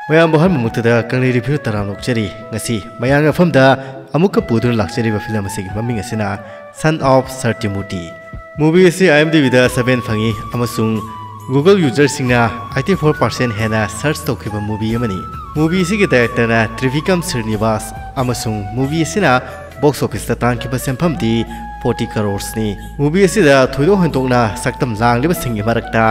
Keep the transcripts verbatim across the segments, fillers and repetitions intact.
ꯃꯌꯥꯝꯕꯨ ꯑꯍꯥꯟꯕꯃꯛꯇꯗ ꯀꯪꯂꯩ ꯔꯤꯚ꯭ꯌꯨ ꯇꯔꯥꯝꯅ ꯑꯣꯛꯆꯔꯤ꯫ ꯉꯁꯤ ꯃꯌꯥꯝꯒꯤ ꯃꯐꯝꯗ ꯑꯃꯨꯛꯀ ꯄꯨꯗꯨꯅ ꯂꯥꯛꯆꯔꯤꯕ ꯐꯤꯂꯝ ꯑꯁꯤꯒꯤ ꯃꯃꯤꯡ ꯑꯁꯤꯅ ꯁꯟ ꯑꯣꯐ ꯁꯇ꯭ꯌꯃꯨꯔꯇꯤ꯫ ꯃꯨꯚꯤ ꯑꯁꯤ IMDbꯗ ꯁꯚꯦꯟ ꯐꯪꯉꯤ ꯑꯃꯁꯨꯡ Google ꯌꯨꯖꯔꯁꯤꯡꯅ ꯑꯩꯠꯇꯤ ꯐꯣꯔ ꯄꯥꯔꯁꯦꯟ ꯍꯦꯟꯅ ꯁꯔꯆ ꯇꯧꯈꯤꯕ ꯃꯨꯚꯤ ꯑꯃꯅꯤ꯫ ꯃꯨꯚꯤ ꯑꯁꯤꯒꯤ ꯗꯥꯏꯔꯦꯛꯇꯔꯅ ꯇ꯭ꯔꯤꯚꯤꯀ꯭ꯔꯝ ꯁ꯭ꯔꯤꯅꯤꯕꯥꯁ ꯑꯃꯁꯨꯡ ꯃꯨꯚꯤ ꯑꯁꯤꯅ ꯕꯣꯛꯁ ꯑꯣꯐꯤꯁꯇ ꯇꯥꯟꯈꯤꯕ ꯁꯦꯟꯐꯝꯗꯤ ꯐꯣꯔꯇꯤ ꯀꯔꯣꯔꯁꯅꯤ꯫ ꯃꯨꯚꯤ ꯑꯁꯤꯗ ꯊꯣꯏꯗꯣꯛ ꯍꯦꯟꯗꯣꯛꯅ ꯁꯛꯇꯝ ꯂꯥꯡꯂꯤꯕꯁꯤꯡꯒꯤ ꯃꯔꯛꯇ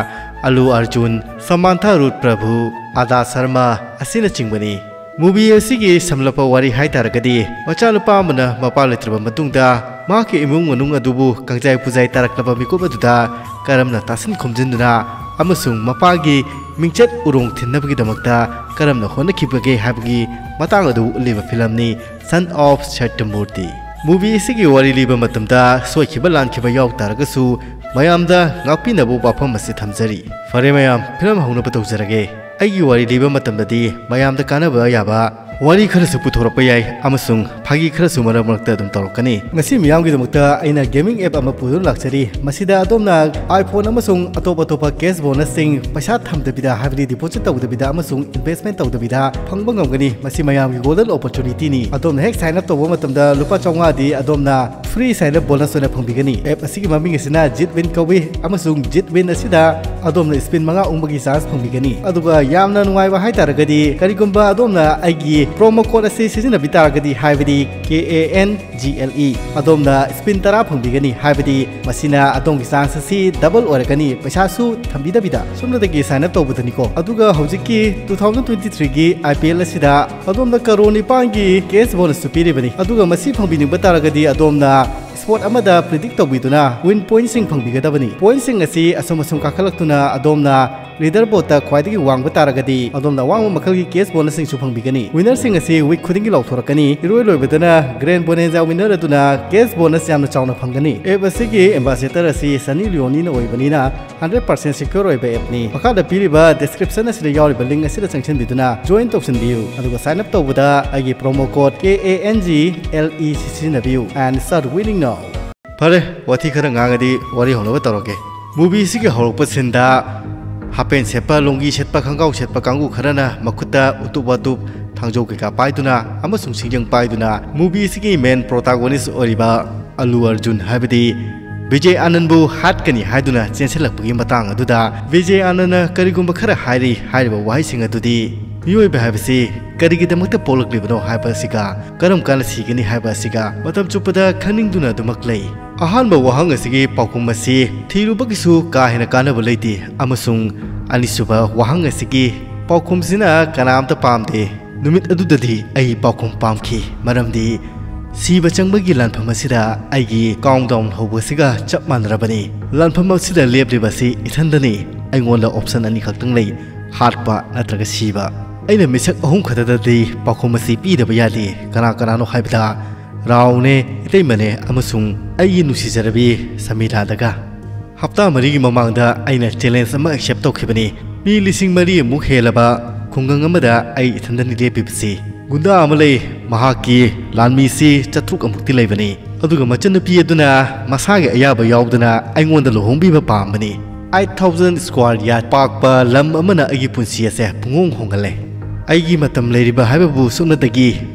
ꯑꯂꯨ ꯑꯔꯖꯨꯟ, ꯁꯃꯥꯟꯊꯥ ꯔꯨꯊ ꯄ꯭ꯔꯚꯨ, ꯑꯗꯥ ꯁꯔꯃ ꯑꯁꯤꯅꯆꯤꯡꯕꯅꯤ꯫ ꯃꯨꯚꯤ ꯑꯁꯤꯒꯤ ꯁꯝꯂꯞꯄ ꯋꯥꯔꯤ ꯍꯥꯏꯇꯥꯔꯒꯗꯤ, ꯃꯆꯥꯅꯨꯄꯥ ꯑꯃꯅ ꯃꯄꯥ ꯂꯩꯇ꯭ꯔꯕ ꯃꯇꯨꯡꯗ ꯃꯍꯥꯛꯀꯤ ꯏꯃꯨꯡ ꯃꯅꯨꯡ ꯑꯗꯨꯕꯨ ꯀꯪꯖꯥꯏ ꯄꯨꯖꯥꯏ ꯇꯥꯔꯛꯂꯕ ꯃꯤꯀꯨꯞ ꯑꯗꯨꯗ ꯀꯔꯝꯅ ꯇꯥꯁꯤꯟ ꯈꯣꯝꯖꯤꯟꯗꯨꯅ ꯑꯃꯁꯨꯡ ꯃꯄꯥꯒꯤ ꯃꯤꯡꯆꯠ ꯎꯔꯣꯡ ꯊꯤꯟꯅꯕꯒꯤꯗꯃꯛꯇ ꯀꯔꯝꯅ ꯍꯣꯠꯅꯈꯤꯕꯒꯦ ꯍꯥꯏꯕꯒꯤ ꯃꯇꯥꯡ ꯑꯗꯨ ꯎꯠꯂꯤꯕ ꯐꯤꯂꯝꯅꯤ ꯁꯟ ꯑꯣꯐ ꯁꯇ꯭ꯌꯃꯨꯔꯇꯤ꯫ ꯃꯨꯚꯤ ꯑꯁꯤꯒꯤ ꯋꯥꯔꯤ ꯂꯤꯕ ꯃꯇꯝꯗ ꯁꯣꯏꯈꯤꯕ ꯂꯥꯟꯈꯤꯕ ꯌꯥꯎ ꯇꯥꯔꯒꯁꯨ ꯃꯌꯥꯝꯗ ꯉꯥꯛꯄꯤꯅꯕ ꯋꯥꯐꯝ ꯑꯁꯤ ꯊꯝꯖꯔꯤ꯫ ꯐꯔꯦ ꯃꯌꯥꯝ, ꯐꯤꯂꯝ ꯍꯧꯅꯕ ꯇꯧꯖꯔꯒꯦ꯫ ꯑꯩꯒꯤ ꯋꯥꯔꯤ ꯂꯤꯕ ꯃꯇꯝꯗꯗꯤ ꯃꯌꯥꯝꯗ ꯀꯥꯟꯅꯕ ꯌꯥꯕ ꯋꯥꯔꯤ ꯈꯔꯁꯨ ꯄꯨꯊꯣꯔꯛꯄ ꯌꯥꯏ ꯑꯃꯁꯨꯡ ꯐꯥꯒꯤ ꯈꯔꯁꯨ ꯃꯔꯛ ꯃꯔꯛꯇ ꯑꯗꯨꯝ ꯇꯧꯔꯛꯀꯅꯤ꯫ ꯉꯁꯤ ꯃꯤꯌꯥꯝꯒꯤꯗꯃꯛꯇ ꯑꯩꯅ ꯒꯦꯃꯤꯡ ꯑꯦꯞ ꯑꯃ ꯄꯨꯗꯨꯅ ꯂꯥꯛꯆꯔꯤ꯫ ꯃꯁꯤꯗ ꯑꯗꯣꯝꯅ iPhone ꯑꯃꯁꯨꯡ ꯑꯇꯣꯞ ꯑꯇꯣꯞꯄ ꯀꯦꯁ ꯕꯣꯅꯁꯁꯤꯡ ꯄꯩꯁꯥ ꯊꯝꯗꯕꯤꯗ, ꯍꯥꯏꯕꯗꯤ ꯗꯤꯄꯣꯖꯤꯠ ꯇꯧꯗꯕꯤꯗ ꯑꯃꯁꯨꯡ ꯏꯟꯚꯦꯁꯃꯦꯟ ꯇꯧꯗꯕꯤꯗ ꯐꯪꯕ ꯉꯝꯒꯅꯤ꯫ ꯃꯁꯤ ꯃꯌꯥꯝꯒꯤ ꯒꯣꯜꯗꯟ ꯑꯣꯄꯣꯔꯆꯨꯅꯤꯇꯤꯅꯤ꯫ ꯑꯗꯣꯝꯅ ꯍꯦꯛ ꯁꯥꯏꯟ ꯑꯞ ꯇꯧꯕ ꯃꯇꯝꯗ ꯂꯨꯄꯥ ꯆꯥꯝꯃꯉꯥꯗꯤ ꯑꯗꯣꯝꯅ ꯐ꯭ꯔꯤ ꯁꯥꯏꯟ ꯑꯞ ꯕꯣꯅꯁ ꯑꯣꯏꯅ ꯐꯪꯕꯤꯒꯅꯤ꯫ ꯑꯦꯞ ꯑꯁꯤꯒꯤ ꯃꯃꯤꯡ ꯑꯁꯤꯅ ꯖꯤꯠ ꯋꯤꯟ ꯀꯧꯏ ꯑꯃꯁꯨꯡ ꯖꯤꯠ ꯋꯤꯟ ꯑꯁꯤꯗ ꯑꯗꯣꯝꯅ ꯁ꯭ꯄꯤꯟ ꯃꯉꯥ ꯎꯪꯕꯒꯤ ꯆꯥꯟꯁ ꯐꯪꯕꯤꯒꯅꯤ꯫ ꯑꯗꯨꯒ ꯌꯥꯝꯅ ꯅꯨꯡꯉꯥꯏꯕ ꯍꯥꯏꯇꯥꯔꯒꯗꯤ, ꯀꯔꯤꯒꯨꯝꯕ ꯑꯗꯣꯝꯅ ꯑꯩꯒꯤ ꯄ꯭ꯔꯣꯃꯣ ꯀꯣꯗ ꯑꯁꯤ ꯁꯤꯖꯤꯟꯅꯕꯤ ꯇꯥꯔꯒꯗꯤ, ꯍꯥꯏꯕꯗꯤ K A N G L E, ꯑꯗꯣꯝꯅ ꯁ꯭ꯄꯤꯟ ꯇꯔꯥ ꯐꯪꯕꯤꯒꯅꯤ, ꯍꯥꯏꯕꯗꯤ ꯃꯁꯤꯅ ꯑꯗꯣꯝꯒꯤ ꯆꯥꯟꯁ ꯑꯁꯤ ꯗꯕꯜ ꯑꯣꯏꯔꯛꯀꯅꯤ, ꯄꯩꯁꯥꯁꯨ ꯊꯝꯕꯤꯗꯕꯤꯗ꯫ ꯁꯨꯞꯅꯇꯒꯤ ꯁꯥꯏꯟ ꯑꯞ ꯇꯧꯕꯗꯅꯤꯀꯣ꯫ ꯑꯗꯨꯒ ꯍꯧꯖꯤꯛꯀꯤ two thousand twenty-threeꯒꯤ IPL ꯑꯁꯤꯗ ꯑꯗꯣꯝꯗ ꯀꯔꯣꯔ ꯅꯤꯄꯥꯟꯒꯤ ꯀꯦꯁ ꯕꯣꯅꯁꯁꯨ ꯄꯤꯔꯤꯕꯅꯤ꯫ ꯑꯗꯨꯒ ꯃꯁꯤ ꯐꯪꯕꯤꯅꯤꯡꯕ ꯇꯥꯔꯒꯗꯤ ꯑꯗꯣꯝꯅ ꯁ꯭ꯄꯣꯔꯠ ꯑꯃꯗ ꯄ꯭ꯔꯤꯗꯤꯛ ꯇꯧꯕꯤꯗꯨꯅ ꯋꯤꯟ ꯄꯣꯏꯟꯠꯁꯤꯡ ꯐꯪꯕꯤꯒꯗꯕꯅꯤ꯫ ꯄꯣꯏꯟꯠꯁꯤꯡ ꯑꯁꯤ ꯑꯁꯨꯝ ꯑꯁꯨꯝ ꯀꯥꯈꯠꯂꯛꯇꯨꯅ ꯑꯗꯣꯝꯅ ꯂꯤꯗꯔ ꯕꯣꯔꯗꯇ ꯈ꯭ꯋꯥꯏꯗꯒꯤ ꯋꯥꯡꯕ ꯇꯥꯔꯒꯗꯤ ꯑꯗꯣꯝꯅ ꯑꯋꯥꯡꯕ ꯃꯈꯜꯒꯤ ꯀꯦꯁ ꯕꯣꯅꯁꯁꯤꯡꯁꯨ ꯐꯪꯕꯤꯒꯅꯤ꯫ ꯋꯤꯟꯅꯔꯁꯤꯡ ꯑꯁꯤ ꯋꯤꯛ ꯈꯨꯗꯤꯡꯒꯤ ꯂꯥꯎꯊꯣꯔꯛꯀꯅꯤ꯫ ꯏꯔꯣꯏ ꯂꯣꯏꯕꯗꯅ ꯒ꯭ꯔꯦꯟ ꯕꯣꯅꯦꯟꯖꯥ ꯋꯤꯟꯅꯔ ꯑꯗꯨꯅ ꯀꯦꯁ ꯕꯣꯅꯁ ꯌꯥꯝꯅ ꯆꯥꯎꯅ ꯐꯪꯒꯅꯤ꯫ ꯑꯦꯞ ꯑꯁꯤꯒꯤ ꯑꯦꯝꯕꯥꯁꯦꯗꯔ ꯑꯁꯤ ꯁꯅꯤ ꯂꯤꯑꯣꯅꯤꯅ ꯑꯣꯏꯕꯅꯤꯅ ꯍꯟꯗ꯭ꯔꯦꯠ ꯄꯥꯔꯁꯦꯟ ꯁꯦꯀ꯭ꯌꯣꯔ ꯑꯣꯏꯕ ꯑꯦꯞꯅꯤ꯫ ꯃꯈꯥꯗ ꯄꯤꯔꯤꯕ ꯗꯤꯁꯀ꯭ꯔꯤꯞꯁꯟ ꯑꯁꯤꯗ ꯌꯥꯎꯔꯤꯕ ꯂꯤꯡꯛ ꯑꯁꯤꯗ ꯆꯪꯁꯤꯟꯕꯤꯗꯨꯅ ꯖꯣꯏꯟ ꯇꯧꯁꯤꯟꯕꯤꯌꯨ, ꯑꯗꯨꯒ ꯁꯥꯏꯟ ꯑꯞ ꯇꯧꯕꯗ ꯑꯩꯒꯤ promo code K A N G L E C ꯁꯤꯖꯤꯟꯅꯕꯤꯌꯨ and start winning now꯫ ꯐꯔꯦ, ꯋꯥꯊꯤ ꯈꯔ ꯉꯥꯡꯉꯗꯤ ꯋꯥꯔꯤ ꯍꯧꯅꯕ ꯇꯧꯔꯒꯦ꯫ ꯃꯨꯚꯤꯁꯤꯒꯤ ꯍꯧꯔꯛꯄ ꯁꯤꯟꯗ ꯍꯥꯄꯦꯟ ꯁꯦꯠꯄ, ꯂꯣꯡꯒꯤ ꯁꯦꯠꯄ, ꯈꯪꯒꯥꯎ ꯁꯦꯠꯄ ꯀꯥꯡꯕꯨ ꯈꯔꯅ ꯃꯈꯨꯠꯇ ꯎꯇꯨꯞ ꯋꯥꯇꯨꯞ, ꯊꯥꯡꯖꯧ ꯀꯩꯀꯥ ꯄꯥꯏꯗꯨꯅ ꯑꯃꯁꯨꯡ ꯁꯤꯡꯖꯪ ꯄꯥꯏꯗꯨꯅ movie ꯑꯁꯤꯒꯤ main protagonist ꯑꯣꯏꯔꯤꯕ ꯑꯜꯂꯨ ꯑꯔꯖꯨꯟ, ꯍꯥꯏꯕꯗꯤ ꯕꯤꯖꯦ ꯑꯥꯅꯟꯕꯨ ꯍꯥꯠꯀꯅꯤ ꯍꯥꯏꯗꯨꯅ ꯆꯦꯟꯁꯤꯜꯂꯛꯄꯒꯤ ꯃꯇꯥꯡ ꯑꯗꯨꯗ ꯕꯤꯖꯦ ꯑꯥꯅꯟꯅ ꯀꯔꯤꯒꯨꯝꯕ ꯈꯔ ꯍꯥꯏꯔꯤ꯫ ꯍꯥꯏꯔꯤꯕ ꯋꯥꯍꯩꯁꯤꯡ ꯑꯗꯨꯗꯤ ꯃꯤꯑꯣꯏꯕ ꯍꯥꯏꯕꯁꯤ ꯀꯔꯤꯒꯤꯗꯃꯛꯇ ꯄꯣꯛꯂꯛꯂꯤꯕꯅꯣ ꯍꯥꯏꯕ ꯑꯁꯤꯒ ꯀꯔꯝ ꯀꯥꯟꯗ ꯁꯤꯒꯅꯤ ꯍꯥꯏꯕ ꯑꯁꯤꯒ ꯃꯇꯝ ꯆꯨꯞꯄꯗ ꯈꯪꯅꯤꯡꯗꯨꯅ ꯑꯗꯨꯃꯛ ꯂꯩ꯫ ꯑꯍꯥꯟꯕ ꯋꯥꯍꯪ ꯑꯁꯤꯒꯤ ꯄꯥꯎꯈꯨꯝ ꯑꯁꯤ ꯊꯤꯔꯨꯕꯒꯤꯁꯨ ꯀꯥ ꯍꯦꯟꯅ ꯀꯥꯟꯅꯕ ꯂꯩꯇꯦ, ꯑꯃꯁꯨꯡ ꯑꯅꯤꯁꯨꯕ ꯋꯥꯍꯪ ꯑꯁꯤꯒꯤ ꯄꯥꯎꯈꯨꯝꯁꯤꯅ ꯀꯅꯥꯝꯇ ꯄꯥꯝꯗꯦ꯫ ꯅꯨꯃꯤꯠ ꯑꯗꯨꯗꯗꯤ ꯑꯩ ꯄꯥꯎꯈꯨꯝ ꯄꯥꯝꯈꯤ, ꯃꯔꯝꯗꯤ ꯁꯤꯕ ꯆꯪꯕꯒꯤ ꯂꯥꯟꯐꯝ ꯑꯁꯤꯗ ꯑꯩꯒꯤ countdown ꯍꯧꯕꯁꯤꯒ ꯆꯞ ꯃꯥꯟꯅꯔꯕꯅꯤ꯫ ꯂꯥꯟꯐꯝ ꯑꯁꯤꯗ ꯂꯦꯞꯂꯤꯕ ꯑꯁꯤ ꯏꯊꯟꯗꯅꯤ꯫ ꯑꯩꯉꯣꯟꯗ option ꯑꯅꯤꯈꯛꯇꯪ ꯂꯩ, ꯍꯥꯠꯄ ꯅꯠꯇ꯭ꯔꯒ ꯁꯤꯕ꯫ ꯑꯩꯅ ꯃꯤꯁꯛ ꯑꯍꯨꯝ ꯈꯛꯇꯗꯗꯤ ꯄꯥꯎꯈꯨꯝ ꯑꯁꯤ ꯄꯤꯗꯕ ꯌꯥꯗꯦ꯫ ꯀꯅꯥ ꯀꯅꯥꯅꯣ ꯍꯥꯏꯕꯗ, ꯔꯥꯎꯅꯦ, ꯏꯇꯩꯃꯅꯦ, ꯑꯃꯁꯨꯡ ꯑꯩꯒꯤ ꯅꯨꯡꯁꯤꯖꯔꯕꯤ ꯁꯃꯤꯔꯥꯗꯒ꯫ ꯍꯞꯇꯥ ꯃꯔꯤꯒꯤ ꯃꯃꯥꯡꯗ ꯑꯩꯅ challenge ꯑꯃ accept ꯇꯧꯈꯤꯕꯅꯤ꯫ ꯃꯤ ꯂꯤꯁꯤꯡ ꯃꯔꯤꯃꯨꯛ ꯍꯦꯜꯂꯕ ꯈꯨꯡꯒꯪ ꯑꯃꯗ ꯑꯩ ꯏꯊꯟꯗꯅꯤ ꯂꯦꯞꯄꯤꯕꯁꯤ꯫ ꯒꯨꯟꯗꯥ ꯑꯃ ꯂꯩ, ꯃꯍꯥꯛꯀꯤ ꯂꯥꯟꯃꯤꯁꯤ ꯆꯥꯇ꯭ꯔꯨꯛ ꯑꯃꯨꯛꯇꯤ ꯂꯩꯕꯅꯤ꯫ ꯑꯗꯨꯒ ꯃꯆꯟꯅꯨꯄꯤ ꯑꯗꯨꯅ ꯃꯁꯥꯒꯤ ꯑꯌꯥꯕ ꯌꯥꯎꯗꯅ ꯑꯩꯉꯣꯟꯗ ꯂꯨꯍꯣꯡꯕꯤꯕ ꯄꯥꯝꯕꯅꯤ꯫ Eight thousand square yard ꯄꯥꯛꯄ ꯂꯝ ꯑꯃꯅ ꯑꯩꯒꯤ ꯄꯨꯟꯁꯤ ꯑꯁꯦ ꯄꯨꯡꯍꯣꯡ ꯍꯣꯡꯍꯜꯂꯦ꯫ ꯑꯩꯒꯤ ꯃꯇꯝ ꯂꯩꯔꯤꯕ ꯍꯥꯏꯕꯕꯨ ꯁꯨꯞꯅꯇꯒꯤ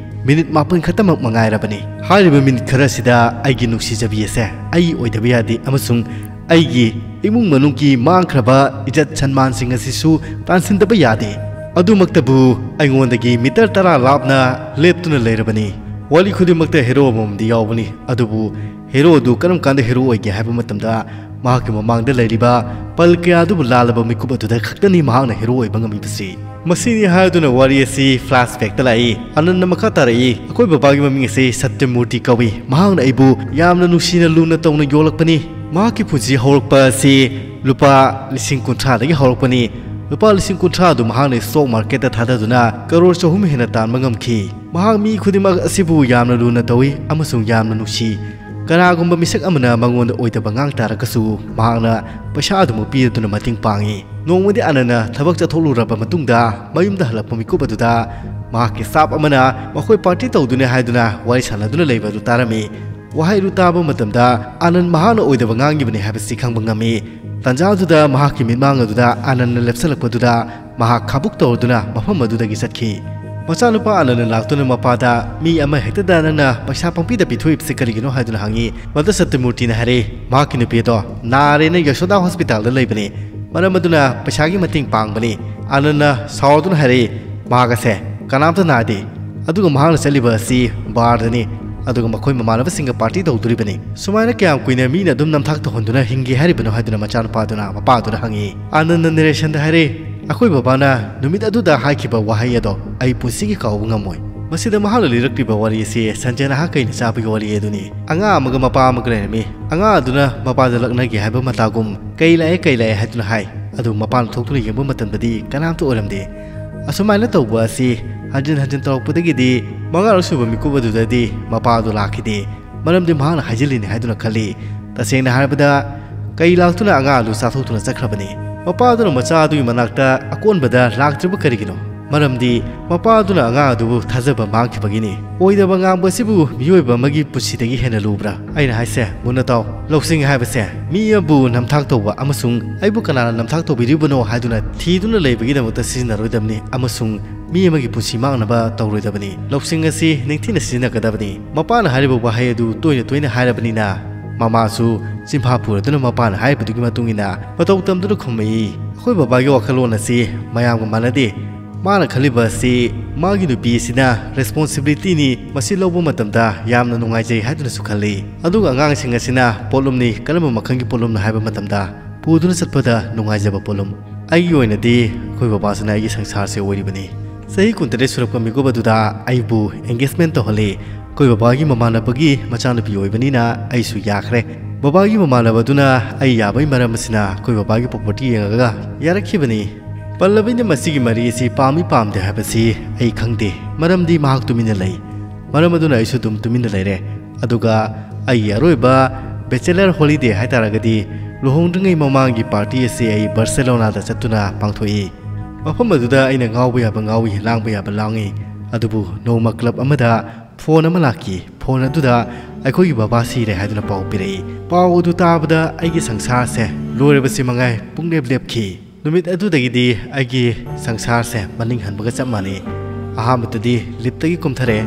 ꯃꯤꯅꯤꯠ ꯃꯥꯄꯟ ꯈꯛꯇꯃꯛ ꯃꯉꯥꯏꯔꯕꯅꯤ꯫ ꯍꯥꯏꯔꯤꯕ ꯃꯤꯅꯤꯠ ꯈꯔ ꯑꯁꯤꯗ ꯑꯩꯒꯤ ꯅꯨꯡꯁꯤꯖꯕꯤ ꯑꯁꯦ ꯑꯩ ꯑꯣꯏꯗꯕ ꯌꯥꯗꯦ, ꯑꯃꯁꯨꯡ ꯑꯩꯒꯤ ꯏꯃꯨꯡ ꯃꯅꯨꯡꯒꯤ ꯃꯥꯡꯈ꯭ꯔꯕ ꯏꯖꯠ ꯁꯟꯃꯥꯟꯁꯤꯡ ꯑꯁꯤꯁꯨ ꯇꯥꯟꯁꯤꯟꯗꯕ ꯌꯥꯗꯦ꯫ ꯑꯗꯨꯃꯛꯇꯕꯨ ꯑꯩꯉꯣꯟꯗꯒꯤ ꯃꯤꯇꯔ ꯇꯔꯥ ꯂꯥꯞꯅ ꯂꯦꯞꯇꯨꯅ ꯂꯩꯔꯕꯅꯤ꯫ ꯋꯥꯔꯤ ꯈꯨꯗꯤꯡꯃꯛꯇ hero ꯑꯃꯃꯝꯗꯤ ꯌꯥꯎꯕꯅꯤ, ꯑꯗꯨꯕꯨ hero ꯑꯗꯨ ꯀꯔꯝ ꯀꯥꯟꯗ hero ꯑꯣꯏꯒꯦ ꯍꯥꯏꯕ ꯃꯇꯝꯗ, ꯃꯍꯥꯛꯀꯤ ꯃꯃꯥꯡꯗ ꯂꯩꯔꯤꯕ ꯄꯜ ꯀꯌꯥ ꯑꯗꯨꯕꯨ ꯂꯥꯜꯂꯕ ꯃꯤꯀꯨꯞ ꯑꯗꯨꯗ ꯈꯛꯇꯅꯤ ꯃꯍꯥꯛꯅ hero ꯑꯣꯏꯕ ꯉꯝꯃꯤꯕꯁꯤ꯫ ꯃꯁꯤꯅꯤ ꯍꯥꯏꯗꯨꯅ ꯋꯥꯔꯤ ꯑꯁꯤ flashbackꯇ ꯂꯥꯛꯏ꯫ ꯑꯅꯟꯅ ꯃꯈꯥ ꯇꯥꯔꯛꯏ, "ꯑꯩꯈꯣꯏ ꯕꯕꯥꯒꯤ ꯃꯃꯤꯡ ꯑꯁꯤ ꯁꯇ꯭ꯌꯃꯨꯔꯇꯤ ꯀꯧꯏ꯫ ꯃꯍꯥꯛꯅ ꯑꯩꯕꯨ ꯌꯥꯝꯅ ꯅꯨꯡꯁꯤꯅ ꯂꯨꯅ ꯇꯧꯅ ꯌꯣꯛꯂꯛꯄꯅꯤ꯫ ꯃꯍꯥꯛꯀꯤ ꯄꯨꯟꯁꯤ ꯍꯧꯔꯛꯄ ꯑꯁꯤ ꯂꯨꯄꯥ ꯂꯤꯁꯤꯡ ꯀꯨꯟꯊ꯭ꯔꯥꯗꯒꯤ ꯍꯧꯔꯛꯄꯅꯤ꯫ ꯂꯨꯄꯥ ꯂꯤꯁꯤꯡ ꯀꯨꯟꯊ꯭ꯔꯥ ꯑꯗꯨ ꯃꯍꯥꯛꯅ stock marketꯇ ꯊꯥꯗꯗꯨꯅ ꯀꯔꯣꯔ ꯆꯍꯨꯝ ꯍꯦꯟꯅ ꯇꯥꯟꯕ ꯉꯝꯈꯤ꯫ ꯃꯍꯥꯛ ꯃꯤ ꯈꯨꯗꯤꯡꯃꯛ ꯑꯁꯤꯕꯨ ꯌꯥꯝꯅ ꯂꯨꯅ ꯇꯧꯏ ꯑꯃꯁꯨꯡ ꯌꯥꯝꯅ ꯅꯨꯡꯁꯤ꯫ ꯀꯅꯥꯒꯨꯝꯕ ꯃꯤꯁꯛ ꯑꯃꯅ ꯃꯉꯣꯟꯗ ꯑꯣꯏꯗꯕ ꯉꯥꯡ ꯇꯥꯔꯒꯁꯨ, ꯃꯍꯥꯛꯅ ꯄꯩꯁꯥ ꯑꯗꯨꯃꯛ ꯄꯤꯗꯨꯅ ꯃꯇꯦꯡ ꯄꯥꯡꯏ꯫" ꯅꯣꯡꯃꯗꯤ ꯑꯅꯟꯅ ꯊꯕꯛ ꯆꯠꯊꯣꯛꯂꯨꯔꯕ ꯃꯇꯨꯡꯗ ꯃꯌꯨꯝꯗ ꯍꯜꯂꯛꯄ ꯃꯤꯀꯨꯞ ꯑꯗꯨꯗ ꯃꯍꯥꯛꯀꯤ staff ꯑꯃꯅ ꯃꯈꯣꯏ party ꯇꯧꯗꯨꯅꯤ ꯍꯥꯏꯗꯨꯅ ꯋꯥꯔꯤ ꯁꯥꯟꯅꯗꯨꯅ ꯂꯩꯕ ꯑꯗꯨ ꯇꯥꯔꯝꯃꯤ꯫ ꯋꯥꯍꯩ ꯑꯗꯨ ꯇꯥꯕ ꯃꯇꯝꯗ ꯑꯥꯅꯟ ꯃꯍꯥꯛꯅ ꯑꯣꯏꯗꯕ ꯉꯥꯡꯈꯤꯕꯅꯤ ꯍꯥꯏꯕꯁꯤ ꯈꯪꯕ ꯉꯝꯃꯤ꯫ ꯇꯥꯟꯖꯥ ꯑꯗꯨꯗ ꯃꯍꯥꯛꯀꯤ ꯃꯤꯠꯃꯥꯡ ꯑꯗꯨꯗ ꯑꯥꯅꯟꯅ ꯂꯦꯞꯁꯤꯜꯂꯛꯄꯗꯨꯗ ꯃꯍꯥꯛ ꯈꯥꯕꯨꯛ ꯇꯧꯔꯗꯨꯅ ꯃꯐꯝ ꯑꯗꯨꯗꯒꯤ ꯆꯠꯈꯤ꯫ ꯃꯆꯥꯅꯨꯄꯥ ꯑꯥꯅꯟꯅ ꯂꯥꯛꯇꯨꯅ ꯃꯄꯥꯗ, "ꯃꯤ ꯑꯃ ꯍꯦꯛꯇꯗ ꯅꯪꯅ ꯄꯩꯁꯥ ꯄꯪꯄꯤꯗ ꯄꯤꯊꯣꯛꯏꯕꯁꯤ ꯀꯔꯤꯒꯤꯅꯣ?" ꯍꯥꯏꯗꯨꯅ ꯍꯪꯉꯤ꯫ ꯃꯗ ꯁꯇ꯭ꯌꯃꯨꯔꯇꯤꯅ ꯍꯥꯏꯔꯦ, ꯃꯍꯥꯛꯀꯤ ꯅꯨꯄꯤ ꯑꯗꯣ ꯅꯥꯔꯦꯅ ꯌꯁꯣꯗꯥ ꯍꯣꯁꯄꯤꯇꯥꯜꯗ ꯂꯩꯕꯅꯤ, ꯃꯔꯝ ꯑꯗꯨꯅ ꯄꯩꯁꯥꯒꯤ ꯃꯇꯦꯡ ꯄꯥꯡꯕꯅꯤ꯫ ꯑꯥꯅꯟꯅ ꯁꯥꯎꯔꯗꯨꯅ ꯍꯥꯏꯔꯛꯏ, "ꯃꯍꯥꯛ ꯑꯁꯦ ꯀꯅꯥꯝꯇ ꯅꯥꯗꯦ, ꯑꯗꯨꯒ ꯃꯍꯥꯛꯅ ꯆꯠꯂꯤꯕ ꯑꯁꯤ ꯕꯥꯔꯗꯅꯤ, ꯑꯗꯨꯒ ꯃꯈꯣꯏ ꯃꯃꯥꯟꯅꯕꯁꯤꯡꯒ ꯄꯥꯔꯇꯤ ꯇꯧꯗꯣꯔꯤꯕꯅꯤ꯫ ꯁꯨꯃꯥꯏꯅ ꯀꯌꯥꯝ ꯀꯨꯏꯅ ꯃꯤꯅ ꯑꯗꯨꯝ ꯅꯝꯊꯥꯛ ꯇꯧꯍꯟꯗꯨꯅ ꯍꯤꯡꯒꯦ ꯍꯥꯏꯔꯤꯕꯅꯣ?" ꯍꯥꯏꯗꯨꯅ ꯃꯆꯥꯅꯨꯄꯥꯗꯨꯅ ꯃꯄꯥꯗꯨꯗ ꯍꯪꯉꯤ꯫ ꯑꯥꯅꯟꯗ ꯅꯦꯔꯦꯁꯟꯗ ꯍꯥꯏꯔꯦ, "ꯑꯩꯈꯣꯏ ꯕꯕꯥꯅ ꯅꯨꯃꯤꯠ ꯑꯗꯨꯗ ꯍꯥꯏꯈꯤꯕ ꯋꯥꯍꯩ ꯑꯗꯣ ꯑꯩ ꯄꯨꯟꯁꯤꯒꯤ ꯀꯥꯎꯕ ꯉꯝꯃꯣꯏ꯫" ꯃꯁꯤꯗ ꯃꯍꯥꯛꯅ ꯂꯤꯔꯛꯂꯤꯕ ꯋꯥꯔꯤ ꯑꯁꯤ ꯁꯟꯖꯅ ꯍꯥ ꯀꯩꯅ ꯆꯥꯕꯒꯤ ꯋꯥꯔꯤ ꯑꯗꯨꯅꯤ꯫ ꯑꯉꯥꯡ ꯑꯃꯒ ꯃꯄꯥ ꯑꯃꯒ ꯂꯩꯔꯝꯃꯤ꯫ ꯑꯉꯥꯡ ꯑꯗꯨꯅ ꯃꯄꯥꯗ ꯂꯛꯅꯒꯦ ꯍꯥꯏꯕ ꯃꯇꯥꯒꯨꯝ, "ꯀꯩ ꯂꯥꯛꯑꯦ, ꯀꯩ ꯂꯥꯛꯑꯦ?" ꯍꯥꯏꯗꯨꯅ ꯍꯥꯏ꯫ ꯑꯗꯨ ꯃꯄꯥꯅ ꯊꯣꯛꯇꯨꯅ ꯌꯦꯡꯕ ꯃꯇꯝꯗꯗꯤ ꯀꯅꯥꯝꯇ ꯑꯣꯏꯔꯝꯗꯦ꯫ ꯑꯁꯨꯃꯥꯏꯅ ꯇꯧꯕ ꯑꯁꯤ ꯍꯟꯖꯤꯟ ꯍꯟꯖꯤꯟ ꯇꯧꯔꯛꯄꯗꯒꯤꯗꯤ ꯃꯉꯥꯔꯛ ꯁꯨꯕ ꯃꯤꯀꯨꯞ ꯑꯗꯨꯗꯗꯤ ꯃꯄꯥ ꯑꯗꯨ ꯂꯥꯛꯈꯤꯗꯦ꯫ ꯃꯔꯝꯗꯤ ꯃꯍꯥꯛꯅ ꯍꯥꯏꯖꯤꯜꯂꯤꯅꯤ ꯍꯥꯏꯗꯨꯅ ꯈꯜꯂꯤ꯫ ꯇꯁꯦꯡꯅ ꯍꯥꯏꯔꯕꯗ, ꯀꯩ ꯂꯥꯛꯇꯨꯅ ꯑꯉꯥꯡ ꯑꯗꯨ ꯆꯥꯊꯣꯛꯇꯨꯅ ꯆꯠꯈ꯭ꯔꯕꯅꯤ꯫ ꯃꯄꯥ ꯑꯗꯨꯅ ꯃꯆꯥ ꯑꯗꯨꯒꯤ ꯃꯅꯥꯛꯇ ꯑꯀꯣꯟꯕꯗ ꯂꯥꯛꯇ꯭ꯔꯤꯕ ꯀꯔꯤꯒꯤꯅꯣ? ꯃꯔꯝꯗꯤ ꯃꯄꯥ ꯑꯗꯨꯅ ꯑꯉꯥꯡ ꯑꯗꯨꯕꯨ ꯊꯥꯖꯕ ꯃꯥꯡꯈꯤꯕꯒꯤꯅꯤ꯫ ꯑꯣꯏꯗꯕ ꯉꯥꯡꯕ ꯑꯁꯤꯕꯨ ꯃꯤꯑꯣꯏꯕ ꯑꯃꯒꯤ ꯄꯨꯟꯁꯤꯗꯒꯤ ꯍꯦꯟꯅ ꯂꯨꯕ꯭ꯔꯥ? ꯑꯩꯅ ꯍꯥꯏꯁꯦ, ꯃꯨꯟꯅ ꯇꯥꯎ꯫ ꯂꯧꯁꯤꯡ ꯍꯥꯏꯕꯁꯦ ꯃꯤ ꯑꯃꯕꯨ ꯅꯝꯊꯥꯛ ꯇꯧꯕ ꯑꯃꯁꯨꯡ ꯑꯩꯕꯨ ꯀꯅꯥꯅ ꯅꯝꯊꯥꯛ ꯇꯧꯕꯤꯔꯤꯕꯅꯣ ꯍꯥꯏꯗꯨꯅ ꯊꯤꯗꯨꯅ ꯂꯩꯕꯒꯤꯗꯃꯛꯇ ꯁꯤꯖꯤꯟꯅꯔꯣꯏꯗꯕꯅꯤ ꯑꯃꯁꯨꯡ ꯃꯤ ꯑꯃꯒꯤ ꯄꯨꯟꯁꯤ ꯃꯥꯡꯅꯕ ꯇꯧꯔꯣꯏꯗꯕꯅꯤ꯫ ꯂꯧꯁꯤꯡ ꯑꯁꯤ ꯅꯤꯡꯊꯤꯅ ꯁꯤꯖꯤꯟꯅꯒꯗꯕꯅꯤ꯫ ꯃꯄꯥꯅ ꯍꯥꯏꯔꯤꯕ ꯋꯥꯍꯩ ꯑꯗꯨ ꯇꯣꯏꯅ ꯇꯣꯏꯅ ꯍꯥꯏꯔꯕꯅꯤꯅ, ꯃꯃꯥꯁꯨ ꯆꯤꯟꯐꯥ ꯄꯨꯔꯗꯨꯅ ꯃꯄꯥꯅ ꯍꯥꯏꯔꯤꯕꯗꯨꯒꯤ ꯃꯇꯨꯡ ꯏꯟꯅ ꯃꯇꯧ ꯇꯝꯗꯨꯅ ꯈꯨꯝꯃꯛꯏ꯫ ꯑꯩꯈꯣꯏ ꯕꯕꯥꯒꯤ ꯋꯥꯈꯜꯂꯣꯟ ꯑꯁꯤ ꯃꯌꯥꯝꯒ ꯃꯥꯟꯅꯗꯦ꯫ ꯃꯥꯅ ꯈꯜꯂꯤꯕ ꯑꯁꯤ ꯃꯥꯒꯤ ꯅꯨꯄꯤ ꯑꯁꯤꯅ ꯔꯦꯁꯄꯣꯟꯁꯤꯕꯤꯂꯤꯇꯤꯅꯤ, ꯃꯁꯤ ꯂꯧꯕ ꯃꯇꯝꯗ ꯌꯥꯝꯅ ꯅꯨꯡꯉꯥꯏꯖꯩ ꯍꯥꯏꯗꯨꯅꯁꯨ ꯈꯜꯂꯤ꯫ ꯑꯗꯨꯒ ꯑꯉꯥꯡꯁꯤꯡ ꯑꯁꯤꯅ ꯄꯣꯠꯂꯨꯝꯅꯤ, ꯀꯔꯝꯕ ꯃꯈꯜꯒꯤ ꯄꯣꯠꯂꯨꯝꯅꯣ ꯍꯥꯏꯕ ꯃꯇꯝꯗ ꯄꯨꯗꯨꯅ ꯆꯠꯄꯗ ꯅꯨꯡꯉꯥꯏꯖꯕ ꯄꯣꯠꯂꯨꯝ꯫ ꯑꯩꯒꯤ ꯑꯣꯏꯅꯗꯤ ꯑꯩꯈꯣꯏ ꯕꯕꯥꯁꯤꯅ ꯑꯩꯒꯤ ꯁꯪꯁꯥꯔꯁꯦ ꯑꯣꯏꯔꯤꯕꯅꯤ꯫ ꯆꯍꯤ ꯀꯨꯟꯇꯔꯦꯠ ꯁꯨꯔꯛꯄ ꯃꯤꯀꯨꯞ ꯑꯗꯨꯗ ꯑꯩꯕꯨ ꯑꯦꯡꯒꯦꯖꯃꯦꯟ ꯇꯧꯍꯜꯂꯤ꯫ ꯑꯩꯈꯣꯏ ꯕꯕꯥꯒꯤ ꯃꯃꯥꯟꯅꯕꯒꯤ ꯃꯆꯥꯅꯨꯄꯤ ꯑꯣꯏꯕꯅꯤꯅ ꯑꯩꯁꯨ ꯌꯥꯈ꯭ꯔꯦ꯫ ꯕꯕꯥꯒꯤ ꯃꯃꯥꯟꯅꯕꯗꯨꯅ ꯑꯩ ꯌꯥꯕꯒꯤ ꯃꯔꯝ ꯑꯁꯤꯅ ꯑꯩꯈꯣꯏ ꯕꯕꯥꯒꯤ ꯄ꯭ꯔꯣꯄꯔꯇꯤ ꯌꯦꯡꯉꯒ ꯌꯥꯔꯛꯈꯤꯕꯅꯤ꯫ ꯄꯜꯂꯕꯤꯅ ꯃꯁꯤꯒꯤ ꯃꯔꯤ ꯑꯁꯤ ꯄꯥꯝꯃꯤ ꯄꯥꯝꯗꯦ ꯍꯥꯏꯕꯁꯤ ꯑꯩ ꯈꯪꯗꯦ, ꯃꯔꯝꯗꯤ ꯃꯍꯥꯛ ꯇꯨꯃꯤꯟꯅ ꯂꯩ꯫ ꯃꯔꯝ ꯑꯗꯨꯅ ꯑꯩꯁꯨ ꯑꯗꯨꯝ ꯇꯨꯃꯤꯟꯅ ꯂꯩꯔꯦ꯫ ꯑꯗꯨꯒ ꯑꯩꯒꯤ ꯑꯔꯣꯏꯕ ꯕꯦꯆꯦꯂꯔ ꯍꯣꯂꯤꯗꯦ ꯍꯥꯏꯇꯥꯔꯒꯗꯤ ꯂꯨꯍꯣꯡꯗ꯭ꯔꯤꯉꯩ ꯃꯃꯥꯡꯒꯤ ꯄꯥꯔꯇꯤ ꯑꯁꯤ ꯑꯩ ꯕꯥꯔꯁꯦꯂꯣꯅꯥꯗ ꯆꯠꯇꯨꯅ ꯄꯥꯡꯊꯣꯛꯏ꯫ ꯃꯐꯝ ꯑꯗꯨꯗ ꯑꯩꯅ ꯉꯥꯎꯕ ꯌꯥꯕ ꯉꯥꯎꯏ, ꯂꯥꯡꯕ ꯌꯥꯕ ꯂꯥꯡꯏ꯫ ꯑꯗꯨꯕꯨ ꯅꯣꯡꯃ ꯀ꯭ꯂꯕ ꯑꯃꯗ ꯐꯣꯟ ꯑꯃ ꯂꯥꯛꯈꯤ꯫ ꯐꯣꯟ ꯑꯗꯨꯗ ꯑꯩꯈꯣꯏꯒꯤ ꯕꯕꯥ ꯁꯤꯔꯦ ꯍꯥꯏꯗꯨꯅ ꯄꯥꯎ ꯄꯤꯔꯛꯏ꯫ ꯄꯥꯎ ꯑꯗꯨ ꯇꯥꯕꯗ ꯑꯩꯒꯤ ꯁꯪꯁꯥꯔꯁꯦ ꯂꯣꯏꯔꯕꯁꯤ ꯃꯉꯥꯏ ꯄꯨꯡꯂꯦꯞ ꯂꯦꯞꯈꯤ꯫ ꯅꯨꯃꯤꯠ ꯑꯗꯨꯗꯒꯤꯗꯤ ꯑꯩꯒꯤ ꯁꯪꯁꯥꯔꯁꯦ ꯃꯅꯤꯡ ꯍꯟꯕꯒ ꯆꯞ ꯃꯥꯟꯅꯩ꯫ ꯑꯍꯥꯟꯕꯗꯗꯤ ꯂꯤꯞꯇꯒꯤ ꯀꯨꯝꯊꯔꯦ,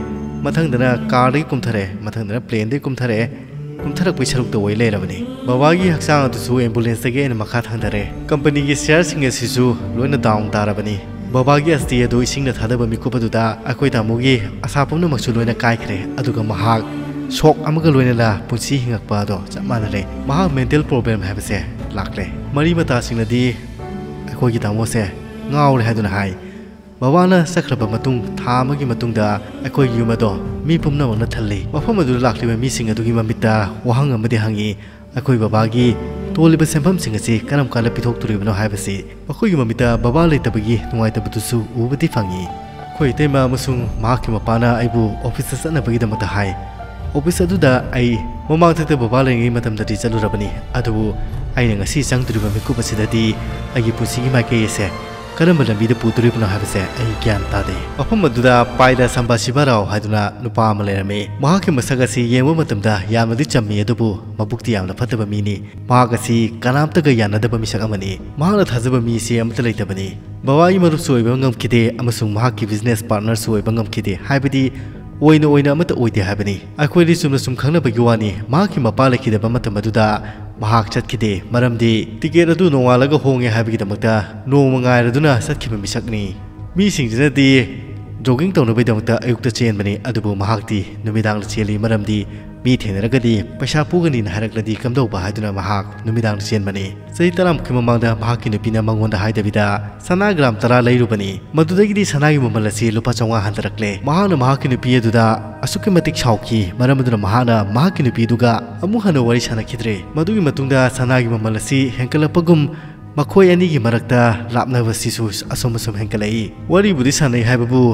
ꯃꯊꯪꯗꯅ ꯀꯥꯔꯗꯒꯤ ꯀꯨꯝꯊꯔꯦ, ꯃꯊꯪꯗꯅ ꯄ꯭ꯂꯦꯟꯗꯒꯤ ꯀꯨꯝꯊꯔꯦ꯫ ꯀꯨꯝꯊꯔꯛꯄꯒꯤ ꯁꯔꯨꯛꯇ ꯑꯣꯏ ꯂꯩꯔꯕꯅꯤ꯫ ꯕꯕꯥꯒꯤ ꯍꯛꯆꯥꯡ ꯑꯗꯨꯁꯨ ꯑꯦꯝꯕꯨꯂꯦꯟꯁꯇꯒꯤ ꯑꯩꯅ ꯃꯈꯥ ꯊꯥꯡꯊꯔꯦ꯫ ꯀꯝꯄꯅꯤꯒꯤ ꯁꯤꯌꯥꯔꯁꯤꯡ ꯑꯁꯤꯁꯨ ꯂꯣꯏꯅ ꯗꯥꯎꯟ ꯇꯥꯔꯕꯅꯤ꯫ ꯕꯕꯥꯒꯤ ꯑꯁꯇꯤ ꯑꯗꯨ ꯏꯁꯤꯡꯅ ꯊꯥꯗꯕ ꯃꯤꯀꯨꯞ ꯑꯗꯨꯗ ꯑꯩꯈꯣꯏ ꯇꯥꯃꯣꯒꯤ ꯑꯁꯥ ꯄꯨꯝꯅꯃꯛꯁꯨ ꯂꯣꯏꯅ ꯀꯥꯏꯈ꯭ꯔꯦ, ꯑꯗꯨꯒ ꯃꯍꯥꯛ ꯁꯣꯛ ꯑꯃꯒ ꯂꯣꯏꯅꯅ ꯄꯨꯟꯁꯤ ꯍꯤꯡꯉꯛꯄ ꯑꯗꯣ ꯆꯞ ꯃꯥꯟꯅꯔꯦ꯫ ꯃꯍꯥꯛ ꯃꯦꯟꯇꯦꯜ ꯄ꯭ꯔꯣꯕ꯭ꯂꯦꯝ ꯍꯥꯏꯕꯁꯦ ꯂꯥꯛꯂꯦ꯫ ꯃꯔꯤ ꯃꯇꯥꯁꯤꯡꯅꯗꯤ ꯑꯩꯈꯣꯏꯒꯤ ꯇꯥꯃꯣꯁꯦ ꯉꯥꯎꯔꯦ ꯍꯥꯏꯗꯨꯅ ꯍꯥꯏ꯫ ꯕꯕꯥꯅ ꯆꯠꯈ꯭ꯔꯕ ꯃꯇꯨꯡ ꯊꯥ ꯑꯃꯒꯤ ꯃꯇꯨꯡꯗ ꯑꯩꯈꯣꯏꯒꯤ ꯌꯨꯝ ꯑꯗꯣ ꯃꯤ ꯄꯨꯝꯅꯃꯛꯅ ꯊꯜꯂꯤ꯫ ꯃꯐꯝ ꯑꯗꯨꯗ ꯂꯥꯛꯂꯤꯕ ꯃꯤꯁꯤꯡ ꯑꯗꯨꯒꯤ ꯃꯃꯤꯠꯇ ꯋꯥꯍꯪ ꯑꯃꯗꯤ ꯍꯪꯉꯤ, "ꯑꯩꯈꯣꯏ ꯕꯕꯥꯒꯤ ꯇꯣꯜꯂꯤꯕ ꯁꯦꯟꯐꯝꯁꯤꯡ ꯑꯁꯤ ꯀꯔꯝ ꯀꯥꯟꯗ ꯄꯤꯊꯣꯛꯇꯣꯔꯤꯕꯅꯣ?" ꯍꯥꯏꯕꯁꯤ꯫ ꯃꯈꯣꯏꯒꯤ ꯃꯃꯤꯠꯇ ꯕꯕꯥ ꯂꯩꯇꯕꯒꯤ ꯅꯨꯡꯉꯥꯏꯇꯕꯗꯨꯁꯨ ꯎꯕꯗꯤ ꯐꯪꯉꯤ꯫ ꯑꯩꯈꯣꯏ ꯏꯇꯩꯃ ꯑꯃꯁꯨꯡ ꯃꯍꯥꯛꯀꯤ ꯃꯄꯥꯅ ꯑꯩꯕꯨ ꯑꯣꯐꯤꯁꯇ ꯆꯠꯅꯕꯒꯤꯗꯃꯛꯇ ꯍꯥꯏ꯫ ꯑꯣꯐꯤꯁ ꯑꯗꯨꯗ ꯑꯩ ꯃꯃꯥꯡꯊꯛꯇ ꯕꯕꯥ ꯂꯩꯔꯤꯉꯩ ꯃꯇꯝꯗꯗꯤ ꯆꯠꯂꯨꯔꯕꯅꯤ, ꯑꯗꯨꯕꯨ ꯑꯩꯅ ꯉꯁꯤ ꯆꯪꯗꯣꯔꯤꯕ ꯃꯤꯀꯨꯞ ꯑꯁꯤꯗꯗꯤ ꯑꯩꯒꯤ ꯄꯨꯟꯁꯤꯒꯤ ꯃꯥꯏꯀꯩ ꯑꯁꯦ ꯀꯔꯝꯕ ꯂꯝꯕꯤꯗ ꯄꯨꯗꯣꯔꯤꯕꯅꯣ ꯍꯥꯏꯕꯁꯦ ꯑꯩ ꯒ꯭ꯌꯥꯟ ꯇꯥꯗꯦ꯫ ꯃꯐꯝ ꯑꯗꯨꯗ ꯄꯥꯏꯗ ꯁꯝꯕꯥꯁꯤꯕ ꯔꯥꯎ ꯍꯥꯏꯗꯨꯅ ꯅꯨꯄꯥ ꯑꯃ ꯂꯩꯔꯝꯃꯤ꯫ ꯃꯍꯥꯛꯀꯤ ꯃꯁꯛ ꯑꯁꯤ ꯌꯦꯡꯕ ꯃꯇꯝꯗ ꯌꯥꯝꯅꯗꯤ ꯆꯝꯃꯤ, ꯑꯗꯨꯕꯨ ꯃꯕꯨꯛꯇꯤ ꯌꯥꯝꯅ ꯐꯠꯇꯕ ꯃꯤꯅꯤ꯫ ꯃꯍꯥꯛ ꯑꯁꯤ ꯀꯅꯥꯝꯇꯒ ꯌꯥꯅꯗꯕ ꯃꯤꯁꯛ ꯑꯃꯅꯤ꯫ ꯃꯍꯥꯛꯅ ꯊꯥꯖꯕ ꯃꯤ ꯑꯁꯤ ꯑꯃꯠꯇ ꯂꯩꯇꯕꯅꯤ꯫ ꯕꯕꯥꯒꯤ ꯃꯔꯨꯞꯁꯨ ꯑꯣꯏꯕ ꯉꯝꯈꯤꯗꯦ ꯑꯃꯁꯨꯡ ꯃꯍꯥꯛꯀꯤ ꯕꯤꯖꯤꯅꯦꯁ ꯄꯥꯔꯠꯅꯔꯁꯨ ꯑꯣꯏꯕ ꯉꯝꯈꯤꯗꯦ, ꯍꯥꯏꯕꯗꯤ ꯑꯣꯏꯅ ꯑꯣꯏꯅ ꯑꯃꯠꯇ ꯑꯣꯏꯗꯦ ꯍꯥꯏꯕꯅꯤ꯫ ꯑꯩꯈꯣꯏꯗꯤ ꯆꯨꯝꯅ ꯁꯨꯝ ꯈꯪꯅꯕꯒꯤ ꯋꯥꯅꯤ꯫ ꯃꯍꯥꯛꯀꯤ ꯃꯄꯥ ꯂꯩꯈꯤꯗꯕ ꯃꯇꯝ ꯑꯗꯨꯗ ꯃꯍꯥꯛ ꯆꯠꯈꯤꯗꯦ, ꯃꯔꯝꯗꯤ ꯇꯤꯀꯦꯠ ꯑꯗꯨ ꯅꯣꯡꯉꯥꯜꯂꯒ ꯍꯣꯡꯉꯦ ꯍꯥꯏꯕꯒꯤꯗꯃꯛꯇ ꯅꯣꯡꯃ ꯉꯥꯏꯔꯗꯨꯅ ꯆꯠꯈꯤꯕ ꯃꯤꯁꯛꯅꯤ꯫ ꯃꯤꯁꯤꯡꯁꯤꯅꯗꯤ ꯖꯣꯒꯤꯡ ꯇꯧꯅꯕꯒꯤꯗꯃꯛꯇ ꯑꯌꯨꯛꯇ ꯆꯦꯟꯕꯅꯤ, ꯑꯗꯨꯕꯨ ꯃꯍꯥꯛꯇꯤ ꯅꯨꯃꯤꯗꯥꯡꯗ ꯆꯦꯜꯂꯤ, ꯃꯔꯝꯗꯤ ꯃꯤ ꯊꯦꯡꯅꯔꯒꯗꯤ ꯄꯩꯁꯥ ꯄꯨꯒꯅꯤꯅ ꯍꯥꯏꯔꯛꯂꯗꯤ ꯀꯝꯗꯧꯕ ꯍꯥꯏꯗꯨꯅ ꯃꯍꯥꯛ ꯅꯨꯃꯤꯗꯥꯡꯗ ꯆꯦꯟꯕꯅꯤ꯫ ꯆꯍꯤ ꯇꯔꯥꯃꯨꯛꯀꯤ ꯃꯃꯥꯡꯗ ꯃꯍꯥꯛꯀꯤ ꯅꯨꯄꯤꯅ ꯃꯉꯣꯟꯗ ꯍꯥꯏꯗꯕꯤꯗ ꯁꯅꯥ ꯒ꯭ꯔꯥꯝ ꯇꯔꯥ ꯂꯩꯔꯨꯕꯅꯤ꯫ ꯃꯗꯨꯗꯒꯤꯗꯤ ꯁꯅꯥꯒꯤ ꯃꯃꯜ ꯑꯁꯤ ꯂꯨꯄꯥ ꯆꯥꯝꯃꯉꯥ ꯍꯟꯊꯔꯛꯂꯦ꯫ ꯃꯍꯥꯛꯅ ꯃꯍꯥꯛꯀꯤ ꯅꯨꯄꯤ ꯑꯗꯨꯗ ꯑꯁꯨꯛꯀꯤ ꯃꯇꯤꯛ ꯁꯥꯎꯈꯤ, ꯃꯔꯝ ꯑꯗꯨꯅ ꯃꯍꯥꯛꯅ ꯃꯍꯥꯛꯀꯤ ꯅꯨꯄꯤꯗꯨꯒ ꯑꯃꯨꯛ ꯍꯟꯅ ꯋꯥꯔꯤ ꯁꯥꯟꯅꯈꯤꯗ꯭ꯔꯦ꯫ ꯃꯗꯨꯒꯤ ꯃꯇꯨꯡꯗ ꯁꯅꯥꯒꯤ ꯃꯃꯜ ꯑꯁꯤ ꯍꯦꯟꯒꯠꯂꯛꯄꯒꯨꯝ ꯃꯈꯣꯏ ꯑꯅꯤꯒꯤ ꯃꯔꯛꯇ ꯂꯥꯞꯅꯕꯁꯤꯁꯨ ꯑꯁꯨꯝ ꯑꯁꯨꯝ ꯍꯦꯟꯒꯠꯂꯛꯏ꯫ ꯋꯥꯔꯤꯕꯨꯗꯤ ꯁꯥꯟꯅꯩ ꯍꯥꯏꯕꯕꯨ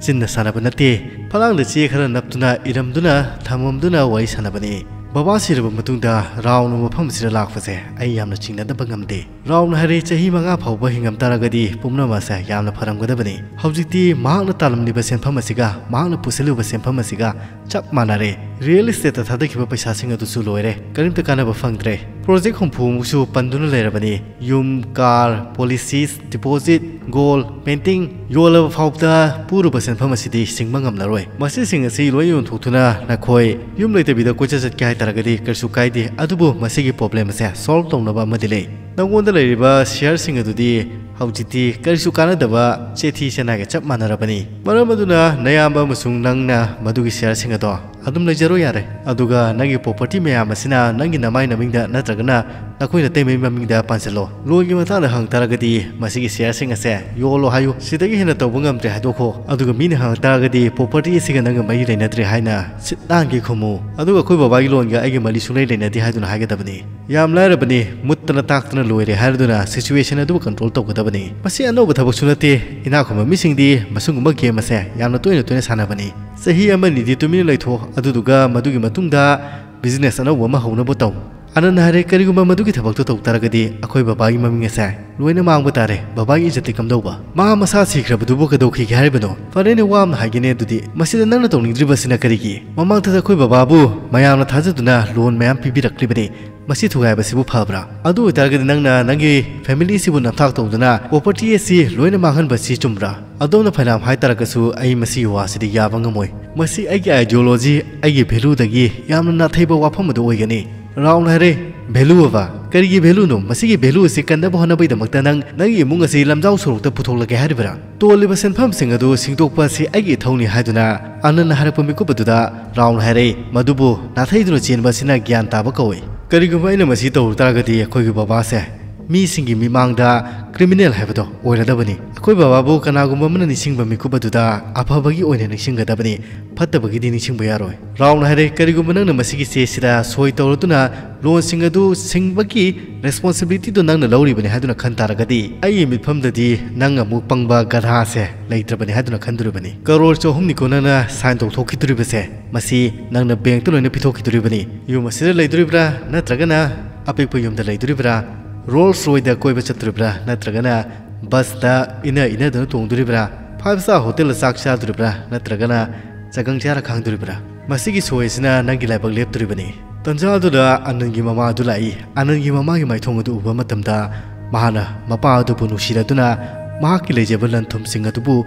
ꯆꯤꯟꯅ ꯁꯥꯟꯅꯕ ꯅꯠꯇꯦ, ꯐꯛꯂꯥꯡꯗ ꯆꯦ ꯈꯔ ꯅꯞꯇꯨꯅ ꯏꯔꯝꯗꯨꯅ ꯊꯝꯃꯝꯗꯨꯅ ꯋꯥꯔꯤ ꯁꯥꯟꯅꯕꯅꯤ꯫ ꯕꯕꯥ ꯁꯤꯔꯕ ꯃꯇꯨꯡꯗ ꯔꯥꯎꯅ ꯃꯐꯝ ꯑꯁꯤꯗ ꯂꯥꯛꯄꯁꯦ ꯑꯩ ꯌꯥꯝꯅ ꯆꯤꯡꯅꯗꯕ ꯉꯝꯗꯦ꯫ ꯔꯥꯎꯅ ꯍꯥꯏꯔꯦ, ꯆꯍꯤ ꯃꯉꯥ ꯐꯥꯎꯕ ꯍꯤꯡꯉꯝ ꯇꯥꯔꯒꯗꯤ ꯄꯨꯝꯅꯃꯛ ꯑꯁꯦ ꯌꯥꯝꯅ ꯐꯔꯝꯒꯗꯕꯅꯤ꯫ ꯍꯧꯖꯤꯛꯇꯤ ꯃꯍꯥꯛꯅ ꯇꯥꯜꯂꯝꯂꯤꯕ ꯁꯦꯟꯐꯝ ꯑꯁꯤꯒ ꯃꯍꯥꯛꯅ ꯄꯨꯁꯤꯜꯂꯤꯕ ꯁꯦꯟꯐꯝ ꯑꯁꯤꯒ ꯆꯞ ꯃꯥꯟꯅꯔꯦ꯫ ꯔꯤꯌꯦꯜ ꯏꯁꯇꯦꯠꯇ ꯊꯥꯗꯈꯤꯕ ꯄꯩꯁꯥꯁꯤꯡ ꯑꯗꯨꯁꯨ ꯂꯣꯏꯔꯦ, ꯀꯔꯤꯝꯇ ꯀꯥꯟꯅꯕ ꯐꯪꯗ꯭ꯔꯦ꯫ ꯄ꯭ꯔꯣꯖꯦꯛ ꯍꯨꯝꯐꯨꯃꯨꯛꯁꯨ ꯄꯟꯗꯨꯅ ꯂꯩꯔꯕꯅꯤ꯫ ꯌꯨꯝ, car, policies, deposit, goal, painting, ꯌꯣꯜꯂꯕ ꯐꯥꯎꯕꯗ ꯄꯨꯔꯨꯕ ꯁꯦꯟꯐꯝ ꯑꯁꯤꯗꯤ ꯁꯤꯡꯕ ꯉꯝꯂꯔꯣꯏ꯫ ꯃꯁꯤꯁꯤꯡ ꯑꯁꯤ ꯂꯣꯏ ꯌꯣꯟꯊꯣꯛꯇꯨꯅ ꯅꯈꯣꯏ ꯌꯨꯝ ꯂꯩꯇꯕꯤꯗ ꯀꯣꯏꯆꯠ ꯆꯠꯀꯦ ꯍꯥꯏ ꯇꯥꯔꯒꯗꯤ ꯀꯔꯤꯁꯨ ꯀꯥꯏꯗꯦ, ꯑꯗꯨꯕꯨ ꯃꯁꯤꯒꯤ ꯄ꯭ꯔꯣꯕ꯭ꯂꯦꯝ ꯑꯁꯦ ꯁꯣꯜꯕ ꯇꯧꯅꯕ ꯑꯃꯗꯤ ꯂꯩ꯫ ꯅꯉꯣꯟꯗ ꯂꯩꯔꯤꯕ ꯁꯤꯌꯔꯁꯤꯡ ꯑꯗꯨꯗꯤ ꯍꯧꯖꯤꯛꯇꯤ ꯀꯔꯤꯁꯨ ꯀꯥꯟꯅꯗꯕ ꯆꯦꯊꯤ ꯆꯦꯅꯥꯏꯒ ꯆꯞ ꯃꯥꯟꯅꯔꯕꯅꯤ꯫ ꯃꯔꯝ ꯑꯗꯨꯅ ꯅꯌꯥꯝꯕ ꯑꯃꯁꯨꯡ ꯅꯪꯅ ꯃꯗꯨꯒꯤ ꯁꯤꯌꯔꯁꯤꯡ ꯑꯗꯣ ꯑꯗꯨꯝ ꯂꯩꯖꯔꯣ ꯌꯥꯔꯦ꯫ ꯑꯗꯨꯒ ꯅꯪꯒꯤ ꯄ꯭ꯔꯣꯄꯔꯇꯤ ꯃꯌꯥꯝ ꯑꯁꯤꯅ ꯅꯪꯒꯤ ꯅꯃꯥꯏ ꯅꯃꯤꯡꯗ ꯅꯠꯇ꯭ꯔꯒꯅ ꯅꯈꯣꯏ ꯅꯇꯩꯃꯩ ꯃꯃꯤꯡꯗ ꯄꯥꯟꯁꯤꯜꯂꯣ꯫ ꯂꯣꯟꯒꯤ ꯃꯇꯥꯡꯗ ꯍꯪ ꯇꯥꯔꯒꯗꯤ ꯃꯁꯤꯒꯤ ꯁꯤꯌꯔꯁꯤꯡ ꯑꯁꯦ ꯌꯣꯜꯂꯣ ꯍꯥꯏꯌꯨ꯫ ꯁꯤꯗꯒꯤ ꯍꯦꯟꯅ ꯇꯧꯕ ꯉꯝꯗ꯭ꯔꯦ ꯍꯥꯏꯗꯣꯛꯈꯣ꯫ ꯑꯗꯨꯒ ꯃꯤꯅ ꯍꯪꯉꯛ ꯇꯥꯔꯒꯗꯤ ꯄ꯭ꯔꯣꯄꯔꯇꯤ ꯑꯁꯤꯒ ꯅꯪꯒ ꯃꯔꯤ ꯂꯩꯅꯗ꯭ꯔꯦ ꯍꯥꯏꯅ ꯁꯤꯠ ꯅꯥꯟꯒꯦ ꯈꯨꯝꯃꯨ꯫ ꯑꯗꯨꯒ ꯑꯩꯈꯣꯏ ꯕꯕꯥꯒꯤ ꯂꯣꯟꯒ ꯑꯩꯒ ꯃꯔꯤ ꯁꯨꯡꯂꯩ ꯂꯩꯅꯗꯦ ꯍꯥꯏꯗꯨꯅ ꯍꯥꯏꯒꯗꯕꯅꯤ꯫ ꯌꯥꯝ ꯂꯥꯏꯔꯕꯅꯤ, ꯃꯨꯠꯇꯅ ꯇꯥꯛꯇꯅ ꯂꯣꯏꯔꯦ ꯍꯥꯏꯔꯗꯨꯅ ꯁꯤꯆꯨꯋꯦꯁꯟ ꯑꯗꯨꯕꯨ ꯀꯟꯇ꯭ꯔꯣꯜ ꯇꯧꯒꯗꯕꯅꯤ꯫ ꯃꯁꯤ ꯑꯅꯧꯕ ꯊꯕꯛꯁꯨ ꯅꯠꯇꯦ꯫ ꯏꯅꯥꯛ ꯈꯨꯟꯕ ꯃꯤꯁꯤꯡꯗꯤ ꯃꯁꯤꯒꯨꯝꯕ ꯒꯦꯝ ꯑꯁꯦ ꯌꯥꯝꯅ ꯇꯣꯏꯅ ꯇꯣꯏꯅ ꯁꯥꯟꯅꯕꯅꯤ꯫ ꯆꯍꯤ ꯑꯃꯅꯤꯗꯤ ꯇꯨꯃꯤꯟꯅ ꯂꯩꯊꯣꯛ, ꯑꯗꯨꯗꯨꯒ ꯃꯗꯨꯒꯤ ꯃꯇꯨꯡꯗ ꯕꯤꯖꯤꯅꯦꯁ ꯑꯅꯧꯕ ꯑꯃ ꯍꯧꯅꯕ ꯇꯧ꯫ ꯑꯅꯟꯅ ꯍꯥꯏꯔꯦ, ꯀꯔꯤꯒꯨꯝꯕ ꯃꯗꯨꯒꯤ ꯊꯕꯛꯇꯣ ꯇꯧ ꯇꯥꯔꯒꯗꯤ ꯑꯩꯈꯣꯏ ꯕꯕꯥꯒꯤ ꯃꯃꯤꯡ ꯑꯁꯦ ꯂꯣꯏꯅ ꯃꯥꯡꯕ ꯇꯥꯔꯦ꯫ ꯕꯕꯥꯒꯤ ꯏꯖꯠꯇꯤ ꯀꯝꯗꯧꯕ? ꯃꯥ ꯃꯁꯥ ꯁꯤꯈ꯭ꯔꯕꯗꯨꯕꯨ ꯀꯩꯗꯧꯈꯤꯒꯦ ꯍꯥꯏꯔꯤꯕꯅꯣ? ꯐꯔꯦꯅꯦ, ꯋꯥ ꯑꯃ ꯍꯥꯏꯒꯦꯅꯦ ꯑꯗꯨꯗꯤ꯫ ꯃꯁꯤꯗ ꯅꯪꯅ ꯇꯧꯅꯤꯡꯗ꯭ꯔꯤꯕꯁꯤꯅ ꯀꯔꯤꯒꯤ? ꯃꯃꯥꯡꯊꯗ ꯑꯩꯈꯣꯏ ꯕꯕꯥꯕꯨ ꯃꯌꯥꯝꯅ ꯊꯥꯖꯗꯨꯅ ꯂꯣꯟ ꯃꯌꯥꯝ ꯄꯤꯕꯤꯔꯛꯂꯤꯕꯅꯤ꯫ ꯃꯁꯤ ꯊꯨꯒꯥꯏꯕꯁꯤꯕꯨ ꯐꯕ꯭ꯔꯥ? ꯑꯗꯨ ꯑꯣꯏꯇꯥꯔꯒꯗꯤ ꯅꯪꯅ ꯅꯪꯒꯤ ꯐꯦꯃꯤꯂꯤꯁꯤꯕꯨ ꯅꯝꯊꯥꯛ ꯇꯧꯗꯨꯅ ꯄ꯭ꯔꯣꯄꯔꯇꯤ ꯑꯁꯤ ꯂꯣꯏꯅ ꯃꯥꯡꯍꯟꯕꯁꯤ ꯆꯨꯝꯕ꯭ꯔꯥ? ꯑꯗꯣꯝꯅ ꯐꯅꯌꯥꯝ ꯍꯥꯏꯇꯥꯔꯒꯁꯨ ꯑꯩ ꯃꯁꯤꯒꯤ ꯋꯥꯁꯤꯗꯤ ꯌꯥꯕ ꯉꯝꯃꯣꯏ꯫ ꯃꯁꯤ ꯑꯩꯒꯤ ꯑꯥꯏꯗꯤꯌꯣꯂꯣꯖꯤ, ꯑꯩꯒꯤ ꯚꯦꯂꯨꯗꯒꯤ ꯌꯥꯝꯅ ꯅꯥꯊꯩꯕ ꯋꯥꯐꯝ ꯑꯗꯨ ꯑꯣꯏꯒꯅꯤ꯫ ꯔꯥꯎꯟ ꯍꯥꯏꯔꯦ, "ꯚꯦꯂꯨ ꯑꯕ? ꯀꯔꯤꯒꯤ ꯚꯦꯂꯨꯅꯣ? ꯃꯁꯤꯒꯤ ꯚꯦꯂꯨ ꯑꯁꯤ ꯀꯟꯅꯕ ꯍꯣꯠꯅꯕꯒꯤꯗꯃꯛꯇ ꯅꯪ ꯅꯪꯒꯤ ꯏꯃꯨꯡ ꯑꯁꯤ ꯂꯝꯖꯥꯎ ꯁꯣꯔꯣꯛꯇ ꯄꯨꯊꯣꯛꯂꯒꯦ ꯍꯥꯏꯔꯤꯕ꯭ꯔꯥ?" ꯇꯣꯜꯂꯤꯕ ꯁꯦꯟꯐꯝꯁꯤꯡ ꯑꯗꯨ ꯁꯤꯡꯗꯣꯛꯄ ꯑꯁꯤ ꯑꯩꯒꯤ ꯏꯊꯧꯅꯤ ꯍꯥꯏꯗꯨꯅ ꯑꯅꯟꯅ ꯍꯥꯏꯔꯛꯄ ꯃꯤꯀꯨꯞ ꯑꯗꯨꯗ ꯔꯥꯎꯟ ꯍꯥꯏꯔꯛꯏ, "ꯃꯗꯨꯕꯨ ꯅꯥꯊꯩꯗꯨꯅ ꯆꯦꯟꯕ ꯑꯁꯤꯅ ꯒ꯭ꯌꯥꯟ ꯇꯥꯕ ꯀꯧꯏ꯫ ꯀꯔꯤꯒꯨꯝꯕ ꯑꯩꯅ ꯃꯁꯤ ꯇꯧꯔꯨ ꯇꯥꯔꯒꯗꯤ ꯑꯩꯈꯣꯏꯒꯤ ꯕꯕꯥꯁꯦ ꯃꯤꯁꯤꯡꯒꯤ ꯃꯤꯃꯥꯡꯗ ꯀ꯭ꯔꯤꯃꯤꯅꯦꯜ ꯍꯥꯏꯕꯗꯣ ꯑꯣꯏꯔꯗꯕꯅꯤ꯫ ꯑꯩꯈꯣꯏ ꯕꯕꯥꯕꯨ ꯀꯅꯥꯒꯨꯝꯕ ꯑꯃꯅ ꯅꯤꯡꯁꯤꯡꯕ ꯃꯤꯀꯨꯞ ꯑꯗꯨꯗ ꯑꯐꯕꯒꯤ ꯑꯣꯏꯅ ꯅꯤꯡꯁꯤꯡꯒꯗꯕꯅꯤ, ꯐꯠꯇꯕꯒꯤꯗꯤ ꯅꯤꯡꯁꯤꯡꯕ ꯌꯥꯔꯣꯏ꯫" ꯔꯥꯎꯟ ꯍꯥꯏꯔꯦ, "ꯀꯔꯤꯒꯨꯝꯕ ꯅꯪꯅ ꯃꯁꯤꯒꯤ ꯆꯦꯁꯤꯗ ꯁꯣꯏ ꯇꯧꯔꯗꯨꯅ ꯂꯣꯟꯁꯤꯡ ꯑꯗꯨ ꯁꯤꯡꯕꯒꯤ ꯔꯦꯁꯄꯣꯟꯁꯤꯕꯤꯂꯤꯇꯤꯗꯨ ꯅꯪꯅ ꯂꯧꯔꯤꯕꯅꯤ ꯍꯥꯏꯗꯨꯅ ꯈꯟ ꯇꯥꯔꯒꯗꯤ ꯑꯩꯒꯤ ꯃꯤꯠꯐꯝꯗꯗꯤ ꯅꯪ ꯑꯃꯨꯛ ꯄꯪꯕ ꯒꯙꯥꯁꯦ ꯂꯩꯇ꯭ꯔꯕꯅꯤ ꯍꯥꯏꯗꯨꯅ ꯈꯟꯗꯣꯔꯤꯕꯅꯤ꯫ ꯀꯔꯣꯔ ꯆꯍꯨꯝꯅꯤꯀꯣ ꯅꯪꯅ ꯁꯥꯏꯟ ꯇꯧꯊꯣꯛꯈꯤꯗꯣꯔꯤꯕꯁꯦ, ꯃꯁꯤ ꯅꯪꯅ ꯕꯦꯡꯛꯇ ꯂꯣꯏꯅ ꯄꯤꯊꯣꯛꯈꯤꯗꯣꯔꯤꯕꯅꯤ꯫ ꯌꯨꯝ ꯑꯁꯤꯗ ꯂꯩꯗꯣꯔꯤꯕ꯭ꯔꯥ ꯅꯠꯇ꯭ꯔꯒꯅ ꯑꯄꯤꯛꯄ ꯌꯨꯝꯗ ꯂꯩꯗꯣꯔꯤꯕ꯭ꯔꯥ? ꯔꯣꯜꯁ ꯔꯣꯏꯗ ꯀꯣꯏꯕ ꯆꯠꯇꯣꯔꯤꯕ꯭ꯔꯥ, ꯅꯠꯇ꯭ꯔꯒꯅ ꯕꯁꯇ ꯏꯅ ꯏꯅꯗꯨꯅ ꯇꯣꯡꯗꯣꯔꯤꯕ꯭ꯔꯥ, ꯐꯥꯏꯚ ꯁ꯭ꯇꯥꯔ ꯍꯣꯇꯦꯜꯗ ꯆꯥꯛ ꯆꯥꯗꯣꯔꯤꯕ꯭ꯔꯥ, ꯅꯠꯇ꯭ꯔꯒꯅ ꯆꯒꯪ ꯆꯥꯔ ꯈꯥꯡꯗꯣꯔꯤꯕ꯭ꯔꯥ? ꯃꯁꯤꯒꯤ ꯁꯣꯏ ꯑꯁꯤꯅ ꯅꯪꯒꯤ ꯂꯥꯏꯕꯛ ꯂꯦꯞꯇꯣꯔꯤꯕꯅꯤ꯫ ꯇꯟꯖꯥ ꯑꯗꯨꯗ ꯑꯅꯟꯒꯤ ꯃꯃꯥ ꯑꯗꯨ ꯂꯥꯛꯏ꯫ ꯑꯅꯟꯒꯤ ꯃꯃꯥꯒꯤ ꯃꯥꯏꯊꯣꯡ ꯑꯗꯨ ꯎꯕ ꯃꯇꯝꯗ ꯃꯍꯥꯛꯅ ꯃꯄꯥ ꯑꯗꯨꯕꯨ ꯅꯨꯡꯁꯤꯔꯗꯨꯅ ꯃꯍꯥꯛꯀꯤ ꯂꯩꯖꯕ ꯂꯟ ꯊꯨꯝꯁꯤꯡ ꯑꯗꯨꯕꯨ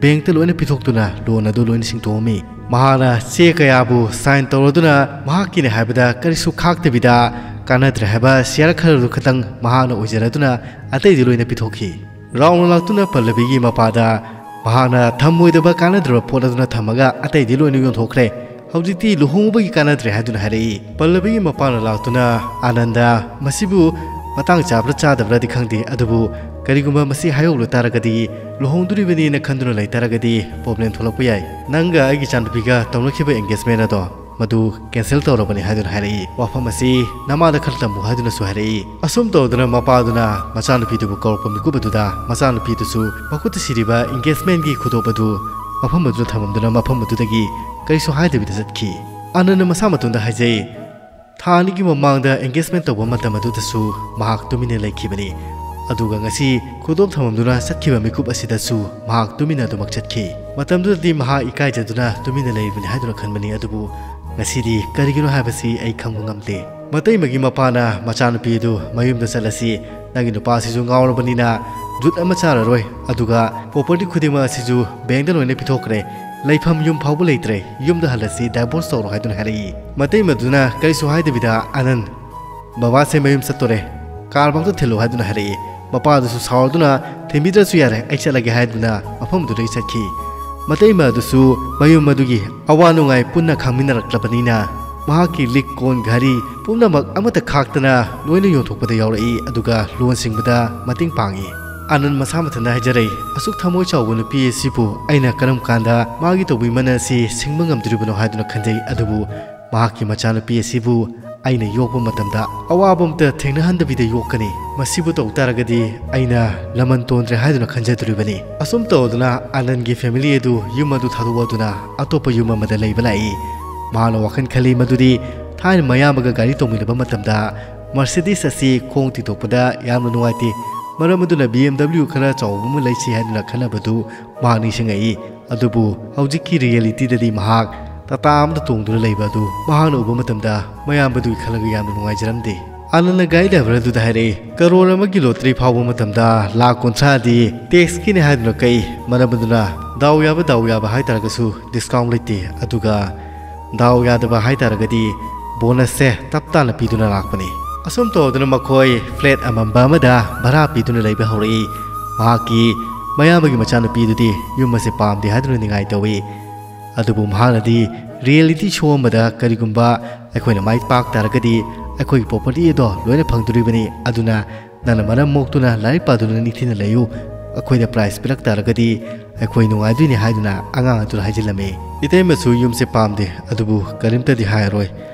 ꯕꯦꯡꯛꯇ ꯂꯣꯏꯅ ꯄꯤꯊꯣꯛꯇꯨꯅ ꯂꯣꯟ ꯑꯗꯨ ꯂꯣꯏꯅ ꯁꯤꯡꯗꯣꯛꯑꯝꯃꯤ꯫ ꯃꯍꯥꯛꯅ ꯆꯦ ꯀꯌꯥꯕꯨ ꯁꯥꯏꯟ ꯇꯧꯔꯗꯨꯅ ꯃꯍꯥꯛꯀꯤꯅꯤ ꯍꯥꯏꯕꯗ ꯀꯔꯤꯁꯨ ꯈꯥꯛꯇꯕꯤꯗ ꯀꯥꯟꯅꯗ꯭ꯔꯦ ꯍꯥꯏꯕ ꯁꯤꯌꯥꯔ ꯈꯔꯗꯨ ꯈꯛꯇꯪ ꯃꯍꯥꯛꯅ ꯑꯣꯏꯖꯔꯗꯨꯅ ꯑꯇꯩꯗꯤ ꯂꯣꯏꯅ ꯄꯤꯊꯣꯛꯈꯤ꯫ ꯔꯥꯎꯅ ꯂꯥꯛꯇꯨꯅ ꯄꯜꯂꯕꯤꯒꯤ ꯃꯄꯥꯗ ꯃꯍꯥꯛꯅ ꯊꯝꯃꯣꯏꯗꯕ ꯀꯥꯟꯅꯗ꯭ꯔꯕ ꯄꯣꯠ ꯑꯗꯨꯅ ꯊꯝꯃꯒ ꯑꯇꯩꯗꯤ ꯂꯣꯏꯅ ꯌꯣꯟꯊꯣꯛꯈ꯭ꯔꯦ꯫ ꯍꯧꯖꯤꯛꯇꯤ ꯂꯨꯍꯣꯡꯕꯒꯤ ꯀꯥꯟꯅꯗ꯭ꯔꯦ ꯍꯥꯏꯗꯨꯅ ꯍꯥꯏꯔꯛꯏ꯫ ꯄꯜꯂꯕꯤꯒꯤ ꯃꯄꯥꯅ ꯂꯥꯛꯇꯨꯅ ꯑꯥꯅꯟꯗ ꯃꯁꯤꯕꯨ ꯃꯇꯥꯡ ꯆꯥꯕ꯭ꯔꯥ ꯆꯥꯗꯕ꯭ꯔꯥꯗꯤ ꯈꯪꯗꯦ, ꯑꯗꯨꯕꯨ ꯀꯔꯤꯒꯨꯝꯕ ꯃꯁꯤ ꯍꯥꯏꯍꯧꯔ ꯇꯥꯔꯒꯗꯤ ꯂꯨꯍꯣꯡꯗꯣꯔꯤꯕꯅꯤꯅ ꯈꯟꯗꯨꯅ ꯂꯩꯇꯥꯔꯒꯗꯤ ꯄ꯭ꯔꯣꯕ꯭ꯂꯦꯝ ꯊꯣꯛꯂꯛꯄ ꯌꯥꯏ꯫ ꯅꯪꯒ ꯑꯩꯒꯤ ꯏꯆꯥꯅꯨꯄꯤꯒ ꯇꯧꯅꯈꯤꯕ ꯑꯦꯡꯒꯦꯖꯃꯦꯟ ꯑꯗꯣ ꯃꯗꯨ ꯀꯦꯟꯁꯦꯜ ꯇꯧꯔꯕꯅꯤ ꯍꯥꯏꯗꯨꯅ ꯍꯥꯏꯔꯛꯏ꯫ ꯋꯥꯐꯝ ꯑꯁꯤ ꯅꯃꯥꯗ ꯈꯔ ꯇꯝꯃꯨ ꯍꯥꯏꯗꯨꯅꯁꯨ ꯍꯥꯏꯔꯛꯏ꯫ ꯑꯁꯨꯝ ꯇꯧꯗꯨꯅ ꯃꯄꯥꯗꯨꯅ ꯃꯆꯥꯅꯨꯄꯤꯗꯨꯕꯨ ꯀꯧꯔꯛꯄ ꯃꯤꯀꯨꯞ ꯑꯗꯨꯗ ꯃꯆꯥꯅꯨꯄꯤꯗꯨꯁꯨ ꯃꯈꯨꯠꯇ ꯁꯤꯔꯤꯕ ꯏꯪꯒꯦꯖꯃꯦꯟꯒꯤ ꯈꯨꯗꯣꯞ ꯑꯗꯨ ꯃꯐꯝ ꯑꯗꯨꯗ ꯊꯝꯃꯝꯗꯨꯅ ꯃꯐꯝ ꯑꯗꯨꯗꯒꯤ ꯀꯔꯤꯁꯨ ꯍꯥꯏꯗꯕꯤꯗ ꯆꯠꯈꯤ꯫ ꯑꯅꯟꯅ ꯃꯁꯥ ꯃꯇꯣꯟꯗ ꯍꯥꯏꯖꯩ, ꯊꯥ ꯑꯅꯤꯒꯤ ꯃꯃꯥꯡꯗ ꯑꯦꯡꯒꯦꯖꯃꯦꯟ ꯇꯧꯕ ꯃꯇꯝ ꯑꯗꯨꯗꯁꯨ ꯃꯍꯥꯛ ꯇꯨꯃꯤꯟꯅ ꯂꯩꯈꯤꯕꯅꯤ꯫ ꯑꯗꯨꯒ ꯉꯁꯤ ꯈꯨꯗꯣꯞ ꯊꯝꯃꯝꯗꯨꯅ ꯆꯠꯈꯤꯕ ꯃꯤꯀꯨꯞ ꯑꯁꯤꯗꯁꯨ ꯃꯍꯥꯛ ꯇꯨꯃꯤꯟꯅ ꯑꯗꯨꯃꯛ ꯆꯠꯈꯤ꯫ ꯃꯇꯝꯗꯨꯗꯗꯤ ꯃꯍꯥꯛ ꯏꯀꯥꯏꯖꯗꯨꯅ ꯇꯨꯃꯤꯟꯅ ꯂꯩꯔꯤꯕꯅꯤ ꯍꯥꯏꯗꯨꯅ ꯈꯟꯕꯅꯤ, ꯑꯗꯨꯕꯨ ꯉꯁꯤꯗꯤ ꯀꯔꯤꯒꯤꯅꯣ ꯍꯥꯏꯕꯁꯤ ꯑꯩ ꯈꯪꯕ ꯉꯝꯗꯦ꯫ ꯃꯇꯩꯃꯒꯤ ꯃꯄꯥꯅ ꯃꯆꯥꯅꯨꯄꯤ ꯑꯗꯨ ꯃꯌꯨꯝꯗ ꯆꯠꯂꯁꯤ, ꯅꯪꯒꯤ ꯅꯨꯄꯥꯁꯤꯁꯨ ꯉꯥꯎꯔꯕꯅꯤꯅ ꯖꯨꯠ ꯑꯃ ꯆꯥꯔꯔꯣꯏ, ꯑꯗꯨꯒ ꯄ꯭ꯔꯣꯄꯔꯇꯤ ꯈꯨꯗꯤꯡꯃꯛ ꯑꯁꯤꯁꯨ ꯕꯦꯡꯗ ꯂꯣꯏꯅ ꯄꯤꯊꯣꯛꯈ꯭ꯔꯦ, ꯂꯩꯐꯝ ꯌꯨꯝ ꯐꯥꯎꯕ ꯂꯩꯇ꯭ꯔꯦ, ꯌꯨꯝꯗ ꯍꯜꯂꯁꯤ, ꯗꯥꯏꯚꯣꯔꯁ ꯇꯧꯔꯣ ꯍꯥꯏꯗꯨꯅ ꯍꯥꯏꯔꯛꯏ꯫ ꯃꯇꯩꯃꯗꯨꯅ ꯀꯔꯤꯁꯨ ꯍꯥꯏꯗꯕꯤꯗ, "ꯑꯅꯟ, ꯕꯕꯥꯁꯦ ꯃꯌꯨꯝ ꯆꯠꯇꯣꯔꯦ, ꯀꯥꯔ ꯐꯥꯎꯗ ꯊꯤꯜꯂꯨ" ꯍꯥꯏꯗꯨꯅ ꯍꯥꯏꯔꯛꯏ꯫ ꯃꯄꯥꯗꯨꯁꯨ ꯁꯥꯎꯔꯗꯨꯅ, "ꯊꯤꯟꯕꯤꯗ꯭ꯔꯁꯨ ꯌꯥꯔꯦ, ꯑꯩ ꯆꯠꯂꯒꯦ" ꯍꯥꯏꯗꯨꯅ ꯃꯐꯝ ꯑꯗꯨꯗꯒꯤ ꯆꯠꯈꯤ꯫ ꯃꯇꯩꯃ ꯑꯗꯨꯁꯨ ꯃꯌꯨꯝ ꯑꯗꯨꯒꯤ ꯑꯋꯥ ꯅꯨꯡꯉꯥꯏ ꯄꯨꯟꯅ ꯈꯪꯃꯤꯟꯅꯔꯛꯂꯕꯅꯤꯅ ꯃꯍꯥꯛꯀꯤ ꯂꯤꯛ ꯀꯣꯟ ꯘꯔꯤ ꯄꯨꯝꯅꯃꯛ ꯑꯃꯠꯇ ꯈꯥꯛꯇꯅ ꯂꯣꯏꯅ ꯌꯣꯟꯊꯣꯛꯄꯗ ꯌꯥꯎꯔꯛꯏ, ꯑꯗꯨꯒ ꯂꯣꯟ ꯁꯤꯡꯕꯗ ꯃꯇꯦꯡ ꯄꯥꯡꯏ꯫ ꯑꯅꯟ ꯃꯁꯥ ꯃꯊꯟꯇ ꯍꯥꯏꯖꯔꯛꯏ, "ꯑꯁꯨꯛ ꯊꯃꯣꯏ ꯆꯥꯎꯕ ꯅꯨꯄꯤ ꯑꯁꯤꯕꯨ ꯑꯩꯅ ꯀꯔꯝ ꯀꯥꯟꯗ ꯃꯥꯒꯤ ꯇꯧꯕꯤꯃꯜ ꯑꯁꯤ ꯁꯤꯡꯕ ꯉꯝꯗꯣꯔꯤꯕꯅꯣ?" ꯍꯥꯏꯗꯨꯅ ꯈꯟꯖꯩ꯫ ꯑꯗꯨꯕꯨ ꯃꯍꯥꯛꯀꯤ ꯃꯆꯥꯅꯨꯄꯤ ꯑꯁꯤꯕꯨ ꯑꯩꯅ ꯌꯣꯛꯄ ꯃꯇꯝꯗ ꯑꯋꯥꯕ ꯑꯃꯇ ꯊꯦꯡꯅꯍꯟꯗꯕꯤꯗ ꯌꯣꯛꯀꯅꯤ꯫ ꯃꯁꯤꯕꯨ ꯇꯧ ꯇꯥꯔꯒꯗꯤ ꯑꯩꯅ ꯂꯃꯟ ꯇꯣꯟꯗ꯭ꯔꯦ ꯍꯥꯏꯗꯨꯅ ꯈꯟꯖꯗꯣꯔꯤꯕꯅꯤ꯫ ꯑꯁꯨꯝ ꯇꯧꯗꯨꯅ ꯑꯅꯟꯒꯤ ꯐꯦꯃꯤꯂꯤ ꯑꯗꯨ ꯌꯨꯝ ꯑꯗꯨ ꯊꯥꯗꯣꯛꯂꯗꯨꯅ ꯑꯇꯣꯞꯄ ꯌꯨꯝ ꯑꯃꯗ ꯂꯩꯕ ꯂꯥꯛꯏ꯫ ꯃꯍꯥꯛꯅ ꯋꯥꯈꯜ ꯈꯜꯂꯤ ꯃꯗꯨꯗꯤ ꯊꯥꯏꯅ ꯃꯌꯥꯝꯕꯒ ꯒꯥꯔꯤ ꯇꯧꯃꯤꯟꯅꯕ ꯃꯇꯝꯗ ꯃꯔꯁꯤꯗꯤꯁ ꯑꯁꯤ ꯈꯣꯡ ꯇꯤꯡꯊꯣꯛꯄꯗ ꯌꯥꯝꯅ ꯅꯨꯡꯉꯥꯏꯇꯦ, ꯃꯔꯝ ꯑꯗꯨꯅ ꯕꯤ ꯑꯦꯝ ꯗꯕ꯭ꯂꯤꯎ ꯈꯔ ꯆꯥꯎꯕ ꯑꯃ ꯂꯩꯁꯤ ꯍꯥꯏꯗꯨꯅ ꯈꯟꯅꯕꯗꯨ ꯃꯍꯥꯛ ꯅꯤꯡꯁꯤꯡꯉꯛꯏ꯫ ꯑꯗꯨꯕꯨ ꯍꯧꯖꯤꯛꯀꯤ ꯔꯤꯌꯦꯂꯤꯇꯤꯗꯗꯤ ꯃꯍꯥꯛ ꯇꯥꯇꯥ ꯑꯃꯗ ꯇꯣꯡꯗꯨꯅ ꯂꯩꯕ ꯑꯗꯨ ꯃꯍꯥꯛꯅ ꯎꯕ ꯃꯇꯝꯗ ꯃꯌꯥꯝꯕꯗꯨꯒꯤ ꯈꯜꯂꯒ ꯌꯥꯝꯅ ꯅꯨꯡꯉꯥꯏꯖꯔꯝꯗꯦ꯫ ꯑꯥꯅꯟꯗꯅ ꯒꯥꯔꯤ ꯗ꯭ꯔꯥꯏꯚꯔ ꯑꯗꯨꯗ ꯍꯥꯏꯔꯛꯏ, "ꯀꯔꯣꯔ ꯑꯃꯒꯤ ꯂꯣꯇꯔꯤ ꯐꯥꯎꯕ ꯃꯇꯝꯗ ꯂꯥꯈ ꯀꯨꯟꯊ꯭ꯔꯥꯗꯤ ꯇꯦꯛꯁꯀꯤꯅꯤ ꯍꯥꯏꯗꯨꯅ ꯀꯛꯏ꯫ ꯃꯔꯝ ꯑꯗꯨꯅ ꯗꯥꯎ ꯌꯥꯕ, ꯗꯥꯎ ꯌꯥꯕ ꯍꯥꯏꯇꯥꯔꯒꯁꯨ ꯗꯤꯁꯀꯥꯎꯟ ꯂꯩꯇꯦ꯫ ꯑꯗꯨꯒ ꯗꯥꯎ ꯌꯥꯗꯕ ꯍꯥꯏꯇꯥꯔꯒꯗꯤ ꯕꯣꯅꯁꯁꯦ ꯇꯞ ꯇꯥꯅ ꯄꯤꯗꯨꯅ ꯂꯥꯛꯄꯅꯤ꯫" ꯑꯁꯨꯝ ꯇꯧꯗꯨꯅ ꯃꯈꯣꯏ ꯐ꯭ꯂꯦꯠ ꯑꯃꯝꯕ ꯑꯃꯗ ꯚꯔꯥ ꯄꯤꯗꯨꯅ ꯂꯩꯕ ꯍꯧꯔꯛꯏ꯫ ꯃꯍꯥꯛꯀꯤ ꯃꯌꯥꯝꯕꯒꯤ ꯃꯆꯥꯅꯨꯄꯤꯗꯨꯗꯤ ꯌꯨꯝ ꯑꯁꯤ ꯄꯥꯝꯗꯦ ꯍꯥꯏꯗꯨꯅ ꯅꯤꯡꯉꯥꯏ ꯇꯧꯏ꯫ ꯑꯗꯨꯕꯨ ꯃꯍꯥꯛꯅꯗꯤ ꯔꯤꯌꯦꯂꯤꯇꯤ ꯁꯣ ꯑꯃꯗ ꯀꯔꯤꯒꯨꯝꯕ ꯑꯩꯈꯣꯏꯅ ꯃꯥꯏ ꯄꯥꯛ ꯇꯥꯔꯒꯗꯤ ꯑꯩꯈꯣꯏꯒꯤ ꯄ꯭ꯔꯣꯄꯔꯇꯤ ꯑꯗꯣ ꯂꯣꯏꯅ ꯐꯪꯗꯣꯔꯤꯕꯅꯤ꯫ ꯑꯗꯨꯅ ꯅꯪꯅ ꯃꯔꯝ ꯃꯣꯛꯇꯨꯅ ꯂꯥꯏꯔꯤꯛ ꯄꯥꯗꯨꯅ ꯅꯤꯡꯊꯤꯅ ꯂꯩꯌꯨ꯫ ꯑꯩꯈꯣꯏꯗ ꯄ꯭ꯔꯥꯏꯖ ꯄꯤꯔꯛ ꯇꯥꯔꯒꯗꯤ ꯑꯩꯈꯣꯏ ꯅꯨꯡꯉꯥꯏꯗꯣꯏꯅꯤ ꯍꯥꯏꯗꯨꯅ ꯑꯉꯥꯡ ꯑꯗꯨꯗ ꯍꯥꯏꯖꯤꯜꯂꯝꯃꯤ꯫ ꯏꯇꯩꯃꯁꯨ ꯌꯨꯝꯁꯦ ꯄꯥꯝꯗꯦ, ꯑꯗꯨꯕꯨ ꯀꯔꯤꯝꯇꯗꯤ ꯍꯥꯏꯔꯔꯣꯏ꯫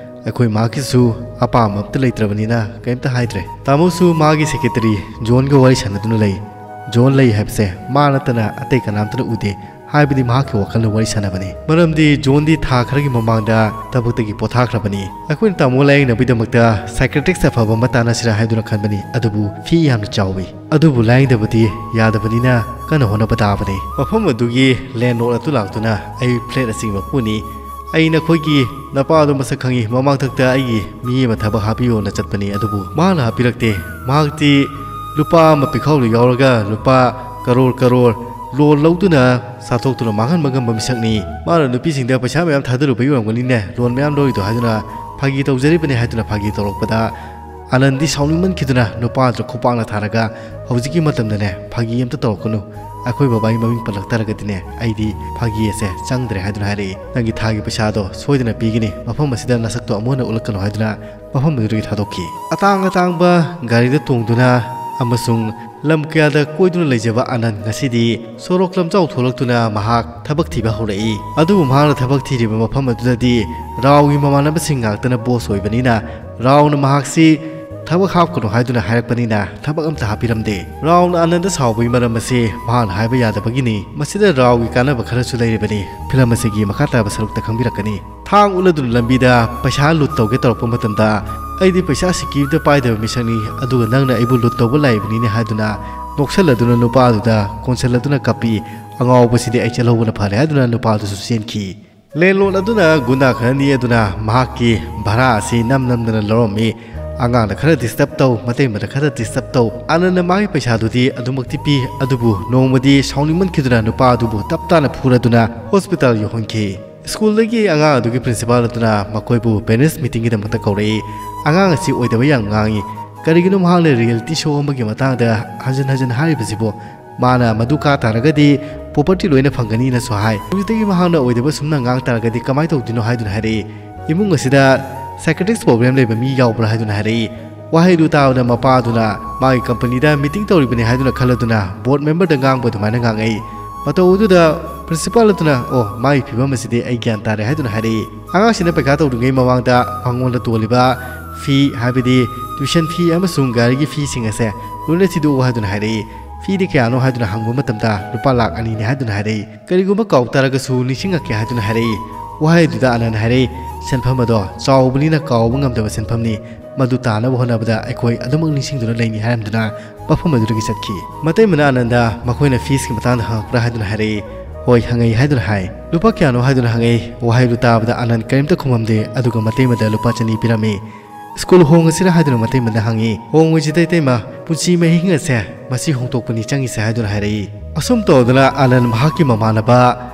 ꯑꯩꯈꯣꯏ ꯃꯥꯒꯤꯁꯨ ꯑꯄꯥꯝꯕ ꯑꯝꯇ ꯂꯩꯇ꯭ꯔꯕꯅꯤꯅ ꯀꯔꯤꯝꯇ ꯍꯥꯏꯗ꯭ꯔꯦ꯫ ꯇꯥꯃꯣꯁꯨ ꯃꯥꯒꯤ ꯁꯦꯀ꯭ꯔꯦꯇꯔꯤ ꯖꯣꯟꯒ ꯋꯥꯔꯤ ꯁꯥꯟꯅꯗꯨꯅ ꯂꯩ꯫ ꯖꯣꯟ ꯂꯩ ꯍꯥꯏꯕꯁꯦ ꯃꯥ ꯅꯠꯇꯅ ꯑꯇꯩ ꯀꯅꯥꯝꯇꯅ ꯎꯗꯦ꯫ ꯍꯥꯏꯕꯗꯤ ꯃꯍꯥꯛꯀꯤ ꯋꯥꯈꯜꯗ ꯋꯥꯔꯤ ꯁꯥꯟꯅꯕꯅꯤ꯫ ꯃꯔꯝꯗꯤ ꯖꯣꯟꯗꯤ ꯊꯥ ꯈꯔꯒꯤ ꯃꯃꯥꯡꯗ ꯊꯕꯛꯇꯒꯤ ꯄꯣꯊꯥꯈ꯭ꯔꯕꯅꯤ꯫ ꯑꯩꯈꯣꯏꯅ ꯇꯥꯃꯣ ꯂꯥꯌꯦꯡꯅꯕꯒꯤꯗꯃꯛꯇ ꯁꯥꯏꯀ꯭ꯔꯦꯇꯤꯛꯁ ꯑꯐꯕ ꯑꯃ ꯇꯥꯟꯅꯁꯤꯔꯥ ꯍꯥꯏꯗꯨꯅ ꯈꯟꯕꯅꯤ, ꯑꯗꯨꯕꯨ ꯐꯤ ꯌꯥꯝꯅ ꯆꯥꯎꯏ꯫ ꯑꯗꯨꯕꯨ ꯂꯥꯌꯦꯡꯗꯕꯗꯤ ꯌꯥꯗꯕꯅꯤꯅ ꯀꯟꯅ ꯍꯣꯠꯅꯕ ꯇꯥꯕꯅꯤ꯫ ꯃꯐꯝ ꯑꯗꯨꯒꯤ ꯂꯦꯟꯂꯣꯔꯗ ꯑꯗꯨ ꯂꯥꯛꯇꯨꯅ ꯑꯩ ꯐ꯭ꯂꯦꯠ ꯑꯁꯤꯒꯤ ꯃꯄꯨꯅꯤ꯫ ꯑꯩ ꯅꯈꯣꯏꯒꯤ ꯅꯄꯥꯗꯣ ꯃꯁꯛ ꯈꯪꯏ, ꯃꯃꯥꯡꯊꯛꯇ ꯑꯩꯒꯤ ꯃꯤ ꯑꯃ ꯊꯕꯛ ꯍꯥꯞꯄꯤꯌꯣꯅ ꯆꯠꯄꯅꯤ, ꯑꯗꯨꯕꯨ ꯃꯍꯥꯛꯅ ꯍꯥꯞꯄꯤꯔꯛꯇꯦ꯫ ꯃꯍꯥꯛꯇꯤ ꯂꯨꯄꯥ ꯑꯃ ꯄꯤꯈꯥꯎꯗ ꯌꯥꯎꯔꯒ ꯂꯨꯄꯥ ꯀꯔꯣꯔ ꯀꯔꯣꯔ ꯂꯣꯟ ꯂꯧꯗꯨꯅ ꯆꯥꯊꯣꯛꯇꯨꯅ ꯃꯥꯡꯍꯟꯕ ꯉꯝꯕ ꯃꯤꯁꯛꯅꯤ꯫ ꯃꯥꯅ ꯅꯨꯄꯤꯁꯤꯡꯗ ꯄꯩꯁꯥ ꯃꯌꯥꯝ ꯊꯥꯗꯔꯨꯕꯒꯤ ꯑꯣꯏꯔꯝꯒꯅꯤꯅꯦ ꯂꯣꯟ ꯃꯌꯥꯝ ꯂꯧꯔꯤꯗꯣ ꯍꯥꯏꯗꯨꯅ ꯐꯥꯒꯤ ꯇꯧꯖꯔꯤꯕꯅꯤ ꯍꯥꯏꯗꯨꯅ ꯐꯥꯒꯤ ꯇꯧꯔꯛꯄꯗ, ꯑꯥꯅꯟꯗꯤ ꯁꯥꯎꯅꯤꯡꯃꯟꯈꯤꯗꯨꯅ ꯅꯨꯄꯥꯗꯨꯗ ꯈꯨꯄꯥꯛꯅ ꯊꯥꯔꯒ, "ꯍꯧꯖꯤꯛꯀꯤ ꯃꯇꯝꯗꯅꯦ ꯐꯥꯒꯤ ꯑꯝꯇ ꯇꯧꯔꯛꯀꯅꯨ꯫ ꯑꯩꯈꯣꯏ ꯕꯕꯥꯒꯤ ꯃꯃꯤꯡ ꯄꯜꯂꯛ ꯇꯥꯔꯒꯗꯤꯅꯦ ꯑꯩꯗꯤ ꯐꯥꯒꯤ ꯑꯁꯦ ꯆꯪꯗ꯭ꯔꯦ" ꯍꯥꯏꯗꯨꯅ ꯍꯥꯏꯔꯛꯏ꯫ "ꯅꯪꯒꯤ ꯊꯥꯒꯤ ꯄꯩꯁꯥꯗꯣ ꯁꯣꯏꯗꯅ ꯄꯤꯒꯅꯤ, ꯃꯐꯝ ꯑꯁꯤꯗ ꯅꯁꯛꯇꯣ ꯑꯃꯨꯛ ꯍꯟꯅ ꯎꯠꯂꯛꯀꯅꯨ" ꯍꯥꯏꯗꯨꯅ ꯃꯐꯝ ꯑꯗꯨꯗꯒꯤ ꯊꯥꯗꯣꯛꯈꯤ꯫ ꯑꯇꯥꯡ ꯑꯇꯥꯡꯕ ꯒꯥꯔꯤꯗ ꯇꯣꯡꯗꯨꯅ ꯑꯃꯁꯨꯡ ꯂꯝ ꯀꯌꯥꯗ ꯀꯣꯏꯗꯨꯅ ꯂꯩꯖꯕ ꯑꯥꯅꯟ ꯉꯁꯤꯗꯤ ꯁꯣꯔꯣꯛ ꯂꯝꯖꯥꯎ ꯊꯣꯛꯂꯛꯇꯨꯅ ꯃꯍꯥꯛ ꯊꯕꯛ ꯊꯤꯕ ꯍꯧꯔꯛꯏ꯫ ꯑꯗꯨꯕꯨ ꯃꯍꯥꯛꯅ ꯊꯕꯛ ꯊꯤꯔꯤꯕ ꯃꯐꯝ ꯑꯗꯨꯗꯗꯤ ꯔꯥꯎꯒꯤ ꯃꯃꯥꯟꯅꯕꯁꯤꯡ ꯉꯥꯛꯇꯅ ꯕꯣꯁ ꯑꯣꯏꯕꯅꯤꯅ ꯔꯥꯎꯅ ꯃꯍꯥꯛꯁꯤ ꯊꯕꯛ ꯍꯥꯞꯀꯅꯨ ꯍꯥꯏꯗꯨꯅ ꯍꯥꯏꯔꯛꯄꯅꯤꯅ ꯊꯕꯛ ꯑꯝꯇ ꯍꯥꯞꯄꯤꯔꯝꯗꯦ꯫ ꯔꯥꯎꯅ ꯑꯥꯅꯟꯗ ꯁꯥꯎꯕꯒꯤ ꯃꯔꯝ ꯑꯁꯤ ꯃꯍꯥꯛꯅ ꯍꯥꯏꯕ ꯌꯥꯗꯕꯒꯤꯅꯤ꯫ ꯃꯁꯤꯗ ꯔꯥꯎꯒꯤ ꯀꯥꯟꯅꯕ ꯈꯔꯁꯨ ꯂꯩꯔꯤꯕꯅꯤ꯫ ꯐꯤꯂꯝ ꯑꯁꯤꯒꯤ ꯃꯈꯥ ꯇꯥꯕ ꯁꯔꯨꯛꯇ ꯈꯪꯕꯤꯔꯛꯀꯅꯤ꯫ ꯊꯥꯡ ꯎꯠꯂꯗꯨꯅ ꯂꯝꯕꯤꯗ ꯄꯩꯁꯥ ꯂꯨꯠ ꯇꯧꯒꯦ ꯇꯧꯔꯛꯄ ꯃꯇꯝꯗ "ꯑꯩꯗꯤ ꯄꯩꯁꯥ ꯁꯤꯀꯤꯗ ꯄꯥꯏꯗꯕ ꯃꯤꯁꯛꯅꯤ, ꯑꯗꯨꯒ ꯅꯪꯅ ꯑꯩꯕꯨ ꯂꯨꯠ ꯇꯧꯕ ꯂꯥꯛꯏꯕꯅꯤꯅꯦ" ꯍꯥꯏꯗꯨꯅ ꯅꯣꯛꯁꯜꯂꯗꯨꯅ ꯅꯨꯄꯥꯗꯨꯗ ꯀꯣꯟꯁꯤꯜꯂꯗꯨꯅ ꯀꯞꯄꯤ꯫ "ꯑꯉꯥꯎꯕꯁꯤꯗꯤ ꯑꯩ ꯆꯠꯍꯧꯕꯅ ꯐꯔꯦ" ꯍꯥꯏꯗꯨꯅ ꯅꯨꯄꯥꯗꯨꯁꯨ ꯆꯦꯟꯈꯤ꯫ ꯂꯦꯟꯂꯣꯠ ꯑꯗꯨꯅ ꯒꯨꯟꯗꯥ ꯈꯔ ꯅꯦꯛꯑꯗꯨꯅ ꯃꯍꯥꯛꯀꯤ ꯚꯔꯥ ꯑꯁꯤ ꯅꯝ ꯅꯝꯗꯅ ꯂꯧꯔꯝꯃꯤ꯫ ꯑꯉꯥꯡꯅ ꯈꯔ ꯗꯤꯁꯇꯔꯕ ꯇꯧ, ꯃꯇꯩꯃꯅ ꯈꯔ ꯗꯤꯁꯇꯔꯕ ꯇꯧ, ꯑꯅꯟꯅ ꯃꯥꯒꯤ ꯄꯩꯁꯥꯗꯨꯗꯤ ꯑꯗꯨꯃꯛꯇꯤ ꯄꯤ, ꯑꯗꯨꯕꯨ ꯅꯣꯡꯃꯗꯤ ꯁꯥꯎꯅꯤꯡꯃꯟꯈꯤꯗꯨꯅ ꯅꯨꯄꯥ ꯑꯗꯨꯕꯨ ꯇꯞ ꯇꯥꯅ ꯐꯨꯔꯗꯨꯅ ꯍꯣꯁꯄꯤꯇꯥꯜ ꯌꯧꯍꯟꯈꯤ꯫ ꯁ꯭ꯀꯨꯜꯗꯒꯤ ꯑꯉꯥꯡ ꯑꯗꯨꯒꯤ ꯄ꯭ꯔꯤꯟꯁꯤꯄꯥꯜ ꯑꯗꯨꯅ ꯃꯈꯣꯏꯕꯨ ꯄꯦꯔꯦꯟꯠꯁ ꯃꯤꯇꯤꯡꯒꯤꯗꯃꯛꯇ ꯀꯧꯔꯛꯏ꯫ ꯑꯉꯥꯡ ꯑꯁꯤ ꯑꯣꯏꯗꯕ ꯌꯥꯝ ꯉꯥꯡꯏ꯫ ꯀꯔꯤꯒꯤꯅꯣ ꯃꯍꯥꯛꯅ ꯔꯤꯌꯦꯂꯤꯇꯤ ꯁꯣ ꯑꯃꯒꯤ ꯃꯇꯥꯡꯗ ꯍꯟꯖꯤꯟ ꯍꯟꯖꯤꯟ ꯍꯥꯏꯔꯤꯕꯁꯤꯕꯨ? ꯃꯥꯅ ꯃꯗꯨ ꯀꯥ ꯇꯥꯔꯒꯗꯤ ꯄ꯭ꯔꯣꯄꯔꯇꯤ ꯂꯣꯏꯅ ꯐꯪꯒꯅꯤꯅꯁꯨ ꯍꯥꯏ꯫ ꯍꯧꯖꯤꯛꯇꯒꯤ ꯃꯍꯥꯛꯅ ꯑꯣꯏꯗꯕ ꯁꯨꯝꯅ ꯉꯥꯡ ꯇꯥꯔꯒꯗꯤ ꯀꯃꯥꯏꯅ ꯇꯧꯗꯣꯏꯅꯣ ꯍꯥꯏꯗꯨꯅ ꯍꯥꯏꯔꯛꯏ꯫ "ꯏꯃꯨꯡ ꯑꯁꯤꯗ ꯁꯥꯏꯀꯦꯇ꯭ꯔꯤꯛꯁ ꯄ꯭ꯔꯣꯕ꯭ꯂꯦꯝ ꯂꯩꯕ ꯃꯤ ꯌꯥꯎꯕ꯭ꯔꯥ?" ꯍꯥꯏꯗꯨꯅ ꯍꯥꯏꯔꯛꯏ꯫ ꯋꯥꯍꯩꯗꯨ ꯇꯥꯕꯗ ꯃꯄꯥꯗꯨꯅ ꯃꯥꯒꯤ ꯀꯝꯄꯅꯤꯗ ꯃꯤꯇꯤꯡ ꯇꯧꯔꯤꯕꯅꯤ ꯍꯥꯏꯗꯨꯅ ꯈꯜꯂꯗꯨꯅ ꯕꯣꯔꯗ ꯃꯦꯝꯕꯔꯗ ꯉꯥꯡꯕ ꯑꯗꯨꯃꯥꯏꯅ ꯉꯥꯡꯉꯛꯏ꯫ ꯃꯇꯧ ꯑꯗꯨꯗ ꯄ꯭ꯔꯤꯟꯁꯤꯄꯥꯜ ꯑꯗꯨꯅ, "ꯑꯣ, ꯃꯥꯒꯤ ꯐꯤꯕꯝ ꯑꯁꯤꯗꯤ ꯑꯩ ꯒ꯭ꯌꯥꯟ ꯇꯥꯔꯦ" ꯍꯥꯏꯗꯨꯅ ꯍꯥꯏꯔꯛꯏ꯫ ꯑꯉꯥꯡꯁꯤꯅ ꯄꯩꯈꯥ ꯇꯧꯗ꯭ꯔꯤꯉꯩ ꯃꯃꯥꯡꯗ ꯃꯉꯣꯟꯗ ꯇꯣꯜꯂꯤꯕ ꯐꯤ, ꯍꯥꯏꯕꯗꯤ ꯇ꯭ꯌꯨꯁꯟ ꯐꯤ ꯑꯃꯁꯨꯡ ꯒꯥꯔꯤꯒꯤ ꯐꯤꯁꯤꯡ ꯑꯁꯦ ꯂꯣꯏꯅ ꯊꯤꯗꯣꯛꯎ ꯍꯥꯏꯗꯨꯅ ꯍꯥꯏꯔꯛꯏ꯫ "ꯐꯤꯗꯤ ꯀꯌꯥꯅꯣ?" ꯍꯥꯏꯗꯨꯅ ꯍꯪꯕ ꯃꯇꯝꯗ, "ꯂꯨꯄꯥ ꯂꯥꯛ ꯑꯅꯤꯅꯤ" ꯍꯥꯏꯗꯨꯅ ꯍꯥꯏꯔꯛꯏ꯫ "ꯀꯔꯤꯒꯨꯝꯕ ꯀꯥꯎ ꯇꯥꯔꯒꯁꯨ ꯅꯤꯡꯁꯤꯡꯉꯛꯀꯦ" ꯍꯥꯏꯗꯨꯅ ꯍꯥꯏꯔꯛꯏ꯫ ꯋꯥꯍꯩ ꯑꯗꯨꯗ ꯑꯅꯟ ꯍꯥꯏꯔꯛꯏ, "ꯁꯦꯟꯐꯝ ꯑꯗꯣ ꯆꯥꯎꯕꯅꯤꯅ ꯀꯥꯎꯕ ꯉꯝꯗꯕ ꯁꯦꯟꯐꯝꯅꯤ꯫ ꯃꯗꯨ ꯇꯥꯅꯕ ꯍꯣꯠꯅꯕꯗ ꯑꯩꯈꯣꯏ ꯑꯗꯨꯃꯛ ꯅꯤꯡꯁꯤꯡꯗꯨꯅ ꯂꯩꯅꯤ" ꯍꯥꯏꯔꯝꯗꯨꯅ ꯃꯐꯝ ꯑꯗꯨꯗꯒꯤ ꯆꯠꯈꯤ꯫ ꯃꯇꯩꯃꯅ ꯑꯅꯟꯗ ꯃꯈꯣꯏꯅ ꯐꯤꯁꯀꯤ ꯃꯇꯥꯡꯗ ꯍꯪꯉꯛꯄ꯭ꯔꯥ ꯍꯥꯏꯗꯨꯅ ꯍꯥꯏꯔꯛꯏ꯫ "ꯍꯣꯏ, ꯍꯪꯉꯛꯏ" ꯍꯥꯏꯗꯨꯅ ꯍꯥꯏ꯫ "ꯂꯨꯄꯥ ꯀꯌꯥꯅꯣ?" ꯍꯥꯏꯗꯨꯅ ꯍꯪꯉꯛꯏ꯫ ꯋꯥꯍꯩꯗꯨ ꯇꯥꯕꯗ ꯑꯅꯟ ꯀꯔꯤꯝꯇ ꯈꯨꯝꯃꯝꯗꯦ, ꯑꯗꯨꯒ ꯃꯇꯩꯃꯗ ꯂꯨꯄꯥ ꯆꯅꯤ ꯄꯤꯔꯝꯃꯤ꯫ "ꯁ꯭ꯀꯨꯜ ꯍꯣꯡꯉꯁꯤꯔꯥ?" ꯍꯥꯏꯗꯨꯅ ꯃꯇꯩꯃꯗ ꯍꯪꯉꯤ꯫ "ꯍꯣꯡꯉꯣꯏꯁꯤꯗ ꯏꯇꯩꯃ, ꯄꯨꯟꯁꯤ ꯃꯍꯤꯡ ꯑꯁꯦ ꯃꯁꯤ ꯍꯣꯡꯗꯣꯛꯄꯅꯤ ꯆꯪꯉꯤꯁꯦ" ꯍꯥꯏꯗꯨꯅ ꯍꯥꯏꯔꯛꯏ꯫ ꯑꯁꯨꯝ ꯇꯧꯗꯅ ꯑꯅꯟ ꯃꯍꯥꯛꯀꯤ ꯃꯃꯥꯟꯅꯕ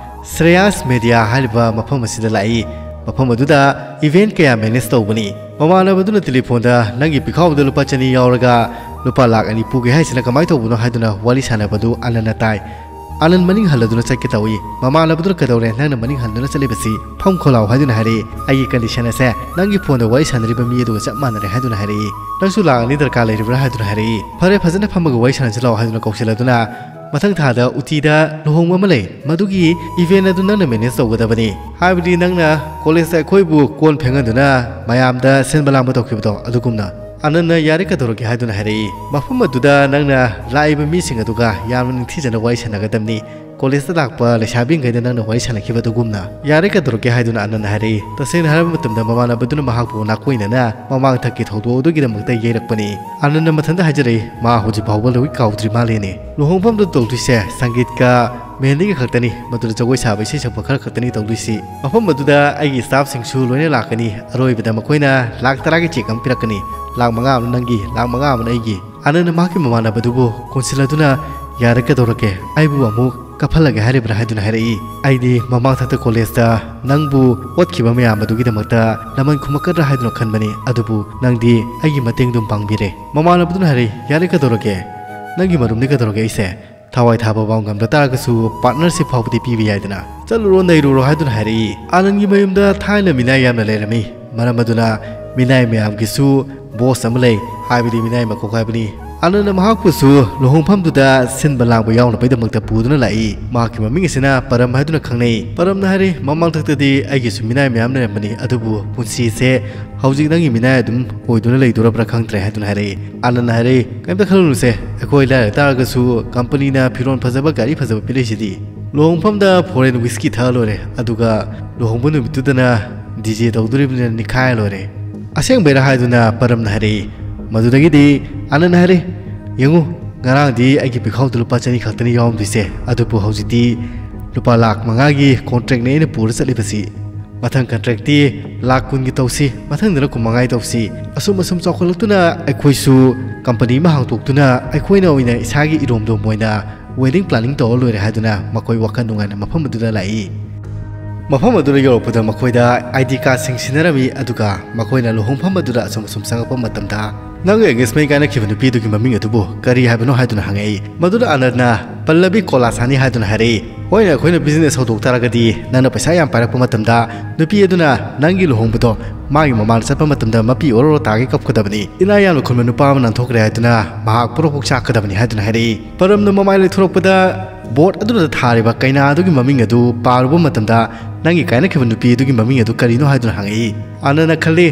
ꯁ꯭ꯔꯦꯌꯥꯁ ꯃꯦꯗꯤꯌꯥ ꯍꯥꯏꯔꯤꯕ ꯃꯐꯝ ꯑꯁꯤꯗ ꯂꯥꯛꯏ꯫ ꯃꯐꯝ ꯑꯗꯨꯗ ꯏꯚꯦꯟꯠ ꯀꯌꯥ ꯃꯦꯅꯦꯖ ꯇꯧꯕꯅꯤ꯫ ꯃꯃꯥꯟꯅꯕꯗꯨꯅ ꯇꯦꯂꯤꯐꯣꯟꯗ "ꯅꯪꯒꯤ ꯄꯤꯈꯥꯎꯗ ꯂꯨꯄꯥ ꯆꯅꯤ ꯌꯥꯎꯔꯒ ꯂꯨꯄꯥ ꯂꯥꯛ ꯑꯅꯤ ꯄꯨꯒꯦ ꯍꯥꯏꯁꯤꯅ ꯀꯃꯥꯏꯅ ꯇꯧꯕꯅꯣ?" ꯍꯥꯏꯗꯨꯅ ꯋꯥꯔꯤ ꯁꯥꯟꯅꯕꯗꯨ ꯑꯅꯟꯅ ꯇꯥꯏ꯫ ꯑꯅꯟ ꯃꯅꯤꯡ ꯍꯜꯂꯗꯨꯅ ꯆꯠꯀꯦ ꯇꯧꯏ꯫ ꯃꯃꯥꯟꯅꯕꯗꯨꯅ "ꯀꯩꯗꯧꯔꯦ? ꯅꯪꯅ ꯃꯅꯤꯡ ꯍꯟꯗꯨꯅ ꯆꯠꯂꯤꯕꯁꯤ? ꯐꯝ ꯈꯣꯂꯥꯎ" ꯍꯥꯏꯗꯨꯅ ꯍꯥꯏꯔꯛꯏ꯫ "ꯑꯩꯒꯤ ꯀꯟꯗꯤꯁꯟ ꯑꯁꯦ ꯅꯪꯒꯤ ꯐꯣꯟꯗ ꯋꯥꯔꯤ ꯁꯥꯟꯅꯔꯤꯕ ꯃꯤ ꯑꯗꯨꯒ ꯆꯞ ꯃꯥꯟꯅꯔꯦ" ꯍꯥꯏꯗꯨꯅ ꯍꯥꯏꯔꯛꯏ꯫ "ꯅꯪꯁꯨ ꯂꯥꯛ ꯑꯅꯤ ꯗꯔꯀꯥꯔ ꯂꯩꯔꯤꯕ꯭ꯔꯥ?" ꯍꯥꯏꯗꯨꯅ ꯍꯥꯏꯔꯛꯏ꯫ "ꯐꯔꯦ, ꯐꯖꯅ ꯐꯝꯃꯒ ꯋꯥꯔꯤ ꯁꯥꯟꯅꯁꯤ ꯂꯥꯛꯑꯣ" ꯍꯥꯏꯗꯨꯅ ꯀꯧꯁꯤꯜꯂꯗꯨꯅ, "ꯃꯊꯪ ꯊꯥꯗ ꯎꯇꯤꯗ ꯂꯨꯍꯣꯡꯕ ꯑꯃ ꯂꯩ, ꯃꯗꯨꯒꯤ ꯏꯚꯦꯟꯠ ꯑꯗꯨ ꯅꯪꯅ ꯃꯦꯅꯦꯖ ꯇꯧꯒꯗꯕꯅꯤ꯫ ꯍꯥꯏꯕꯗꯤ ꯅꯪꯅ ꯀꯣꯂꯦꯖꯇ ꯑꯩꯈꯣꯏꯕꯨ ꯀꯣꯟ ꯐꯦꯡꯍꯟꯗꯨꯅ ꯃꯌꯥꯝꯗ ꯁꯤꯟꯕ ꯂꯥꯡꯕ ꯇꯧꯈꯤꯕꯗꯣ ꯑꯗꯨꯒꯨꯝꯅ꯫" ꯑꯅꯟꯅ "ꯌꯥꯔꯦ, ꯀꯩꯗꯧꯔꯒꯦ?" ꯍꯥꯏꯗꯨꯅ ꯍꯥꯏꯔꯛꯏ꯫ "ꯃꯐꯝ ꯑꯗꯨꯗ ꯅꯪꯅ ꯂꯥꯛꯏꯕ ꯃꯤꯁꯤꯡ ꯑꯗꯨꯒ ꯌꯥꯝꯅ ꯅꯤꯡꯊꯤꯖꯅ ꯋꯥꯔꯤ ꯁꯥꯟꯅꯒꯗꯕꯅꯤ꯫ ꯀꯣꯂꯦꯖꯇ ꯂꯥꯛꯄ ꯂꯩꯁꯥꯕꯤꯈꯩꯗ ꯅꯪꯅ ꯋꯥꯔꯤ ꯁꯥꯟꯅꯈꯤꯕꯗꯨꯒꯨꯝꯅ꯫ "ꯌꯥꯔꯦ, ꯀꯩꯗꯧꯔꯒꯦ?" ꯍꯥꯏꯗꯨꯅ ꯑꯅꯟꯅ ꯍꯥꯏꯔꯛꯏ꯫ ꯇꯁꯦꯡꯅ ꯍꯥꯏꯔꯕ ꯃꯇꯝꯗ ꯃꯃꯥꯟꯅꯕꯗꯨꯅ ꯃꯍꯥꯛꯄꯨ ꯅꯥꯀꯣꯏꯅꯅ ꯃꯃꯥꯡ ꯊꯛꯀꯤ ꯊꯧꯗꯣꯛ ꯑꯗꯨꯒꯤꯗꯃꯛꯇ ꯌꯩꯔꯛꯄꯅꯤ꯫ ꯑꯅꯟꯅ ꯃꯊꯟꯇ ꯍꯥꯏꯖꯔꯛꯏ, ꯃꯥ ꯍꯧꯖꯤꯛ ꯐꯥꯎꯕ ꯂꯣꯏ ꯀꯥꯎꯗ꯭ꯔꯤ ꯃꯥꯜꯂꯦꯅꯦ꯫ ꯂꯨꯍꯣꯡꯐꯝꯗꯨ ꯇꯧꯗꯣꯏꯁꯦ ꯁꯪꯒꯤꯠꯀ ꯃꯦꯍꯦꯟꯗꯤꯒ ꯈꯛꯇꯅꯤ, ꯃꯗꯨꯗ ꯖꯒꯣꯏ ꯁꯥꯕ, ꯏꯁꯩ ꯁꯛꯄ ꯈꯔ ꯈꯛꯇꯅꯤ ꯇꯧꯗꯣꯏꯁꯤ꯫ ꯃꯐꯝ ꯑꯗꯨꯗ ꯑꯩꯒꯤ ꯁ꯭ꯇꯥꯐꯁꯤꯡꯁꯨ ꯂꯣꯏꯅ ꯂꯥꯛꯀꯅꯤ꯫ ꯑꯔꯣꯏꯕꯗ ꯃꯈꯣꯏꯅ ꯂꯥꯛ ꯇꯔꯥꯒꯤ ꯆꯦꯛ ꯑꯃ ꯄꯤꯔꯛꯀꯅꯤ꯫ ꯂꯥꯛ ꯃꯉꯥ ꯑꯃꯅ ꯅꯪꯒꯤ, ꯂꯥꯛ ꯃꯉꯥ ꯑꯃꯅ ꯑꯩꯒꯤ꯫ ꯑꯅꯟꯅ ꯃꯍꯥꯛꯀꯤ ꯃꯃꯥꯟꯅꯕꯗꯨꯕꯨ ꯀꯣꯟꯁꯤꯜꯂꯗꯨꯅ, "ꯌꯥꯔꯦ, ꯀꯩꯗꯧꯔꯒꯦ? ꯑꯩꯕꯨ ꯑꯃꯨꯛ ꯀꯞꯍꯜꯂꯒꯦ ꯍꯥꯏꯔꯤꯕ꯭ꯔꯥ?" ꯍꯥꯏꯗꯨꯅ ꯍꯥꯏꯔꯛꯏ꯫ "ꯑꯩꯗꯤ ꯃꯃꯥꯡ ꯊꯛꯇ ꯀꯣꯂꯦꯖꯇ ꯅꯪꯕꯨ ꯑꯣꯠꯈꯤꯕ ꯃꯌꯥꯝ ꯑꯗꯨꯒꯤꯗꯃꯛꯇ ꯂꯃꯟ ꯈꯨꯝꯃꯛꯀꯗ꯭ꯔꯥ ꯍꯥꯏꯗꯨꯅ ꯈꯟꯕꯅꯤ, ꯑꯗꯨꯕꯨ ꯅꯪꯗꯤ ꯑꯩꯒꯤ ꯃꯇꯦꯡ ꯑꯗꯨꯝ ꯄꯥꯡꯕꯤꯔꯦ꯫" ꯃꯃꯥꯟꯅꯕꯗꯨꯅ ꯍꯥꯏꯔꯛꯏ, "ꯌꯥꯔꯦ, ꯀꯩꯗꯧꯔꯒꯦ? ꯅꯪꯒꯤ ꯃꯔꯨꯞꯅꯤ, ꯀꯩꯗꯧꯔꯒꯦ? ꯑꯩꯁꯦ ꯊꯋꯥꯏ ꯊꯥꯕ ꯐꯥꯎ ꯉꯝꯗ ꯇꯥꯔꯒꯁꯨ partnership ꯐꯥꯎꯕꯗꯤ ꯄꯤꯕ ꯌꯥꯏꯗꯅ꯫ ꯆꯠꯂꯨꯔꯣ, ꯅꯩꯔꯨꯔꯣ," ꯍꯥꯏꯗꯨꯅ ꯍꯥꯏꯔꯛꯏ꯫ ꯑꯅꯟꯒꯤ ꯃꯌꯨꯝꯗ ꯊꯥꯏꯅ ꯃꯤꯅꯥꯏ ꯌꯥꯝꯅ ꯂꯩꯔꯝꯃꯤ꯫ ꯃꯔꯝ ꯑꯗꯨꯅ ꯃꯤꯅꯥꯏ ꯃꯌꯥꯝꯒꯤꯁꯨ boss ꯑꯃ ꯂꯩ, ꯍꯥꯏꯕꯗꯤ ꯃꯤꯅꯥꯏ ꯃꯀꯣꯛ ꯍꯥꯏꯕꯅꯤ꯫ ꯑꯅꯟꯅ ꯃꯍꯥꯛꯄꯨꯁꯨ ꯂꯨꯍꯣꯡꯐꯝꯗꯨꯗ ꯁꯤꯟꯕ ꯂꯥꯡꯕ ꯌꯥꯎꯅꯕꯒꯤꯗꯃꯛꯇ ꯄꯨꯗꯨꯅ ꯂꯥꯛꯏ꯫ ꯃꯍꯥꯛꯀꯤ ꯃꯃꯤꯡ ꯑꯁꯤꯅ ꯄꯔꯝ ꯍꯥꯏꯗꯨꯅ ꯈꯪꯅꯩ꯫ ꯄꯔꯝꯅ ꯍꯥꯏꯔꯤ, "ꯃꯃꯥꯡꯊꯛꯇꯗꯤ ꯑꯩꯒꯤꯁꯨ ꯃꯤꯅꯥꯏ ꯃꯌꯥꯝ ꯂꯩꯔꯝꯕꯅꯤ, ꯑꯗꯨꯕꯨ ꯄꯨꯟꯁꯤꯁꯦ ꯍꯧꯖꯤꯛ ꯅꯪꯒꯤ ꯃꯤꯅꯥꯏ ꯑꯗꯨꯝ ꯑꯣꯏꯗꯨꯅ ꯂꯩꯗꯣꯔꯕ꯭ꯔꯥ ꯈꯪꯗ꯭ꯔꯦ," ꯍꯥꯏꯗꯨꯅ ꯍꯥꯏꯔꯛꯏ꯫ ꯑꯅꯟꯅ ꯍꯥꯏꯔꯛꯏ, "ꯀꯩꯝꯇ ꯈꯜꯂꯨꯅꯨꯁꯦ, ꯑꯩꯈꯣꯏ ꯂꯥꯏꯔ ꯇꯥꯔꯒꯁꯨ ꯀꯝꯄꯅꯤꯅ ꯐꯤꯔꯣꯜ ꯐꯖꯕ, ꯒꯥꯔꯤ ꯐꯖꯕ ꯄꯤꯔꯛꯏꯁꯤꯗꯤ꯫ ꯂꯨꯍꯣꯡꯐꯝꯗ foreign whisky ꯊꯛꯑ ꯂꯣꯏꯔꯦ, ꯑꯗꯨꯒ ꯂꯨꯍꯣꯡꯕ ꯅꯨꯃꯤꯠꯇꯨꯗꯅ DJ ꯇꯧꯗꯣꯔꯤꯕꯅꯤꯅ ꯅꯤꯈꯥꯏꯔ ꯂꯣꯏꯔꯦ꯫" "ꯑꯁꯦꯡꯕꯩꯔꯥ?" ꯍꯥꯏꯗꯨꯅ ꯄꯔꯝꯅ ꯍꯥꯏꯔꯛꯏ꯫ ꯃꯗꯨꯗꯒꯤꯗꯤ ꯑꯅꯟꯅ ꯍꯥꯏꯔꯛꯏ, "ꯌꯦꯡꯉꯨ, ꯉꯔꯥꯡꯗꯤ ꯑꯩꯒꯤ ꯄꯤꯈꯥꯎꯗ ꯂꯨꯄꯥ ꯆꯅꯤ ꯈꯛꯇꯅꯤ ꯌꯥꯎꯔꯝꯗꯣꯏꯁꯦ, ꯑꯗꯨꯕꯨ ꯍꯧꯖꯤꯛꯇꯤ ꯂꯨꯄꯥ ꯂꯥꯛ ꯃꯉꯥꯒꯤ contractꯅꯤ ꯑꯩꯅ ꯄꯨꯔ ꯆꯠꯂꯤꯕꯁꯤ꯫ ꯃꯊꯪ contractꯇꯤ ꯂꯥꯛ ꯀꯨꯟꯒꯤ ꯇꯧꯁꯤ, ꯃꯊꯪꯗꯅ ꯀꯨꯟ ꯃꯉꯥꯒꯤ ꯇꯧꯁꯤ꯫ ꯑꯁꯨꯝ ꯑꯁꯨꯝ ꯆꯥꯎꯈꯠꯂꯛꯇꯨꯅ ꯑꯩꯈꯣꯏꯁꯨ ꯀꯝꯄꯅꯤ ꯑꯃ ꯍꯥꯡꯗꯣꯛꯇꯨꯅ ꯑꯩꯈꯣꯏꯅ ꯑꯣꯏꯅ ꯏꯁꯥꯒꯤ ꯏꯔꯣꯝꯗꯣꯝ ꯑꯣꯏꯅ wedding planning ꯇꯧꯔ ꯂꯣꯏꯔꯦ," ꯍꯥꯏꯗꯨꯅ ꯃꯈꯣꯏ ꯋꯥꯈꯜ ꯅꯨꯡꯉꯥꯏꯅ ꯃꯐꯝ ꯑꯗꯨꯗ ꯂꯥꯛꯏ꯫ ꯃꯐꯝ ꯑꯗꯨꯗ ꯌꯧꯔꯛꯄꯗ ꯃꯈꯣꯏꯗ ID cardꯁꯤꯡ ꯁꯤꯟꯅꯔꯝꯃꯤ, ꯑꯗꯨꯒ ꯃꯈꯣꯏꯅ ꯂꯨꯍꯣꯡꯐꯝ ꯑꯗꯨꯗ ꯑꯁꯨꯝ ꯑꯁꯨꯝ ꯆꯪꯉꯛꯄ ꯃꯇꯝꯗ, "ꯅꯪꯒ engagement ꯀꯥꯏꯅꯈꯤꯕ ꯅꯨꯄꯤꯗꯨꯒꯤ ꯃꯃꯤꯡ ꯑꯗꯨꯕꯨ ꯀꯔꯤ ꯍꯥꯏꯕꯅꯣ?" ꯍꯥꯏꯗꯨꯅ ꯍꯪꯉꯛꯏ꯫ ꯃꯗꯨꯗ ꯑꯅꯟꯅ "ꯄꯜꯂꯕꯤ ꯀꯣꯂꯥꯁꯥꯅꯤ" ꯍꯥꯏꯗꯨꯅ ꯍꯥꯏꯔꯛꯏ꯫ "ꯍꯣꯏꯅꯦ, ꯑꯩꯈꯣꯏꯅ business ꯍꯧꯗꯣꯛ ꯇꯥꯔꯒꯗꯤ ꯅꯪꯅ ꯄꯩꯁꯥ ꯌꯥꯝ ꯄꯥꯏꯔꯛꯄ ꯃꯇꯝꯗ ꯅꯨꯄꯤ ꯑꯗꯨꯅ ꯅꯪꯒꯤ ꯂꯨꯍꯣꯡꯕꯗꯣ ꯃꯥꯒꯤ ꯃꯃꯥꯡꯗ ꯆꯠꯄ ꯃꯇꯝꯗ ꯃꯄꯤ ꯑꯣꯔꯣ ꯑꯣꯔꯣ ꯇꯥꯒꯩ ꯀꯞꯀꯗꯕꯅꯤ꯫ ꯏꯅꯥ ꯌꯥꯝꯅ ꯈꯨꯟꯕ ꯅꯨꯄꯥ ꯑꯃ ꯅꯥꯟꯊꯣꯛꯈ꯭ꯔꯦ ꯍꯥꯏꯗꯨꯅ ꯃꯍꯥꯛ ꯄꯣꯔꯣꯛ ꯄꯣꯛ ꯆꯥꯛꯀꯗꯕꯅꯤ," ꯍꯥꯏꯗꯨꯅ ꯍꯥꯏꯔꯛꯏ꯫ ꯄꯔꯝꯅ ꯃꯃꯥꯏ ꯂꯩꯊꯣꯔꯛꯄꯗ board ꯑꯗꯨꯗ ꯊꯥꯔꯤꯕ ꯀꯩꯅꯥ ꯑꯗꯨꯒꯤ ꯃꯃꯤꯡ ꯑꯗꯨ ꯄꯥꯔꯨꯕ ꯃꯇꯝꯗ, "ꯅꯪꯒꯤ ꯀꯥꯏꯅꯈꯤꯕ ꯅꯨꯄꯤ ꯑꯗꯨꯒꯤ ꯃꯃꯤꯡ ꯑꯗꯨ ꯀꯔꯤꯅꯣ?" ꯍꯥꯏꯗꯨꯅ ꯍꯪꯉꯛꯏ꯫ ꯑꯅꯟꯅ ꯈꯜꯂꯤ,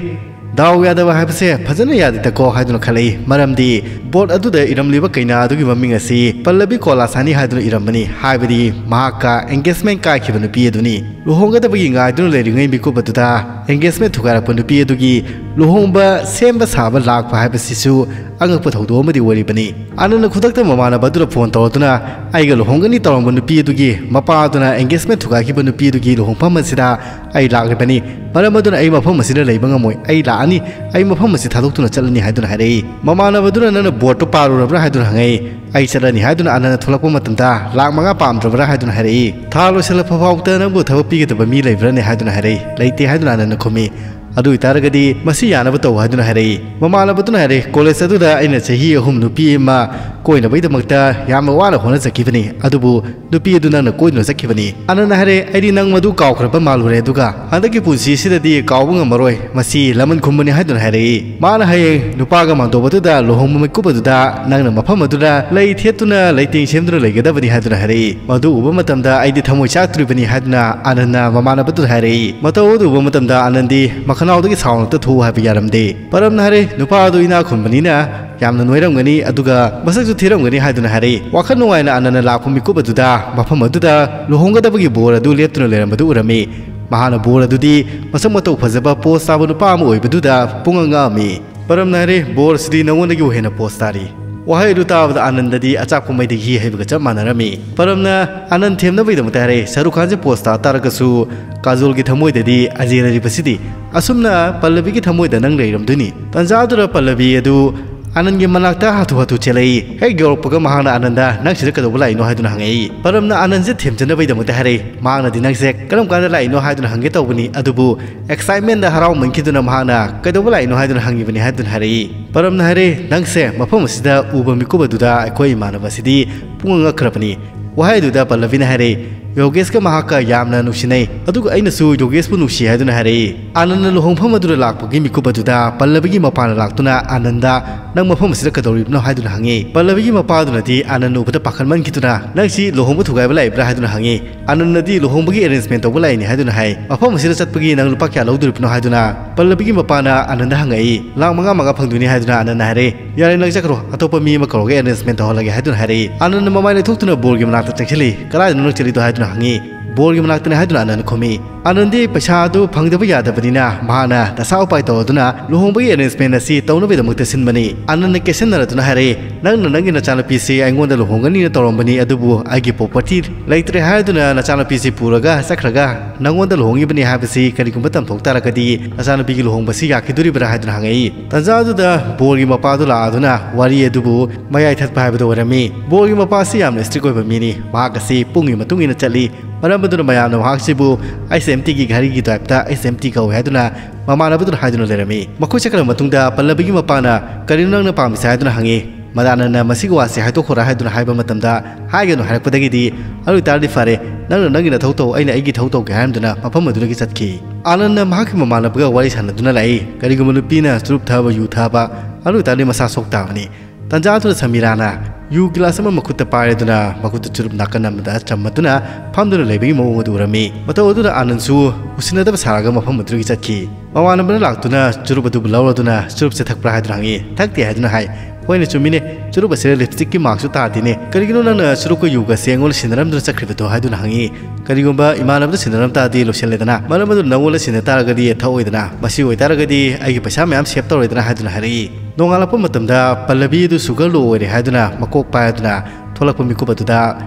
ꯗꯥꯎ ꯌꯥꯗꯕ ꯍꯥꯏꯕꯁꯦ ꯐꯖꯅ ꯌꯥꯗꯦꯗꯀꯣ ꯍꯥꯏꯗꯨꯅ ꯈꯜꯂꯛꯏ꯫ ꯃꯔꯝꯗꯤ ꯕꯣꯔꯗ ꯑꯗꯨꯗ ꯏꯔꯝꯂꯤꯕ ꯀꯩꯅꯥ ꯑꯗꯨꯒꯤ ꯃꯃꯤꯡ ꯑꯁꯤ ꯄꯜꯂꯕꯤ ꯀꯣꯂꯥꯁꯥꯅꯤ ꯍꯥꯏꯗꯨꯅ ꯏꯔꯝꯕꯅꯤ꯫ ꯍꯥꯏꯕꯗꯤ ꯃꯍꯥꯛꯀ ꯑꯦꯡꯒꯦꯖꯃꯦꯟ ꯀꯥꯏꯈꯤꯕ ꯅꯨꯄꯤ ꯑꯗꯨꯅꯤ꯫ ꯂꯨꯍꯣꯡꯒꯗꯕꯒꯤ ꯉꯥꯏꯗꯨꯅ ꯂꯩꯔꯤꯉꯩ ꯃꯤꯀꯨꯞ ꯑꯗꯨꯗ ꯑꯦꯡꯒꯦꯖꯃꯦꯟ ꯊꯨꯒꯥꯏꯔꯛꯄ ꯅꯨꯄꯤ ꯑꯗꯨꯒꯤ ꯂꯨꯍꯣꯡꯕ ꯁꯦꯝꯕ ꯁꯥꯕ ꯂꯥꯛꯄ ꯍꯥꯏꯕꯁꯤꯁꯨ ꯑꯉꯛꯄ ꯊꯧꯗꯣꯛ ꯑꯃꯗꯤ ꯑꯣꯏꯔꯤꯕꯅꯤ꯫ ꯑꯅꯟꯅ ꯈꯨꯗꯛꯇ ꯃꯃꯥꯟꯅꯕ ꯑꯗꯨꯗ ꯐꯣꯟ ꯇꯧꯔꯗꯨꯅ ꯑꯩꯒ ꯂꯨꯍꯣꯡꯒꯅꯤ ꯇꯧꯔꯝꯕ ꯅꯨꯄꯤ ꯑꯗꯨꯒꯤ ꯃꯄꯥ ꯑꯗꯨꯅ ꯑꯦꯡꯒꯦꯖꯃꯦꯟ ꯊꯨꯒꯥꯏꯈꯤꯕ ꯅꯨꯄꯤ ꯑꯗꯨꯒꯤ ꯂꯨꯍꯣꯡꯐꯝ ꯑꯁꯤꯗ ꯑꯩ ꯂꯥꯛꯂꯤꯕꯅꯤ꯫ ꯃꯔꯝ ꯑꯗꯨꯅ ꯑꯩ ꯃꯐꯝ ꯑꯁꯤꯗ ꯂꯩꯕ ꯉꯝꯃꯣꯏ꯫ ꯑꯩ ꯂꯥꯛꯑꯅꯤ꯫ ꯑꯩ ꯃꯐꯝ ꯑꯁꯤ ꯊꯥꯗꯣꯛꯇꯨꯅ ꯆꯠꯂꯅꯤ ꯍꯥꯏꯗꯨꯅ ꯍꯥꯏꯔꯛꯏ꯫ ꯃꯃꯥꯟꯅꯕꯗꯨꯅ ꯅꯪꯅ ꯕꯣꯔꯗꯇꯨ ꯄꯥꯔꯨꯔꯕ꯭ꯔꯥ ꯍꯥꯏꯗꯨꯅ ꯍꯪꯉꯛꯏ꯫ ꯑꯩ ꯆꯠꯂꯅꯤ ꯍꯥꯏꯗꯨꯅ ꯑꯅꯟꯅ ꯊꯣꯛꯂꯛꯄ ꯃꯇꯝꯗ ꯂꯥꯛ ꯃꯉꯥ ꯄꯥꯝꯗ꯭ꯔꯕ꯭ꯔꯥ ꯍꯥꯏꯗꯨꯅ ꯍꯥꯏꯔꯛꯏ꯫ ꯊꯥ ꯂꯣꯏꯁꯤꯜꯂꯛꯄ ꯐꯥꯎꯕꯗ ꯅꯪꯕꯨ ꯊꯕꯛ ꯄꯤꯒꯗꯕ ꯃꯤ ꯂꯩꯕ꯭ꯔꯥꯅꯦ ꯍꯥꯏꯗꯨꯅ ꯍꯥꯏꯔꯛꯏ꯫ ꯂꯩꯇꯦ ꯍꯥꯏꯗꯨꯅ ꯑꯅꯟꯅ ꯈꯨꯝꯃꯤ꯫ ꯑꯗꯨ ꯑꯣꯏꯇꯥꯔꯒꯗꯤ ꯃꯁꯤ ꯌꯥꯅꯕ ꯇꯧ ꯍꯥꯏꯗꯨꯅ ꯍꯥꯏꯔꯛꯏ꯫ ꯃꯃꯥꯟꯅꯕꯗꯨꯅ ꯍꯥꯏꯔꯛꯏ, ꯀꯣꯂꯦꯖ ꯑꯗꯨꯗ ꯑꯩꯅ ꯆꯍꯤ ꯑꯍꯨꯝ ꯅꯨꯄꯤ ꯑꯃ ꯀꯣꯏꯅꯕꯒꯤꯗꯃꯛꯇ ꯌꯥꯝꯅ ꯋꯥꯅ ꯍꯣꯠꯅꯖꯈꯤꯕꯅꯤ, ꯑꯗꯨꯕꯨ ꯅꯨꯄꯤ ꯑꯗꯨ ꯅꯪꯅ ꯀꯣꯏꯗꯨꯅ ꯆꯠꯈꯤꯕꯅꯤ꯫ ꯑꯅꯟꯅ ꯍꯥꯏꯔꯦ, ꯑꯩꯗꯤ ꯅꯪ ꯃꯗꯨ ꯀꯥꯎꯈ꯭ꯔꯕ ꯃꯥꯜꯂꯨꯔꯦ, ꯑꯗꯨꯒ ꯍꯟꯗꯛꯀꯤ ꯄꯨꯟꯁꯤ ꯑꯁꯤꯗꯗꯤ ꯀꯥꯎꯕ ꯉꯝꯃꯔꯣꯏ꯫ ꯃꯁꯤ ꯂꯃꯟ ꯈꯨꯝꯕꯅꯤ ꯍꯥꯏꯗꯨꯅ ꯍꯥꯏꯔꯛꯏ꯫ ꯃꯥꯅ ꯍꯌꯦꯡ ꯅꯨꯄꯥꯒ ꯃꯥꯟꯗꯣꯞ ꯑꯗꯨꯗ ꯂꯨꯍꯣꯡꯕ ꯃꯤꯀꯨꯞ ꯑꯗꯨꯗ ꯅꯪꯅ ꯃꯐꯝ ꯑꯗꯨꯗ ꯂꯩ ꯊꯦꯠꯇꯨꯅ ꯂꯩꯇꯦꯡ ꯁꯦꯝꯗꯨꯅ ꯂꯩꯒꯗꯕꯅꯤ ꯍꯥꯏꯗꯨꯅ ꯍꯥꯏꯔꯛꯏ꯫ ꯃꯗꯨ ꯎꯕ ꯃꯇꯝꯗ ꯑꯩꯗꯤ ꯊꯃꯣꯏ ꯆꯥꯛꯇꯣꯔꯤꯕꯅꯤ ꯍꯥꯏꯗꯨꯅ ꯑꯅꯟꯅ ꯃꯃꯥꯟꯅꯕꯗꯨꯗ ꯍꯥꯏꯔꯛꯏ꯫ ꯃꯇꯧ ꯑꯗꯨ ꯎꯕ ꯃꯇꯝꯗ ꯑꯅꯟꯗꯤ ꯃꯈꯅꯥꯎꯗꯒꯤ ꯁꯥꯎꯟ ꯑꯃꯠꯇ ꯊꯣꯛꯎ ꯍꯥꯏꯕ ꯌꯥꯔꯝꯗꯦ꯫ ꯄꯔꯝꯅ ꯍꯥꯏꯔꯦ, ꯅꯨꯄꯥ ꯑꯗꯨ ꯏꯅꯥꯛ ꯈꯨꯟꯕꯅꯤꯅ ꯌꯥꯝꯅ ꯅꯣꯏꯔꯝꯒꯅꯤ, ꯑꯗꯨꯒ ꯃꯁꯛꯁꯨ ꯊꯤꯔꯝꯒꯅꯤ ꯍꯥꯏꯗꯨꯅ ꯍꯥꯏꯔꯛꯏ꯫ ꯋꯥꯈꯜ ꯅꯨꯡꯉꯥꯏꯅ ꯑꯅꯟꯅ ꯂꯥꯛꯄ ꯃꯤꯀꯨꯞ ꯑꯗꯨꯗ ꯃꯐꯝ ꯑꯗꯨꯗ ꯂꯨꯍꯣꯡꯒꯗꯕꯒꯤ ꯕꯣꯔ ꯑꯗꯨ ꯂꯦꯞꯇꯨꯅ ꯂꯩꯔꯝꯕꯗꯨ ꯎꯔꯝꯃꯤ꯫ ꯃꯍꯥꯛꯅ ꯕꯣꯔ ꯑꯗꯨꯗꯤ ꯃꯁꯛ ꯃꯇꯧ ꯐꯖꯕ ꯄꯣꯁ ꯇꯥꯕ ꯅꯨꯄꯥ ꯑꯃ ꯑꯣꯏꯕꯗꯨꯗ ꯄꯨꯡꯉꯛ ꯉꯛꯑꯝꯃꯤ꯫ ꯄꯔꯝꯅ ꯍꯥꯏꯔꯦ, ꯕꯣꯔ ꯑꯁꯤꯗꯤ ꯅꯉꯣꯟꯗꯒꯤ ꯍꯦꯟꯅ ꯄꯣꯁ ꯇꯥꯔꯤ꯫ ꯋꯥꯍꯩ ꯑꯗꯨ ꯇꯥꯕꯗ ꯑꯅꯟꯗꯗꯤ ꯑꯆꯥꯛꯄ ꯃꯩꯗꯒꯤ ꯍꯤ ꯍꯩꯕꯒ ꯆꯞ ꯃꯥꯟꯅꯔꯝꯃꯤ꯫ ꯄꯔꯝꯅ ꯑꯅꯟ ꯊꯦꯝꯅꯕꯒꯤꯗꯃꯛꯇ ꯍꯥꯏꯔꯦ, ꯁꯔꯨꯛ ꯈꯥꯟꯁꯦ ꯄꯣꯁ ꯇꯥ ꯇꯥꯔꯒꯁꯨ ꯀꯥꯖꯣꯜꯒꯤ ꯊꯃꯣꯏꯗꯗꯤ ꯑꯖꯦ ꯂꯩꯔꯤꯕꯁꯤꯗꯤ꯫ ꯑꯁꯨꯝꯅ ꯄꯜꯂꯕꯤꯒꯤ ꯊꯃꯣꯏꯗ ꯅꯪ ꯂꯩꯔꯝꯗꯣꯏꯅꯤ꯫ ꯇꯟꯖꯥ ꯑꯗꯨꯗ ꯄꯜꯂꯕꯤ ꯑꯗꯨ ꯑꯅꯟꯒꯤ ꯃꯅꯥꯛꯇ ꯍꯥꯊꯨ ꯍꯥꯊꯨ ꯆꯦꯜꯂꯛꯏ꯫ ꯍꯦꯛ ꯌꯧꯔꯛꯄꯒ ꯃꯍꯥꯛꯅ ꯑꯅꯟꯗ, "ꯅꯪ ꯁꯤꯗ ꯀꯩꯗꯧꯕ ꯂꯥꯛꯏꯅꯣ?" ꯍꯥꯏꯗꯨꯅ ꯍꯪꯉꯛꯏ꯫ ꯄꯔꯝꯅ ꯑꯅꯟꯁꯦ ꯊꯦꯝꯖꯅꯕꯒꯤꯗꯃꯛꯇ ꯍꯥꯏꯔꯛꯏ꯫ ꯃꯍꯥꯛꯅꯗꯤ, "ꯅꯪꯁꯦ ꯀꯔꯝ ꯀꯥꯟꯗ ꯂꯥꯛꯏꯅꯣ?" ꯍꯥꯏꯗꯨꯅ ꯍꯪꯒꯦ ꯇꯧꯕꯅꯤ, ꯑꯗꯨꯕꯨ ꯑꯦꯛꯁꯥꯏꯠꯃꯦꯟꯗ ꯍꯔꯥꯎꯃꯟꯈꯤꯗꯨꯅ ꯃꯍꯥꯛꯅ "ꯀꯩꯗꯧꯕ ꯂꯥꯛꯏꯅꯣ?" ꯍꯥꯏꯗꯨꯅ ꯍꯪꯉꯤꯕꯅꯤ ꯍꯥꯏꯗꯨꯅ ꯍꯥꯏꯔꯛꯏ꯫ ꯄꯔꯝꯅ ꯍꯥꯏꯔꯛꯏ, "ꯅꯪꯁꯦ ꯃꯐꯝ ꯑꯁꯤꯗ ꯎꯕ ꯃꯤꯀꯨꯞ ꯑꯗꯨꯗ ꯑꯩꯈꯣꯏ ꯏꯃꯥꯟꯅꯕ ꯑꯁꯤꯗꯤ ꯄꯨꯡꯉꯛ ꯉꯛꯈ꯭ꯔꯕꯅꯤ꯫" ꯋꯥꯍꯩ ꯑꯗꯨꯗ ꯄꯜꯂꯕꯤꯅ ꯍꯥꯏꯔꯛꯏ, ꯌꯣꯒꯦꯁꯀ ꯃꯍꯥꯛꯀ ꯌꯥꯝꯅ ꯅꯨꯡꯁꯤꯅꯩ, ꯑꯗꯨꯒ ꯑꯩꯅꯁꯨ ꯌꯣꯒꯦꯁꯄꯨ ꯅꯨꯡꯁꯤ ꯍꯥꯏꯗꯨꯅ ꯍꯥꯏꯔꯛꯏ꯫ ꯑꯥꯅꯟꯗꯅ ꯂꯨꯍꯣꯡꯐꯝ ꯑꯗꯨꯗ ꯂꯥꯛꯄꯒꯤ ꯃꯤꯀꯨꯞ ꯑꯗꯨꯗ ꯄꯜꯂꯕꯤꯒꯤ ꯃꯄꯥꯅ ꯂꯥꯛꯇꯨꯅ ꯑꯥꯅꯟꯗ, "ꯅꯪ ꯃꯐꯝ ꯑꯁꯤꯗ ꯀꯩꯗꯧꯔꯤꯕꯅꯣ?" ꯍꯥꯏꯗꯨꯅ ꯍꯪꯉꯤ꯫ ꯄꯜꯂꯕꯤꯒꯤ ꯃꯄꯥꯗꯨꯅꯗꯤ ꯑꯥꯅꯟ ꯎꯕꯗ ꯄꯥꯈꯠꯃꯟꯈꯤꯗꯨꯅ, "ꯅꯪꯁꯤ ꯂꯨꯍꯣꯡꯕ ꯊꯨꯒꯥꯏꯕ ꯂꯥꯛꯏꯕ꯭ꯔꯥ?" ꯍꯥꯏꯗꯨꯅ ꯍꯪꯉꯤ꯫ ꯑꯥꯅꯟꯗꯗꯤ ꯂꯨꯍꯣꯡꯕꯒꯤ arrangement ꯇꯧꯕ ꯂꯥꯛꯏꯅꯤ ꯍꯥꯏꯗꯨꯅ ꯍꯥꯏ꯫ "ꯃꯐꯝ ꯑꯁꯤꯗ ꯆꯠꯄꯒꯤ ꯅꯪ ꯂꯨꯄꯥ ꯀꯌꯥ ꯂꯧꯗꯣꯔꯤꯕꯅꯣ?" ꯍꯥꯏꯗꯨꯅ ꯄꯜꯂꯕꯤꯒꯤ ꯃꯄꯥꯅ ꯑꯥꯅꯟꯗ ꯍꯪꯉꯛꯏ꯫ "ꯂꯥꯛ ꯃꯉꯥ ꯃꯉꯥ ꯐꯪꯗꯣꯏꯅꯤ" ꯍꯥꯏꯗꯨꯅ ꯑꯥꯅꯟꯗ ꯍꯥꯏꯔꯛꯏ꯫ "ꯌꯥꯔꯦ, ꯅꯪ ꯆꯠꯈ꯭ꯔꯣ, ꯑꯇꯣꯞꯄ ꯃꯤ ꯑꯃ ꯀꯧꯔꯒ arrangement ꯇꯧꯍꯜꯂꯒꯦ" ꯍꯥꯏꯗꯨꯅ ꯍꯥꯏꯔꯛꯏ꯫ ꯑꯥꯅꯟꯗ ꯃꯃꯥꯏ ꯂꯩꯊꯣꯛꯇꯨꯅ ꯕꯣꯔꯒꯤ ꯃꯅꯥꯛꯇ ꯆꯪꯁꯤꯜꯂꯤ꯫ "ꯀꯗꯥꯏꯗꯅꯣ ꯅꯪ ꯆꯠꯂꯤꯗꯣ?" ꯍꯥꯏꯗꯨꯅ ꯍꯪꯉꯤ꯫ "ꯕꯣꯔꯒꯤ ꯃꯅꯥꯛꯇꯅꯦ" ꯍꯥꯏꯗꯨꯅ ꯑꯥꯅꯟꯗ ꯈꯨꯝꯃꯤ꯫ ꯑꯥꯅꯟꯗꯤ ꯄꯩꯁꯥ ꯑꯗꯨ ꯐꯪꯗꯕ ꯌꯥꯗꯕꯅꯤꯅ ꯃꯍꯥꯛꯅ ꯗꯁꯥ ꯎꯄꯥꯏ ꯇꯧꯔꯗꯨꯅ ꯂꯨꯍꯣꯡꯕꯒꯤ arrangement ꯑꯁꯤ ꯇꯧꯅꯕꯒꯤꯗꯃꯛꯇ ꯁꯤꯟꯕꯅꯤ꯫ ꯑꯥꯅꯟꯗ ꯀꯦꯁꯟꯅꯔꯗꯨꯅ ꯍꯥꯏꯔꯛꯏ, "ꯅꯪꯅ ꯅꯪꯒꯤ ꯅꯆꯥꯅꯨꯄꯤꯁꯤ ꯑꯩꯉꯣꯟꯗ ꯂꯨꯍꯣꯡꯒꯅꯤꯅ ꯇꯧꯔꯝꯕꯅꯤ, ꯑꯗꯨꯕꯨ ꯑꯩꯒꯤ property ꯂꯩꯇ꯭ꯔꯦ ꯍꯥꯏꯗꯨꯅ ꯅꯆꯥꯅꯨꯄꯤꯁꯤ ꯄꯨꯔꯒ ꯆꯠꯈ꯭ꯔꯒ ꯅꯪꯉꯣꯟꯗ ꯂꯨꯍꯣꯡꯉꯤꯕꯅꯤ ꯍꯥꯏꯕꯁꯤ ꯀꯔꯤꯒꯨꯝꯕ ꯇꯝꯊꯣꯛ ꯇꯥꯔꯒꯗꯤ ꯅꯆꯥꯅꯨꯄꯤꯒꯤ ꯂꯨꯍꯣꯡꯕꯁꯤ ꯌꯥꯈꯤꯗꯣꯔꯤꯕ꯭ꯔꯥ?" ꯍꯥꯏꯗꯨꯅ ꯍꯪꯉꯛꯏ꯫ ꯇꯟꯖꯥ ꯑꯗꯨꯗ ꯕꯣꯔꯒꯤ ꯃꯄꯥꯗꯨ ꯂꯥꯛꯑꯗꯨꯅ ꯋꯥꯔꯤ ꯑꯗꯨꯕꯨ ꯃꯌꯥꯏ ꯊꯠꯄ ꯍꯥꯏꯕꯗꯨ ꯑꯣꯏꯔꯝꯃꯤ꯫ ꯕꯣꯔꯒꯤ ꯃꯄꯥ ꯑꯁꯤ ꯌꯥꯝꯅ strict ꯑꯣꯏꯕ ꯃꯤꯅꯤ꯫ ꯃꯍꯥꯛ ꯑꯁꯤ ꯄꯨꯡꯒꯤ ꯃꯇꯨꯡ ꯏꯟꯅ ꯆꯠꯂꯤ꯫ ꯃꯔꯝ ꯑꯗꯨꯅ ꯃꯌꯥꯝꯅ ꯃꯍꯥꯛꯁꯤꯕꯨ S M T ꯒꯤ ꯘꯔꯤꯒꯤ type ꯇ S M T ꯀꯧꯏ ꯍꯥꯏꯗꯨꯅ ꯃꯃꯥꯟꯅꯕꯗꯨꯅ ꯍꯥꯏꯗꯨꯅ ꯂꯩꯔꯝꯃꯤ꯫ ꯃꯈꯣꯏ ꯆꯠꯈ꯭ꯔꯕ ꯃꯇꯨꯡꯗ ꯄꯜꯂꯕꯤꯒꯤ ꯃꯄꯥꯅ, "ꯀꯔꯤꯅꯣ ꯅꯪꯅ ꯄꯥꯝꯃꯤꯁꯦ?" ꯍꯥꯏꯗꯨꯅ ꯍꯪꯉꯤ꯫ ꯃꯗꯥ ꯑꯥꯅꯟꯗꯅ ꯃꯁꯤꯒꯤ ꯋꯥꯁꯤ ꯍꯥꯏꯗꯣꯛꯈꯣꯔꯥ ꯍꯥꯏꯗꯨꯅ ꯍꯥꯏꯕ ꯃꯇꯝꯗ, "ꯍꯥꯏꯒꯅꯨ ꯍꯥꯏꯔꯛꯄꯗꯒꯤꯗꯤ ꯑꯗꯨ ꯑꯣꯏꯇꯥꯔꯗꯤ ꯐꯔꯦ, ꯅꯪꯅ ꯅꯪꯒꯤ ꯅꯊꯧ ꯇꯧ, ꯑꯩꯅ ꯑꯩꯒꯤ ꯏꯊꯧ ꯇꯧꯒꯦ" ꯍꯥꯏꯔꯝꯗꯨꯅ ꯃꯐꯝ ꯑꯗꯨꯗꯒꯤ ꯆꯠꯈꯤ꯫ ꯑꯥꯅꯟꯗꯅ ꯃꯍꯥꯛꯀꯤ ꯃꯃꯥꯟꯅꯕꯒ ꯋꯥꯔꯤ ꯁꯥꯟꯅꯗꯨꯅ ꯂꯥꯛꯏ꯫ ꯀꯔꯤꯒꯨꯝꯕ ꯅꯨꯄꯤꯅ ꯆꯨꯔꯨꯞ ꯊꯛꯑꯕ, ꯌꯨ ꯊꯛꯑꯕ, ꯑꯗꯨ ꯑꯣꯏꯇꯥꯔꯗꯤ ꯃꯁꯥ ꯁꯣꯛ ꯇꯥꯕꯅꯤ꯫ ꯇꯟꯖꯥ ꯑꯗꯨꯗ ꯁꯃꯤꯔꯥꯅ ꯌꯨ ꯒꯤꯂꯥꯁ ꯑꯃ ꯃꯈꯨꯠꯇ ꯄꯥꯏꯔꯗꯨꯅ ꯃꯈꯨꯠꯇ ꯆꯨꯔꯨꯞ ꯅꯥꯀꯟ ꯑꯃꯗ ꯆꯝꯃꯗꯨꯅ ꯐꯝꯗꯨꯅ ꯂꯩꯕꯒꯤ ꯃꯑꯣꯡ ꯑꯗꯨ ꯎꯔꯝꯃꯤ꯫ ꯃꯇꯧ ꯑꯗꯨꯗ ꯑꯥꯅꯟꯁꯨ ꯎꯁꯤꯟꯅꯗꯕ ꯁꯥꯔꯒ ꯃꯐꯝ ꯑꯗꯨꯗꯒꯤ ꯆꯠꯈꯤ꯫ ꯃꯃꯥꯟꯅꯕꯅ ꯂꯥꯛꯇꯨꯅ ꯆꯨꯔꯨꯞ ꯑꯗꯨꯕꯨ ꯂꯧꯔꯗꯨꯅ, "ꯆꯨꯔꯨꯞꯁꯦ ꯊꯛꯄ꯭ꯔꯥ?" ꯍꯥꯏꯗꯨꯅ ꯍꯪꯉꯤ꯫ "ꯊꯛꯇꯦ" ꯍꯥꯏꯗꯨꯅ ꯍꯥꯏ꯫ "ꯍꯣꯏꯅꯦ, ꯆꯨꯝꯃꯤꯅꯦ, ꯆꯨꯔꯨꯞ ꯑꯁꯤꯗ lipstick ꯀꯤ mark ꯁꯨ ꯇꯥꯗꯦꯅꯦ꯫ ꯀꯔꯤꯒꯤꯅꯣ ꯅꯪꯅ ꯆꯨꯔꯨꯞꯀ ꯌꯨꯒꯁꯦ ꯑꯩꯉꯣꯟꯗ ꯁꯤꯟꯅꯔꯝꯗꯅ ꯆꯠꯈ꯭ꯔꯤꯕꯗꯣ?" ꯍꯥꯏꯗꯨꯅ ꯍꯪꯉꯤ꯫ "ꯀꯔꯤꯒꯨꯝꯕ ꯏꯃꯥꯟꯅꯕꯗ ꯁꯤꯟꯅꯔꯝ ꯇꯥꯔꯗꯤ ꯂꯣꯏꯁꯤꯜꯂꯦꯗꯅ, ꯃꯔꯝ ꯑꯗꯨꯅ ꯅꯪꯉꯣꯟꯗ ꯁꯤꯟꯅ ꯇꯥꯔꯒꯗꯤ ꯊꯛꯑꯣꯏꯗꯅ, ꯃꯁꯤ ꯑꯣꯏꯇꯥꯔꯒꯗꯤ ꯑꯩꯒꯤ ꯄꯩꯁꯥ ꯃꯌꯥꯝ save ꯇꯧꯔꯦꯗꯅ" ꯍꯥꯏꯗꯨꯅ ꯍꯥꯏꯔꯛꯏ꯫ ꯅꯣꯡꯉꯥꯜꯂꯛꯄ ꯃꯇꯝꯗ ꯄꯜꯂꯕꯤ ꯑꯗꯨ sugar low ꯑꯣꯏꯔꯦ ꯍꯥꯏꯗꯨꯅ ꯃꯀꯣꯛ ꯄꯥꯏꯗꯨꯅ ꯊꯣꯛꯂꯛꯄ ꯃꯤꯀꯨꯞ ꯑꯗꯨꯗ,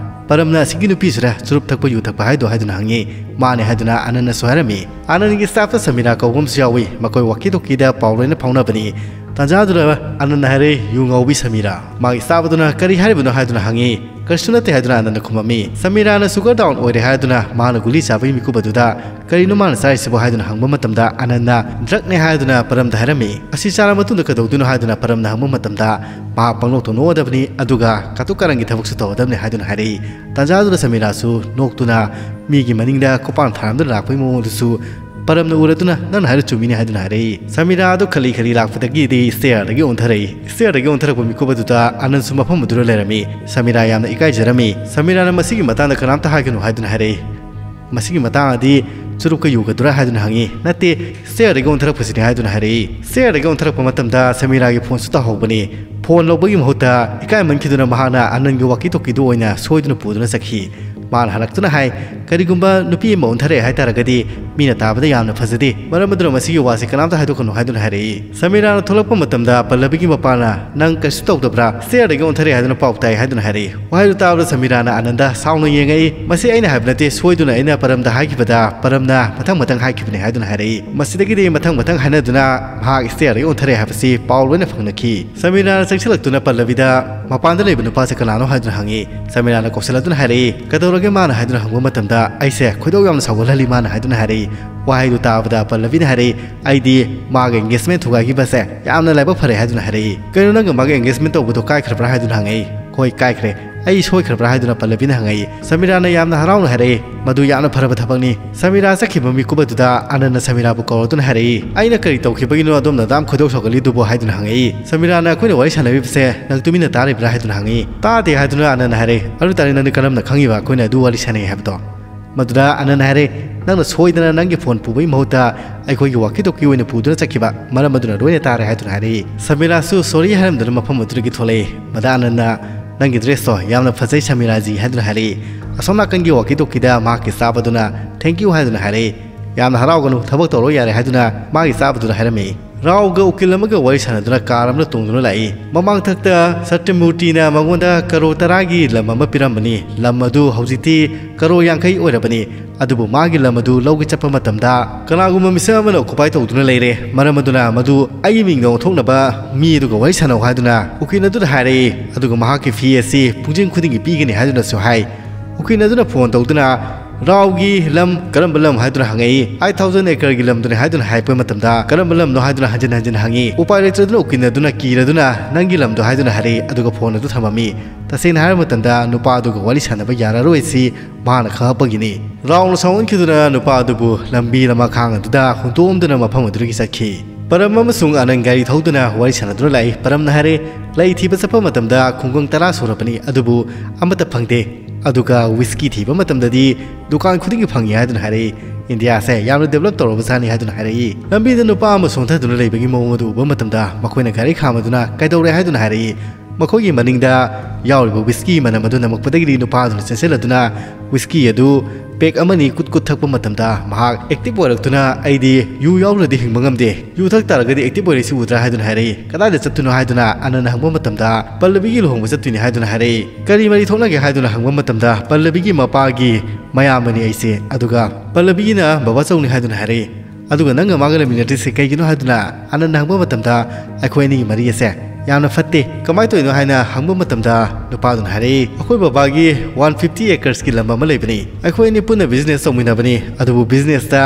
"ꯄꯔꯝꯅ ꯑꯁꯤꯒꯤ ꯅꯨꯄꯤꯁꯤꯔ ꯆꯨꯔꯨꯞ ꯊꯛꯄ, ꯌꯨ ꯊꯛꯄ ꯍꯥꯏꯗꯣ?" ꯍꯥꯏꯗꯨꯅ ꯍꯪꯉꯤ꯫ "ꯃꯥꯅꯦ" ꯍꯥꯏꯗꯨꯅ ꯑꯥꯅꯟꯗꯅꯁꯨ ꯍꯥꯏꯔꯝꯃꯤ꯫ ꯑꯥꯅꯟꯗꯒꯤ staff ꯇ ꯁꯃꯤꯔꯥ ꯀꯧꯕ ꯑꯃꯁꯨ ꯌꯥꯎꯏ꯫ ꯃꯈꯣꯏ walkie talkie ꯗ ꯄꯥꯎ ꯂꯣꯏꯅ ꯐꯥꯎꯅꯕꯅꯤ꯫ ꯇꯥꯟꯖꯥꯗꯨꯗ ꯑꯅꯟꯅ ꯍꯥꯏꯔꯦ, "ꯌꯨ ꯉꯥꯎꯕꯤ ꯁꯃꯤꯔꯥ!" ꯃꯥꯒꯤ ꯏꯁꯇꯥꯐ ꯑꯗꯨꯅ, "ꯀꯔꯤ ꯍꯥꯏꯔꯤꯕꯅꯣ?" ꯍꯥꯏꯗꯨꯅ ꯍꯪꯉꯤ꯫ "ꯀꯔꯤꯁꯨ ꯅꯠꯇꯦ," ꯍꯥꯏꯗꯨꯅ ꯑꯅꯟꯅ ꯈꯨꯝꯃꯝꯃꯤ꯫ ꯁꯃꯤꯔꯥꯅ sugar down ꯑꯣꯏꯔꯦ ꯍꯥꯏꯗꯨꯅ ꯃꯥꯅ ꯒꯨꯂꯤ ꯆꯥꯕꯒꯤ ꯃꯤꯀꯨꯞ ꯑꯗꯨꯗ, "ꯀꯔꯤꯅꯣ ꯃꯥꯅ ꯆꯥꯔꯤꯁꯤꯕꯣ?" ꯍꯥꯏꯗꯨꯅ ꯍꯪꯕ ꯃꯇꯝꯗ, ꯑꯅꯟꯅ "ꯗ꯭ꯔꯛꯅꯦ" ꯍꯥꯏꯗꯨꯅ ꯄꯔꯝꯗ ꯍꯥꯏꯔꯝꯃꯤ꯫ "ꯑꯁꯤ ꯆꯥꯔ ꯃꯇꯨꯡꯗ ꯀꯩꯗꯧꯗꯣꯏꯅꯣ?" ꯍꯥꯏꯗꯨꯅ ꯄꯔꯝꯅ ꯍꯪꯕ ꯃꯇꯝꯗ, ꯃꯍꯥꯛ ꯄꯪꯅꯣꯛꯇ ꯅꯣꯛꯑꯗꯕꯅꯤ, ꯑꯗꯨꯒ ꯀꯥꯇꯨ ꯀꯥꯔꯟꯒꯤ ꯊꯕꯛꯁꯨ ꯇꯧꯔꯗꯕꯅꯤ ꯍꯥꯏꯗꯨꯅ ꯍꯥꯏꯔꯛꯏ꯫ ꯇꯥꯟꯖꯥꯗꯨꯗ ꯁꯃꯤꯔꯥꯁꯨ ꯅꯣꯛꯇꯨꯅ ꯃꯤꯒꯤ ꯃꯅꯤꯡꯗ ꯈꯨꯄꯥꯡ ꯊꯥꯔꯝꯗꯨꯅ ꯂꯥꯛꯄꯒꯤ ꯃꯑꯣꯡꯗꯨꯁꯨ ꯄꯔꯝꯅ ꯎꯔꯗꯨꯅ, "ꯅꯪꯅ ꯍꯥꯏꯔ ꯆꯨꯝꯃꯤꯅꯦ" ꯍꯥꯏꯗꯨꯅ ꯍꯥꯏꯔꯛꯏ꯫ ꯁꯃꯤꯔꯥ ꯑꯗꯨ ꯈꯜꯂꯤ ꯈꯜꯂꯤ ꯂꯥꯛꯄꯗꯒꯤꯗꯤ ꯁ꯭ꯇꯦꯌꯔꯗꯒꯤ ꯑꯣꯟꯊꯔꯛꯏ꯫ ꯁ꯭ꯇꯦꯌꯔꯗꯒꯤ ꯑꯣꯟꯊꯔꯛꯄ ꯃꯤꯀꯨꯞ ꯑꯗꯨꯗ ꯑꯅꯟꯁꯨ ꯃꯐꯝ ꯑꯗꯨꯗ ꯂꯩꯔꯝꯃꯤ꯫ ꯁꯃꯤꯔꯥ ꯌꯥꯝꯅ ꯏꯀꯥꯏꯖꯔꯝꯃꯤ꯫ ꯁꯃꯤꯔꯥꯅ "ꯃꯁꯤꯒꯤ ꯃꯇꯥꯡꯗ ꯀꯅꯥꯝꯇ ꯍꯥꯏꯒꯅꯨ" ꯍꯥꯏꯗꯨꯅ ꯍꯥꯏꯔꯛꯏ꯫ "ꯃꯁꯤꯒꯤ ꯃꯇꯥꯡꯗꯗꯤ ꯆꯨꯔꯨꯞꯀ ꯌꯨꯒꯗꯨꯔꯥ?" ꯍꯥꯏꯗꯨꯅ ꯍꯪꯉꯤ꯫ "ꯅꯠꯇꯦ, ꯁ꯭ꯇꯦꯌꯔꯗꯒꯤ ꯑꯣꯟꯊꯔꯛꯄꯁꯤꯅꯤ" ꯍꯥꯏꯗꯨꯅ ꯍꯥꯏꯔꯛꯏ꯫ ꯁ꯭ꯇꯦꯌꯔꯗꯒꯤ ꯑꯣꯟꯊꯔꯛꯄ ꯃꯇꯝꯗ ꯁꯃꯤꯔꯥꯒꯤ ꯐꯣꯟꯁꯨ ꯇꯥꯍꯧꯕꯅꯤ꯫ ꯐꯣꯟ ꯂꯧꯕꯒꯤ ꯃꯍꯨꯠꯇ ꯏꯀꯥꯏꯃꯟꯈꯤꯗꯨꯅ ꯃꯍꯥꯛꯅ ꯑꯅꯟꯒꯤ ꯋꯥꯀꯤ ꯇꯣꯀꯤꯗꯨ ꯑꯣꯏꯅ ꯁꯣꯏꯗꯨꯅ ꯄꯨꯗꯨꯅ ꯆꯠꯈꯤ꯫ ꯃꯥꯅ ꯍꯜꯂꯛꯇꯨꯅ ꯍꯥꯏ, "ꯀꯔꯤꯒꯨꯝꯕ ꯅꯨꯄꯤ ꯑꯃ ꯑꯣꯟꯊꯔꯛꯑꯦ ꯍꯥꯏ ꯇꯥꯔꯒꯗꯤ ꯃꯤꯅ ꯇꯥꯕꯗ ꯌꯥꯝꯅ ꯐꯖꯗꯦ꯫ ꯃꯔꯝ ꯑꯗꯨꯅ ꯃꯁꯤꯒꯤ ꯋꯥꯁꯤ ꯀꯅꯥꯝꯇ ꯍꯥꯏꯗꯣꯛꯀꯅꯨ" ꯍꯥꯏꯗꯨꯅ ꯍꯥꯏꯔꯛꯏ꯫ ꯁꯃꯤꯔꯥꯅ ꯊꯣꯛꯂꯛꯄ ꯃꯇꯝꯗ ꯄꯜꯂꯕꯤꯒꯤ ꯃꯄꯥꯅ, "ꯅꯪ ꯀꯩꯁꯨ ꯇꯧꯗꯕ꯭ꯔꯥ? ꯁ꯭ꯇꯦꯌꯔꯗꯒꯤ ꯑꯣꯟꯊꯔꯛꯑꯦ ꯍꯥꯏꯗꯨꯅ ꯄꯥꯎ ꯇꯥꯏ" ꯍꯥꯏꯗꯨꯅ ꯍꯥꯏꯔꯛꯏ꯫ ꯋꯥꯍꯩꯗꯨ ꯇꯥꯕꯗ ꯁꯃꯤꯔꯥꯅ ꯑꯅꯟꯗ ꯁꯥꯎꯅ ꯌꯦꯡꯉꯛꯏ꯫ "ꯃꯁꯤ ꯑꯩꯅ ꯍꯥꯏꯕ ꯅꯠꯇꯦ, ꯁꯣꯏꯗꯨꯅ ꯑꯩꯅ ꯄꯔꯝꯗ ꯍꯥꯏꯈꯤꯕꯗ ꯄꯔꯝꯅ ꯃꯊꯪ ꯃꯊꯪ ꯍꯥꯏꯈꯤꯕꯅꯤ" ꯍꯥꯏꯗꯨꯅ ꯍꯥꯏꯔꯛꯏ꯫ ꯃꯁꯤꯗꯒꯤꯗꯤ ꯃꯊꯪ ꯃꯊꯪ ꯍꯥꯏꯅꯗꯨꯅ ꯃꯍꯥꯛ ꯁ꯭ꯇꯦꯌꯔꯗꯒꯤ ꯑꯣꯟꯊꯔꯛꯑꯦ ꯍꯥꯏꯕꯁꯤ ꯄꯥꯎ ꯂꯣꯏꯅ ꯐꯪꯅꯈꯤ꯫ ꯁꯃꯤꯔꯥꯅ ꯆꯪꯁꯤꯜꯂꯛꯇꯨꯅ ꯄꯜꯂꯕꯤꯗ, "ꯃꯄꯥꯟꯗ ꯂꯩꯕ ꯅꯨꯄꯥꯁꯦ ꯀꯅꯥꯅꯣ?" ꯍꯥꯏꯗꯨꯅ ꯍꯪꯉꯤ꯫ ꯁꯃꯤꯔꯥꯅ ꯀꯧꯁꯤꯜꯂꯛꯇꯨꯅ ꯍꯥꯏꯔꯛꯏ꯫ "ꯀꯩꯗꯧꯔꯒꯦ?" ꯃꯥꯅ ꯍꯥꯏꯗꯨꯅ ꯍꯪꯕ ꯃꯇꯝꯗ, "ꯑꯩꯁꯦ ꯈꯣꯏꯗꯧ ꯌꯥꯝꯅ ꯁꯥꯎꯒꯠꯍꯜꯂꯤ" ꯃꯥꯅ ꯍꯥꯏꯗꯨꯅ ꯍꯥꯏꯔꯛꯏ꯫ ꯋꯥꯍꯩꯗꯨ ꯇꯥꯕꯗ ꯄꯜꯂꯕꯤꯅ ꯍꯥꯏꯔꯛꯏ, "ꯑꯩꯗꯤ ꯃꯥꯒ engagement ꯊꯨꯒꯥꯏꯈꯤꯕꯁꯦ ꯌꯥꯝꯅ ꯂꯥꯏꯕꯛ ꯐꯔꯦ" ꯍꯥꯏꯗꯨꯅ ꯍꯥꯏꯔꯛꯏ꯫ "ꯀꯩꯅꯣ, ꯅꯪꯒ ꯃꯥꯒ engagement ꯇꯧꯕꯗꯣ ꯀꯥꯏꯈ꯭ꯔꯕ꯭ꯔꯥ?" ꯍꯥꯏꯗꯨꯅ ꯍꯪꯉꯛꯏ꯫ "ꯍꯣꯏ, ꯀꯥꯏꯈ꯭ꯔꯦ꯫ ꯑꯩ ꯁꯣꯏꯈ꯭ꯔꯕ꯭ꯔꯥ?" ꯍꯥꯏꯗꯨꯅ ꯄꯜꯂꯕꯤꯅ ꯍꯪꯉꯛꯏ꯫ ꯁꯃꯤꯔꯥꯅ ꯌꯥꯝꯅ ꯍꯔꯥꯎꯅ ꯍꯥꯏꯔꯛꯏ, "ꯃꯗꯨ ꯌꯥꯝꯅ ꯐꯔꯕ ꯊꯕꯛꯅꯤ꯫ ꯁꯃꯤꯔꯥ ꯆꯠꯈꯤꯕ ꯃꯤꯀꯨꯞ ꯑꯗꯨꯗ ꯑꯅꯟꯅ ꯁꯃꯤꯔꯥꯕꯨ ꯀꯧꯔꯗꯨꯅ ꯍꯥꯏꯔꯛꯏ, "ꯑꯩꯅ ꯀꯔꯤ ꯇꯧꯈꯤꯕꯒꯤꯅꯣ ꯑꯗꯣꯝꯅ ꯑꯗꯥꯝ ꯈꯣꯏꯗꯧ ꯁꯥꯎꯒꯠꯂꯤꯗꯨꯕꯨ?" ꯍꯥꯏꯗꯨꯅ ꯍꯪꯉꯛꯏ꯫ ꯁꯃꯤꯔꯥꯅ, "ꯑꯩꯈꯣꯏꯅ ꯋꯥꯔꯤ ꯁꯥꯟꯅꯔꯤꯕꯁꯦ ꯅꯪ ꯇꯨꯃꯤꯟꯅ ꯇꯥꯔꯤꯕ꯭ꯔꯥ?" ꯍꯥꯏꯗꯨꯅ ꯍꯪꯉꯛꯏ꯫ "ꯇꯥꯗꯦ" ꯍꯥꯏꯗꯨꯅ ꯑꯅꯟꯅ ꯍꯥꯏꯔꯛꯏ꯫ "ꯑꯗꯨ ꯇꯥꯔꯗꯤ ꯅꯪꯗꯤ ꯀꯔꯝꯅ ꯈꯪꯉꯤꯕ ꯑꯩꯈꯣꯏꯅ ꯑꯗꯨ ꯋꯥꯔꯤ ꯁꯥꯟꯅꯩ ꯍꯥꯏꯕꯗꯣ?" ꯃꯗꯨꯗ ꯑꯅꯟꯅ ꯍꯥꯏꯔꯛꯏ, "ꯅꯪꯅ ꯁꯣꯏꯗꯅ ꯅꯪꯒꯤ ꯐꯣꯟ ꯄꯨꯕꯒꯤ ꯃꯍꯨꯠꯇ ꯑꯩꯈꯣꯏꯒꯤ ꯋꯥꯀꯤ ꯇꯣꯀꯤ ꯑꯣꯏꯅ ꯄꯨꯗꯨꯅ ꯆꯠꯈꯤꯕ, ꯃꯔꯝ ꯑꯗꯨꯅ ꯂꯣꯏꯅ ꯇꯥꯔꯦ" ꯍꯥꯏꯗꯨꯅ ꯍꯥꯏꯔꯛꯏ꯫ ꯁꯃꯤꯔꯥꯁꯨ sorry ꯍꯥꯏꯔꯝꯗꯨꯅ ꯃꯐꯝ ꯑꯗꯨꯗꯒꯤ ꯊꯣꯛꯂꯛꯏ꯫ ꯃꯗꯥ ꯑꯅꯟꯅ, "ꯅꯪꯒꯤ dress ꯇꯣ ꯌꯥꯝꯅ ꯐꯖꯩ ꯁꯃꯤꯔꯥꯖꯤ" ꯍꯥꯏꯗꯨꯅ ꯍꯥꯏꯔꯛꯏ꯫ ꯑꯁꯣꯝ ꯅꯥꯀꯟꯒꯤ ꯋꯥꯀꯤ ꯇꯣꯀꯤꯗ ꯃꯍꯥꯛꯀꯤ staff ꯑꯗꯨꯅ "Thank you" ꯍꯥꯏꯗꯨꯅ ꯍꯥꯏꯔꯛꯏ꯫ "ꯌꯥꯝꯅ ꯍꯔꯥꯎꯒꯅꯨ, ꯊꯕꯛ ꯇꯧꯔꯣ ꯌꯥꯔꯦ" ꯍꯥꯏꯗꯨꯅ ꯃꯥꯒꯤ staff ꯑꯗꯨꯗ ꯍꯥꯏꯔꯝꯃꯤ꯫ ꯔꯥꯎꯒ ꯎꯀꯤꯜ ꯑꯃꯒ ꯋꯥꯔꯤ ꯁꯥꯟꯅꯗꯨꯅ ꯀꯥꯔ ꯑꯃꯗ ꯇꯣꯡꯗꯨꯅ ꯂꯥꯛꯏ꯫ ꯃꯃꯥꯡꯊꯛꯇ ꯁꯇ꯭ꯌꯃꯨꯔꯇꯤꯅ ꯃꯉꯣꯟꯗ ꯀꯔꯣꯔ ꯇꯔꯥꯒꯤ ꯂꯝ ꯑꯃ ꯄꯤꯔꯝꯕꯅꯤ꯫ ꯂꯝ ꯑꯗꯨ ꯍꯧꯖꯤꯛꯇꯤ ꯀꯔꯣꯔ ꯌꯥꯡꯈꯩ ꯑꯣꯏꯔꯕꯅꯤ꯫ ꯑꯗꯨꯕꯨ ꯃꯥꯒꯤ ꯂꯝ ꯑꯗꯨ ꯂꯧꯒꯦ ꯆꯠꯄ ꯃꯇꯝꯗ ꯀꯅꯥꯒꯨꯝꯕ ꯃꯤꯁꯛ ꯑꯃꯅ ꯑꯣꯀꯨꯄꯥꯏ ꯇꯧꯗꯨꯅ ꯂꯩꯔꯦ꯫ ꯃꯔꯝ ꯑꯗꯨꯅ ꯃꯗꯨ ꯑꯩꯒꯤ ꯃꯤꯡꯗ ꯑꯣꯟꯊꯣꯛꯅꯕ ꯃꯤ ꯑꯗꯨꯒ ꯋꯥꯔꯤ ꯁꯥꯟꯅꯧ ꯍꯥꯏꯗꯨꯅ ꯎꯀꯤꯜ ꯑꯗꯨꯗ ꯍꯥꯏꯔꯛꯏ꯫ ꯑꯗꯨꯒ ꯃꯍꯥꯛꯀꯤ ꯐꯤ ꯑꯁꯤ ꯄꯨꯡꯖꯤꯡ ꯈꯨꯗꯤꯡꯒꯤ ꯄꯤꯒꯅꯤ ꯍꯥꯏꯗꯨꯅꯁꯨ ꯍꯥꯏ꯫ ꯎꯀꯤꯜ ꯑꯗꯨꯅ ꯐꯣꯟ ꯇꯧꯗꯨꯅ, "ꯔꯥꯎꯒꯤ ꯂꯝ ꯀꯔꯝꯕ ꯂꯝ?" ꯍꯥꯏꯗꯨꯅ ꯍꯪꯉꯛꯏ꯫ "ꯑꯥꯏꯠ ꯊꯥꯎꯖꯟ ꯑꯦꯀꯔꯒꯤ ꯂꯝꯗꯨꯅꯤ" ꯍꯥꯏꯗꯨꯅ ꯍꯥꯏꯔꯛꯄ ꯃꯇꯝꯗ, "ꯀꯔꯝꯕ ꯂꯝꯅꯣ?" ꯍꯥꯏꯗꯨꯅ ꯍꯟꯖꯤꯟ ꯍꯟꯖꯤꯟ ꯍꯪꯉꯤ꯫ ꯎꯄꯥꯏ ꯂꯩꯇ꯭ꯔꯗꯨꯅ ꯎꯀꯤꯜ ꯑꯗꯨꯅ ꯀꯤꯔꯗꯨꯅ, "ꯅꯪꯒꯤ ꯂꯝꯗꯣ" ꯍꯥꯏꯗꯨꯅ ꯍꯥꯏꯔꯛꯏ꯫ ꯑꯗꯨꯒ ꯐꯣꯟ ꯑꯗꯨ ꯊꯝꯃꯝꯃꯤ꯫ ꯇꯁꯦꯡꯅ ꯍꯥꯏꯔꯕ ꯃꯇꯝꯗ, ꯅꯨꯄꯥ ꯑꯗꯨꯒ ꯋꯥꯔꯤ ꯁꯥꯟꯅꯕ ꯌꯥꯔꯔꯣꯏ ꯁꯤ ꯃꯍꯥꯛꯅ ꯈꯪꯉꯛꯄꯒꯤꯅꯤ꯫ ꯔꯥꯎꯅ ꯁꯥꯎꯍꯟꯈꯤꯗꯨꯅ ꯅꯨꯄꯥ ꯑꯗꯨꯕꯨ ꯂꯝꯕꯤ ꯂꯃꯈꯥꯡ ꯑꯗꯨꯗ ꯍꯨꯟꯇꯣꯛꯑꯝꯗꯨꯅ ꯃꯐꯝ ꯑꯗꯨꯗꯒꯤ ꯆꯠꯈꯤ꯫ ꯄꯔꯝ ꯑꯃꯁꯨꯡ ꯑꯅꯟ ꯒꯥꯔꯤ ꯊꯧꯗꯨꯅ ꯋꯥꯔꯤ ꯁꯥꯟꯅꯗꯨꯅ ꯂꯥꯛꯏ꯫ ꯄꯔꯝꯅ ꯍꯥꯏꯔꯦ, "ꯂꯩ ꯊꯤꯕ ꯆꯠꯄ ꯃꯇꯝꯗ ꯈꯨꯡꯒꯪ ꯇꯔꯥ ꯁꯨꯔꯕꯅꯤ, ꯑꯗꯨꯕꯨ ꯑꯃꯠꯇ ꯐꯪꯗꯦ꯫ ꯑꯗꯨꯒ ꯋꯤꯁꯀꯤ ꯊꯤꯕ ꯃꯇꯝꯗꯗꯤ ꯗꯨꯀꯥꯟ ꯈꯨꯗꯤꯡꯒꯤ ꯐꯪꯉꯤ" ꯍꯥꯏꯗꯨꯅ ꯍꯥꯏꯔꯛꯏ꯫ "ꯏꯟꯗꯤꯌꯥꯁꯦ ꯌꯥꯝꯅ ꯗꯦꯕꯂꯞ ꯇꯧꯔꯕꯖꯥꯠꯅꯤ" ꯍꯥꯏꯗꯨꯅ ꯍꯥꯏꯔꯛꯏ꯫ ꯂꯝꯕꯤꯗ ꯅꯨꯄꯥ ꯑꯃ ꯁꯣꯟꯊꯗꯨꯅ ꯂꯩꯕꯒꯤ ꯃꯑꯣꯡ ꯑꯗꯨ ꯎꯕ ꯃꯇꯝꯗ, ꯃꯈꯣꯏꯅ ꯒꯥꯔꯤ ꯈꯥꯝꯃꯗꯨꯅ "ꯀꯩꯗꯧꯔꯦ?" ꯍꯥꯏꯗꯨꯅ ꯍꯥꯏꯔꯛꯏ꯫ ꯃꯈꯣꯏꯒꯤ ꯃꯅꯤꯡꯗ ꯌꯥꯎꯔꯤꯕ ꯋꯤꯁꯀꯤ ꯃꯅꯝ ꯑꯗꯨ ꯅꯝꯃꯛꯄꯗꯒꯤꯗꯤ ꯅꯨꯄꯥ ꯑꯗꯨꯅ ꯆꯦꯟꯁꯤꯜꯂꯗꯨꯅ ꯋꯤꯁꯀꯤ ꯑꯗꯨ ꯄꯦꯛ ꯑꯃꯅꯤ ꯀꯨꯠ ꯀꯨꯠ ꯊꯛꯄ ꯃꯇꯝꯗ, ꯃꯍꯥꯛ ꯑꯦꯛꯇꯤꯚ ꯑꯣꯏꯔꯛꯇꯨꯅ, "ꯑꯩꯗꯤ ꯌꯨ ꯌꯥꯎꯗ꯭ꯔꯗꯤ ꯍꯤꯡꯕ ꯉꯝꯗꯦ꯫ ꯌꯨ ꯊꯛ ꯇꯥꯔꯒꯗꯤ ꯑꯦꯛꯇꯤꯚ ꯑꯣꯏꯔꯛꯏꯁꯤ ꯎꯗ꯭ꯔꯥ?" ꯍꯥꯏꯗꯨꯅ ꯍꯥꯏꯔꯛꯏ꯫ "ꯀꯗꯥꯏꯗ ꯆꯠꯇꯣꯏꯅꯣ?" ꯍꯥꯏꯗꯨꯅ ꯑꯅꯟꯅ ꯍꯪꯕ ꯃꯇꯝꯗ, "ꯄꯜꯂꯕꯤꯒꯤ ꯂꯨꯍꯣꯡꯕ ꯆꯠꯇꯣꯏꯅꯤ" ꯍꯥꯏꯗꯨꯅ ꯍꯥꯏꯔꯛꯏ꯫ "ꯀꯔꯤ ꯃꯔꯤ ꯊꯣꯛꯅꯒꯦ?" ꯍꯥꯏꯗꯨꯅ ꯍꯪꯕ ꯃꯇꯝꯗ, "ꯄꯜꯂꯕꯤꯒꯤ ꯃꯄꯥꯒꯤ ꯃꯌꯥꯝꯕꯅꯤ ꯑꯩꯁꯦ, ꯑꯗꯨꯒ ꯄꯜꯂꯕꯤꯒꯤꯅ ꯕꯕꯥꯆꯧꯅꯤ" ꯍꯥꯏꯗꯨꯅ ꯍꯥꯏꯔꯛꯏ꯫ "ꯑꯗꯨꯒ ꯅꯪꯒ ꯃꯥꯒ ꯂꯩꯃꯤꯟꯅꯗ꯭ꯔꯤꯁꯦ ꯀꯩꯒꯤꯅꯣ?" ꯍꯥꯏꯗꯨꯅ ꯑꯅꯟꯅ ꯍꯪꯕ ꯃꯇꯝꯗ, "ꯑꯩꯈꯣꯏ ꯑꯅꯤꯒꯤ ꯃꯔꯤ ꯑꯁꯦ ꯌꯥꯝꯅ ꯐꯠꯇꯦ꯫ ꯀꯃꯥꯏꯅ ꯇꯧꯔꯤꯅꯣ?" ꯍꯥꯏꯅ ꯍꯪꯕ ꯃꯇꯝꯗ, ꯅꯨꯄꯥꯗꯨꯅ ꯍꯥꯏꯔꯛꯏ, "ꯑꯩꯈꯣꯏ ꯕꯕꯥꯒꯤ ꯋꯥꯟ ꯐꯤꯐꯇꯤ ꯑꯦꯀꯔꯁꯀꯤ ꯂꯝ ꯑꯃ ꯂꯩꯕꯅꯤ꯫ ꯑꯩꯈꯣꯏ ꯑꯅꯤ ꯄꯨꯟꯅ ꯕꯤꯖꯤꯅꯦꯁ ꯇꯧꯃꯤꯟꯅꯕꯅꯤ, ꯑꯗꯨꯕꯨ ꯕꯤꯖꯤꯅꯦꯁꯇ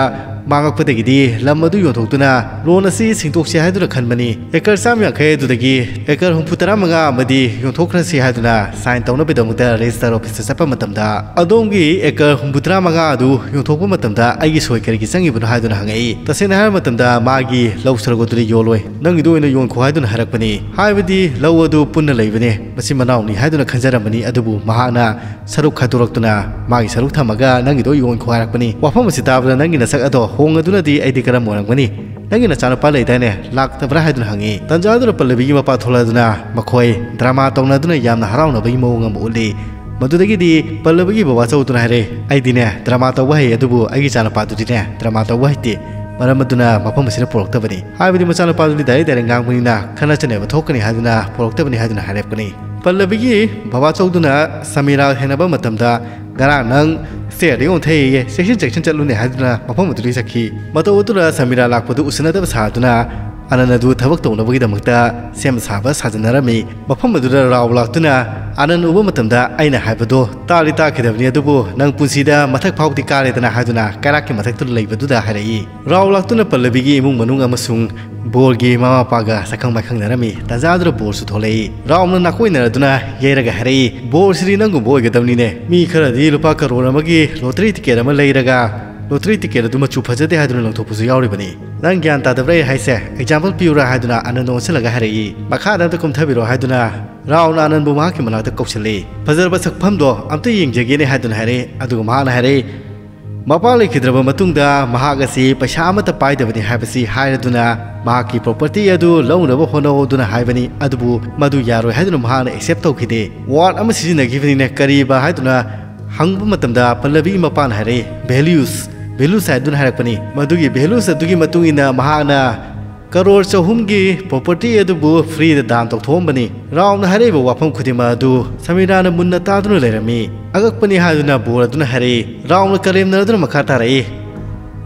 ꯃꯥꯡꯉꯛꯄꯗꯒꯤꯗꯤ ꯂꯝ ꯑꯗꯨ ꯌꯣꯟꯊꯣꯛꯇꯨꯅ ꯂꯣꯟ ꯑꯁꯤ ꯁꯤꯡꯗꯣꯛꯁꯤ ꯍꯥꯏꯗꯨꯅ ꯈꯟꯕꯅꯤ꯫ ꯑꯦꯀꯔ ꯆꯥꯝ ꯌꯥꯡꯈꯩ ꯑꯗꯨꯗꯒꯤ ꯑꯦꯀꯔ ꯍꯨꯝꯐꯨ ꯇꯔꯥ ꯃꯉꯥ ꯑꯃꯗꯤ ꯌꯣꯟꯊꯣꯛꯈ꯭ꯔꯁꯤ" ꯍꯥꯏꯗꯨꯅ ꯁꯥꯏꯟ ꯇꯧꯅꯕꯒꯤꯗꯃꯛꯇ ꯔꯦꯖꯤꯁꯇꯔ ꯑꯣꯐꯤꯁꯇ ꯆꯠꯄ ꯃꯇꯝꯗ, "ꯑꯗꯣꯝꯒꯤ ꯑꯦꯀꯔ ꯍꯨꯝꯐꯨ ꯇꯔꯥ ꯃꯉꯥ ꯑꯗꯨ ꯌꯣꯟꯊꯣꯛꯄ ꯃꯇꯝꯗ ꯑꯩꯒꯤ ꯁꯣꯏ ꯀꯔꯤꯒꯤ ꯆꯪꯉꯤꯕꯅꯣ?" ꯍꯥꯏꯗꯨꯅ ꯍꯪꯉꯛꯏ꯫ ꯇꯁꯦꯡꯅ ꯍꯥꯏꯔꯕ ꯃꯇꯝꯗ, ꯃꯥꯒꯤ ꯂꯧ ꯁꯔꯨꯛ ꯑꯗꯨꯗꯤ ꯌꯣꯜꯂꯣꯏ, ꯅꯪꯒꯤꯗꯣ ꯑꯣꯏꯅ ꯌꯣꯟꯈꯣ ꯍꯥꯏꯗꯨꯅ ꯍꯥꯏꯔꯛꯄꯅꯤ꯫ ꯍꯥꯏꯕꯗꯤ ꯂꯧ ꯑꯗꯨ ꯄꯨꯟꯅ ꯂꯩꯕꯅꯦ, ꯃꯆꯤꯟ ꯃꯅꯥꯎꯅꯤ ꯍꯥꯏꯗꯨꯅ ꯈꯟꯖꯔꯝꯕꯅꯤ, ꯑꯗꯨꯕꯨ ꯃꯍꯥꯛꯅ ꯁꯔꯨꯛ ꯈꯥꯏꯗꯣꯔꯛꯇꯨꯅ ꯃꯥꯒꯤ ꯁꯔꯨꯛ ꯊꯝꯃꯒ ꯅꯪꯒꯤꯗꯣ ꯌꯣꯟꯈꯣ ꯍꯥꯏꯔꯛꯄꯅꯤ꯫ ꯋꯥꯐꯝ ꯑꯁꯤ ꯇꯥꯕꯗ ꯅꯪꯒꯤ ꯅꯁꯛ ꯑꯗꯣ ꯍꯣꯡꯉꯗꯨꯅꯗꯤ ꯑꯩꯗꯤ ꯀꯔꯝ ꯑꯣꯏꯔꯝꯒꯅꯤ? ꯅꯪꯒꯤ ꯅꯆꯥꯅꯨꯄꯥ ꯂꯩꯗꯥꯏꯅꯦ, ꯂꯥꯛꯇꯕ꯭ꯔꯥ ꯍꯥꯏꯗꯨꯅ ꯍꯪꯉꯤ꯫ ꯇꯟꯖꯥ ꯑꯗꯨꯗ ꯄꯜꯂꯕꯤꯒꯤ ꯃꯄꯥ ꯊꯣꯛꯂꯛꯑꯗꯨꯅ ꯃꯈꯣꯏ ꯗ꯭ꯔꯃꯥ ꯇꯧꯅꯗꯨꯅ ꯌꯥꯝꯅ ꯍꯔꯥꯎꯅꯕꯒꯤ ꯃꯑꯣꯡ ꯑꯃ ꯎꯠꯂꯤ꯫ ꯃꯗꯨꯗꯒꯤꯗꯤ ꯄꯜꯂꯕꯤꯒꯤ ꯕꯕꯥꯆꯧꯗꯨꯅ ꯍꯥꯏꯔꯦ, "ꯑꯩꯗꯤꯅꯦ ꯗ꯭ꯔꯃꯥ ꯇꯧꯕ ꯍꯩ, ꯑꯗꯨꯕꯨ ꯑꯩꯒꯤ ꯏꯆꯥꯅꯨꯄꯥꯗꯨꯗꯤꯅꯦ ꯗ꯭ꯔꯃꯥ ꯇꯧꯕ ꯍꯩꯇꯦ꯫ ꯃꯔꯝ ꯑꯗꯨꯅ ꯃꯐꯝ ꯑꯁꯤꯗ ꯄꯨꯔꯛꯇꯕꯅꯤ꯫ ꯍꯥꯏꯕꯗꯤ ꯃꯆꯥꯅꯨꯄꯥꯗꯨꯗꯤ ꯗꯥꯏꯔꯦꯛ ꯗꯥꯏꯔꯦꯛ ꯉꯥꯡꯕꯅꯤꯅ ꯈꯠꯅ ꯆꯩꯅꯕ ꯊꯣꯛꯀꯅꯤ ꯍꯥꯏꯗꯨꯅ ꯄꯨꯔꯛꯇꯕꯅꯤ ꯍꯥꯏꯗꯨꯅ ꯍꯥꯏꯔꯛꯄꯅꯤ꯫ ꯄꯜꯂꯕꯤꯒꯤ ꯕꯕꯥꯆꯧꯗꯨꯅ ꯁꯃꯤꯔꯥ ꯊꯦꯡꯅꯕ ꯃꯇꯝꯗ, "ꯉꯔꯥꯡ ꯅꯪ ꯁ꯭ꯇꯦꯌꯔꯗꯒꯤ ꯑꯣꯟꯊꯩꯌꯦ, ꯆꯦꯛꯁꯤꯟ ꯆꯦꯛꯁꯤꯟ ꯆꯠꯂꯨꯅꯦ" ꯍꯥꯏꯗꯨꯅ ꯃꯐꯝ ꯑꯗꯨꯗꯒꯤ ꯆꯠꯈꯤ꯫ ꯃꯇꯧ ꯑꯗꯨꯅ ꯁꯃꯤꯔꯥ ꯂꯥꯛꯄꯗꯨ ꯎꯁꯤꯟꯅꯗꯕ ꯁꯥꯗꯨꯅ ꯑꯅꯟ ꯑꯗꯨ ꯊꯕꯛ ꯇꯧꯅꯕꯒꯤꯗꯃꯛꯇ ꯁꯦꯝ ꯁꯥꯕ ꯁꯥꯖꯤꯟꯅꯔꯝꯃꯤ꯫ ꯃꯐꯝ ꯑꯗꯨꯗ ꯔꯥꯎ ꯂꯥꯛꯇꯨꯅ ꯑꯅꯟ ꯎꯕ ꯃꯇꯝꯗ, "ꯑꯩꯅ ꯍꯥꯏꯕꯗꯣ ꯇꯥꯗꯤ ꯇꯥꯈꯤꯗꯕꯅꯤ, ꯑꯗꯨꯕꯨ ꯅꯪ ꯄꯨꯟꯁꯤꯗ ꯃꯊꯛ ꯐꯥꯎꯗꯤ ꯀꯥꯔꯦꯗꯅ" ꯍꯥꯏꯗꯨꯅ ꯀꯩꯔꯥꯛꯀꯤ ꯃꯊꯛꯇ ꯂꯩꯕꯗꯨꯗ ꯍꯥꯏꯔꯛꯏ꯫ ꯔꯥꯎ ꯂꯥꯛꯇꯨꯅ ꯄꯜꯂꯕꯤꯒꯤ ꯏꯃꯨꯡ ꯃꯅꯨꯡ ꯑꯃꯁꯨꯡ ꯕꯣꯔꯒꯤ ꯃꯃꯥ ꯃꯄꯥꯒ ꯁꯛꯈꯪ ꯃꯥꯏꯈꯪꯅꯔꯝꯃꯤ꯫ ꯇꯥꯟꯖꯥꯗꯨꯗ ꯕꯣꯔꯁꯨ ꯊꯣꯛꯂꯛꯏ꯫ ꯔꯥꯎꯅ ꯅꯥꯀꯣꯏꯅꯔꯗꯨꯅ ꯌꯩꯔꯒ ꯍꯥꯏꯔꯛꯏ, "ꯕꯣꯔꯁꯤꯗꯤ ꯅꯪꯒꯨꯝꯕ ꯑꯣꯏꯒꯗꯕꯅꯤꯅꯦ꯫ ꯃꯤ ꯈꯔꯗꯤ ꯂꯨꯄꯥ ꯀꯔꯣꯔ ꯑꯃꯒꯤ ꯂꯣꯇꯔꯤ ꯇꯤꯀꯦꯠ ꯑꯃ ꯂꯩꯔꯒ ꯂꯣꯇꯔꯤ ꯇꯤꯀꯦꯠ ꯑꯗꯨ ꯃꯆꯨ ꯐꯖꯗꯦ ꯍꯥꯏꯗꯨꯅ ꯂꯪꯊꯣꯛꯄꯁꯨ ꯌꯥꯎꯔꯤꯕꯅꯤ꯫ ꯅꯪ ꯒ꯭ꯌꯥꯟ ꯇꯥꯗꯕ꯭ꯔꯥ ꯑꯩ ꯍꯥꯏꯁꯦ? ꯑꯦꯛꯖꯥꯝꯄꯜ ꯄꯤꯌꯨꯔꯥ?" ꯍꯥꯏꯗꯨꯅ ꯑꯅꯟꯗ ꯑꯣꯟꯁꯤꯜꯂꯒ ꯍꯥꯏꯔꯛꯏ꯫ "ꯃꯈꯥꯗ ꯑꯝꯇ ꯀꯨꯝꯊꯕꯤꯔꯣ" ꯍꯥꯏꯗꯨꯅ ꯔꯥꯎꯅ ꯑꯅꯟꯕꯨ ꯃꯍꯥꯛꯀꯤ ꯃꯅꯥꯛꯇ ꯀꯧꯁꯤꯜꯂꯤ꯫ "ꯐꯖꯔꯕ ꯁꯛꯐꯝꯗꯣ ꯑꯝꯇ ꯌꯦꯡꯖꯒꯦꯅꯦ" ꯍꯥꯏꯗꯨꯅ ꯍꯥꯏꯔꯛꯏ꯫ ꯑꯗꯨꯒ ꯃꯍꯥꯛꯅ ꯍꯥꯏꯔꯛꯏ, ꯃꯄꯥ ꯂꯩꯈꯤꯗ꯭ꯔꯕ ꯃꯇꯨꯡꯗ ꯃꯍꯥꯛ ꯑꯁꯤ ꯄꯩꯁꯥ ꯑꯃꯠꯇ ꯄꯥꯏꯗꯕꯅꯤ ꯍꯥꯏꯕꯁꯤ ꯍꯥꯏꯔꯗꯨꯅ ꯃꯍꯥꯛꯀꯤ ꯄ꯭ꯔꯣꯄꯔꯇꯤ ꯑꯗꯨ ꯂꯧꯅꯕ ꯍꯣꯠꯅꯧ ꯑꯗꯨꯅ ꯍꯥꯏꯕꯅꯤ, ꯑꯗꯨꯕꯨ ꯃꯗꯨ ꯌꯥꯔꯣꯏ ꯍꯥꯏꯗꯨꯅ ꯃꯍꯥꯛꯅ ꯑꯦꯛꯁꯦꯞ ꯇꯧꯈꯤꯗꯦ꯫ ꯋꯥꯔꯗ ꯑꯃ ꯁꯤꯖꯤꯟꯅꯈꯤꯕꯅꯤꯅꯦ, ꯀꯔꯤꯕ ꯍꯥꯏꯗꯨꯅ ꯍꯪꯕ ꯃꯇꯝꯗ ꯄꯜꯂꯕꯤꯒꯤ ꯃꯄꯥꯅ ꯍꯥꯏꯔꯛꯏ, "ꯚꯦꯂ꯭ꯌꯨꯁ, ꯚꯦꯂ꯭ꯌꯨꯁ" ꯍꯥꯏꯗꯨꯅ ꯍꯥꯏꯔꯛꯄꯅꯤ꯫ ꯃꯗꯨꯒꯤ ꯚꯦꯂ꯭ꯌꯨꯁ ꯑꯗꯨꯒꯤ ꯃꯇꯨꯡ ꯏꯟꯅ ꯃꯍꯥꯛꯅ ꯀꯔꯣꯔ ꯆꯍꯨꯝꯒꯤ ꯄ꯭ꯔꯣꯄꯔꯇꯤ ꯑꯗꯨꯕꯨ ꯐ꯭ꯔꯤꯗ ꯗꯥꯟ ꯇꯧꯊꯣꯛꯑꯝꯕꯅꯤ꯫ ꯔꯥꯎꯅ ꯍꯥꯏꯔꯛꯏꯕ ꯋꯥꯐꯝ ꯈꯨꯗꯤꯡꯃꯛ ꯑꯗꯨ ꯁꯃꯤꯔꯥꯅ ꯃꯨꯟꯅ ꯇꯥꯗꯨꯅ ꯂꯩꯔꯝꯃꯤ꯫ "ꯑꯉꯛꯄꯅꯤ" ꯍꯥꯏꯗꯨꯅ ꯕꯣꯔ ꯑꯗꯨꯅ ꯍꯥꯏꯔꯛꯏ꯫ ꯔꯥꯎꯅ ꯀꯔꯦꯝꯅꯔꯗꯨꯅ ꯃꯈꯥ ꯇꯥꯔꯛꯏ,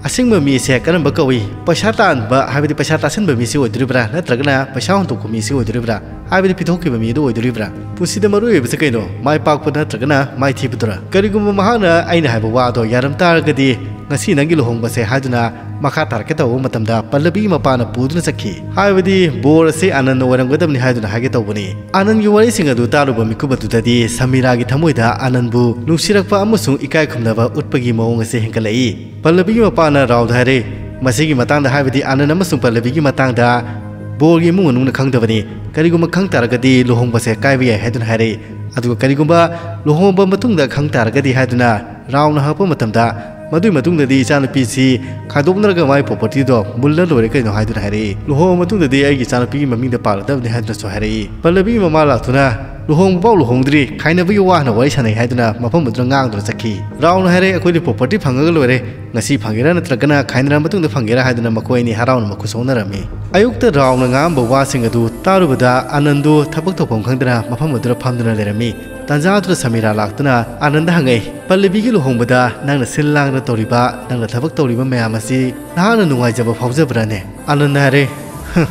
"ꯑꯁꯦꯡꯕ ꯃꯤ ꯑꯁꯦ ꯀꯔꯝꯕ ꯀꯧꯏ? ꯄꯩꯁꯥ ꯇꯥꯟꯕ, ꯍꯥꯏꯕꯗꯤ ꯄꯩꯁꯥ ꯇꯥꯁꯤꯟꯕ ꯃꯤꯁꯤ ꯑꯣꯏꯗꯣꯔꯤꯕ꯭ꯔꯥ, ꯅꯠꯇ꯭ꯔꯒꯅ ꯄꯩꯁꯥ ꯍꯨꯟꯗꯣꯛꯄ ꯃꯤꯁꯤ ꯑꯣꯏꯗꯣꯔꯤꯕ꯭ꯔꯥ? ꯍꯥꯏꯕꯗꯤ ꯄꯤꯊꯣꯛꯈꯤꯕ ꯃꯤ ꯑꯗꯨ ꯑꯣꯏꯗꯣꯔꯤꯕ꯭ꯔꯥ? ꯄꯨꯟꯁꯤꯗ ꯃꯔꯨ ꯑꯣꯏꯕꯁꯦ ꯀꯩꯅꯣ? ꯃꯥꯏ ꯄꯥꯛꯄ ꯅꯠꯇ꯭ꯔꯒꯅ ꯃꯥꯏꯊꯤꯕꯗꯨꯔꯥ?" ꯀꯔꯤꯒꯨꯝꯕ ꯃꯍꯥꯛꯅ ꯑꯩꯅ ꯍꯥꯏꯕ ꯋꯥꯗꯣ ꯌꯥꯔꯝ ꯇꯥꯔꯒꯗꯤ ꯉꯁꯤ ꯅꯪꯒꯤ ꯂꯨꯍꯣꯡꯕꯁꯦ ꯍꯥꯏꯗꯨꯅ ꯃꯈꯥ ꯇꯥꯔꯛꯀꯦ ꯇꯧꯕ ꯃꯇꯝꯗ ꯄꯜꯂꯕꯤꯒꯤ ꯃꯄꯥꯅ ꯄꯨꯗꯨꯅ ꯆꯠꯈꯤ꯫ ꯍꯥꯏꯕꯗꯤ ꯕꯣꯔ ꯑꯁꯤ ꯑꯅꯟꯅ ꯑꯣꯏꯔꯝꯒꯗꯕꯅꯤ ꯍꯥꯏꯗꯨꯅ ꯍꯥꯏꯒꯦ ꯇꯧꯕꯅꯤ꯫ ꯑꯅꯟꯒꯤ ꯋꯥꯔꯤꯁꯤꯡ ꯑꯗꯨ ꯇꯥꯔꯨꯕ ꯃꯤꯀꯨꯞ ꯑꯗꯨꯗꯗꯤ ꯁꯃꯤꯔꯥꯒꯤ ꯊꯃꯣꯏꯗ ꯑꯅꯟꯕꯨ ꯅꯨꯡꯁꯤꯔꯛꯄ ꯑꯃꯁꯨꯡ ꯏꯀꯥꯏ ꯈꯨꯝꯅꯕ ꯎꯠꯄꯒꯤ ꯃꯑꯣꯡ ꯑꯁꯤ ꯍꯦꯟꯒꯠꯂꯛꯏ꯫ ꯄꯜꯂꯕꯤꯒꯤ ꯃꯄꯥꯅ ꯔꯥꯎꯗ ꯍꯥꯏꯔꯦ, "ꯃꯁꯤꯒꯤ ꯃꯇꯥꯡꯗ, ꯍꯥꯏꯕꯗꯤ ꯑꯅꯟ ꯑꯃꯁꯨꯡ ꯄꯜꯂꯕꯤꯒꯤ ꯃꯇꯥꯡꯗ ꯕꯣꯔꯒꯤ ꯏꯃꯨꯡ ꯃꯅꯨꯡꯅ ꯈꯪꯗꯕꯅꯤ꯫ ꯀꯔꯤꯒꯨꯝꯕ ꯈꯪ ꯇꯥꯔꯒꯗꯤ ꯂꯨꯍꯣꯡꯕꯁꯦ ꯀꯥꯏꯕ ꯌꯥꯏ" ꯍꯥꯏꯗꯨꯅ ꯍꯥꯏꯔꯛꯏ꯫ ꯑꯗꯨꯒ ꯀꯔꯤꯒꯨꯝꯕ ꯂꯨꯍꯣꯡꯕ ꯃꯇꯨꯡꯗ ꯈꯪ ꯇꯥꯔꯒꯗꯤ ꯍꯥꯏꯗꯨꯅ ꯔꯥꯎꯅ ꯍꯪꯉꯛꯄ ꯃꯇꯝꯗ, "ꯃꯗꯨꯒꯤ ꯃꯇꯨꯡꯗꯗꯤ ꯏꯆꯥꯅꯨꯄꯤꯁꯤ ꯈꯥꯏꯗꯣꯛꯅꯔꯒ ꯃꯥꯒꯤ ꯄ꯭ꯔꯣꯄꯔꯇꯤꯗꯣ ꯃꯨꯜꯂ ꯂꯣꯏꯔꯦ ꯀꯩꯅꯣ" ꯍꯥꯏꯗꯨꯅ ꯍꯥꯏꯔꯛꯏ꯫ "ꯂꯨꯍꯣꯡꯕ ꯃꯇꯨꯡꯗꯗꯤ ꯑꯩꯒꯤ ꯏꯆꯥꯅꯨꯄꯤꯒꯤ ꯃꯃꯤꯡꯗ ꯄꯥꯜꯂꯗꯕꯅꯤ" ꯍꯥꯏꯗꯨꯅꯁꯨ ꯍꯥꯏꯔꯛꯏ꯫ ꯄꯜꯂꯕꯤꯒꯤ ꯃꯃꯥ ꯂꯥꯛꯇꯨꯅ, ꯂꯨꯍꯣꯡꯕꯐꯥꯎ ꯂꯨꯍꯣꯡꯗ꯭ꯔꯤ, ꯈꯥꯏꯅꯕꯒꯤ ꯋꯥ ꯍꯥꯟꯅ ꯋꯥꯔꯤ ꯁꯥꯟꯅꯩ ꯍꯥꯏꯗꯨꯅ ꯃꯐꯝ ꯑꯗꯨꯗ ꯉꯥꯡꯗꯨꯅ ꯆꯠꯈꯤ꯫ ꯔꯥꯎꯅ ꯍꯥꯏꯔꯦ, "ꯑꯩꯈꯣꯏꯗꯤ property ꯐꯪꯉꯒ ꯂꯣꯏꯔꯦ, ꯉꯁꯤ ꯐꯪꯒꯦꯔꯥ ꯅꯠꯇ꯭ꯔꯒꯅ ꯈꯥꯏꯅꯔ ꯃꯇꯨꯡꯗ ꯐꯪꯒꯦꯔꯥ?" ꯍꯥꯏꯗꯨꯅ ꯃꯈꯣꯏ ꯑꯅꯤ ꯍꯔꯥꯎꯅ ꯃꯈꯨꯠ ꯁꯣꯛꯅꯔꯝꯃꯤ꯫ ꯑꯌꯨꯛꯇ ꯔꯥꯎꯅ ꯉꯥꯡꯉꯝꯕ ꯋꯥꯁꯤꯡ ꯑꯗꯨ ꯇꯥꯔꯨꯕꯗ ꯑꯅꯟꯗꯨ ꯊꯕꯛ ꯇꯧꯐꯝ ꯈꯪꯗꯅ ꯃꯐꯝ ꯑꯗꯨꯗ ꯐꯝꯗꯨꯅ ꯂꯩꯔꯝꯃꯤ꯫ ꯇꯥꯟꯖꯥ ꯑꯗꯨꯗ ꯁꯃꯤꯔꯥ ꯂꯥꯛꯇꯨꯅ ꯑꯅꯟꯗ ꯍꯪꯉꯛꯏ, "ꯄꯜꯂꯕꯤꯒꯤ ꯂꯨꯍꯣꯡꯕꯗ ꯅꯪꯅ ꯁꯤꯜ ꯂꯥꯡꯗꯅ ꯇꯧꯔꯤꯕ, ꯅꯪꯅ ꯊꯕꯛ ꯇꯧꯔꯤꯕ ꯃꯌꯥꯝ ꯑꯁꯤ ꯅꯍꯥꯛꯅ ꯅꯨꯡꯉꯥꯏꯖꯕ ꯐꯥꯎꯖꯕ꯭ꯔꯥꯅꯦ?" ꯑꯅꯟꯗ ꯍꯥꯏꯔꯦ, "ꯍ,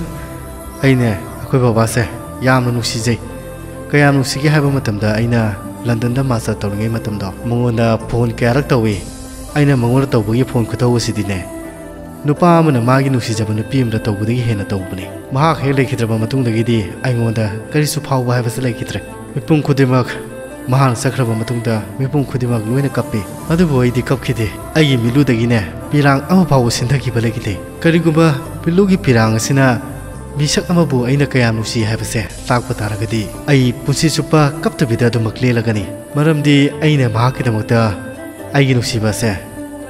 ꯑꯩꯅꯦ ꯑꯩꯈꯣꯏ ꯕꯕꯥꯁꯦ ꯌꯥꯝꯅ ꯅꯨꯡꯁꯤꯖꯩ꯫ ꯀꯌꯥꯝ ꯅꯨꯡꯁꯤꯒꯦ ꯍꯥꯏꯕ ꯃꯇꯝꯗ ꯑꯩꯅ ꯂꯟꯗꯟꯗ ꯃꯥꯁꯇꯔ ꯇꯧꯔꯤꯉꯩ ꯃꯇꯝꯗꯣ ꯃꯉꯣꯟꯗ ꯐꯣꯟ ꯀꯌꯥꯔꯛ ꯇꯧꯏ꯫ ꯑꯩꯅ ꯃꯉꯣꯟꯗ ꯇꯧꯕꯒꯤ ꯐꯣꯟ ꯈꯨꯇꯧ ꯑꯁꯤꯗꯤꯅꯦ, ꯅꯨꯄꯥ ꯑꯃꯅ ꯃꯥꯒꯤ ꯅꯨꯡꯁꯤꯖꯕ ꯅꯨꯄꯤ ꯑꯃꯗ ꯇꯧꯕꯗꯒꯤ ꯍꯦꯟꯅ ꯇꯧꯕꯅꯤ꯫ ꯃꯍꯥꯛ ꯍꯦꯛ ꯂꯩꯈꯤꯗ꯭ꯔꯕ ꯃꯇꯨꯡꯗꯒꯤꯗꯤ ꯑꯩꯉꯣꯟꯗ ꯀꯔꯤꯁꯨ ꯐꯥꯎꯕ ꯍꯥꯏꯕꯁꯤ ꯂꯩꯈꯤꯗ꯭ꯔꯦ꯫ ꯃꯤꯄꯨꯝ ꯈꯨꯗꯤꯡꯃꯛ, ꯃꯍꯥꯛꯅ ꯆꯠꯈ꯭ꯔꯕ ꯃꯇꯨꯡꯗ ꯃꯤꯄꯨꯝ ꯈꯨꯗꯤꯡꯃꯛ ꯂꯣꯏꯅ ꯀꯞꯄꯤ, ꯑꯗꯨꯕꯨ ꯑꯩꯗꯤ ꯀꯞꯈꯤꯗꯦ꯫ ꯑꯩꯒꯤ ꯃꯤꯠꯂꯨꯗꯒꯤꯅꯦ ꯄꯤꯔꯥꯡ ꯑꯃ ꯐꯥꯎꯕ ꯁꯤꯟꯊꯈꯤꯕ ꯂꯩꯈꯤꯗꯦ꯫ ꯀꯔꯤꯒꯨꯝꯕ ꯃꯤꯠꯂꯨꯒꯤ ꯄꯤꯔꯥꯡ ꯑꯁꯤꯅ ꯃꯤꯁꯛ ꯑꯃꯕꯨ ꯑꯩꯅ ꯀꯌꯥꯝ ꯅꯨꯡꯁꯤ ꯍꯥꯏꯕꯁꯦ ꯇꯥꯛꯄ ꯇꯥꯔꯒꯗꯤ, ꯑꯩ ꯄꯨꯟꯁꯤ ꯆꯨꯞꯄ ꯀꯞꯇꯕꯤꯗ ꯑꯗꯨꯃꯛ ꯂꯦꯜꯂꯒꯅꯤ, ꯃꯔꯝꯗꯤ ꯑꯩꯅ ꯃꯍꯥꯛꯀꯤꯗꯃꯛꯇ ꯑꯩꯒꯤ ꯅꯨꯡꯁꯤꯕ ꯑꯁꯦ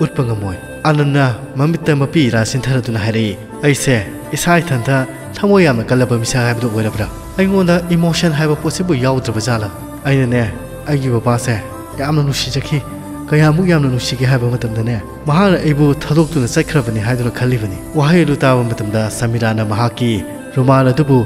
ꯎꯠꯄ ꯉꯝꯃꯣꯏ꯫" ꯑꯅꯟꯅ ꯃꯃꯤꯠꯇ ꯃꯄꯤ ꯏꯔꯥ ꯁꯤꯟꯊꯔꯗꯨꯅ ꯍꯥꯏꯔꯛꯏ, "ꯑꯩꯁꯦ ꯏꯁꯥ ꯏꯊꯟꯇ ꯊꯃꯣꯏ ꯌꯥꯝꯅ ꯀꯜꯂꯕ ꯃꯤꯁꯛ ꯍꯥꯏꯕꯗꯨ ꯑꯣꯏꯔꯕ꯭ꯔꯥ? ꯑꯩꯉꯣꯟꯗ emotion ꯍꯥꯏꯕ ꯄꯣꯠꯁꯤꯕꯨ ꯌꯥꯎꯗ꯭ꯔꯕ ꯖꯥꯠꯂꯥ? ꯑꯩꯅꯅꯦ, ꯑꯩꯒꯤ ꯕꯕꯥꯁꯦ ꯌꯥꯝꯅ ꯅꯨꯡꯁꯤꯖꯈꯤ, ꯀꯌꯥꯃꯨꯛ ꯌꯥꯝꯅ ꯅꯨꯡꯁꯤꯒꯦ ꯍꯥꯏꯕ ꯃꯇꯝꯗꯅꯦ, ꯃꯍꯥꯛꯅ ꯑꯩꯕꯨ ꯊꯥꯗꯣꯛꯇꯨꯅ ꯆꯠꯈ꯭ꯔꯕꯅꯤ ꯍꯥꯏꯗꯨꯅ ꯈꯜꯂꯤꯕꯅꯤ꯫" ꯋꯥꯍꯩ ꯑꯗꯨ ꯇꯥꯕ ꯃꯇꯝꯗ ꯁꯃꯤꯔꯥꯅ ꯃꯍꯥꯛꯀꯤ ꯔꯨꯃꯥꯜ ꯑꯗꯨꯕꯨ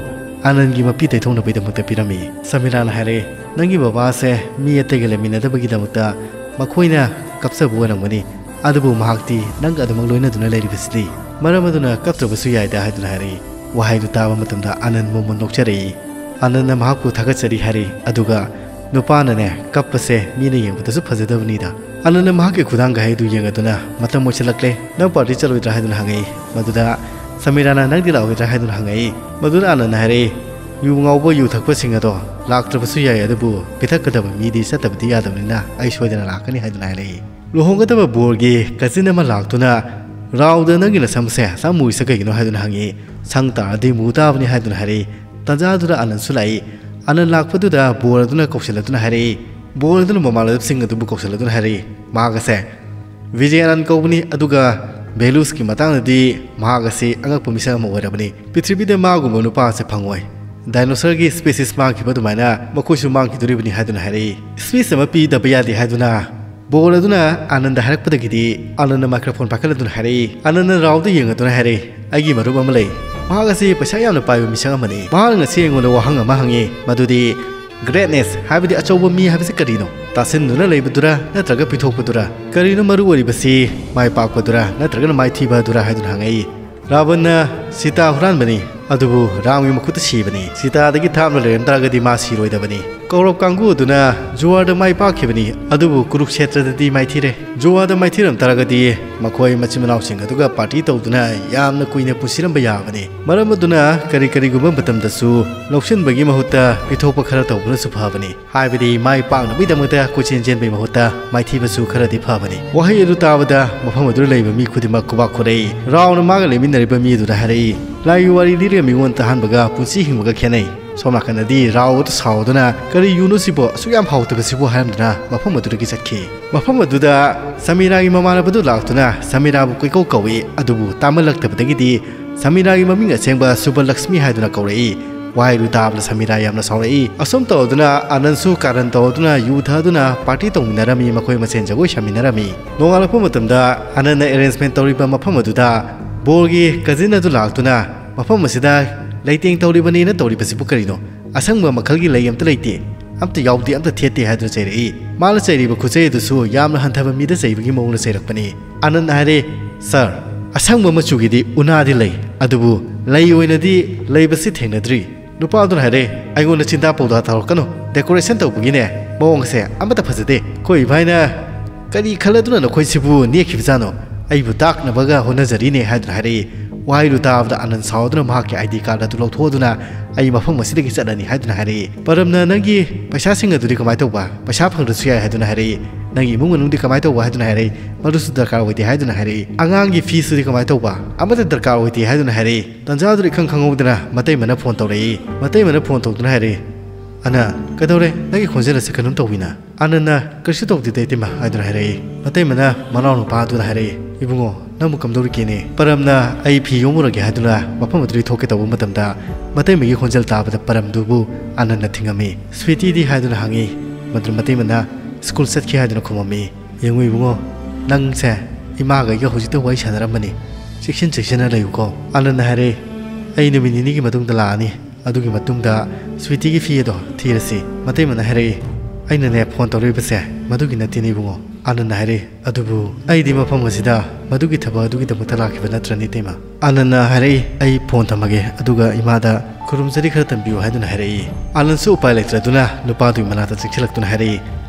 ꯑꯅꯟꯒꯤ ꯃꯄꯤ ꯇꯩꯊꯣꯛꯅꯕꯒꯤꯗꯃꯛꯇ ꯄꯤꯔꯝꯃꯤ꯫ ꯁꯃꯤꯔꯥꯅ ꯍꯥꯏꯔꯦ, "ꯅꯪꯒꯤ ꯕꯕꯥꯁꯦ ꯃꯤ ꯑꯇꯩꯒ ꯂꯩꯃꯤꯟꯅꯗꯕꯒꯤꯗꯃꯛꯇ ꯃꯈꯣꯏꯅ ꯀꯞꯆꯕ ꯑꯣꯏꯔꯝꯒꯅꯤ, ꯑꯗꯨꯕꯨ ꯃꯍꯥꯛꯇꯤ ꯅꯪꯒ ꯑꯗꯨꯃꯛ ꯂꯣꯏꯅꯗꯨꯅ ꯂꯩꯔꯤꯕꯁꯤꯗꯤ, ꯃꯔꯝ ꯑꯗꯨꯅ ꯀꯞꯇ꯭ꯔꯕꯁꯨ ꯌꯥꯏꯗ" ꯍꯥꯏꯗꯨꯅ ꯍꯥꯏꯔꯛꯏ꯫ ꯋꯥꯍꯩꯗꯨ ꯇꯥꯕ ꯃꯇꯝꯗ ꯑꯅꯟ ꯃꯣꯃꯣꯟ ꯅꯣꯛꯆꯔꯛꯏ꯫ ꯑꯅꯟꯅ ꯃꯍꯥꯛꯄꯨ ꯊꯥꯒꯠꯆꯔꯤ ꯍꯥꯏꯔꯤ, ꯑꯗꯨꯒ ꯅꯨꯄꯥꯅꯅꯦ, ꯀꯞꯄꯁꯦ ꯃꯤꯅ ꯌꯦꯡꯕꯗꯁꯨ ꯐꯖꯗꯕꯅꯤꯗ꯫ ꯑꯅꯟꯅ ꯃꯍꯥꯛꯀꯤ ꯈꯨꯗꯥꯡ ꯒꯥꯍꯩꯗꯨ ꯌꯦꯡꯂꯗꯨꯅ ꯃꯇꯝ ꯑꯣꯏꯁꯤꯜꯂꯛꯂꯦ, "ꯅꯪ party ꯆꯠꯂꯣꯏꯗ꯭ꯔꯥ?" ꯍꯥꯏꯗꯨꯅ ꯍꯪꯉꯛꯏ꯫ ꯃꯗꯨꯗ ꯁꯃꯤꯔꯥꯅ "ꯅꯪꯗꯤ ꯂꯥꯛꯑꯣꯏꯗ꯭ꯔꯥ?" ꯍꯥꯏꯗꯨꯅ ꯍꯪꯉꯛꯏ꯫ ꯃꯗꯨꯗ ꯑꯅꯟꯅ ꯍꯥꯏꯔꯛꯏ, "ꯌꯨ ꯉꯥꯎꯕ ꯌꯨ ꯊꯛꯄꯁꯤꯡ ꯑꯗꯣ ꯂꯥꯛꯇ꯭ꯔꯕꯁꯨ ꯌꯥꯏ, ꯑꯗꯨꯕꯨ ꯄꯤꯊꯛꯀꯗꯕ ꯃꯤꯗꯤ ꯆꯠꯇꯕꯗꯤ ꯌꯥꯗꯕꯅꯤꯅ ꯑꯩ ꯁꯣꯏꯗꯅ ꯂꯥꯛꯀꯅꯤ" ꯍꯥꯏꯗꯨꯅ ꯍꯥꯏꯔꯛꯏ꯫ ꯂꯨꯍꯣꯡꯒꯗꯕ ꯕꯣꯔꯒꯤ cousin ꯑꯃ ꯂꯥꯛꯇꯨꯅ, "ꯔꯥꯎꯗ ꯅꯪꯒꯤ ꯅꯁꯝꯁꯦ ꯁꯝꯃꯨꯔꯤꯁꯦ ꯀꯩꯒꯤꯅꯣ?" ꯍꯥꯏꯗꯨꯅ ꯍꯪꯉꯛꯏ꯫ "ꯁꯪ ꯇꯥꯔꯗꯤ ꯃꯨ ꯇꯥꯕꯅꯤ" ꯍꯥꯏꯗꯨꯅ ꯍꯥꯏꯔꯛꯏ꯫ ꯇꯥꯟꯖꯥꯗꯨꯗ ꯑꯅꯟꯁꯨ ꯂꯥꯛꯏ꯫ ꯑꯅꯟ ꯂꯥꯛꯄꯗꯨꯗ ꯕꯣꯔ ꯑꯗꯨꯅ ꯀꯧꯁꯤꯜꯂꯗꯨꯅ ꯍꯥꯏꯔꯛꯏ꯫ ꯕꯣꯔ ꯑꯗꯨꯅ ꯃꯃꯥꯟꯅꯕꯁꯤꯡ ꯑꯗꯨꯕꯨ ꯀꯧꯁꯤꯜꯂꯗꯨꯅ ꯍꯥꯏꯔꯛꯏ, ꯃꯍꯥꯛ ꯑꯁꯦ ꯕꯤꯖꯦ ꯑꯅꯟ ꯀꯧꯕꯅꯤ, ꯑꯗꯨꯒ valuesꯀꯤ ꯃꯇꯥꯡꯗꯗꯤ ꯃꯍꯥꯛ ꯑꯁꯤ ꯑꯉꯛꯄ ꯃꯤꯁꯛ ꯑꯃ ꯑꯣꯏꯔꯕꯅꯤ꯫ ꯄ꯭ꯔꯤꯊꯤꯕꯤꯗ ꯃꯥꯒꯨꯝꯕ ꯅꯨꯄꯥ ꯑꯁꯤ ꯐꯪꯉꯣꯏ꯫ ꯗꯥꯏꯅꯣꯁꯔꯒꯤ ꯁ꯭ꯄꯤꯁꯤꯁ ꯃꯥꯡꯈꯤꯕ ꯑꯗꯨꯃꯥꯏꯅ ꯃꯈꯣꯏꯁꯨ ꯃꯥꯡꯈꯤꯗꯣꯔꯤꯕꯅꯤ ꯍꯥꯏꯗꯨꯅ ꯍꯥꯏꯔꯛꯏ꯫ ꯁ꯭ꯄꯤꯁ ꯑꯃ ꯄꯤꯗꯕ ꯌꯥꯗꯦ ꯍꯥꯏꯗꯨꯅ ꯕꯣꯜ ꯑꯗꯨꯅ ꯑꯥꯅꯟꯗ ꯍꯥꯏꯔꯛꯄꯗꯒꯤꯗꯤ ꯑꯥꯅꯟꯗ ꯃꯥꯏꯀ꯭ꯔꯣꯐꯣꯟ ꯄꯥꯏꯈꯠꯂꯗꯨꯅ ꯍꯥꯏꯔꯛꯏ꯫ ꯑꯥꯅꯟꯗ ꯔꯥꯎꯗ ꯌꯦꯡꯉꯗꯨꯅ ꯍꯥꯏꯔꯛꯏ, "ꯑꯩꯒꯤ ꯃꯔꯨꯞ ꯑꯃ ꯂꯩ꯫ ꯃꯍꯥꯛ ꯑꯁꯤ ꯄꯩꯁꯥ ꯌꯥꯝꯅ ꯄꯥꯏꯕ ꯃꯤꯁꯛ ꯑꯃꯅꯤ꯫ ꯃꯍꯥꯛꯅ ꯉꯁꯤ ꯑꯩꯉꯣꯟꯗ ꯋꯥꯍꯪ ꯑꯃ ꯍꯪꯉꯤ, ꯃꯗꯨꯗꯤ ꯒ꯭ꯔꯦꯠꯅꯦꯁ ꯍꯥꯏꯕꯗꯤ ꯑꯆꯧꯕ ꯃꯤ ꯍꯥꯏꯕꯁꯤ ꯀꯔꯤꯅꯣ? ꯇꯥꯁꯤꯟꯗꯨꯅ ꯂꯩꯕꯗꯨꯔ ꯅꯠꯇ꯭ꯔꯒ ꯄꯤꯊꯣꯛꯄꯗꯨꯔ? ꯀꯔꯤꯅꯣ ꯃꯔꯨ ꯑꯣꯏꯔꯤꯕꯁꯤ, ꯃꯥꯏ ꯄꯥꯛꯄꯗꯨꯔ ꯅꯠꯇ꯭ꯔꯒꯅ ꯃꯥꯏꯊꯤꯕ ꯑꯗꯨꯔ?" ꯍꯥꯏꯗꯨꯅ ꯍꯪꯉꯛꯏ꯫ ꯔꯥꯕꯟꯅ ꯁꯤꯇꯥ ꯍꯨꯔꯥꯟꯕꯅꯤ, ꯑꯗꯨꯕꯨ ꯔꯥꯝꯒꯤ ꯃꯈꯨꯠꯇ ꯁꯤꯕꯅꯤ꯫ ꯁꯤꯇꯥꯗꯒꯤ ꯊꯥꯞꯅ ꯂꯩꯔꯝ ꯇꯥꯔꯒꯗꯤ ꯃꯥ ꯁꯤꯔꯣꯏꯗꯕꯅꯤ꯫ ꯀꯧꯔꯕ ꯀꯥꯡꯕꯨ ꯑꯗꯨꯅ ꯖꯨꯋꯥꯔꯗ ꯃꯥꯏ ꯄꯥꯛꯈꯤꯕꯅꯤ, ꯑꯗꯨꯕꯨ ꯀꯨꯔꯨꯛꯁꯦꯇ꯭ꯔꯗꯗꯤ ꯃꯥꯏꯊꯤꯔꯦ꯫ ꯖꯨꯋꯥꯔꯗ ꯃꯥꯏꯊꯤꯔꯝ ꯇꯥꯔꯒꯗꯤ ꯃꯈꯣꯏ ꯃꯆꯤꯟ ꯃꯅꯥꯎꯁꯤꯡ ꯑꯗꯨꯒ ꯄꯥꯔꯇꯤ ꯇꯧꯗꯨꯅ ꯌꯥꯝꯅ ꯀꯨꯏꯅ ꯄꯨꯟꯁꯤꯔꯝꯕ ꯌꯥꯕꯅꯤ꯫ ꯃꯔꯝ ꯑꯗꯨꯅ ꯀꯔꯤ ꯀꯔꯤꯒꯨꯝꯕ ꯃꯇꯝꯗꯁꯨ ꯂꯧꯁꯤꯟꯕꯒꯤ ꯃꯍꯨꯠꯇ ꯄꯤꯊꯣꯛꯄ ꯈꯔ ꯇꯧꯕꯅꯁꯨ ꯐꯕꯅꯤ꯫ ꯍꯥꯏꯕꯗꯤ ꯃꯥꯏ ꯄꯥꯛꯅꯕꯒꯤꯗꯃꯛꯇ ꯀꯣꯏꯆꯦꯟ ꯆꯦꯟꯕꯒꯤ ꯃꯍꯨꯠꯇ ꯃꯥꯏꯊꯤꯕꯁꯨ ꯈꯔꯗꯤ ꯐꯕꯅꯤ꯫ ꯋꯥꯍꯩ ꯑꯗꯨ ꯇꯥꯕꯗ ꯃꯐꯝ ꯑꯗꯨꯗ ꯂꯩꯕ ꯃꯤ ꯈꯨꯗꯤꯡꯃꯛ ꯈꯨꯕꯥꯛ ꯈꯨꯔꯛꯏ꯫ ꯔꯥꯎꯅ ꯃꯥꯒ ꯂꯩꯃꯤꯟꯅꯔꯤꯕ ꯃꯤ ꯑꯗꯨꯗ ꯍꯥꯏꯔꯛꯏ, "ꯂꯥꯏꯒꯤ ꯋꯥꯔꯤ ꯂꯤꯔꯒ ꯃꯤꯉꯣꯟ ꯇꯥꯍꯟꯕꯒ ꯄꯨꯟꯁꯤ ꯍꯤꯡꯕꯒ ꯈꯦꯠꯅꯩ"꯫ ꯁꯣꯝ ꯅꯥꯀꯟꯗꯗꯤ ꯔꯥꯎ ꯑꯗꯨ ꯁꯥꯎꯗꯨꯅ, "ꯀꯔꯤ ꯌꯨꯅꯣ ꯁꯤꯕꯣ? ꯑꯁꯨꯛ ꯌꯥꯝ ꯍꯥꯎꯇꯕꯁꯤꯕꯨ?" ꯍꯥꯏꯔꯝꯗꯨꯅ ꯃꯐꯝ ꯑꯗꯨꯗꯒꯤ ꯆꯠꯈꯤ꯫ ꯃꯐꯝ ꯑꯗꯨꯗ ꯁꯃꯤꯔꯥꯒꯤ ꯃꯃꯥꯟꯅꯕꯗꯨ ꯂꯥꯛꯇꯨꯅ ꯁꯃꯤꯔꯥꯕꯨ ꯀꯣꯏꯀꯧ ꯀꯧꯏ, ꯑꯗꯨꯕꯨ ꯇꯥꯃꯜꯂꯛꯇꯕꯗꯒꯤꯗꯤ ꯁꯃꯤꯔꯥꯒꯤ ꯃꯃꯤꯡ ꯑꯁꯦꯡꯕ ꯁꯨꯕꯂꯛꯁꯃꯤ ꯍꯥꯏꯗꯨꯅ ꯀꯧꯔꯛꯏ꯫ ꯋꯥꯍꯩꯗꯨ ꯇꯥꯕꯗ ꯁꯃꯤꯔꯥ ꯌꯥꯝꯅ ꯁꯥꯎꯔꯛꯏ꯫ ꯑꯁꯨꯝ ꯇꯧꯗꯨꯅ ꯑꯥꯅꯟꯁꯨ ꯀꯥꯔꯟ ꯇꯧꯗꯨꯅ ꯌꯨ ꯊꯛꯗꯨꯅ ꯄꯥꯔꯇꯤ ꯇꯧꯃꯤꯟꯅꯔꯝꯃꯤ, ꯃꯈꯣꯏ ꯃꯁꯦꯟ ꯖꯒꯣꯏ ꯁꯥꯃꯤꯟꯅꯔꯝꯃꯤ꯫ ꯅꯣꯡꯉꯥꯜꯂꯛꯄ ꯃꯇꯝꯗ ꯑꯥꯅꯟꯅ ꯑꯦꯔꯦꯟꯖꯃꯦꯟ ꯇꯧꯔꯤꯕ ꯃꯐꯝ ꯑꯗꯨꯗ ꯕꯣꯔꯒꯤ ꯀꯖꯤꯟ ꯑꯗꯨ ꯂꯥꯛꯇꯨꯅ ꯃꯐꯝ ꯑꯁꯤꯗ ꯂꯩꯇꯦꯡ ꯇꯧꯔꯤꯕꯅꯤꯅ ꯇꯧꯔꯤꯕꯁꯤꯕꯨ ꯀꯔꯤꯅꯣ? ꯑꯁꯪꯕ ꯃꯈꯜꯒꯤ ꯂꯩ ꯑꯝꯇ ꯂꯩꯇꯦ, ꯑꯝꯇ ꯌꯥꯎꯗꯦ, ꯑꯝꯇ ꯊꯦꯠꯇꯦ ꯍꯥꯏꯗꯨꯅ ꯆꯩꯔꯛꯏ꯫ ꯃꯥꯅ ꯆꯩꯔꯤꯕ ꯈꯨꯠꯆꯩ ꯑꯗꯨꯁꯨ ꯌꯥꯝꯅ ꯍꯟꯊꯕ ꯃꯤꯗ ꯆꯩꯕꯒꯤ ꯃꯑꯣꯡꯗ ꯆꯩꯔꯛꯄꯅꯤ꯫ ꯑꯥꯅꯟꯗ ꯍꯥꯏꯔꯦ, "ꯁꯥꯔ, ꯑꯁꯪꯕ ꯃꯆꯨꯒꯤꯗꯤ ꯎꯅꯥꯗꯤ ꯂꯩ, ꯑꯗꯨꯕꯨ ꯂꯩ ꯑꯣꯏꯅꯗꯤ ꯂꯩꯕꯁꯤ ꯊꯦꯡꯅꯗ꯭ꯔꯤ"꯫ ꯅꯨꯄꯥꯗꯨꯅ ꯍꯥꯏꯔꯦ, "ꯑꯩꯉꯣꯟꯗ ꯆꯤꯟꯗꯥ ꯄꯥꯎꯗꯥ ꯇꯧꯔꯛꯀꯅꯨ, ꯗꯦꯀꯣꯔꯦꯁꯟ ꯇꯧꯕꯒꯤꯅꯦ ꯃꯑꯣꯡꯁꯦ ꯑꯃꯠꯇ ꯐꯖꯗꯦ꯫ ꯑꯩꯈꯣꯏ ꯏꯕꯥꯏꯅ ꯀꯔꯤ ꯈꯜꯂꯗꯨꯅ ꯅꯈꯣꯏꯁꯤꯕꯨ ꯅꯦꯛꯈꯤꯕꯖꯥꯠꯅꯣ? ꯑꯩꯕꯨ ꯇꯥꯛꯅꯕꯒ ꯍꯣꯠꯅꯖꯔꯤꯅꯦ" ꯍꯥꯏꯗꯨꯅ ꯍꯥꯏꯔꯛꯏ꯫ ꯋꯥꯍꯩꯗꯨ ꯇꯥꯕꯗ ꯑꯥꯅꯟꯗ ꯁꯥꯎꯗꯨꯅ ꯃꯍꯥꯛꯀꯤ ꯑꯥꯏ ꯗꯤ ꯀꯥꯔꯗ ꯑꯗꯨ ꯂꯧꯊꯣꯛꯑꯗꯨꯅ, "ꯑꯩ ꯃꯐꯝ ꯑꯁꯤꯗꯒꯤ ꯆꯠꯂꯅꯤ" ꯍꯥꯏꯗꯨꯅ ꯍꯥꯏꯔꯛꯏ꯫ "ꯄꯔꯝꯅ ꯅꯪꯒꯤ ꯄꯩꯁꯥꯁꯤꯡ ꯑꯗꯨꯗꯤ ꯀꯃꯥꯏꯅ ꯇꯧꯕ? ꯄꯩꯁꯥ ꯐꯪꯗ꯭ꯔꯁꯨ ꯌꯥꯏ" ꯍꯥꯏꯗꯨꯅ ꯍꯥꯏꯔꯛꯏ꯫ "ꯅꯪꯒꯤ ꯏꯃꯨꯡ ꯃꯅꯨꯡꯗꯤ ꯀꯃꯥꯏꯅ ꯇꯧꯕ?" ꯍꯥꯏꯗꯨꯅ ꯍꯥꯏꯔꯛꯏ꯫ "ꯃꯗꯨꯁꯨ ꯗꯔꯀꯥꯔ ꯑꯣꯏꯗꯦ" ꯍꯥꯏꯗꯨꯅ ꯍꯥꯏꯔꯛꯏ꯫ "ꯑꯉꯥꯡꯒꯤ ꯐꯤꯁꯇꯨꯗꯤ ꯀꯃꯥꯏꯅ ꯇꯧꯕ?" "ꯑꯃꯠꯇ ꯗꯔꯀꯥꯔ ꯑꯣꯏꯗꯦ" ꯍꯥꯏꯗꯨꯅ ꯍꯥꯏꯔꯛꯏ꯫ ꯇꯟꯖꯥꯗꯨꯗ ꯏꯈꯪ ꯈꯪꯍꯧꯗꯅ ꯃꯇꯩꯃꯅ ꯐꯣꯟ ꯇꯧꯔꯛꯏ꯫ ꯃꯇꯩꯃꯅ ꯐꯣꯟ ꯇꯧꯗꯨꯅ ꯍꯥꯏꯔꯛꯏ, "ꯑꯥꯅꯟꯗ, ꯀꯩꯗꯧꯔꯦ? ꯅꯪꯒꯤ ꯈꯣꯟꯖꯦꯜ ꯑꯁꯤ ꯀꯩꯅꯣꯝ ꯇꯧꯋꯤꯅ?" ꯑꯥꯅꯟꯗꯅ, "ꯀꯔꯤꯁꯨ ꯇꯧꯗꯦꯗ ꯏꯇꯩꯃ" ꯍꯥꯏꯗꯨꯅ ꯍꯥꯏꯔꯛꯏ꯫ ꯃꯇꯩꯃꯅ ꯃꯅꯥꯎ ꯅꯨꯄꯥ ꯑꯗꯨꯗ ꯍꯥꯏꯔꯛꯏ, "ꯏꯕꯨꯡꯉꯣ, "ꯅꯪꯕꯨ ꯀꯝꯗꯧꯔꯤꯒꯦꯅꯦ?" ꯄꯔꯝꯅ "ꯑꯩ ꯐꯤ ꯌꯣꯝꯃꯨꯔꯒꯦ" ꯍꯥꯏꯗꯨꯅ ꯃꯐꯝ ꯑꯗꯨꯗꯒꯤ ꯊꯣꯛꯀꯦ ꯇꯧꯕ ꯃꯇꯝꯗ, ꯃꯇꯩꯃꯒꯤ ꯈꯣꯟꯖꯦꯜ ꯇꯥꯕꯗ ꯄꯔꯝꯗꯨꯕꯨ ꯑꯥꯅꯟꯗꯅ ꯊꯤꯡꯉꯝꯃꯤ꯫ "ꯁ꯭ꯋꯤꯇꯤꯗꯤ?" ꯍꯥꯏꯗꯨꯅ ꯍꯪꯉꯤ꯫ ꯃꯗꯨ ꯃꯇꯩꯃꯅ "ꯁ꯭ꯀꯨꯜ ꯆꯠꯈꯤ" ꯍꯥꯏꯗꯨꯅ ꯈꯨꯝꯃꯝꯃꯤ꯫ "ꯌꯦꯡꯉꯨ ꯏꯕꯨꯡꯉꯣ, ꯅꯪꯁꯦ ꯏꯃꯥꯒ ꯑꯩꯒ ꯍꯧꯖꯤꯛꯇ ꯋꯥꯔꯤ ꯁꯥꯟꯅꯔꯝꯕꯅꯤ, ꯆꯦꯛꯁꯤꯟ ꯆꯦꯛꯁꯤꯟꯅ ꯂꯩꯌꯨꯀꯣ꯫" ꯑꯥꯅꯟꯗꯅ ꯍꯥꯏꯔꯛꯏ, "ꯑꯩ ꯅꯨꯃꯤꯠ ꯅꯤꯅꯤꯒꯤ ꯃꯇꯨꯡꯗ ꯂꯥꯛꯑꯅꯤ, ꯑꯗꯨꯒꯤ ꯃꯇꯨꯡꯗ ꯁ꯭ꯋꯤꯇꯤꯒꯤ ꯐꯤ ꯑꯗꯣ ꯊꯤꯔꯁꯤ꯫" ꯃꯇꯩꯃꯅ ꯍꯥꯏꯔꯛꯏ, "ꯑꯩꯅꯅꯦ ꯐꯣꯟ ꯇꯧꯔꯛꯏꯕꯁꯦ ꯃꯗꯨꯒꯤ ꯅꯠꯇꯦꯅꯦ ꯏꯕꯨꯡꯉꯣ꯫" ꯑꯥꯅꯟꯗꯅ ꯍꯥꯏꯔꯛꯏ, "ꯑꯗꯨꯕꯨ ꯑꯩꯗꯤ ꯃꯐꯝ ꯑꯁꯤꯗ ꯃꯗꯨꯒꯤ ꯊꯕꯛ ꯑꯗꯨꯒꯤꯗꯃꯛꯇ ꯂꯥꯛꯈꯤꯕ ꯅꯠꯇ꯭ꯔꯅꯦ ꯏꯇꯩꯃ?" ꯑꯥꯅꯟꯗꯅ ꯍꯥꯏꯔꯛꯏ, "ꯑꯩ ꯐꯣꯟ ꯊꯝꯃꯒꯦ, ꯑꯗꯨꯒ ꯏꯃꯥꯗ ꯈꯨꯔꯨꯝꯖꯔꯤ ꯈꯔ ꯇꯝꯕꯤꯌꯨ" ꯍꯥꯏꯗꯨꯅ ꯍꯥꯏꯔꯛꯏ꯫ ꯑꯥꯅꯟꯗꯁꯨ ꯎꯄꯥꯏ ꯂꯩꯇ꯭ꯔꯗꯨꯅ ꯅꯨꯄꯥꯗꯨꯒꯤ ꯃꯅꯥꯛꯇ ꯆꯪꯁꯤꯜꯂꯛꯇꯨꯅ ꯍꯥꯏꯔꯛꯏ,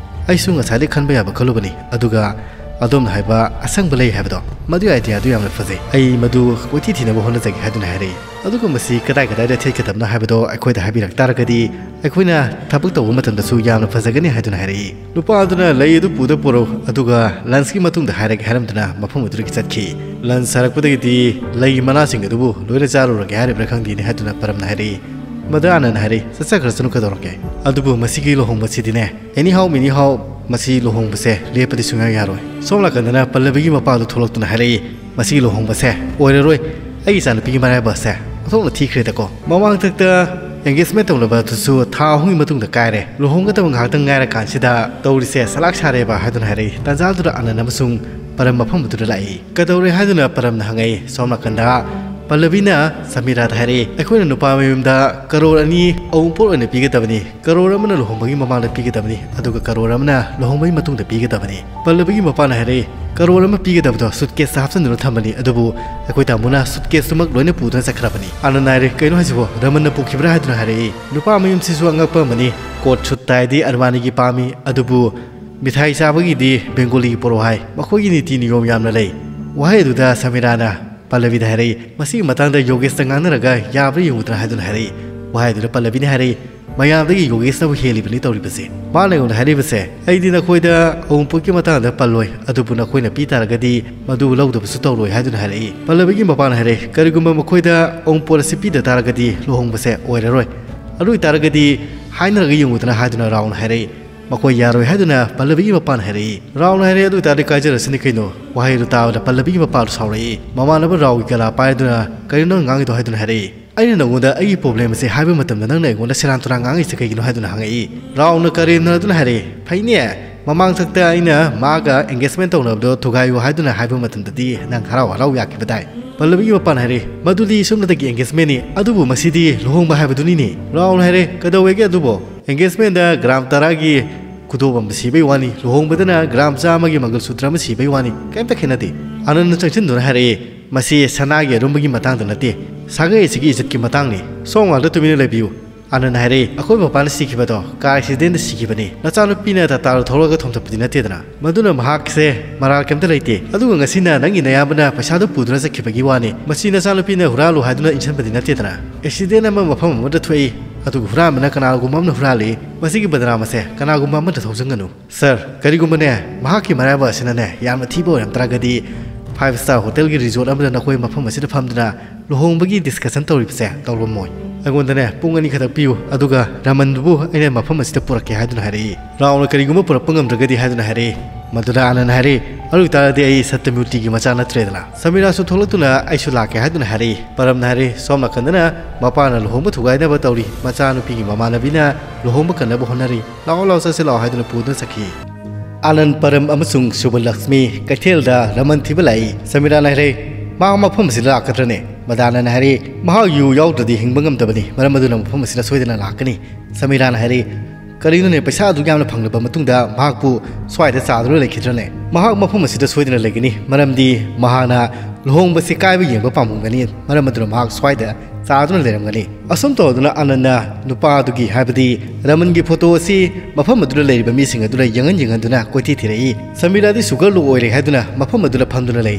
"ꯑꯩꯁꯨ ꯉꯁꯥꯏꯗꯩ ꯈꯟꯕ ꯌꯥꯕ ꯈꯜꯂꯨꯕꯅꯤ, ꯑꯗꯨꯒ ꯑꯗꯣꯝꯅ ꯍꯥꯏꯕ ꯑꯁꯪꯕ ꯂꯩ ꯍꯥꯏꯕꯗꯣ, ꯃꯗꯨꯒꯤ ꯑꯥꯏꯗꯤꯌꯥꯗꯨ ꯌꯥꯝꯅ ꯐꯖꯩ꯫ ꯑꯩ ꯃꯗꯨ ꯀꯣꯏꯊꯤ ꯊꯤꯅꯕ ꯍꯣꯠꯅꯖꯒꯦ" ꯍꯥꯏꯗꯨꯅ ꯍꯥꯏꯔꯛꯏ꯫ "ꯑꯗꯨꯒ ꯃꯁꯤ ꯀꯗꯥꯏ ꯀꯗꯥꯏꯗ ꯊꯦꯠꯀꯗꯕꯅꯣ ꯍꯥꯏꯕꯗꯣ ꯑꯩꯈꯣꯏꯗ ꯍꯥꯏꯕꯤꯔꯛ ꯇꯥꯔꯒꯗꯤ ꯑꯩꯈꯣꯏꯅ ꯊꯕꯛ ꯇꯧꯕ ꯃꯇꯝꯗꯁꯨ ꯌꯥꯝꯅ ꯐꯖꯒꯅꯤ" ꯍꯥꯏꯗꯨꯅ ꯍꯥꯏꯔꯛꯏ꯫ ꯅꯨꯄꯥ ꯑꯗꯨꯅ "ꯂꯩ ꯑꯗꯨ ꯄꯨꯗ ꯄꯨꯔꯛꯎ, ꯑꯗꯨꯒ ꯂꯟꯁꯀꯤ ꯃꯇꯨꯡꯗ ꯍꯥꯏꯔꯒꯦ" ꯍꯥꯏꯔꯝꯗꯨꯅ ꯃꯐꯝ ꯑꯗꯨꯗꯒꯤ ꯆꯠꯈꯤ꯫ ꯂꯟꯁ ꯍꯥꯏꯔꯛꯄꯗꯒꯤꯗꯤ "ꯂꯩꯒꯤ ꯃꯅꯥꯁꯤꯡ ꯑꯗꯨꯕꯨ ꯂꯣꯏꯅ ꯆꯥꯔꯨꯔꯒꯦ ꯍꯥꯏꯔꯤꯕ꯭ꯔꯥ ꯈꯪꯗꯦꯅꯦ" ꯍꯥꯏꯗꯨꯅ ꯄꯔꯝꯅ ꯍꯥꯏꯔꯛꯏ꯫ ꯃꯗꯨ ꯑꯥꯅꯟꯗꯅ ꯍꯥꯏꯔꯛꯏ, "ꯆꯠꯆꯈ꯭ꯔꯁꯅꯨ, ꯀꯩꯗꯧꯔꯒꯦ? ꯑꯗꯨꯕꯨ ꯃꯁꯤꯒꯤ ꯂꯨꯍꯣꯡꯕꯁꯤꯗꯤꯅꯦ, ꯑꯦꯅꯤ ꯍꯥꯎ ꯃꯦꯅꯤ ꯍꯥꯎ, ꯃꯁꯤ ꯂꯨꯍꯣꯡꯕꯁꯦ ꯂꯦꯞꯄꯗꯤ ꯁꯨꯡꯌꯥ ꯌꯥꯔꯣꯏ꯫" ꯁꯣꯝ ꯅꯥꯀꯟꯗꯅ ꯄꯜꯂꯕꯤꯒꯤ ꯃꯄꯥꯗꯨ ꯊꯣꯛꯂꯛꯇꯨꯅ ꯍꯥꯏꯔꯛꯏ, "ꯃꯁꯤꯒꯤ ꯂꯨꯍꯣꯡꯕꯁꯦ ꯑꯣꯏꯔꯔꯣꯏ꯫ ꯑꯩꯒꯤ ꯏꯆꯥꯅꯨꯄꯤꯒꯤ ꯃꯔꯥꯏꯕꯛꯁꯦ ꯑꯣꯟꯊꯣꯛꯅ ꯊꯤꯈ꯭ꯔꯦꯗꯀꯣ꯫ ꯃꯃꯥꯡꯊꯛꯇ ꯑꯦꯡꯒꯦꯖꯃꯦꯟ ꯇꯧꯅꯕ ꯑꯗꯨꯁꯨ ꯊꯥ ꯑꯍꯨꯝꯒꯤ ꯃꯇꯨꯡꯗ ꯀꯥꯏꯔꯦ꯫ ꯂꯨꯍꯣꯡꯒꯗꯕ ꯉꯥꯏꯍꯥꯛꯇꯪ ꯉꯥꯏꯔ ꯀꯥꯟꯁꯤꯗ ꯇꯧꯔꯤꯁꯦ ꯁꯂꯥꯛ ꯁꯥꯔꯦꯕ" ꯍꯥꯏꯗꯨꯅ ꯍꯥꯏꯔꯛꯏ꯫ ꯇꯥꯟꯖꯥꯗꯨꯗ ꯑꯥꯅꯟ ꯑꯃꯁꯨꯡ ꯄꯔꯝ ꯃꯐꯝ ꯑꯗꯨꯗ ꯂꯥꯛꯏ꯫ "ꯀꯩꯗꯧꯔꯦ?" ꯍꯥꯏꯗꯨꯅ ꯄꯔꯝꯅ ꯍꯪꯉꯛꯏ꯫ ꯁꯣꯝ ꯅꯥꯀꯟꯗ ꯄꯜꯂꯕꯤꯅ ꯁꯃꯤꯔꯥꯗ ꯍꯥꯏꯔꯛꯏ, "ꯑꯩꯈꯣꯏꯅ ꯅꯨꯄꯥ ꯃꯌꯨꯝꯗ ꯀꯔꯣꯔ ꯑꯅꯤ ꯑꯋꯨꯟꯄꯣꯠ ꯑꯣꯏꯅ ꯄꯤꯒꯗꯕꯅꯤ꯫ ꯀꯔꯣꯔ ꯑꯃꯅ ꯂꯨꯍꯣꯡꯕꯒꯤ ꯃꯃꯥꯡꯗ ꯄꯤꯒꯗꯕꯅꯤ, ꯑꯗꯨꯒ ꯀꯔꯣꯔ ꯑꯃꯅ ꯂꯨꯍꯣꯡꯕꯒꯤ ꯃꯇꯨꯡꯗ ꯄꯤꯒꯗꯕꯅꯤ꯫" ꯄꯜꯂꯕꯤꯒꯤ ꯃꯄꯥꯅ ꯍꯥꯏꯔꯛꯏ, "ꯀꯔꯣꯔ ꯑꯃ ꯄꯤꯒꯗꯕꯗꯣ ꯁꯨꯠꯀꯦꯁꯇ ꯍꯥꯞꯆꯤꯟꯗꯨꯅ ꯊꯝꯕꯅꯤ, ꯑꯗꯨꯕꯨ ꯑꯩꯈꯣꯏ ꯇꯥꯃꯣꯅ ꯁꯨꯠꯀꯦꯁꯇꯨꯃꯛ ꯂꯣꯏꯅ ꯄꯨꯗꯨꯅ ꯆꯠꯈ꯭ꯔꯕꯅꯤ꯫" ꯑꯥꯅꯟꯗꯅ ꯍꯥꯏꯔꯦ, "ꯀꯩꯅꯣ ꯍꯥꯏꯁꯤꯕꯣ? ꯔꯃꯟꯅ ꯄꯨꯈꯤꯕ꯭ꯔꯥ?" ꯍꯥꯏꯗꯨꯅ ꯍꯥꯏꯔꯛꯏ꯫ ꯅꯨꯄꯥ ꯃꯌꯨꯝꯁꯤꯁꯨ ꯑꯉꯛꯄ ꯑꯃꯅꯤ꯫ ꯀꯣꯠ ꯁꯨꯠ ꯇꯥꯏꯗꯤ ꯑꯔꯃꯥꯅꯤꯒꯤ ꯄꯥꯝꯃꯤ, ꯑꯗꯨꯕꯨ ꯃꯤꯊꯥꯏ ꯆꯥꯕꯒꯤꯗꯤ ꯕꯦꯡꯒꯣꯂꯤꯒꯤ ꯄꯣꯔꯛꯑꯣ ꯍꯥꯏ꯫ ꯃꯈꯣꯏꯒꯤ ꯅꯤꯇꯤ ꯅꯤꯌꯣꯝ ꯌꯥꯝꯅ ꯂꯩ꯫ ꯋꯥꯍꯩ ꯑꯗꯨꯗ ꯁꯃꯤꯔꯥꯅ ꯄꯜꯂꯕꯤꯗ ꯍꯥꯏꯔꯛꯏ, "ꯃꯁꯤꯒꯤ ꯃꯇꯥꯡꯗ ꯌꯣꯒꯦꯁꯇ ꯉꯥꯡꯅꯔꯒ ꯌꯥꯕ꯭ꯔꯥ ꯌꯦꯡꯉꯨꯗꯅ" ꯍꯥꯏꯗꯨꯅ ꯍꯥꯏꯔꯛꯏ꯫ ꯋꯥꯍꯩ ꯑꯗꯨꯗ ꯄꯜꯂꯕꯤꯅ ꯍꯥꯏꯔꯛꯏ, "ꯃꯌꯥꯝꯗꯒꯤ ꯌꯣꯒꯦꯁꯅꯕꯨ ꯍꯦꯜꯂꯤꯕꯅꯤ ꯇꯧꯔꯤꯕꯁꯦ꯫ ꯃꯥꯅ ꯑꯩꯉꯣꯟꯗ ꯍꯥꯏꯔꯤꯕꯁꯦ, ꯑꯩꯗꯤ ꯅꯈꯣꯏꯗ ꯑꯋꯨꯟꯄꯣꯠꯀꯤ ꯃꯇꯥꯡꯗ ꯄꯜꯂꯣꯏ, ꯑꯗꯨꯕꯨ ꯅꯈꯣꯏꯅ ꯄꯤ ꯇꯥꯔꯒꯗꯤ ꯃꯗꯨ ꯂꯧꯗꯕꯁꯨ ꯇꯧꯔꯣꯏ" ꯍꯥꯏꯗꯨꯅ ꯍꯥꯏꯔꯛꯏ꯫ ꯄꯜꯂꯕꯤꯒꯤ ꯃꯄꯥꯅ ꯍꯥꯏꯔꯛꯏ, "ꯀꯔꯤꯒꯨꯝꯕ ꯃꯈꯣꯏꯗ ꯑꯋꯨꯟꯄꯣꯠ ꯑꯁꯤ ꯄꯤꯗ ꯇꯥꯔꯒꯗꯤ ꯂꯨꯍꯣꯡꯕꯁꯦ ꯑꯣꯏꯔꯔꯣꯏ꯫ ꯑꯗꯨ ꯑꯣꯏꯇꯥꯔꯒꯗꯤ ꯍꯥꯏꯅꯔꯒ ꯌꯦꯡꯉꯨꯗꯅ" ꯍꯥꯏꯗꯨꯅ ꯔꯥꯎꯅ ꯍꯥꯏꯔꯛꯏ꯫ ꯃꯈꯣꯏ ꯌꯥꯔꯣꯏ ꯍꯥꯏꯗꯨꯅ ꯄꯜꯂꯕꯤꯒꯤ ꯃꯄꯥꯅ ꯍꯥꯏꯔꯛꯏ꯫ ꯔꯥꯎꯅ ꯍꯥꯏꯔꯛꯏ, "ꯑꯗꯨ ꯑꯣꯏꯇꯥꯔꯗꯤ ꯀꯥꯏꯖꯔꯁꯤꯅꯤ ꯀꯩꯅꯣ?" ꯋꯥꯍꯩꯗꯨ ꯇꯥꯕꯗ ꯄꯜꯂꯕꯤꯒꯤ ꯃꯄꯥꯗꯨ ꯁꯥꯎꯔꯛꯏ꯫ ꯃꯃꯥꯟꯅꯕ ꯔꯥꯎꯒꯤ ꯀꯂꯥ ꯄꯥꯏꯗꯨꯅ, "ꯀꯔꯤꯅꯣ ꯅꯪ ꯉꯥꯡꯉꯤꯗꯣ?" ꯍꯥꯏꯗꯨꯅ ꯍꯥꯏꯔꯛꯏ꯫ "ꯑꯩꯅ ꯅꯉꯣꯟꯗ ꯑꯩꯒꯤ problem ꯑꯁꯦ ꯍꯥꯏꯕ ꯃꯇꯝꯗ ꯅꯪꯅ ꯑꯩꯉꯣꯟꯗ ꯁꯦꯔꯥꯟ ꯇꯨꯔꯥꯟ ꯉꯥꯡꯉꯤꯁꯦ ꯀꯩꯒꯤꯅꯣ?" ꯍꯥꯏꯗꯨꯅ ꯍꯪꯉꯛꯏ꯫ ꯔꯥꯎꯅ ꯀꯔꯦꯝꯅꯗꯨꯅ ꯍꯥꯏꯔꯛꯏ, "ꯐꯩꯅꯦ, ꯃꯃꯥꯡꯊꯛꯇ ꯑꯩꯅ ꯃꯥꯒ engagement ꯇꯧꯅꯕꯗꯣ ꯊꯨꯒꯥꯏꯌꯨ ꯍꯥꯏꯗꯨꯅ ꯍꯥꯏꯕ ꯃꯇꯝꯗꯗꯤ ꯅꯪ ꯍꯔꯥꯎ ꯍꯔꯥꯎ ꯌꯥꯈꯤꯕꯗꯥꯏ?" ꯄꯜꯂꯕꯤꯒꯤ ꯃꯄꯥꯅ ꯍꯥꯏꯔꯛꯏ, "ꯃꯗꯨꯗꯤ ꯁꯨꯞꯅꯇꯒꯤ engagementꯅꯤ, ꯑꯗꯨꯕꯨ ꯃꯁꯤꯗꯤ ꯂꯨꯍꯣꯡꯕ ꯍꯥꯏꯕꯗꯨꯅꯤꯅꯦ꯫" ꯔꯥꯎꯅ ꯍꯥꯏꯔꯦ, "ꯀꯩꯗꯧꯋꯦꯒꯦ ꯑꯗꯨꯕꯨ? Engagementꯗ ꯒ꯭ꯔꯥꯝ ꯇꯔꯥꯒꯤ ꯈꯨꯗꯣꯞ ꯑꯃ ꯁꯤꯕꯩ ꯋꯥꯅꯤ, ꯂꯨꯍꯣꯡꯕꯗꯅ ꯒ꯭ꯔꯥꯝ ꯆꯥꯝꯃꯒꯤ ꯃꯪꯒꯜꯁꯨꯇ꯭ꯔ ꯑꯃ ꯁꯤꯕꯩ ꯋꯥꯅꯤ, ꯀꯩꯝꯇ ꯈꯦꯠꯅꯗꯦ꯫" ꯑꯥꯅꯟꯗꯅ ꯆꯪꯁꯤꯟꯗꯨꯅ ꯍꯥꯏꯔꯛꯏ, "ꯃꯁꯤ ꯁꯅꯥꯒꯤ ꯑꯔꯨꯝꯕꯒꯤ ꯃꯇꯥꯡꯗ ꯅꯠꯇꯦ, ꯁꯥꯒꯩ ꯑꯁꯤꯒꯤ ꯏꯖꯠꯀꯤ ꯃꯇꯥꯡꯅꯤ꯫ ꯁꯣꯝ ꯉꯥꯛꯇ ꯇꯨꯃꯤꯟꯅ ꯂꯩꯕꯤꯌꯨ꯫" ꯑꯥꯅꯟꯗ ꯍꯥꯏꯔꯛꯏ, "ꯑꯩꯈꯣꯏ ꯕꯕꯥꯅ ꯁꯤꯈꯤꯕꯗꯣ car accidentꯗ ꯁꯤꯈꯤꯕꯅꯤ, ꯅꯆꯥꯅꯨꯄꯤꯅ ꯇꯥꯇꯥꯗꯨ ꯊꯧꯔꯒ ꯊꯣꯝꯖꯠꯄꯗꯤ ꯅꯠꯇꯦꯗꯅ꯫ ꯃꯗꯨꯅ ꯃꯍꯥꯛꯁꯦ ꯃꯔꯥꯜ ꯀꯩꯝꯇ ꯂꯩꯇꯦ꯫ ꯑꯗꯨꯒ ꯉꯁꯤꯅ ꯅꯪꯒꯤ ꯅꯌꯥꯝꯕꯅ ꯄꯩꯁꯥꯗꯨ ꯄꯨꯗꯨꯅ ꯆꯠꯈꯤꯕꯒꯤ ꯋꯥꯅꯤ꯫ ꯃꯁꯤ ꯅꯆꯥꯅꯨꯄꯤꯅ ꯍꯨꯔꯥꯜꯂꯨ ꯍꯥꯏꯗꯨꯅ ꯏꯟꯁꯤꯟꯕꯗꯤ ꯅꯠꯇꯦꯗꯅ꯫ Accident ꯑꯃ ꯃꯐꯝ ꯑꯃꯗ ꯊꯣꯛꯏ, ꯑꯗꯨꯒ ꯍꯨꯔꯥꯟꯕꯅ ꯀꯅꯥꯒꯨꯝꯕ ꯑꯃꯅ ꯍꯨꯔꯥꯜꯂꯤ꯫ ꯃꯁꯤꯒꯤ ꯕꯗꯅꯥꯝ ꯑꯁꯦ ꯀꯅꯥꯒꯨꯝꯕ ꯑꯃꯗ ꯊꯧꯖꯟꯒꯅꯨ꯫" "Sir, ꯀꯔꯤꯒꯨꯝꯕꯅꯦ ꯃꯍꯥꯛꯀꯤ ꯃꯔꯥꯏꯕꯛ ꯑꯁꯤꯅꯅꯦ ꯌꯥꯝꯅ ꯊꯤꯕ ꯑꯣꯏꯔꯝ ꯇꯥꯔꯒꯗꯤ, five star hotelꯒꯤ resort ꯑꯃꯗ ꯅꯈꯣꯏ ꯃꯐꯝ ꯑꯁꯤꯗ ꯐꯝꯗꯨꯅ ꯂꯨꯍꯣꯡꯕꯒꯤ discussion ꯇꯧꯔꯤꯕꯁꯦ ꯇꯧꯔꯝꯃꯣꯏ꯫ ꯑꯩꯉꯣꯟꯗꯅꯦ ꯄꯨꯡ ꯑꯅꯤ ꯈꯛꯇꯪ ꯄꯤꯌꯨ, ꯑꯗꯨꯒ ꯔꯃꯟꯗꯨꯕꯨ ꯑꯩꯅ ꯃꯐꯝ ꯑꯁꯤꯗ ꯄꯨꯔꯛꯀꯦ" ꯍꯥꯏꯗꯨꯅ ꯍꯥꯏꯔꯛꯏ꯫ ꯔꯥꯎꯅ ꯀꯔꯤꯒꯨꯝꯕ ꯄꯨꯔꯛꯄ ꯉꯝꯗ꯭ꯔꯒꯗꯤ ꯍꯥꯏꯗꯨꯅ ꯍꯥꯏꯔꯛꯏ꯫ ꯃꯗꯨꯗ ꯑꯥꯅꯟꯗ ꯍꯥꯏꯔꯛꯏ, "ꯑꯗꯨ ꯑꯣꯏꯇꯥꯔꯗꯤ ꯑꯩ ꯁꯠꯇꯃꯨꯔꯇꯤꯒꯤ ꯃꯆꯥ ꯅꯠꯇ꯭ꯔꯦꯗꯅ꯫" ꯁꯃꯤꯔꯥꯁꯨ ꯊꯣꯛꯂꯛꯇꯨꯅ, "ꯑꯩꯁꯨ ꯂꯥꯛꯀꯦ" ꯍꯥꯏꯗꯨꯅ ꯍꯥꯏꯔꯛꯏ꯫ ꯄꯔꯝꯅ ꯍꯥꯏꯔꯛꯏ, "ꯁꯣꯝ ꯅꯥꯀꯟꯗꯅ ꯃꯄꯥꯅ ꯂꯨꯍꯣꯡꯕ ꯊꯨꯒꯥꯏꯅꯕ ꯇꯧꯔꯤ, ꯃꯆꯥꯅꯨꯄꯤꯒꯤ ꯃꯃꯥꯟꯅꯕꯤꯅ ꯂꯨꯍꯣꯡꯕ ꯀꯟꯅꯕ ꯍꯣꯠꯅꯔꯤ꯫ ꯂꯥꯛꯑꯣ, ꯂꯥꯛꯑꯣ, ꯆꯠꯁꯤ ꯂꯥꯛꯑꯣ" ꯍꯥꯏꯗꯨꯅ ꯄꯨꯗꯨꯅ ꯆꯠꯈꯤ꯫ ꯑꯥꯅꯟꯗ, ꯄꯔꯝ ꯑꯃꯁꯨꯡ ꯁꯨꯕꯂꯛꯁꯃꯤ ꯀꯩꯊꯦꯜꯗ ꯔꯃꯟ ꯊꯤꯕ ꯂꯥꯛꯏ꯫ ꯁꯃꯤꯔꯥꯅ ꯍꯥꯏꯔꯛꯏ, "ꯃꯍꯥꯛ ꯃꯐꯝ ꯑꯁꯤꯗ ꯂꯥꯛꯀꯗ꯭ꯔꯅꯦ?" ꯃꯗꯥꯅꯟꯗꯅ ꯍꯥꯏꯔꯛꯏ, "ꯃꯍꯥꯛ ꯌꯨ ꯌꯥꯎꯗ꯭ꯔꯗꯤ ꯍꯤꯡꯕ ꯉꯝꯗꯕꯅꯤ, ꯃꯔꯝ ꯑꯗꯨꯅ ꯃꯐꯝ ꯑꯁꯤꯗ ꯁꯣꯏꯗꯅ ꯂꯥꯛꯀꯅꯤ꯫" ꯁꯃꯤꯔꯥꯅ ꯍꯥꯏꯔꯛꯏ, "ꯀꯔꯤꯅꯣꯅꯦ, ꯄꯩꯁꯥ ꯑꯗꯨꯛ ꯌꯥꯝꯅ ꯐꯪꯂꯕ ꯃꯇꯨꯡꯗ ꯃꯍꯥꯛꯄꯨ ꯁ꯭ꯋꯥꯏꯗ ꯆꯥꯗꯨꯅ ꯂꯩꯈꯤꯗ꯭ꯔꯅꯦ?" "ꯃꯍꯥꯛ ꯃꯐꯝ ꯑꯁꯤꯗ ꯁꯣꯏꯗꯅ ꯂꯩꯒꯅꯤ, ꯃꯔꯝꯗꯤ ꯃꯍꯥꯛꯅ ꯂꯨꯍꯣꯡꯕꯁꯤ ꯀꯥꯏꯕ ꯌꯦꯡꯕ ꯄꯥꯝꯂꯝꯒꯅꯤ, ꯃꯔꯝ ꯑꯗꯨꯅ ꯃꯍꯥꯛ ꯁ꯭ꯋꯥꯏꯗ ꯆꯥꯗꯨꯅ ꯂꯩꯔꯝꯒꯅꯤ꯫" ꯑꯁꯨꯝ ꯇꯧꯗꯨꯅ ꯑꯥꯅꯟꯗꯅ ꯅꯨꯄꯥ ꯑꯗꯨꯒꯤ, ꯍꯥꯏꯕꯗꯤ ꯔꯃꯟꯒꯤ photo ꯑꯁꯤ ꯃꯐꯝ ꯑꯗꯨꯗ ꯂꯩꯔꯤꯕ ꯃꯤꯁꯤꯡ ꯑꯗꯨꯗ ꯌꯦꯡꯍꯟ ꯌꯦꯡꯍꯟꯗꯨꯅ ꯀꯣꯏꯊꯤ ꯊꯤꯔꯛꯏ꯫ ꯁꯃꯤꯔꯥꯗꯤ sugar low ꯑꯣꯏꯔꯦ ꯍꯥꯏꯗꯨꯅ ꯃꯐꯝ ꯑꯗꯨꯗ ꯐꯝꯗꯨꯅ ꯂꯩ꯫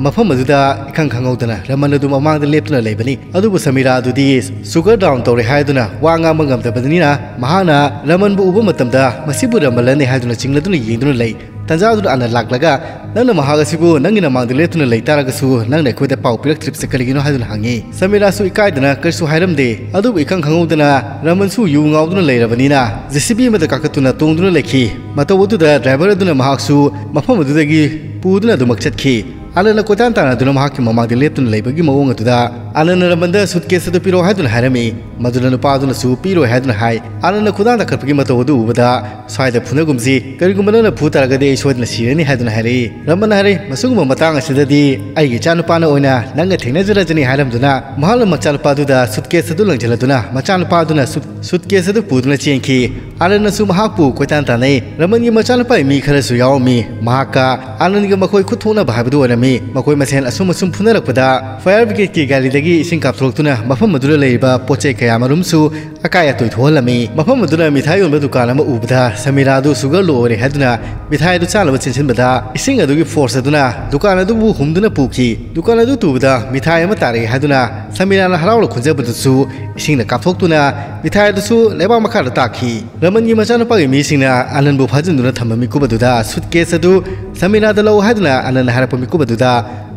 ꯃꯐꯝ ꯑꯗꯨꯗ ꯏꯈꯪ ꯈꯪꯍꯧꯗꯅ ꯔꯃꯟ ꯑꯗꯨ ꯃꯃꯥꯡꯗ ꯂꯦꯞꯇꯨꯅ ꯂꯩꯕꯅꯤ꯫ ꯑꯗꯨꯕꯨ ꯁꯃꯤꯔꯥ ꯑꯗꯨꯗꯤ sugar down ꯇꯧꯔꯦ ꯍꯥꯏꯗꯨꯅ ꯋꯥ ꯉꯥꯡꯕ ꯉꯝꯗꯕꯅꯤꯅ, ꯃꯍꯥꯛꯅ ꯔꯃꯟꯕꯨ ꯎꯕ ꯃꯇꯝꯗ "ꯃꯁꯤꯕꯨ ꯔꯃꯟꯂꯅꯦ" ꯍꯥꯏꯗꯨꯅ ꯆꯤꯡꯅꯗꯨꯅ ꯌꯦꯡꯗꯨꯅ ꯂꯩ꯫ ꯇꯟꯖꯥꯗꯨꯗ ꯑꯥꯅꯟ ꯂꯥꯛꯂꯒ, "ꯅꯪꯅ ꯃꯍꯥꯛ ꯑꯁꯤꯕꯨ ꯅꯪꯒꯤ ꯅꯃꯥꯡꯗ ꯂꯦꯞꯇꯨꯅ ꯂꯩ ꯇꯥꯔꯒꯁꯨ ꯅꯪꯅ ꯑꯩꯈꯣꯏꯗ ꯄꯥꯎ ꯄꯤꯔꯛꯇ꯭ꯔꯤꯕꯁꯦ ꯀꯔꯤꯒꯤꯅꯣ?" ꯍꯥꯏꯗꯨꯅ ꯍꯪꯉꯤ꯫ ꯁꯃꯤꯔꯥꯁꯨ ꯏꯀꯥꯏꯗꯅ ꯀꯔꯤꯁꯨ ꯍꯥꯏꯔꯝꯗꯦ꯫ ꯑꯗꯨꯕꯨ ꯏꯈꯪ ꯈꯪꯍꯧꯗꯅ ꯔꯃꯟꯁꯨ ꯌꯨ ꯉꯥꯎꯗꯨꯅ ꯂꯩꯔꯕꯅꯤꯅ ꯖꯦ ꯁꯤ ꯕꯤ ꯑꯃꯗ ꯀꯥꯈꯠꯇꯨꯅ ꯇꯣꯡꯗꯨꯅ ꯂꯩꯈꯤ꯫ ꯃꯇꯧ ꯑꯗꯨꯗ ꯗ꯭ꯔꯥꯏꯚꯔ ꯑꯗꯨꯅ ꯃꯍꯥꯛꯁꯨ ꯃꯐꯝ ꯑꯗꯨꯗꯒꯤ ꯄꯨꯗꯨꯅ ꯑꯗꯨꯃꯛ ꯆꯠꯈꯤ꯫ ꯑꯥꯅꯟꯅ ꯀꯣꯏꯇꯥꯟ ꯇꯥꯟꯅꯗꯨꯅ ꯃꯍꯥꯛꯀꯤ ꯃꯃꯥꯡꯗ ꯂꯦꯞꯇꯨꯅ ꯂꯩꯕꯒꯤ ꯃꯑꯣꯡ ꯑꯗꯨꯗ ꯑꯥꯅꯟꯅ ꯔꯃꯟꯗ ꯁꯨꯠꯀꯦꯁ ꯑꯗꯨ ꯄꯤꯔꯛꯑꯣ ꯍꯥꯏꯗꯨꯅ ꯍꯥꯏꯔꯝꯃꯤ꯫ ꯃꯗꯨꯅ ꯅꯨꯄꯥ ꯑꯗꯨꯅꯁꯨ ꯄꯤꯔꯣꯏ ꯍꯥꯏꯗꯨꯅ ꯍꯥꯏ꯫ ꯑꯥꯅꯟꯅ ꯈꯨꯗꯥꯡ ꯇꯥꯈꯠꯄꯒꯤ ꯃꯇꯧ ꯑꯗꯨ ꯎꯕꯗ, "ꯁ꯭ꯋꯥꯏꯗ ꯐꯨꯅꯒꯨꯝꯁꯤ, ꯀꯔꯤꯒꯨꯝꯕ ꯅꯪꯅ ꯐꯨ ꯇꯥꯔꯒꯗꯤ ꯑꯩ ꯁꯣꯏꯗꯅ ꯁꯤꯔꯅꯤ" ꯍꯥꯏꯗꯨꯅ ꯍꯥꯏꯔꯛꯏ꯫ ꯔꯃꯟꯅ ꯍꯥꯏꯔꯦ, "ꯃꯁꯤꯒꯨꯝꯕ ꯃꯇꯥꯡ ꯑꯁꯤꯗꯗꯤ ꯑꯩꯒꯤ ꯏꯆꯥꯅꯨꯄꯥꯅ ꯑꯣꯏꯅ ꯅꯪꯒ ꯊꯦꯡꯅꯖꯔꯖꯅꯤ" ꯍꯥꯏꯔꯝꯗꯨꯅ ꯃꯍꯥꯛꯅ ꯃꯆꯥꯅꯨꯄꯥꯗꯨꯗ ꯁꯨꯠꯀꯦꯁ ꯑꯗꯨ ꯂꯪꯁꯤꯜꯂꯗꯨꯅ ꯃꯆꯥꯅꯨꯄꯥꯗꯨꯅ ꯁꯨꯠ-, ꯁꯨꯠꯀꯦꯁ ꯑꯗꯨ ꯄꯨꯗꯨꯅ ꯆꯦꯟꯈꯤ꯫ ꯑꯥꯅꯟꯅꯁꯨ ꯃꯍꯥꯛꯄꯨ ꯀꯣꯏꯇꯥꯟ ꯇꯥꯟꯅꯩ꯫ ꯔꯃꯟꯒꯤ ꯃꯆꯥꯅꯨꯄꯥꯒꯤ ꯃꯤ ꯈꯔꯁꯨ ꯌꯥꯎꯔꯝꯃꯤ꯫ ꯃꯍꯥꯛꯀ ꯑꯥꯅꯟꯒ ꯃꯈꯣꯏ ꯈꯨꯠ ꯊꯣꯛꯅꯕ ꯍꯥꯏꯕꯗꯨ ꯑꯣꯏꯔꯝꯃꯤ꯫ ꯃꯈꯣꯏ ꯃꯁꯦꯟ ꯑꯁꯨꯝ ꯑꯁꯨꯝ ꯐꯨꯅꯔꯛꯄꯗ ꯐꯥꯌꯔ ꯕ꯭ꯔꯤꯒꯦꯗꯀꯤ ꯒꯥꯔꯤꯗꯒꯤ ꯏꯁꯤꯡ ꯀꯥꯞꯊꯣꯔꯛꯇꯨꯅ ꯃꯐꯝ ꯑꯗꯨꯗ ꯂꯩꯔꯤꯕ ꯄꯣꯠ ꯆꯩ ꯀꯌꯥ ꯃꯔꯨꯝꯁꯨ ꯑꯀꯥꯏ ꯑꯇꯣꯏ ꯊꯣꯛꯍꯜꯂꯝꯃꯤ꯫ ꯃꯐꯝ ꯑꯗꯨꯗ ꯃꯤꯊꯥꯏ ꯌꯣꯟꯕ ꯗꯨꯀꯥꯟ ꯑꯃ ꯎꯕꯗ ꯁꯃꯤꯔꯥꯗꯨ ꯁꯨꯒꯔ ꯂꯣ ꯑꯣꯏꯔꯦ ꯍꯥꯏꯗꯨꯅ ꯃꯤꯊꯥꯏ ꯑꯗꯨ ꯆꯥꯅꯕ ꯆꯦꯟꯁꯤꯟꯕꯗ ꯏꯁꯤꯡ ꯑꯗꯨꯒꯤ ꯐꯣꯔꯁ ꯑꯗꯨꯅ ꯗꯨꯀꯥꯟ ꯑꯗꯨꯕꯨ ꯍꯨꯝꯗꯨꯅ ꯄꯨꯈꯤ꯫ ꯗꯨꯀꯥꯟ ꯑꯗꯨ ꯇꯨꯕꯗ ꯃꯤꯊꯥꯏ ꯑꯃ ꯇꯥꯔꯛꯏ ꯍꯥꯏꯗꯨꯅ ꯁꯃꯤꯔꯥꯅ ꯍꯔꯥꯎꯅ ꯈꯣꯟꯖꯕꯗꯨꯁꯨ ꯏꯁꯤꯡꯅ ꯀꯥꯞꯊꯣꯛꯇꯨꯅ ꯃꯤꯊꯥꯏ ꯑꯗꯨꯁꯨ ꯂꯩꯕꯥꯛ ꯃꯈꯥꯗ ꯇꯥꯈꯤ꯫ ꯔꯃꯟꯒꯤ ꯃꯆꯥꯅꯨꯄꯥꯒꯤ ꯃꯤꯁꯤꯡꯅ ꯑꯥꯅꯟꯕꯨ ꯐꯥꯖꯤꯟꯗꯨꯅ ꯊꯝꯕ ꯃꯤꯀꯨꯞ ꯑꯗꯨꯗ ꯁꯨꯠꯀꯦꯁ ꯑꯗꯨ ꯁꯃꯤꯔꯥꯗ ꯂꯧ ꯍꯥꯏꯗꯨꯅ ꯑꯥꯅꯟꯅ ꯍꯥꯏꯔꯛꯄ ꯃꯤꯀꯨꯞ ꯑꯗꯨꯗ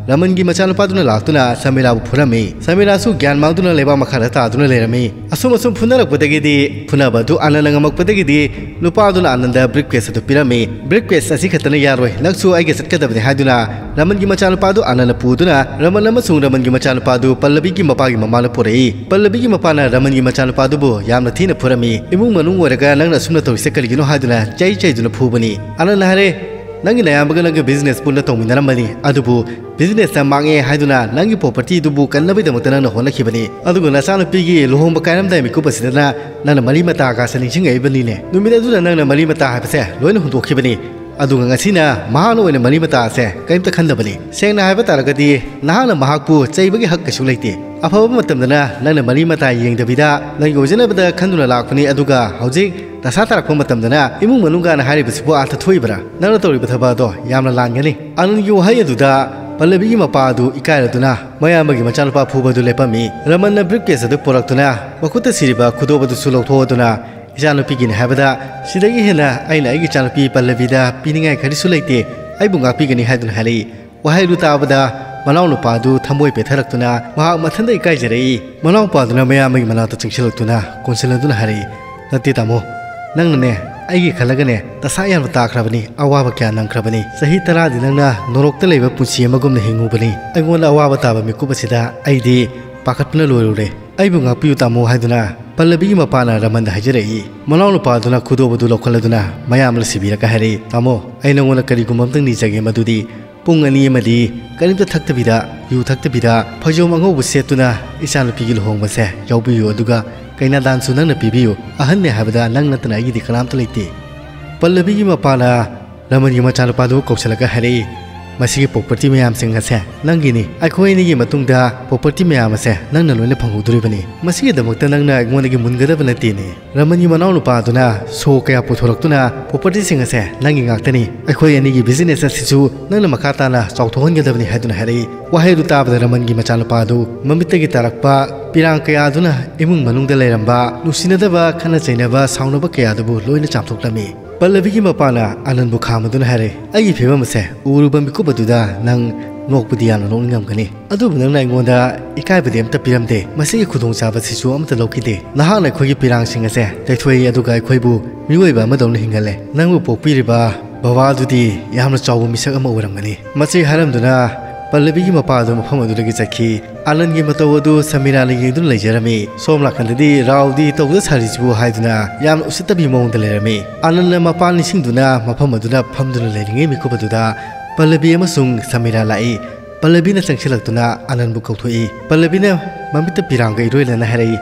ꯔꯃꯟꯒꯤ ꯃꯆꯥꯅꯨꯄꯥꯗꯨꯅ ꯂꯥꯛꯇꯨꯅ ꯁꯃꯤꯔꯥꯕꯨ ꯐꯨꯔꯝꯃꯤ꯫ ꯁꯃꯤꯔꯥꯁꯨ ꯒ꯭ꯌꯥꯟ ꯃꯥꯡꯗꯨꯅ ꯂꯩꯕꯥꯛ ꯃꯈꯥꯗ ꯇꯥꯗꯨꯅ ꯂꯩꯔꯝꯃꯤ꯫ ꯑꯁꯨꯝ ꯑꯁꯨꯝ ꯐꯨꯅꯔꯛꯄꯗꯒꯤꯗꯤ, ꯐꯨꯅꯕ ꯑꯗꯨ ꯑꯥꯅꯟꯅ ꯉꯝꯃꯛꯄꯗꯒꯤꯗꯤ ꯅꯨꯄꯥꯗꯨꯅ ꯑꯥꯅꯟꯗ ꯕ꯭ꯔꯤꯐ ꯀꯦꯁ ꯑꯗꯨ ꯄꯤꯔꯝꯃꯤ꯫ ꯕ꯭ꯔꯤꯐ ꯀꯦꯁ ꯑꯁꯤ ꯈꯛꯇꯅ ꯌꯥꯔꯣꯏ, ꯅꯪꯁꯨ ꯑꯩꯒ ꯆꯠꯀꯗꯕꯅꯤ ꯍꯥꯏꯗꯨꯅ ꯔꯃꯟꯒꯤ ꯃꯆꯥꯅꯨꯄꯥꯗꯨ ꯑꯥꯅꯟꯅ ꯄꯨꯗꯨꯅ ꯔꯃꯟ ꯑꯃꯁꯨꯡ ꯔꯃꯟꯒꯤ ꯃꯆꯥꯅꯨꯄꯥꯗꯨ ꯄꯜꯂꯕꯤꯒꯤ ꯃꯄꯥꯒꯤ ꯃꯃꯥꯡꯗ ꯄꯨꯔꯛꯏ꯫ ꯄꯜꯂꯕꯤꯒꯤ ꯃꯄꯥꯅ ꯔꯃꯟꯒꯤ ꯃꯆꯥꯅꯨꯄꯥꯗꯨꯕꯨ ꯌꯥꯝꯅ ꯊꯤꯅ ꯐꯨꯔꯝꯃꯤ꯫ "ꯏꯃꯨꯡ ꯃꯅꯨꯡ ꯑꯣꯏꯔꯒ ꯅꯪꯅ ꯑꯁꯨꯝꯅ ꯇꯧꯔꯤꯁꯦ ꯀꯔꯤꯒꯤꯅꯣ?" ꯍꯥꯏꯗꯨꯅ ꯆꯩ ꯆꯩꯗꯨꯅ ꯐꯨꯕꯅꯤ꯫ ꯑꯥꯅꯟꯅ ꯍꯥꯏꯔꯦ, "ꯅꯪꯒꯤ ꯅꯌꯥꯝꯕꯒ ꯅꯪꯒ ꯕꯤꯖꯤꯅꯦꯁ ꯄꯨꯟꯅ ꯇꯧꯃꯤꯟꯅꯔꯝꯕꯅꯤ, ꯑꯗꯨꯕꯨ ꯕꯤꯖꯤꯅꯦꯁꯇ ꯃꯥꯡꯉꯦ ꯍꯥꯏꯗꯨꯅ ꯅꯪꯒꯤ ꯄ꯭ꯔꯣꯄꯔꯇꯤꯗꯨꯕꯨ ꯀꯟꯅꯕꯒꯤꯗꯃꯛꯇ ꯅꯪꯅ ꯍꯣꯠꯅꯈꯤꯕꯅꯤ꯫ ꯑꯗꯨꯒ ꯅꯆꯥꯅꯨꯄꯤꯒꯤ ꯂꯨꯍꯣꯡꯕ ꯀꯥꯏꯔꯝꯗꯥꯏ ꯃꯤꯀꯨꯞ ꯑꯁꯤꯗꯅ ꯅꯪꯅ ꯃꯔꯤ ꯃꯇꯥꯒꯁꯦ ꯅꯤꯡꯁꯤꯡꯉꯛꯏꯕꯅꯤꯅꯦ꯫ ꯅꯨꯃꯤꯠ ꯑꯗꯨꯗ ꯅꯪꯅ ꯃꯔꯤ ꯃꯇꯥ ꯍꯥꯏꯕꯁꯦ ꯂꯣꯏꯅ ꯍꯨꯟꯗꯣꯛꯈꯤꯕꯅꯤ꯫ ꯑꯗꯨꯒ ꯉꯁꯤꯅ ꯃꯍꯥꯛꯅ ꯑꯣꯏꯅ ꯃꯔꯤ ꯃꯇꯥ ꯑꯁꯦ ꯀꯔꯤꯝꯇ ꯈꯟꯗꯕꯅꯤ꯫ ꯁꯦꯡꯅ ꯍꯥꯏꯕ ꯇꯥꯔꯒꯗꯤ, ꯅꯍꯥꯛꯅ ꯃꯍꯥꯛꯄꯨ ꯆꯩꯕꯒꯤ ꯍꯛ ꯀꯩꯁꯨ ꯂꯩꯇꯦ꯫ ꯑꯐꯕ ꯃꯇꯝꯗꯅ ꯅꯪꯅ ꯃꯔꯤ ꯃꯇꯥ ꯌꯦꯡꯗꯕꯤꯗ ꯅꯪꯒꯤ ꯑꯣꯏꯖꯅꯕꯗ ꯈꯟꯗꯨꯅ ꯂꯥꯛꯄꯅꯤ, ꯑꯗꯨꯒ ꯍꯧꯖꯤꯛ ꯗꯁꯥ ꯇꯥꯔꯛꯄ ꯃꯇꯝꯗꯅ ꯏꯃꯨꯡ ꯃꯅꯨꯡꯒꯅ ꯍꯥꯏꯔꯤꯕꯁꯤꯕꯨ ꯑꯥꯔꯊ ꯊꯣꯛꯏꯕ꯭ꯔꯥ? ꯅꯪꯅ ꯇꯧꯔꯤꯕ ꯊꯕꯛ ꯑꯗꯣ ꯌꯥꯝꯅ ꯂꯥꯟꯒꯅꯤ꯫" ꯑꯥꯅꯟꯒꯤ ꯋꯥꯍꯩ ꯑꯗꯨꯗ ꯄꯜꯂꯕꯤꯒꯤ ꯃꯄꯥ ꯑꯗꯨ ꯏꯀꯥꯏꯔꯗꯨꯅ ꯃꯌꯥꯝꯕꯒꯤ ꯃꯆꯥꯅꯨꯄꯥ ꯐꯨꯕ ꯑꯗꯨ ꯂꯦꯞꯄꯝꯃꯤ꯫ ꯔꯃꯟꯅ ꯕ꯭ꯔꯤꯐ ꯀꯦꯁ ꯑꯗꯨ ꯄꯨꯔꯛꯇꯨꯅ ꯃꯈꯨꯠꯇ ꯁꯤꯔꯤꯕ ꯈꯨꯗꯣꯞ ꯑꯗꯨꯁꯨ ꯂꯧꯊꯣꯛꯑꯗꯨꯅ ꯏꯆꯥꯅꯨꯄꯤꯒꯤꯅꯤ ꯍꯥꯏꯕꯗ ꯁꯤꯗꯒꯤ ꯍꯦꯟꯅ ꯑꯩꯅ ꯑꯩꯒꯤ ꯏꯆꯥꯅꯨꯄꯤ ꯄꯜꯂꯕꯤꯗ ꯄꯤꯅꯤꯡꯉꯥꯏ ꯀꯔꯤꯁꯨ ꯂꯩꯇꯦ꯫ ꯑꯩꯕꯨ ꯉꯥꯛꯄꯤꯒꯅꯤ ꯍꯥꯏꯗꯨꯅ ꯍꯥꯏꯔꯛꯏ꯫ ꯋꯥꯍꯩ ꯑꯗꯨ ꯇꯥꯕꯗ ꯃꯅꯥꯎ ꯅꯨꯄꯥ ꯑꯗꯨ ꯊꯃꯣꯏ ꯄꯦꯊꯔꯛꯇꯨꯅ ꯃꯍꯥꯛ ꯃꯊꯟꯇ ꯏꯀꯥꯏꯖꯔꯛꯏ꯫ ꯃꯅꯥꯎ ꯅꯨꯄꯥ ꯑꯗꯨꯅ ꯃꯌꯥꯝꯕꯒꯤ ꯃꯅꯥꯛꯇ ꯆꯪꯁꯤꯜꯂꯛꯇꯨꯅ ꯀꯣꯟꯁꯤꯜꯂꯗꯨꯅ ꯍꯥꯏꯔꯛꯏ, "ꯅꯠꯇꯦ ꯇꯥꯃꯣ, ꯅꯪꯅꯅꯦ ꯑꯩꯒꯤ ꯈꯜꯂꯒꯅꯦ ꯗꯁꯥ ꯌꯥꯝꯅ ꯇꯥꯈ꯭ꯔꯕꯅꯤ, ꯑꯋꯥꯕ ꯀꯌꯥ ꯅꯪꯈ꯭ꯔꯕꯅꯤ꯫ ꯆꯍꯤ ꯇꯔꯥꯗꯤ ꯅꯪꯅ ꯅꯣꯔꯣꯛꯇ ꯂꯩꯕ ꯄꯨꯟꯁꯤ ꯑꯃꯒꯨꯝꯅ ꯍꯤꯡꯉꯨꯕꯅꯤ꯫ ꯑꯩꯉꯣꯟꯗ ꯑꯋꯥꯕ ꯇꯥꯕ ꯃꯤꯀꯨꯞ ꯑꯁꯤꯗ ꯑꯩꯗꯤ ꯄꯥꯈꯠꯄꯅ ꯂꯣꯏꯔꯨꯔꯦ꯫ ꯑꯩꯕꯨ ꯉꯥꯛꯄꯤꯌꯨ ꯇꯥꯃꯣ" ꯍꯥꯏꯗꯨꯅ ꯄꯜꯂꯕꯤꯒꯤ ꯃꯄꯥꯅ ꯔꯃꯟꯗ ꯍꯥꯏꯖꯔꯛꯏ꯫ ꯃꯅꯥꯎ ꯅꯨꯄꯥ ꯑꯗꯨꯅ ꯈꯨꯗꯣꯞ ꯑꯗꯨ ꯂꯧꯈꯠꯂꯗꯨꯅ ꯃꯌꯥꯝꯅ ꯁꯤꯕꯤꯔꯒ ꯍꯥꯏꯔꯛꯏ, "ꯇꯥꯃꯣ, ꯑꯩ ꯅꯉꯣꯟꯗ ꯀꯔꯤꯒꯨꯝꯕ ꯑꯝꯇꯪ ꯅꯤꯖꯒꯦ, ꯃꯗꯨꯗꯤ ꯄꯨꯡ ꯑꯅꯤ ꯑꯃꯗꯤ ꯀꯔꯤꯝꯇ ꯊꯛꯇꯕꯤꯗ, ꯌꯨ ꯊꯛꯇꯕꯤꯗ, ꯐꯩꯖꯣꯝ ꯑꯉꯧꯕ ꯁꯦꯠꯇꯨꯅ ꯏꯆꯥꯅꯨꯄꯤꯒꯤ ꯂꯨꯍꯣꯡꯕꯁꯦ ꯌꯥꯎꯕꯤꯌꯨ, ꯑꯗꯨꯒ ꯀꯩꯅꯥꯗꯥꯟꯁꯨ ꯅꯪꯅ ꯄꯤꯕꯤꯌꯨ꯫ ꯑꯍꯟꯅꯦ ꯍꯥꯏꯕꯗ ꯅꯪ ꯅꯠꯇꯅ ꯑꯩꯒꯤꯗꯤ ꯀꯅꯥꯝꯇ ꯂꯩꯇꯦ꯫" ꯄꯜꯂꯕꯤꯒꯤ ꯃꯄꯥꯅ ꯔꯃꯟꯒꯤ ꯃꯆꯥꯅꯨꯄꯥꯗꯨ ꯀꯧꯁꯤꯜꯂꯒ ꯍꯥꯏꯔꯛꯏ, "ꯃꯁꯤꯒꯤ ꯄ꯭ꯔꯣꯄꯔꯇꯤ ꯃꯌꯥꯝꯁꯤꯡ ꯑꯁꯦ ꯅꯪꯒꯤꯅꯤ꯫ ꯑꯩꯈꯣꯏ ꯑꯅꯤꯒꯤ ꯃꯇꯨꯡꯗ ꯄ꯭ꯔꯣꯄꯔꯇꯤ ꯃꯌꯥꯝ ꯑꯁꯦ ꯅꯪꯅ ꯂꯣꯏꯅ ꯐꯪꯍꯧꯗꯣꯔꯤꯕꯅꯤ꯫ ꯃꯁꯤꯒꯤꯗꯃꯛꯇ ꯅꯪꯅ ꯑꯩꯉꯣꯟꯗꯒꯤ ꯃꯨꯟꯒꯗꯕ ꯅꯠꯇꯦꯅꯦ꯫" ꯔꯃꯟꯒꯤ ꯃꯅꯥꯎꯅꯨꯄꯥ ꯑꯗꯨꯅ ꯁꯣ ꯀꯌꯥ ꯄꯨꯊꯣꯔꯛꯇꯨꯅ, "ꯄ꯭ꯔꯣꯄꯔꯇꯤꯁꯤꯡ ꯑꯁꯦ ꯅꯪꯒꯤ ꯉꯥꯛꯇꯅꯤ꯫ ꯑꯩꯈꯣꯏ ꯑꯅꯤꯒꯤ ꯕꯤꯖꯤꯅꯦꯁ ꯑꯁꯤꯁꯨ ꯅꯪꯅ ꯃꯈꯥ ꯇꯥꯅ ꯆꯥꯎꯊꯣꯛꯍꯟꯒꯗꯕꯅꯤ" ꯍꯥꯏꯗꯨꯅ ꯍꯥꯏꯔꯛꯏ꯫ ꯋꯥꯍꯩ ꯑꯗꯨ ꯇꯥꯕꯗ ꯔꯃꯟꯒꯤ ꯃꯆꯥꯅꯨꯄꯥ ꯑꯗꯨ ꯃꯃꯤꯠꯇꯒꯤ ꯇꯥꯔꯛꯄ ꯄꯤꯔꯥꯡ ꯀꯌꯥ ꯑꯗꯨꯅ ꯏꯃꯨꯡ ꯃꯅꯨꯡꯗ ꯂꯩꯔꯝꯕ ꯅꯨꯡꯁꯤꯅꯗꯕ, ꯈꯠꯅ ꯆꯩꯅꯕ, ꯁꯥꯎꯅꯕ ꯀꯌꯥ ꯑꯗꯨꯕꯨ ꯂꯣꯏꯅ ꯆꯥꯝꯊꯣꯛꯂꯝꯃꯤ꯫ ꯄꯜꯂꯕꯤꯒꯤ ꯃꯄꯥꯅ ꯑꯅꯟꯕꯨ ꯈꯥꯝꯃꯗꯨꯅ ꯍꯥꯏꯔꯦ, "ꯑꯩꯒꯤ ꯐꯤꯕꯝ ꯑꯁꯦ ꯎꯔꯨꯕ ꯃꯤꯀꯨꯞ ꯑꯗꯨꯗ ꯅꯪ ꯅꯣꯛꯄꯗꯤ ꯌꯥꯝꯅ ꯅꯣꯛꯅꯤꯡꯉꯝꯒꯅꯤ, ꯑꯗꯨꯕꯨ ꯅꯪꯅ ꯑꯩꯉꯣꯟꯗ ꯏꯀꯥꯏꯕꯗꯤ ꯑꯝꯇ ꯄꯤꯔꯝꯗꯦ꯫ ꯃꯁꯤꯒꯤ ꯈꯨꯗꯣꯡꯆꯥꯕꯁꯤꯁꯨ ꯑꯃꯠꯇ ꯂꯧꯈꯤꯗꯦ꯫ ꯅꯍꯥꯛꯅ ꯑꯩꯈꯣꯏꯒꯤ ꯄꯤꯔꯥꯡꯁꯤꯡ ꯑꯁꯦ ꯇꯩꯊꯣꯛꯏ, ꯑꯗꯨꯒ ꯑꯩꯈꯣꯏꯕꯨ ꯃꯤꯑꯣꯏꯕ ꯑꯃꯗꯧꯅ ꯍꯤꯡꯍꯜꯂꯦ꯫ ꯅꯪꯕꯨ ꯄꯣꯛꯄꯤꯔꯤꯕ ꯕꯕꯥ ꯑꯗꯨꯗꯤ ꯌꯥꯝꯅ ꯆꯥꯎꯕ ꯃꯤꯁꯛ ꯑꯃ ꯑꯣꯏꯔꯝꯒꯅꯤ꯫" ꯃꯁꯤ ꯍꯥꯏꯔꯝꯗꯨꯅ ꯄꯜꯂꯕꯤꯒꯤ ꯃꯄꯥ ꯑꯗꯨ ꯃꯐꯝ ꯑꯗꯨꯗꯒꯤ ꯆꯠꯈꯤ꯫ ꯑꯅꯟꯒꯤ ꯃꯇꯧ ꯑꯗꯨ ꯁꯃꯤꯔꯥꯅ ꯌꯦꯡꯗꯨꯅ ꯂꯩꯖꯔꯝꯃꯤ꯫ ꯁꯣꯝ ꯅꯥꯀꯟꯗꯗꯤ ꯔꯥꯎꯗꯤ ꯇꯧꯗ ꯁꯥꯔꯤꯁꯤꯕꯨ ꯍꯥꯏꯗꯨꯅ ꯌꯥꯝꯅ ꯎꯁꯤꯠꯇꯕꯤ ꯃꯑꯣꯡꯗ ꯂꯩꯔꯝꯃꯤ꯫ ꯑꯅꯟꯅ ꯃꯄꯥ ꯅꯤꯡꯁꯤꯡꯗꯨꯅ ꯃꯐꯝ ꯑꯗꯨꯗ ꯐꯝꯗꯨꯅ ꯂꯩꯔꯤꯉꯩ ꯃꯤꯀꯨꯞ ꯑꯗꯨꯗ ꯄꯜꯂꯕꯤ ꯑꯃꯁꯨꯡ ꯁꯃꯤꯔꯥ ꯂꯥꯛꯏ꯫ ꯄꯜꯂꯕꯤꯅ ꯆꯪꯁꯤꯜꯂꯛꯇꯨꯅ ꯑꯅꯟꯕꯨ ꯀꯧꯊꯣꯛꯏ꯫ ꯄꯜꯂꯕꯤꯅ ꯃꯃꯤꯠꯇ ꯄꯤꯔꯥꯡꯒ ꯏꯔꯣꯏꯅꯅ ꯍꯥꯏꯔꯛꯏ,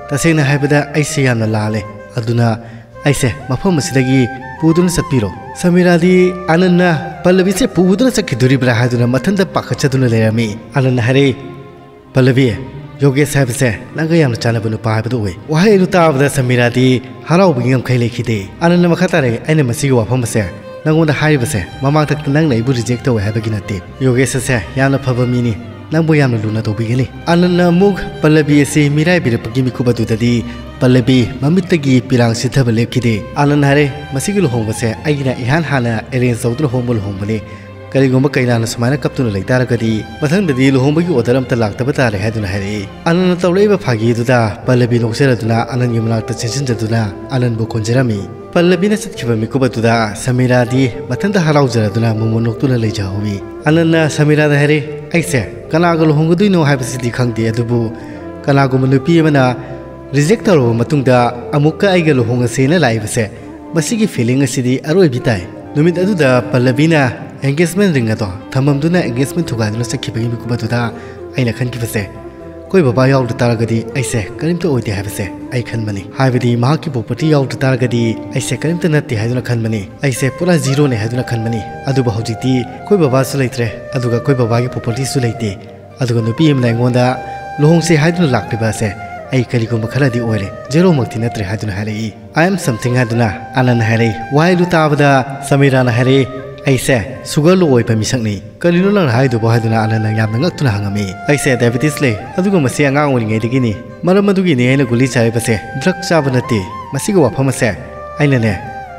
"ꯇꯁꯦꯡꯅ ꯍꯥꯏꯕꯗ ꯑꯩꯁꯦ ꯌꯥꯝꯅ ꯂꯥꯜꯂꯦ꯫ ꯑꯗꯨꯅ ꯑꯩꯁꯦ ꯃꯐꯝ ꯑꯁꯤꯗꯒꯤ ꯄꯨꯗꯨꯅ ꯆꯠꯄꯤꯔꯣ꯫" ꯁꯃꯤꯔꯥꯗꯤ ꯑꯅꯟꯅ ꯄꯜꯂꯕꯤꯁꯦ ꯄꯨꯗꯨꯅ ꯆꯠꯈꯤꯗꯣꯔꯤꯕ꯭ꯔꯥ ꯍꯥꯏꯗꯨꯅ ꯃꯊꯟꯇ ꯄꯥꯈꯠꯆꯗꯨꯅ ꯂꯩꯔꯝꯃꯤ꯫ ꯑꯅꯟꯅ ꯍꯥꯏꯔꯛꯏ, "ꯄꯜꯂꯕꯤ, ꯌꯣꯒꯦꯁ ꯍꯥꯏꯕꯁꯦ ꯅꯪꯒ ꯌꯥꯝꯅ ꯆꯥꯟꯅꯕ ꯅꯨꯄꯥ ꯍꯥꯏꯕꯗꯨ ꯑꯣꯏ꯫" ꯋꯥꯍꯩ ꯑꯗꯨ ꯇꯥꯕꯗ ꯁꯃꯤꯔꯥꯗꯤ ꯍꯔꯥꯎꯕꯒꯤ ꯉꯝꯈꯩ ꯂꯩꯈꯤꯗꯦ꯫ ꯑꯅꯟꯅ ꯃꯈꯥ ꯇꯥꯔꯛꯏ, "ꯑꯩꯅ ꯃꯁꯤꯒꯤ ꯋꯥꯐꯝ ꯑꯁꯦ ꯅꯪꯉꯣꯟꯗ ꯍꯥꯏꯔꯤꯕꯁꯦ ꯃꯃꯥꯡꯗ ꯅꯪꯅ ꯑꯩꯕꯨ ꯔꯤꯖꯦꯛ ꯇꯧꯋꯦ ꯍꯥꯏꯕꯒꯤ ꯅꯠꯇꯦ꯫ ꯌꯣꯒꯦꯁ ꯑꯁꯦ ꯌꯥꯝꯅ ꯐꯕ ꯃꯤꯅꯤ, ꯅꯪꯕꯨ ꯌꯥꯝꯅ ꯂꯨꯅ ꯇꯧꯕꯤꯒꯅꯤ꯫" ꯑꯅꯟꯅ ꯑꯃꯨꯛ ꯄꯜꯂꯕꯤ ꯑꯁꯤ ꯃꯤꯔꯥꯏꯕꯤꯔꯛꯄꯒꯤ ꯃꯤꯀꯨꯞ ꯑꯗꯨꯗꯗꯤ ꯄꯜꯂꯕꯤ ꯃꯃꯤꯠꯇꯒꯤ ꯄꯤꯔꯥꯡ ꯁꯤꯊꯕ ꯂꯦꯞꯈꯤꯗꯦ꯫ ꯑꯥꯅꯟ ꯍꯥꯏꯔꯦ, "ꯃꯁꯤꯒꯤ ꯂꯨꯍꯣꯡꯕꯁꯦ ꯑꯩꯒꯤꯅ ꯏꯍꯥꯟ ꯍꯥꯟꯅ ꯑꯦꯔꯦꯟꯖ ꯇꯧꯗꯨꯅ ꯍꯣꯡꯕ ꯂꯨꯍꯣꯡꯕꯅꯤ꯫ ꯀꯔꯤꯒꯨꯝꯕ ꯀꯩꯅꯥꯅ ꯁꯨꯃꯥꯏꯅ ꯀꯞꯇꯨꯅ ꯂꯩꯇꯥꯔꯒꯗꯤ ꯃꯊꯪꯗꯗꯤ ꯂꯨꯍꯣꯡꯕꯒꯤ ꯑꯣꯔꯗꯔ ꯑꯝꯇ ꯂꯥꯛꯇꯕ ꯇꯥꯔꯦ" ꯍꯥꯏꯗꯨꯅ ꯍꯥꯏꯔꯛꯏ꯫ ꯑꯥꯅꯟꯅ ꯇꯧꯔꯛꯏꯕ ꯐꯥꯒꯤ ꯑꯗꯨꯗ ꯄꯜꯂꯕꯤ ꯅꯣꯛꯆꯔꯗꯨꯅ ꯑꯥꯅꯟꯒꯤ ꯃꯅꯥꯛꯇ ꯆꯦꯟꯁꯤꯟꯖꯗꯨꯅ ꯑꯥꯅꯟꯕꯨ ꯀꯣꯟꯖꯔꯝꯃꯤ꯫ ꯄꯜꯂꯕꯤꯅ ꯆꯠꯈꯤꯕ ꯃꯤꯀꯨꯞ ꯑꯗꯨꯗ ꯁꯃꯤꯔꯥꯗꯤ ꯃꯊꯟꯇ ꯍꯔꯥꯎꯖꯔꯗꯨꯅ ꯃꯣꯃꯣꯟ ꯅꯣꯛꯇꯨꯅ ꯂꯩꯖꯍꯧꯏ꯫ ꯑꯥꯅꯟꯅ ꯁꯃꯤꯔꯥꯗ ꯍꯥꯏꯔꯦ, "ꯑꯩꯁꯦ ꯀꯅꯥꯒ ꯂꯨꯍꯣꯡꯒꯗꯣꯏꯅꯣ ꯍꯥꯏꯕꯁꯤꯗꯤ ꯈꯪꯗꯦ, ꯑꯗꯨꯕꯨ ꯀꯅꯥꯒꯨꯝꯕ ꯅꯨꯄꯤ ꯑꯃꯅ ꯔꯤꯖꯦꯛ ꯇꯧꯔꯕ ꯃꯇꯨꯡꯗ ꯑꯃꯨꯛꯀ ꯑꯩꯒ ꯂꯨꯍꯣꯡꯉꯁꯦꯅ ꯂꯥꯛꯏꯕꯁꯦ, ꯃꯁꯤꯒꯤ ꯐꯤꯂꯤꯡ ꯑꯁꯤꯗꯤ ꯑꯔꯣꯏꯕꯤ ꯇꯥꯏ"꯫ ꯅꯨꯃꯤꯠ ꯑꯗꯨꯗ ꯄꯜꯂꯕꯤꯅ ꯑꯦꯡꯒꯦꯖꯃꯦꯟ ꯔꯤꯡ ꯑꯗꯣ ꯊꯝꯃꯝꯗꯨꯅ ꯑꯦꯡꯒꯦꯖꯃꯦꯟ ꯊꯨꯒꯥꯏꯗꯨꯅ ꯆꯠꯈꯤꯕꯒꯤ ꯃꯤꯀꯨꯞ ꯑꯗꯨꯗ ꯑꯩꯅ ꯈꯟꯈꯤꯕꯁꯦ, ꯑꯩꯈꯣꯏ ꯕꯕꯥ ꯌꯥꯎꯗ ꯇꯥꯔꯒꯗꯤ ꯑꯩꯁꯦ ꯀꯔꯤꯝꯇ ꯑꯣꯏꯗꯦ ꯍꯥꯏꯕꯁꯦ ꯑꯩ ꯈꯟꯕꯅꯤ꯫ ꯍꯥꯏꯕꯗꯤ ꯃꯍꯥꯛꯀꯤ ꯄ꯭ꯔꯣꯄꯔꯇꯤ ꯌꯥꯎꯗ ꯇꯥꯔꯒꯗꯤ ꯑꯩꯁꯦ ꯀꯔꯤꯝꯇ ꯅꯠꯇꯦ ꯍꯥꯏꯗꯨꯅ ꯈꯟꯕꯅꯤ꯫ ꯑꯩꯁꯦ ꯄꯨꯔꯥ ꯖꯤꯔꯣꯅꯦ ꯍꯥꯏꯗꯨꯅ ꯈꯟꯕꯅꯤ꯫ ꯑꯗꯨꯕꯨ ꯍꯧꯖꯤꯛꯇꯤ ꯑꯩꯈꯣꯏ ꯕꯕꯥꯁꯨ ꯂꯩꯇ꯭ꯔꯦ, ꯑꯗꯨꯒ ꯑꯩꯈꯣꯏ ꯕꯕꯥꯒꯤ ꯄ꯭ꯔꯣꯄꯔꯇꯤꯁꯨ ꯂꯩꯇꯦ꯫ ꯑꯗꯨꯒ ꯅꯨꯄꯤ ꯑꯃꯅ ꯑꯩꯉꯣꯟꯗ ꯂꯨꯍꯣꯡꯁꯦ ꯍꯥꯏꯗꯨꯅ ꯂꯥꯛꯂꯤꯕ ꯑꯁꯦ ꯑꯩ ꯀꯔꯤꯒꯨꯝꯕ ꯈꯔꯗꯤ ꯑꯣꯏꯔꯦ, ꯖꯦꯔꯣꯃꯛꯇꯤ ꯅꯠꯇ꯭ꯔꯦ ꯍꯥꯏꯗꯨꯅ ꯍꯥꯏꯔꯛꯏ꯫ "I am something" ꯍꯥꯏꯗꯨꯅ ꯑꯥꯅꯟꯅ ꯍꯥꯏꯔꯛꯏ꯫ ꯋꯥꯍꯩꯗꯨ ꯇꯥꯕꯗ ꯁꯃꯤꯔꯥꯅ ꯍꯥꯏꯔꯛꯏ, "ꯑꯩꯁꯦ ꯁꯨꯒꯔ ꯂꯣ ꯑꯣꯏꯕ ꯃꯤꯁꯛꯅꯤ꯫ ꯀꯔꯤꯅꯣ ꯅꯪꯅ ꯍꯥꯏꯗꯨꯕꯣ?" ꯍꯥꯏꯗꯨꯅ ꯑꯥꯅꯟꯅ ꯌꯥꯝꯅ ꯉꯛꯇꯨꯅ ꯍꯪꯉꯝꯃꯤ꯫ "ꯑꯩꯁꯦ ꯗꯥꯏꯕꯦꯇꯤꯁ ꯂꯩ, ꯑꯗꯨꯒ ꯃꯁꯤ ꯑꯉꯥꯡ ꯑꯣꯏꯔꯤꯉꯩꯗꯒꯤꯅꯤ꯫ ꯃꯔꯝ ꯑꯗꯨꯒꯤꯅꯤ ꯑꯩꯅ ꯒꯨꯂꯤ ꯆꯥꯔꯤꯕꯁꯦ, ꯗ꯭ꯔꯒ ꯆꯥꯕ ꯅꯠꯇꯦ꯫ ꯃꯁꯤꯒꯤ ꯋꯥꯐꯝ ꯑꯁꯦ ꯑꯩꯅꯅꯦ,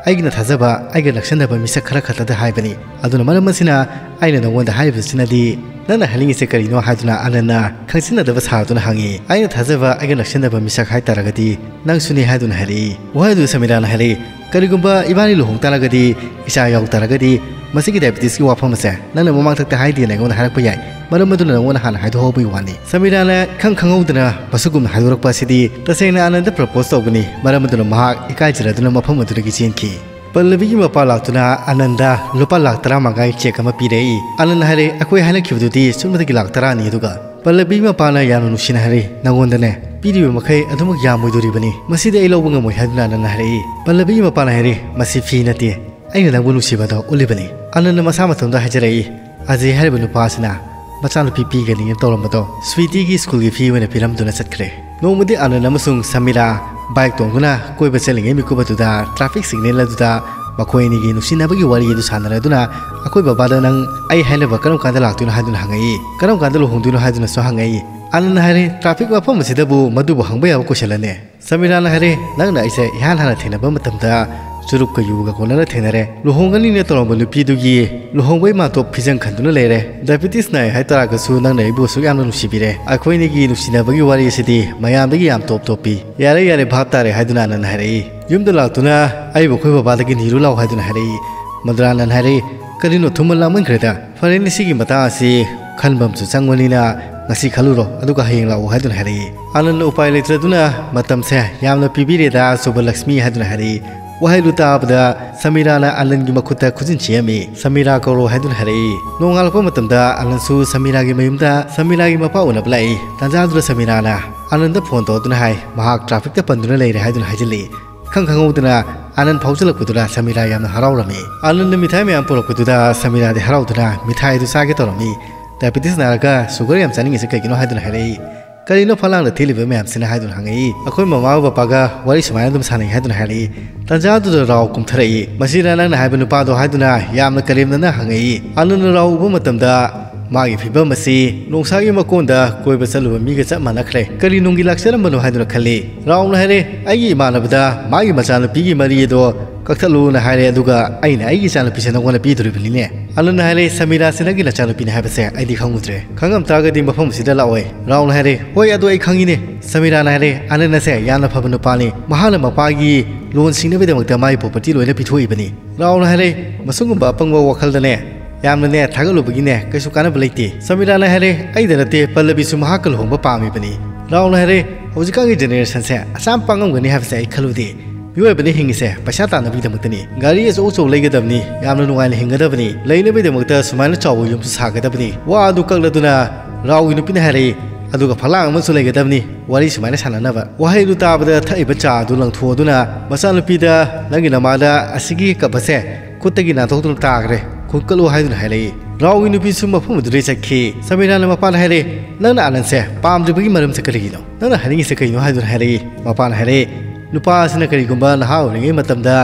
ꯑꯩꯒꯤꯅ ꯊꯥꯖꯕ, ꯑꯩꯒ ꯅꯛꯁꯟꯅꯕ ꯃꯤꯁꯛ ꯈꯔ ꯈꯛꯇꯗ ꯍꯥꯏꯕꯅꯤ꯫ ꯑꯗꯨꯅ ꯃꯔꯝ ꯑꯁꯤꯅ ꯑꯩꯅ ꯅꯉꯣꯟꯗ ꯍꯥꯏꯔꯤꯕꯁꯤꯅꯗꯤ ꯅꯪꯅ ꯍꯥꯏꯅꯤꯡꯉꯤꯁꯦ ꯀꯔꯤꯅꯣ?" ꯍꯥꯏꯗꯨꯅ ꯑꯥꯅꯟꯅ ꯈꯪꯖꯤꯟꯅꯗꯕ ꯁꯥꯗꯨꯅ ꯍꯪꯉꯤ꯫ "ꯑꯩꯅ ꯊꯥꯖꯕ, ꯑꯩꯒ ꯅꯛꯁꯟꯅꯕ ꯃꯤꯁꯛ ꯍꯥꯏꯇꯥꯔꯒꯗꯤ ꯅꯪꯁꯨꯅꯤ" ꯍꯥꯏꯗꯨꯅ ꯍꯥꯏꯔꯛꯏ꯫ ꯋꯥꯍꯩ ꯑꯗꯨ ꯁꯃꯤꯔꯥꯅ ꯍꯥꯏꯔꯛꯏ, "ꯀꯔꯤꯒꯨꯝꯕ ꯏꯕꯥꯅꯤ ꯂꯨꯍꯣꯡ ꯇꯥꯔꯒꯗꯤ, ꯏꯆꯥ ꯌꯥꯎ ꯇꯥꯔꯒꯗꯤ, ꯃꯁꯤꯒꯤ ꯗꯥꯏꯕꯦꯇꯤꯁꯀꯤ ꯋꯥꯐꯝ ꯑꯁꯦ ꯅꯪꯅ ꯃꯃꯥꯡꯊꯛꯇ ꯍꯥꯏꯗꯦꯅ ꯑꯩꯉꯣꯟꯗ ꯍꯥꯏꯔꯛꯄ ꯌꯥꯏ꯫ ꯃꯔꯝ ꯑꯗꯨꯅ ꯅꯉꯣꯟꯗ ꯍꯥꯟꯅ ꯍꯥꯏꯗꯣꯛꯍꯧꯕꯒꯤ ꯋꯥꯅꯤ"꯫ ꯁꯃꯤꯔꯥꯅ ꯏꯈꯪ ꯈꯪꯍꯧꯗꯅ ꯃꯁꯤꯒꯨꯝꯅ ꯍꯥꯏꯗꯣꯔꯛꯄ ꯑꯁꯤꯗꯤ ꯇꯁꯦꯡꯅ ꯑꯥꯅꯟꯗ ꯄ꯭ꯔꯄꯣꯁ ꯇꯧꯕꯅꯤ꯫ ꯃꯔꯝ ꯑꯗꯨꯅ ꯃꯍꯥꯛ ꯏꯀꯥꯏꯖꯔꯗꯨꯅ ꯃꯐꯝ ꯑꯗꯨꯗꯒꯤ ꯆꯦꯟꯈꯤ꯫ ꯄꯜꯂꯕꯤꯒꯤ ꯃꯄꯥ ꯂꯥꯛꯇꯨꯅ ꯑꯥꯅꯟꯗ ꯂꯨꯄꯥ ꯂꯥꯛ ꯇꯔꯥꯃꯉꯥꯒꯤ ꯆꯦꯛ ꯑꯃ ꯄꯤꯔꯛꯏ꯫ ꯑꯥꯅꯟꯗ ꯍꯥꯏꯔꯦ, "ꯑꯩꯈꯣꯏ ꯍꯥꯏꯅꯈꯤꯕꯗꯨꯗꯤ ꯁꯨꯞꯅꯇꯒꯤ ꯂꯥꯛ ꯇꯔꯥꯅꯤ"꯫ ꯑꯗꯨꯒ ꯄꯜꯂꯕꯤꯒꯤ ꯃꯄꯥꯅ ꯌꯥꯝꯅ ꯅꯨꯡꯁꯤꯅ ꯍꯥꯏꯔꯦ, "ꯅꯉꯣꯟꯗꯅꯦ ꯄꯤꯔꯤꯕ ꯃꯈꯩ ꯑꯗꯨꯃꯛ ꯌꯥꯝꯃꯣꯏꯗꯣꯔꯤꯕꯅꯤ, ꯃꯁꯤꯗꯤ ꯑꯩ ꯂꯧꯕ ꯉꯝꯃꯣꯏ" ꯍꯥꯏꯗꯨꯅ ꯑꯥꯅꯟꯗ ꯍꯥꯏꯔꯛꯏ꯫ ꯄꯜꯂꯕꯤꯒꯤ ꯃꯄꯥꯅ ꯍꯥꯏꯔꯦ, "ꯃꯁꯤ ꯐꯤ ꯅꯠꯇꯦ, ꯑꯩꯅ ꯅꯪꯕꯨ ꯅꯨꯡꯁꯤꯕꯗꯣ ꯎꯠꯂꯤꯕꯅꯤ"꯫ ꯑꯥꯅꯟꯗ ꯃꯁꯥ ꯃꯇꯣꯝꯗ ꯍꯥꯏꯖꯔꯛꯏ, "ꯑꯖꯦ ꯍꯥꯏꯔꯤꯕ ꯅꯨꯄꯥ ꯑꯁꯤꯅ ꯃꯆꯥꯅꯨꯄꯤ ꯄꯤꯒꯅꯤꯅ ꯇꯧꯔꯝꯕꯗꯣ ꯁ꯭ꯋꯤꯇꯤꯒꯤ ꯁ꯭ꯀꯨꯜꯒꯤ ꯐꯤ ꯑꯣꯏꯅ ꯄꯤꯔꯝꯗꯨꯅ ꯆꯠꯈ꯭ꯔꯦ"꯫ ꯅꯣꯡꯃꯗꯤ ꯑꯥꯅꯟ ꯑꯃꯁꯨꯡ ꯁꯃꯤꯔꯥ ꯕꯥꯏꯛ ꯇꯣꯡꯗꯨꯅ ꯀꯣꯏꯕ ꯆꯠꯂꯤꯉꯩ ꯃꯤꯀꯨꯞ ꯑꯗꯨꯗ ꯇ꯭ꯔꯥꯐꯤꯛ ꯁꯤꯒꯅꯦꯜ ꯑꯗꯨꯗ ꯃꯈꯣꯏ ꯑꯅꯤꯒꯤ ꯅꯨꯡꯁꯤꯅꯕꯒꯤ ꯋꯥꯔꯤ ꯑꯗꯨ ꯁꯥꯟꯅꯔꯗꯨꯅ ꯑꯩꯈꯣꯏ ꯕꯕꯥꯗ "ꯅꯪ ꯑꯩ ꯍꯥꯏꯅꯕ ꯀꯔꯝ ꯀꯥꯟꯗ ꯂꯥꯛꯇꯣꯏꯅꯣ?" ꯍꯥꯏꯗꯨꯅ ꯍꯪꯉꯛꯏ꯫ "ꯀꯔꯝ ꯀꯥꯟꯗ ꯂꯨꯍꯣꯡꯗꯣꯏꯅꯣ?" ꯍꯥꯏꯗꯨꯅꯁꯨ ꯍꯪꯉꯛꯏ꯫ ꯑꯥꯅꯟꯅ ꯍꯥꯏꯔꯦ, "ꯇ꯭ꯔꯥꯐꯤꯛ ꯃꯐꯝ ꯑꯁꯤꯗꯕꯨ ꯃꯗꯨꯕꯨ ꯍꯪꯕ ꯌꯥꯕ ꯀꯣꯏꯁꯟꯂꯅꯦ?" ꯁꯃꯤꯔꯥꯅ ꯍꯥꯏꯔꯦ, "ꯅꯪꯅ ꯑꯩꯁꯦ ꯏꯍꯥꯟ ꯍꯥꯟꯅ ꯊꯦꯡꯅꯕ ꯃꯇꯝꯗ ꯆꯨꯔꯨꯞꯀ ꯌꯨꯒ ꯀꯣꯟꯅꯅ ꯊꯦꯡꯅꯔꯦ꯫ ꯂꯨꯍꯣꯡꯒꯅꯤꯅ ꯇꯧꯔꯝꯕ ꯅꯨꯄꯤꯗꯨꯒꯤ ꯂꯨꯍꯣꯡꯕꯩ ꯃꯥꯟꯇꯣꯞ ꯐꯤꯖꯪ ꯈꯟꯗꯨꯅ ꯂꯩꯔꯦ꯫ ꯗꯥꯏꯕꯤꯇꯤꯁ ꯅꯥꯏ ꯍꯥꯏ ꯇꯥꯔꯒꯁꯨ ꯅꯪꯅ ꯑꯩꯕꯨ ꯑꯁꯨꯛ ꯌꯥꯝꯅ ꯅꯨꯡꯁꯤꯕꯤꯔꯦ꯫ ꯑꯩꯈꯣꯏ ꯑꯅꯤꯒꯤ ꯅꯨꯡꯁꯤꯅꯕꯒꯤ ꯋꯥꯔꯤ ꯑꯁꯤꯗꯤ ꯃꯌꯥꯝꯗꯒꯤ ꯌꯥꯝ ꯇꯣꯞ ꯇꯣꯞꯄꯤ꯫ ꯌꯥꯔꯦ, ꯌꯥꯔꯦ, ꯚꯥꯞ ꯇꯥꯔꯦ" ꯍꯥꯏꯗꯨꯅ ꯑꯅꯟ ꯍꯥꯏꯔꯛꯏ꯫ ꯌꯨꯝꯗ ꯂꯥꯛꯇꯨꯅ ꯑꯩꯕꯨ ꯑꯩꯈꯣꯏ ꯕꯕꯥꯗꯒꯤ ꯅꯤꯔꯨ ꯂꯥꯛꯑꯣ ꯍꯥꯏꯗꯨꯅ ꯍꯥꯏꯔꯛꯏ꯫ ꯃꯗꯨꯔꯥꯅꯟ ꯍꯥꯏꯔꯛꯏ, "ꯀꯔꯤꯅꯣ, ꯊꯨꯝꯃꯟ ꯂꯥꯡꯃꯟꯈ꯭ꯔꯦꯗ꯫ ꯐꯔꯦꯅꯦ, ꯁꯤꯒꯤ ꯃꯇꯥꯡ ꯑꯁꯤ ꯈꯟꯕ ꯑꯃꯁꯨ ꯆꯪꯕꯅꯤꯅ ꯉꯁꯤ ꯈꯜꯂꯨꯔꯣ, ꯑꯗꯨꯒ ꯍꯌꯦꯡ ꯂꯥꯛꯑꯣ" ꯍꯥꯏꯗꯨꯅ ꯍꯥꯏꯔꯛꯏ꯫ ꯑꯅꯟꯅ ꯎꯄꯥꯏ ꯂꯩꯇ꯭ꯔꯗꯨꯅ ꯃꯇꯝꯁꯦ ꯌꯥꯝꯅ ꯄꯤꯕꯤꯔꯦꯗ ꯁꯨꯕꯂꯛꯁꯃꯤ ꯍꯥꯏꯗꯨꯅ ꯍꯥꯏꯔꯛꯏ꯫ ꯋꯥꯍꯩꯗꯨ ꯇꯥꯕꯗ ꯁꯃꯤꯔꯥꯅ ꯑꯅꯟꯒꯤ ꯃꯈꯨꯠꯇ ꯈꯨꯖꯤꯟ ꯁꯤꯍꯝꯃꯤ꯫ "ꯁꯃꯤꯔꯥ ꯀꯧꯔꯣ" ꯍꯥꯏꯗꯨꯅ ꯍꯥꯏꯔꯛꯏ꯫ ꯅꯣꯡꯉꯥꯜꯂꯛꯄ ꯃꯇꯝꯗ ꯑꯅꯟꯁꯨ ꯁꯃꯤꯔꯥꯒꯤ ꯃꯌꯨꯝꯗ ꯁꯃꯤꯔꯥꯒꯤ ꯃꯄꯥ ꯎꯅꯕ ꯂꯥꯛꯏ꯫ ꯇꯥꯟꯖꯥꯗꯨꯗ ꯁꯃꯤꯔꯥꯅ ꯑꯅꯟꯗ ꯐꯣꯟ ꯇꯧꯗꯨꯅ ꯍꯥꯏ, ꯃꯍꯥꯛ ꯇ꯭ꯔꯥꯐꯤꯛꯇ ꯄꯟꯗꯨꯅ ꯂꯩꯔꯦ ꯍꯥꯏꯗꯨꯅ ꯍꯥꯏꯖꯤꯜꯂꯤ꯫ ꯏꯈꯪ ꯈꯪꯍꯧꯗꯅ ꯑꯅꯟ ꯐꯥꯎꯖꯤꯜꯂꯛꯄꯗꯨꯗ ꯁꯃꯤꯔꯥ ꯌꯥꯝꯅ ꯍꯔꯥꯎꯔꯝꯃꯤ꯫ ꯑꯅꯟꯅ ꯃꯤꯊꯥꯏ ꯃꯌꯥꯝ ꯄꯨꯔꯛꯄꯗꯨꯗ ꯁꯃꯤꯔꯥꯗꯤ ꯍꯔꯥꯎꯗꯨꯅ ꯃꯤꯊꯥꯏꯗꯨ ꯆꯥꯒꯦ ꯇꯧꯔꯝꯃꯤ꯫ ꯗꯥꯏꯕꯤꯇꯤꯁ ꯅꯥꯔꯒ ꯁꯨꯒꯔ ꯌꯥꯝ ꯆꯥꯅꯤꯡꯉꯤꯁꯦ ꯀꯩꯒꯤꯅꯣ ꯍꯥꯏꯗꯨꯅ ꯍꯥꯏꯔꯛꯏ꯫ "ꯀꯔꯤꯅꯣ ꯐꯂꯥꯡꯗ ꯊꯤꯜꯂꯤꯕ ꯃꯌꯥꯝꯁꯤꯅ?" ꯍꯥꯏꯗꯨꯅ ꯍꯪꯉꯛꯏ꯫ "ꯑꯩꯈꯣꯏ ꯃꯃꯥꯒ ꯄꯄꯥꯒ ꯋꯥꯔꯤ ꯁꯨꯃꯥꯏꯅ ꯑꯗꯨꯝ ꯁꯥꯟꯅꯩ" ꯍꯥꯏꯗꯨꯅ ꯍꯥꯏꯔꯛꯏ꯫ ꯇꯥꯟꯖꯥꯗꯨꯗ ꯔꯥꯎ ꯀꯨꯝꯊꯔꯛꯏ꯫ "ꯃꯁꯤꯔꯥ ꯅꯪꯅ ꯍꯥꯏꯕ ꯅꯨꯄꯥꯗꯣ?" ꯍꯥꯏꯗꯨꯅ ꯌꯥꯝꯅ ꯀꯔꯦꯝꯅꯅ ꯍꯪꯉꯛꯏ꯫ ꯑꯅꯟꯅ ꯔꯥꯎ ꯎꯕ ꯃꯇꯝꯗ ꯃꯥꯒꯤ ꯐꯤꯕꯝ ꯑꯁꯤ ꯅꯣꯡꯁꯥꯒꯤ ꯃꯀꯣꯟꯗ ꯀꯣꯏꯕ ꯆꯠꯂꯨꯕ ꯃꯤꯒ ꯆꯞ ꯃꯥꯟꯅꯈ꯭ꯔꯦ꯫ ꯀꯔꯤ ꯅꯨꯡꯒꯤ ꯂꯥꯛꯆꯔꯝꯕꯅꯣ ꯍꯥꯏꯗꯨꯅ ꯈꯜꯂꯤ꯫ ꯔꯥꯎꯅ ꯍꯥꯏꯔꯦ, "ꯑꯩꯒꯤ ꯏꯃꯥꯟꯅꯕꯗ ꯃꯥꯒꯤ ꯃꯆꯥꯅꯨꯄꯤꯒꯤ ꯃꯔꯤ ꯑꯗꯣ ꯀꯛꯊꯠꯂꯨꯅ ꯍꯥꯏꯔꯦ, ꯑꯗꯨꯒ ꯑꯩꯅ ꯑꯩꯒꯤ ꯏꯆꯥꯅꯨꯄꯤꯁꯦ ꯅꯪꯉꯣꯟꯗ ꯄꯤꯗꯣꯔꯤꯕꯅꯤꯅꯦ"꯫ ꯑꯅꯟꯅ ꯍꯥꯏꯔꯦ, "ꯁꯃꯤꯔꯥꯁꯦ ꯅꯪꯒꯤ ꯅꯆꯥꯅꯨꯄꯤꯅꯦ ꯍꯥꯏꯕꯁꯦ ꯑꯩꯗꯤ ꯈꯪꯉꯨꯗ꯭ꯔꯦ꯫ ꯈꯪꯉꯝ ꯇꯥꯔꯒꯗꯤ ꯃꯐꯝ ꯑꯁꯤꯗ ꯂꯥꯛꯑꯣꯏ"꯫ ꯔꯥꯎꯅ ꯍꯥꯏꯔꯦ, "ꯍꯣꯏ, ꯑꯗꯨ ꯑꯩ ꯈꯪꯉꯤꯅꯦ"꯫ ꯁꯃꯤꯔꯥꯅ ꯍꯥꯏꯔꯦ, "ꯑꯅꯟ ꯑꯁꯦ ꯌꯥꯝꯅ ꯐꯕ ꯅꯨꯄꯥꯅꯤ꯫ ꯃꯍꯥꯛꯅ ꯃꯄꯥꯒꯤ ꯂꯣꯟ ꯁꯤꯡꯅꯕꯒꯤꯗꯃꯛꯇ ꯃꯥꯒꯤ ꯄ꯭ꯔꯣꯄꯔꯇꯤ ꯂꯣꯏꯅ ꯄꯤꯊꯣꯛꯏꯕꯅꯤ"꯫ ꯔꯥꯎꯅ ꯍꯥꯏꯔꯦ, "ꯃꯁꯨꯒꯨꯝꯕ ꯑꯄꯪꯕ ꯋꯥꯈꯜꯗꯅꯦ ꯌꯥꯝꯅꯅꯦ ꯊꯥꯒꯠꯂꯨꯕꯒꯤꯅꯦ ꯀꯩꯁꯨ ꯀꯥꯟꯅꯕ ꯂꯩꯇꯦ"꯫ ꯁꯃꯤꯔꯥꯅ ꯍꯥꯏꯔꯦ, "ꯑꯩꯗ ꯅꯠꯇꯦ, ꯄꯜꯂꯕꯤꯁꯨ ꯃꯍꯥꯛꯀ ꯂꯨꯍꯣꯡꯕ ꯄꯥꯝꯃꯤꯕꯅꯤ"꯫ ꯔꯥꯎꯅ ꯍꯥꯏꯔꯦ, "ꯍꯧꯖꯤꯛꯀꯥꯟꯒꯤ ꯖꯦꯅꯦꯔꯦꯁꯟꯁꯦ ꯑꯆꯥꯝ ꯄꯥꯡꯉꯝꯒꯅꯤ ꯍꯥꯏꯕꯁꯦ ꯑꯩ ꯈꯜꯂꯨꯗꯦ꯫ ꯃꯤꯑꯣꯏꯕꯅ ꯍꯤꯡꯉꯤꯁꯦ ꯄꯩꯁꯥ ꯇꯥꯟꯅꯕꯒꯤꯗꯃꯛꯇꯅꯤ꯫ ꯒꯥꯔꯤ ꯑꯆꯧ ꯑꯆꯧꯕ ꯂꯩꯒꯗꯕꯅꯤ, ꯌꯥꯝꯅ ꯅꯨꯡꯉꯥꯏꯅ ꯍꯤꯡꯒꯗꯕꯅꯤ, ꯂꯩꯅꯕꯒꯤꯗꯃꯛꯇ ꯁꯨꯃꯥꯏꯅ ꯆꯥꯎꯕ ꯌꯨꯝꯁꯨ ꯁꯥꯒꯗꯕꯅꯤ"꯫ ꯋꯥ ꯑꯗꯨ ꯀꯛꯂꯗꯨꯅ ꯔꯥꯎꯒꯤ ꯅꯨꯄꯤꯅ ꯍꯥꯏꯔꯛꯏ, "ꯑꯗꯨꯒ ꯐꯂꯥꯡ ꯑꯃꯁꯨ ꯂꯩꯒꯗꯕꯅꯤ ꯋꯥꯔꯤ ꯁꯨꯃꯥꯏꯅ ꯁꯥꯟꯅꯅꯕ"꯫ ꯋꯥꯍꯩꯗꯨ ꯇꯥꯕꯗ ꯊꯛꯏꯕ ꯆꯥ ꯑꯗꯨ ꯂꯪꯊꯣꯛꯑꯗꯨꯅ ꯃꯆꯥꯅꯨꯄꯤꯗ, "ꯅꯪꯒꯤ ꯅꯃꯥꯗ ꯑꯁꯤꯒꯤ ꯀꯞ ꯑꯁꯦ ꯈꯨꯠꯇꯒꯤ ꯅꯥꯟꯊꯣꯛꯇꯨꯅ ꯇꯥꯈ꯭ꯔꯦ, ꯈꯨꯟꯀꯠꯂꯨ" ꯍꯥꯏꯗꯨꯅ ꯍꯥꯏꯔꯛꯏ꯫ ꯔꯥꯎꯒꯤ ꯅꯨꯄꯤꯁꯨ ꯃꯐꯝ ꯑꯗꯨꯗꯩ ꯆꯠꯈꯤ꯫ ꯁꯃꯤꯔꯥꯅ ꯃꯄꯥꯗ ꯍꯥꯏꯔꯛꯏ, "ꯅꯪꯅ ꯑꯅꯟꯁꯦ ꯄꯥꯝꯗ꯭ꯔꯤꯕꯒꯤ ꯃꯔꯝꯁꯦ ꯀꯔꯤꯒꯤꯅꯣ? ꯅꯪꯅ ꯍꯥꯏꯅꯤꯡꯉꯤꯁꯦ ꯀꯩꯅꯣ?" ꯍꯥꯏꯗꯨꯅ ꯍꯥꯏꯔꯛꯏ꯫ ꯃꯄꯥꯅ ꯍꯥꯏꯔꯛꯏ, "ꯅꯨꯄꯥ ꯑꯁꯤꯅ ꯀꯔꯤꯒꯨꯝꯕ ꯅꯍꯥ ꯑꯣꯏꯔꯤꯉꯩ ꯃꯇꯝꯗ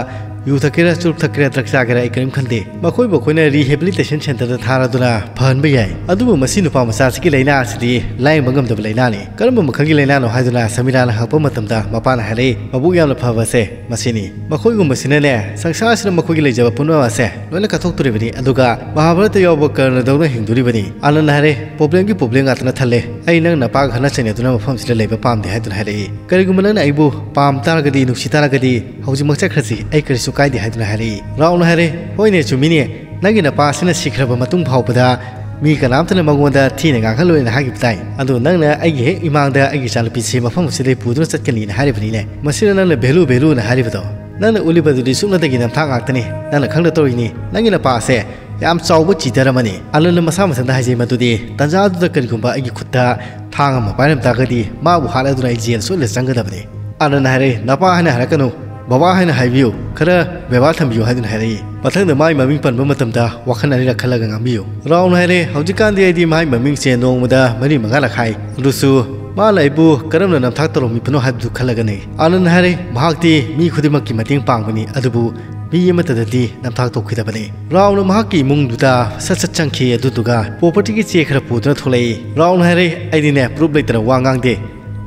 ꯌꯨ ꯊꯛꯀꯦꯔꯥ, ꯆꯨꯔꯨꯞ ꯊꯛꯀꯦꯔꯥ, ꯗ꯭ꯔꯛ ꯆꯥꯒꯦꯔꯥ, ꯑꯩ ꯀꯔꯤꯝ ꯈꯟꯗꯦ꯫ ꯃꯈꯣꯏꯕꯨ ꯑꯩꯈꯣꯏꯅ ꯔꯤꯍꯦꯕꯤꯂꯤꯇꯦꯁꯟ ꯁꯦꯟꯇꯔꯗ ꯊꯥꯔꯗꯨꯅ ꯐꯍꯟꯕ ꯌꯥꯏ꯫ ꯑꯗꯨꯕꯨ ꯃꯁꯤ ꯅꯨꯄꯥ ꯃꯆꯥꯁꯤꯒꯤ ꯂꯥꯏꯅꯥ ꯑꯁꯤꯗꯤ ꯂꯥꯏꯌꯦꯡꯕ ꯉꯝꯗꯕ ꯂꯥꯏꯅꯥꯅꯤ꯫ ꯀꯔꯝꯕ ꯃꯈꯜꯒꯤ ꯂꯥꯏꯅꯥꯅꯣ ꯍꯥꯏꯗꯨꯅ ꯁꯃꯤꯔꯥꯅ ꯍꯪꯉꯛꯄ ꯃꯇꯝꯗ ꯃꯄꯥꯅ ꯍꯥꯏꯔꯛꯏ, "ꯃꯕꯨꯛ ꯌꯥꯝꯅ ꯐꯕꯁꯦ ꯃꯁꯤꯅꯤ꯫ ꯃꯈꯣꯏꯒꯨꯝꯕꯁꯤꯅꯅꯦ, ꯁꯪꯁꯥꯔꯁꯤꯗ ꯃꯈꯣꯏꯒꯤ ꯂꯩꯖꯕ ꯄꯨꯝꯅꯃꯛ ꯑꯁꯦ ꯂꯣꯏꯅ ꯀꯠꯊꯣꯛꯇꯣꯔꯤꯕꯅꯤ, ꯑꯗꯨꯒ ꯃꯍꯥꯚꯥꯔꯠꯇ ꯌꯥꯎꯕ ꯀꯔꯅꯗꯧꯅ ꯍꯤꯡꯗꯣꯔꯤꯕꯅꯤ꯫" ꯑꯥꯅꯟꯗꯅ ꯍꯥꯏꯔꯦ, "ꯄ꯭ꯔꯣꯕ꯭ꯂꯦꯝꯒꯤ ꯄ꯭ꯔꯣꯕ꯭ꯂꯦꯝ ꯉꯥꯛꯇ ꯅꯠꯊꯜꯂꯦ꯫ ꯑꯩ ꯅꯪ ꯅꯄꯥꯒ ꯈꯠꯅ ꯆꯩꯅꯗꯨꯅ ꯃꯐꯝꯁꯤꯗ ꯂꯩꯕ ꯄꯥꯝꯗꯦ ꯍꯥꯏꯗꯨꯅ ꯍꯥꯏꯔꯛꯏ꯫ ꯀꯔꯤꯒꯨꯝꯕ ꯅꯪꯅ ꯑꯩꯕꯨ ꯄꯥꯝ ꯇꯥꯔꯒꯗꯤ, ꯅꯨꯡꯁꯤ ꯇꯥꯔꯒꯗꯤ, ꯍꯧꯖꯤꯛꯃꯛ ꯆꯠꯈ꯭ꯔꯁꯤ, ꯑꯩ ꯀꯔꯤꯁꯨ ꯀꯥꯏꯗꯦ" ꯍꯥꯏꯗꯨꯅ ꯍꯥꯏꯔꯛꯏ꯫ ꯔꯥꯎꯅ ꯍꯥꯏꯔꯦ, "ꯍꯣꯏꯅꯦ, ꯆꯨꯝꯃꯤꯅꯦ, ꯅꯪꯒꯤ ꯅꯄꯥꯁꯤꯅ ꯁꯤꯈ꯭ꯔꯕ ꯃꯇꯨꯡ ꯐꯥꯎꯕꯗ ꯃꯤ ꯀꯅꯥꯝꯇꯅ ꯃꯉꯣꯟꯗ ꯊꯤꯅ ꯉꯥꯡꯍꯜꯂꯣꯏꯅ ꯍꯥꯏꯈꯤꯕ ꯇꯥꯏ꯫ ꯑꯗꯣ ꯅꯪꯅ ꯑꯩꯒꯤ ꯍꯦꯛ ꯏꯃꯥꯡꯗ ꯑꯩꯒꯤ ꯏꯆꯥꯅꯨꯄꯤꯁꯤ ꯃꯐꯝ ꯑꯁꯤꯗꯒꯤ ꯄꯨꯗꯨꯅ ꯆꯠꯀꯅꯤꯅ ꯍꯥꯏꯔꯤꯕꯅꯤꯅꯦ꯫ ꯃꯁꯤꯗ ꯅꯪꯅ ꯚꯦꯂꯨ, ꯚꯦꯂꯨꯅ ꯍꯥꯏꯔꯤꯕꯗꯣ? ꯅꯪꯅ ꯎꯠꯂꯤꯕꯗꯨꯗꯤ ꯁꯨꯞꯅꯇꯒꯤ ꯅꯝꯊꯥꯛ ꯉꯥꯛꯇꯅꯤ꯫ ꯅꯪꯅ ꯈꯪꯗ ꯇꯧꯔꯤꯅꯤ꯫ ꯅꯪꯒꯤ ꯅꯄꯥ ꯑꯁꯦ ꯌꯥꯝ ꯆꯥꯎꯕ ꯆꯤꯇꯔ ꯑꯃꯅꯤ꯫" ꯑꯥꯅꯟꯗꯅ ꯃꯁꯥ ꯃꯊꯟꯇ ꯍꯥꯏꯖꯩ, "ꯃꯗꯨꯗꯤ ꯇꯟꯖꯥꯗꯨꯗ ꯀꯔꯤꯒꯨꯝꯕ ꯑꯩꯒꯤ ꯈꯨꯠꯇ ꯊꯥꯡ ꯑꯃ ꯄꯥꯏꯔꯝ ꯇꯥꯔꯒꯗꯤ ꯃꯥꯕꯨ ꯍꯥꯠꯂꯗꯨꯅ ꯑꯩ ꯖꯦꯜ ꯁꯣꯏꯗꯅ ꯆꯪꯒꯗꯕꯅꯤ꯫" ꯑꯥꯅꯟꯗꯅ ꯍꯥꯏꯔꯦ, "ꯅꯄꯥ ꯍꯥꯏꯅ ꯍꯥꯏꯔꯛꯀꯅꯨ, ꯕꯕꯥ ꯍꯥꯏꯅ ꯍꯥꯏꯕꯤꯌꯨ, ꯈꯔ ꯕꯦꯕꯥꯔ ꯊꯝꯕꯤꯌꯨ" ꯍꯥꯏꯗꯨꯅ ꯍꯥꯏꯔꯛꯏ꯫ ꯃꯊꯪꯗ ꯃꯥꯒꯤ ꯃꯃꯤꯡ ꯄꯟꯕ ꯃꯇꯝꯗ ꯋꯥꯈꯜ ꯑꯅꯤꯔꯛ ꯈꯜꯂꯒ ꯉꯥꯡꯕꯤꯌꯨ꯫ ꯔꯥꯎꯅ ꯍꯥꯏꯔꯦ, "ꯍꯧꯖꯤꯛꯀꯥꯟꯗꯤ ꯑꯩꯗꯤ ꯃꯥꯒꯤ ꯃꯃꯤꯡꯁꯦ ꯅꯣꯡꯃꯗ ꯃꯔꯤ ꯃꯉꯥꯔꯛ ꯍꯥꯏ꯫ ꯑꯗꯨꯁꯨ ꯃꯥꯅ ꯑꯩꯕꯨ ꯀꯔꯝꯅ ꯅꯝꯊꯥꯛ ꯇꯧꯔꯝꯃꯤꯕꯅꯣ ꯍꯥꯏꯕꯗꯨ ꯈꯜꯂꯒꯅꯤ꯫" ꯑꯥꯅꯟꯗꯅ ꯍꯥꯏꯔꯦ, "ꯃꯍꯥꯛꯇꯤ ꯃꯤ ꯈꯨꯗꯤꯡꯃꯛꯀꯤ ꯃꯇꯦꯡ ꯄꯥꯡꯕꯅꯤ, ꯑꯗꯨꯕꯨ ꯃꯤ ꯑꯃꯠꯇꯗꯗꯤ ꯅꯝꯊꯥꯛ ꯇꯧꯈꯤꯗꯕꯅꯤ꯫" ꯔꯥꯎꯅ ꯃꯍꯥꯛꯀꯤ ꯏꯃꯨꯡꯗꯨꯗ ꯁꯠ ꯁꯠ ꯆꯪꯈꯤ, ꯑꯗꯨꯗꯨꯒ ꯄ꯭ꯔꯣꯄꯔꯇꯤꯒꯤ ꯆꯦ ꯈꯔ ꯄꯨꯗꯨꯅ ꯊꯣꯛꯂꯛꯏ꯫ ꯔꯥꯎꯅ ꯍꯥꯏꯔꯦ, "ꯑꯩꯗꯤꯅꯦ, ꯄ꯭ꯔꯨꯞ ꯂꯩꯇꯅ ꯋꯥ ꯉꯥꯡꯗꯦ꯫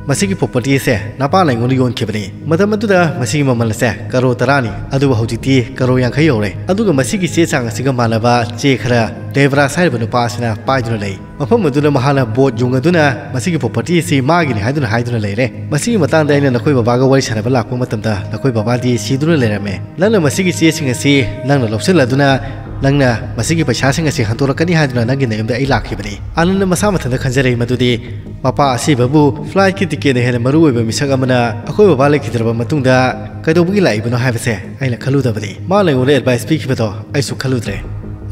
ꯃꯁꯤꯒꯤ ꯄ꯭ꯔꯣꯄꯔꯇꯤ ꯑꯁꯦ ꯅꯄꯥꯅ ꯑꯩꯉꯣꯟꯗ ꯌꯣꯟꯈꯤꯕꯅꯤ꯫ ꯃꯇꯝ ꯑꯗꯨꯗ ꯃꯁꯤꯒꯤ ꯃꯃꯜ ꯑꯁꯦ ꯀꯔꯣꯔ ꯇꯔꯥꯅꯤ꯫ ꯑꯗꯨꯕꯨ ꯍꯧꯖꯤꯛꯇꯤ ꯀꯔꯣꯔ ꯌꯥꯡꯈꯩ ꯌꯧꯔꯦ꯫ ꯑꯗꯨꯒ ꯃꯁꯤꯒꯤ ꯆꯦ ꯆꯥꯡ ꯑꯁꯤꯒ ꯃꯥꯟꯅꯕ ꯆꯦ ꯈꯔ ꯗꯦꯕ꯭ꯔꯥꯖ ꯍꯥꯏꯔꯤꯕ ꯅꯨꯄꯥ ꯑꯁꯤꯅ ꯄꯥꯏꯗꯨꯅ ꯂꯩ꯫ ꯃꯐꯝ ꯑꯗꯨꯗ ꯃꯍꯥꯛꯅ ꯕꯣꯔꯗ ꯌꯨꯡꯉꯗꯨꯅ ꯃꯁꯤꯒꯤ ꯄ꯭ꯔꯣꯄꯔꯇꯤ ꯑꯁꯤ ꯃꯥꯒꯤꯅꯤ ꯍꯥꯏꯗꯨꯅ ꯍꯥꯏꯗꯨꯅ ꯂꯩꯔꯦ꯫ ꯃꯁꯤꯒꯤ ꯃꯇꯥꯡꯗ ꯑꯩꯅ ꯅꯈꯣꯏ ꯕꯕꯥꯒ ꯋꯥꯔꯤ ꯁꯥꯟꯅꯕ ꯂꯥꯛꯄ ꯃꯇꯝꯗ ꯅꯈꯣꯏ ꯕꯕꯥꯗꯤ ꯁꯤꯗꯨꯅ ꯂꯩꯔꯝꯃꯦ꯫ ꯅꯪꯅ ꯃꯁꯤꯒꯤ ꯆꯦꯁꯤꯡ ꯑꯁꯤ ꯅꯪꯅ ꯂꯧꯁꯤꯜꯂꯗꯨꯅ ꯅꯪꯅ ꯃꯁꯤꯒꯤ ꯄꯩꯁꯥꯁꯤꯡ ꯑꯁꯤ ꯍꯟꯗꯣꯔꯛꯀꯅꯤ ꯍꯥꯏꯗꯨꯅ ꯅꯪꯒꯤ ꯅꯌꯨꯝꯗ ꯑꯩ ꯂꯥꯛꯈꯤꯕꯅꯤ꯫" ꯑꯥꯅꯟꯗ ꯃꯁꯥ ꯃꯊꯟꯇ ꯈꯟꯖꯔꯛꯏ ꯃꯗꯨꯗꯤ ꯃꯄꯥ ꯑꯁꯤꯕꯕꯨ ꯐ꯭ꯂꯥꯏꯠꯀꯤ ꯇꯤꯀꯦꯠꯅ ꯍꯦꯟꯅ ꯃꯔꯨ ꯑꯣꯏꯕ ꯃꯤꯁꯛ ꯑꯃꯅ ꯑꯩꯈꯣꯏ ꯕꯕꯥ ꯂꯩꯈꯤꯗ꯭ꯔꯕ ꯃꯇꯨꯡꯗ ꯀꯩꯗꯧꯕꯒꯤ ꯂꯥꯛꯏꯕꯅꯣ ꯍꯥꯏꯕꯁꯦ ꯑꯩꯅ ꯈꯜꯂꯨꯗꯕꯅꯤ꯫ ꯃꯥꯅ ꯑꯩꯉꯣꯟꯗ ꯑꯦꯗꯚꯥꯏꯁ ꯄꯤꯈꯤꯕꯗꯣ ꯑꯩꯁꯨ ꯈꯜꯂꯨꯗ꯭ꯔꯦ꯫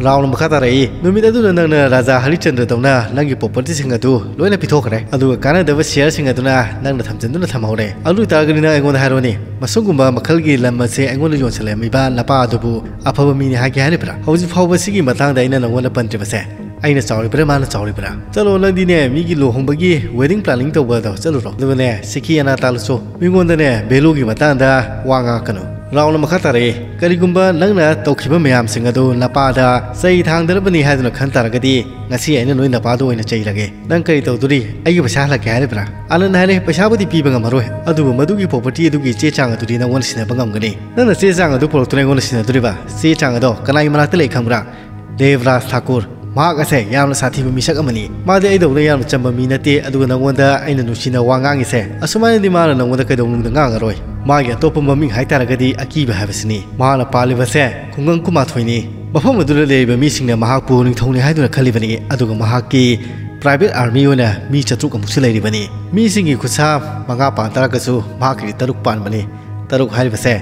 ꯔꯥꯎꯅ ꯃꯈꯥ ꯇꯥꯔꯛꯏ, "ꯅꯨꯃꯤꯠ ꯑꯗꯨꯗ ꯅꯪꯅ ꯔꯥꯖꯥ ꯍꯔꯤꯆꯟꯗ꯭ꯔꯗꯧꯅ ꯅꯪꯒꯤ ꯄ꯭ꯔꯣꯄꯔꯇꯤꯁꯤꯡ ꯑꯗꯨ ꯂꯣꯏꯅ ꯄꯤꯊꯣꯛꯈ꯭ꯔꯦ, ꯑꯗꯨꯒ ꯀꯥꯟꯅꯗꯕ ꯁꯤꯌꯔꯁꯤꯡ ꯑꯗꯨꯅ ꯅꯪꯅ ꯊꯝꯖꯤꯟꯗꯨꯅ ꯊꯝꯍꯧꯔꯦ꯫ ꯑꯗꯨ ꯑꯣꯏꯇꯥꯔꯒꯗꯤ ꯅꯪ ꯑꯩꯉꯣꯟꯗ ꯍꯥꯏꯔꯣꯅꯦ, ꯃꯁꯨꯒꯨꯝꯕ ꯃꯈꯜꯒꯤ ꯂꯝ ꯑꯁꯦ ꯑꯩꯉꯣꯟꯗ ꯌꯣꯟꯁꯤꯜꯂꯝꯃꯤꯕ ꯅꯄꯥ ꯑꯗꯨꯕꯨ ꯑꯐꯕ ꯃꯤꯅꯤ ꯍꯥꯏꯒꯦ ꯍꯥꯏꯔꯤꯕ꯭ꯔꯥ? ꯍꯧꯖꯤꯛ ꯐꯥꯎꯕ ꯁꯤꯒꯤ ꯃꯇꯥꯡꯗ ꯑꯩꯅ ꯅꯪꯉꯣꯟꯗ ꯄꯟꯗ꯭ꯔꯤꯕꯁꯦ ꯑꯩꯅ ꯆꯥꯎꯔꯤꯕ꯭ꯔꯥ, ꯃꯥꯅ ꯆꯥꯎꯔꯤꯕ꯭ꯔꯥ? ꯆꯠꯂꯣ, ꯅꯪꯗꯤꯅꯦ, ꯃꯤꯒꯤ ꯂꯨꯍꯣꯡꯕꯒꯤ ꯋꯦꯗꯤꯡ ꯄ꯭ꯂꯥꯅꯤꯡ ꯇꯧꯕꯗꯣ ꯆꯠꯂꯨꯔꯣ꯫ ꯑꯗꯨꯒꯅꯦ, ꯁꯤꯈꯤ ꯑꯅꯥ ꯇꯥꯜꯂꯨꯆꯣ꯫ ꯃꯤꯉꯣꯟꯗꯅꯦ, ꯚꯦꯂꯨꯒꯤ ꯃꯇꯥꯡꯗ ꯋꯥ ꯉꯥꯡꯉꯛꯀꯅꯨ꯫ ꯔꯥꯎꯟ ꯑꯃꯈꯛ ꯇꯥꯔꯛꯑꯦ꯫ ꯀꯔꯤꯒꯨꯝꯕ ꯅꯪꯅ ꯇꯧꯈꯤꯕ ꯃꯌꯥꯝꯁꯤꯡ ꯑꯗꯨ ꯅꯄꯥꯗ ꯆꯩ ꯊꯥꯡꯗꯅꯕꯅꯤ ꯍꯥꯏꯗꯨꯅ ꯈꯟ ꯇꯥꯔꯒꯗꯤ, ꯉꯁꯤ ꯑꯩꯅ ꯅꯣꯏ ꯅꯄꯥꯗꯨ ꯑꯣꯏꯅ ꯆꯩꯔꯒꯦ꯫ ꯅꯪ ꯀꯔꯤ ꯇꯧꯗꯣꯔꯤ? ꯑꯩꯒꯤ ꯄꯩꯁꯥ ꯍꯜꯂꯛꯀꯦ ꯍꯥꯏꯔꯤꯕ꯭ꯔꯥ? ꯑꯥꯅꯟꯗ ꯍꯥꯏꯔꯦ, ꯄꯩꯁꯥꯕꯨꯗꯤ ꯄꯤꯕ ꯉꯝꯃꯔꯣꯏ, ꯑꯗꯨꯕꯨ ꯃꯗꯨꯒꯤ ꯄ꯭ꯔꯣꯄꯔꯇꯤ ꯑꯗꯨꯒꯤ ꯆꯦ ꯆꯥꯡ ꯑꯗꯨꯗꯤ ꯅꯪꯉꯣꯟꯗ ꯁꯤꯟꯅꯕ ꯉꯝꯒꯅꯤ꯫ ꯅꯪꯅ ꯆꯦ ꯆꯥꯡ ꯑꯗꯨ ꯄꯨꯔꯛꯇꯨꯅ ꯑꯩꯉꯣꯟꯗ ꯁꯤꯟꯅꯗꯣꯔꯤꯕ? ꯆꯦ ꯆꯥꯡ ꯑꯗꯣ ꯀꯅꯥꯒꯤ ꯃꯅꯥꯛꯇ ꯂꯩ ꯈꯪꯕ꯭ꯔꯥ? ꯗꯦꯕꯔꯥꯖ ꯊꯥꯀꯨꯔ꯫ ꯃꯍꯥꯛ ꯑꯁꯦ ꯌꯥꯝꯅ ꯁꯥꯊꯤꯕ ꯃꯤꯁꯛ ꯑꯃꯅꯤ꯫ ꯃꯥꯗꯤ ꯑꯩꯗꯧꯅ ꯌꯥꯝꯅ ꯆꯝꯕ ꯃꯤ ꯅꯠꯇꯦ, ꯑꯗꯨꯒ ꯅꯉꯣꯟꯗ ꯑꯩꯅ ꯅꯨꯡꯁꯤꯅ ꯋꯥ ꯉꯥꯡꯉꯤꯁꯦ, ꯑꯁꯨꯃꯥꯏꯅꯗꯤ ꯃꯥꯅ ꯅꯉꯣꯟꯗ ꯀꯩꯗꯧꯅꯨꯡꯗ ꯉꯥꯡꯉꯔꯣꯏ꯫ ꯃꯥꯒꯤ ꯑꯇꯣꯞꯄ ꯃꯃꯤꯡ ꯍꯥꯏꯇꯥꯔꯒꯗꯤ ꯑꯀꯤꯕ ꯍꯥꯏꯕꯁꯤꯅꯤ꯫ ꯃꯍꯥꯛꯅ ꯄꯥꯜꯂꯤꯕꯁꯦ ꯈꯨꯡꯒꯪ ꯀꯨꯟꯃꯥꯊꯣꯏꯅꯤ꯫ ꯃꯐꯝ ꯑꯗꯨꯗ ꯂꯩꯔꯤꯕ ꯃꯤꯁꯤꯡꯅ ꯃꯍꯥꯛꯄꯨ ꯅꯤꯡꯊꯧꯅꯤ ꯍꯥꯏꯗꯨꯅ ꯈꯜꯂꯤꯕꯅꯤ, ꯑꯗꯨꯒ ꯃꯍꯥꯛꯀꯤ ꯄ꯭ꯔꯥꯏꯚꯦꯠ ꯑꯥꯔꯃꯤ ꯑꯣꯏꯅ ꯃꯤ ꯆꯥꯇ꯭ꯔꯨꯛ ꯑꯃꯨꯛꯁꯨ ꯂꯩꯔꯤꯕꯅꯤ꯫ ꯃꯤꯁꯤꯡꯒꯤ ꯈꯨꯠꯁꯥ ꯃꯉꯥ ꯄꯥꯟ ꯇꯥꯔꯒꯁꯨ ꯃꯍꯥꯛꯀꯤꯗꯤ ꯇꯔꯨꯛ ꯄꯥꯟꯕꯅꯤ꯫ ꯇꯔꯨꯛ ꯍꯥꯏꯔꯤꯕꯁꯦ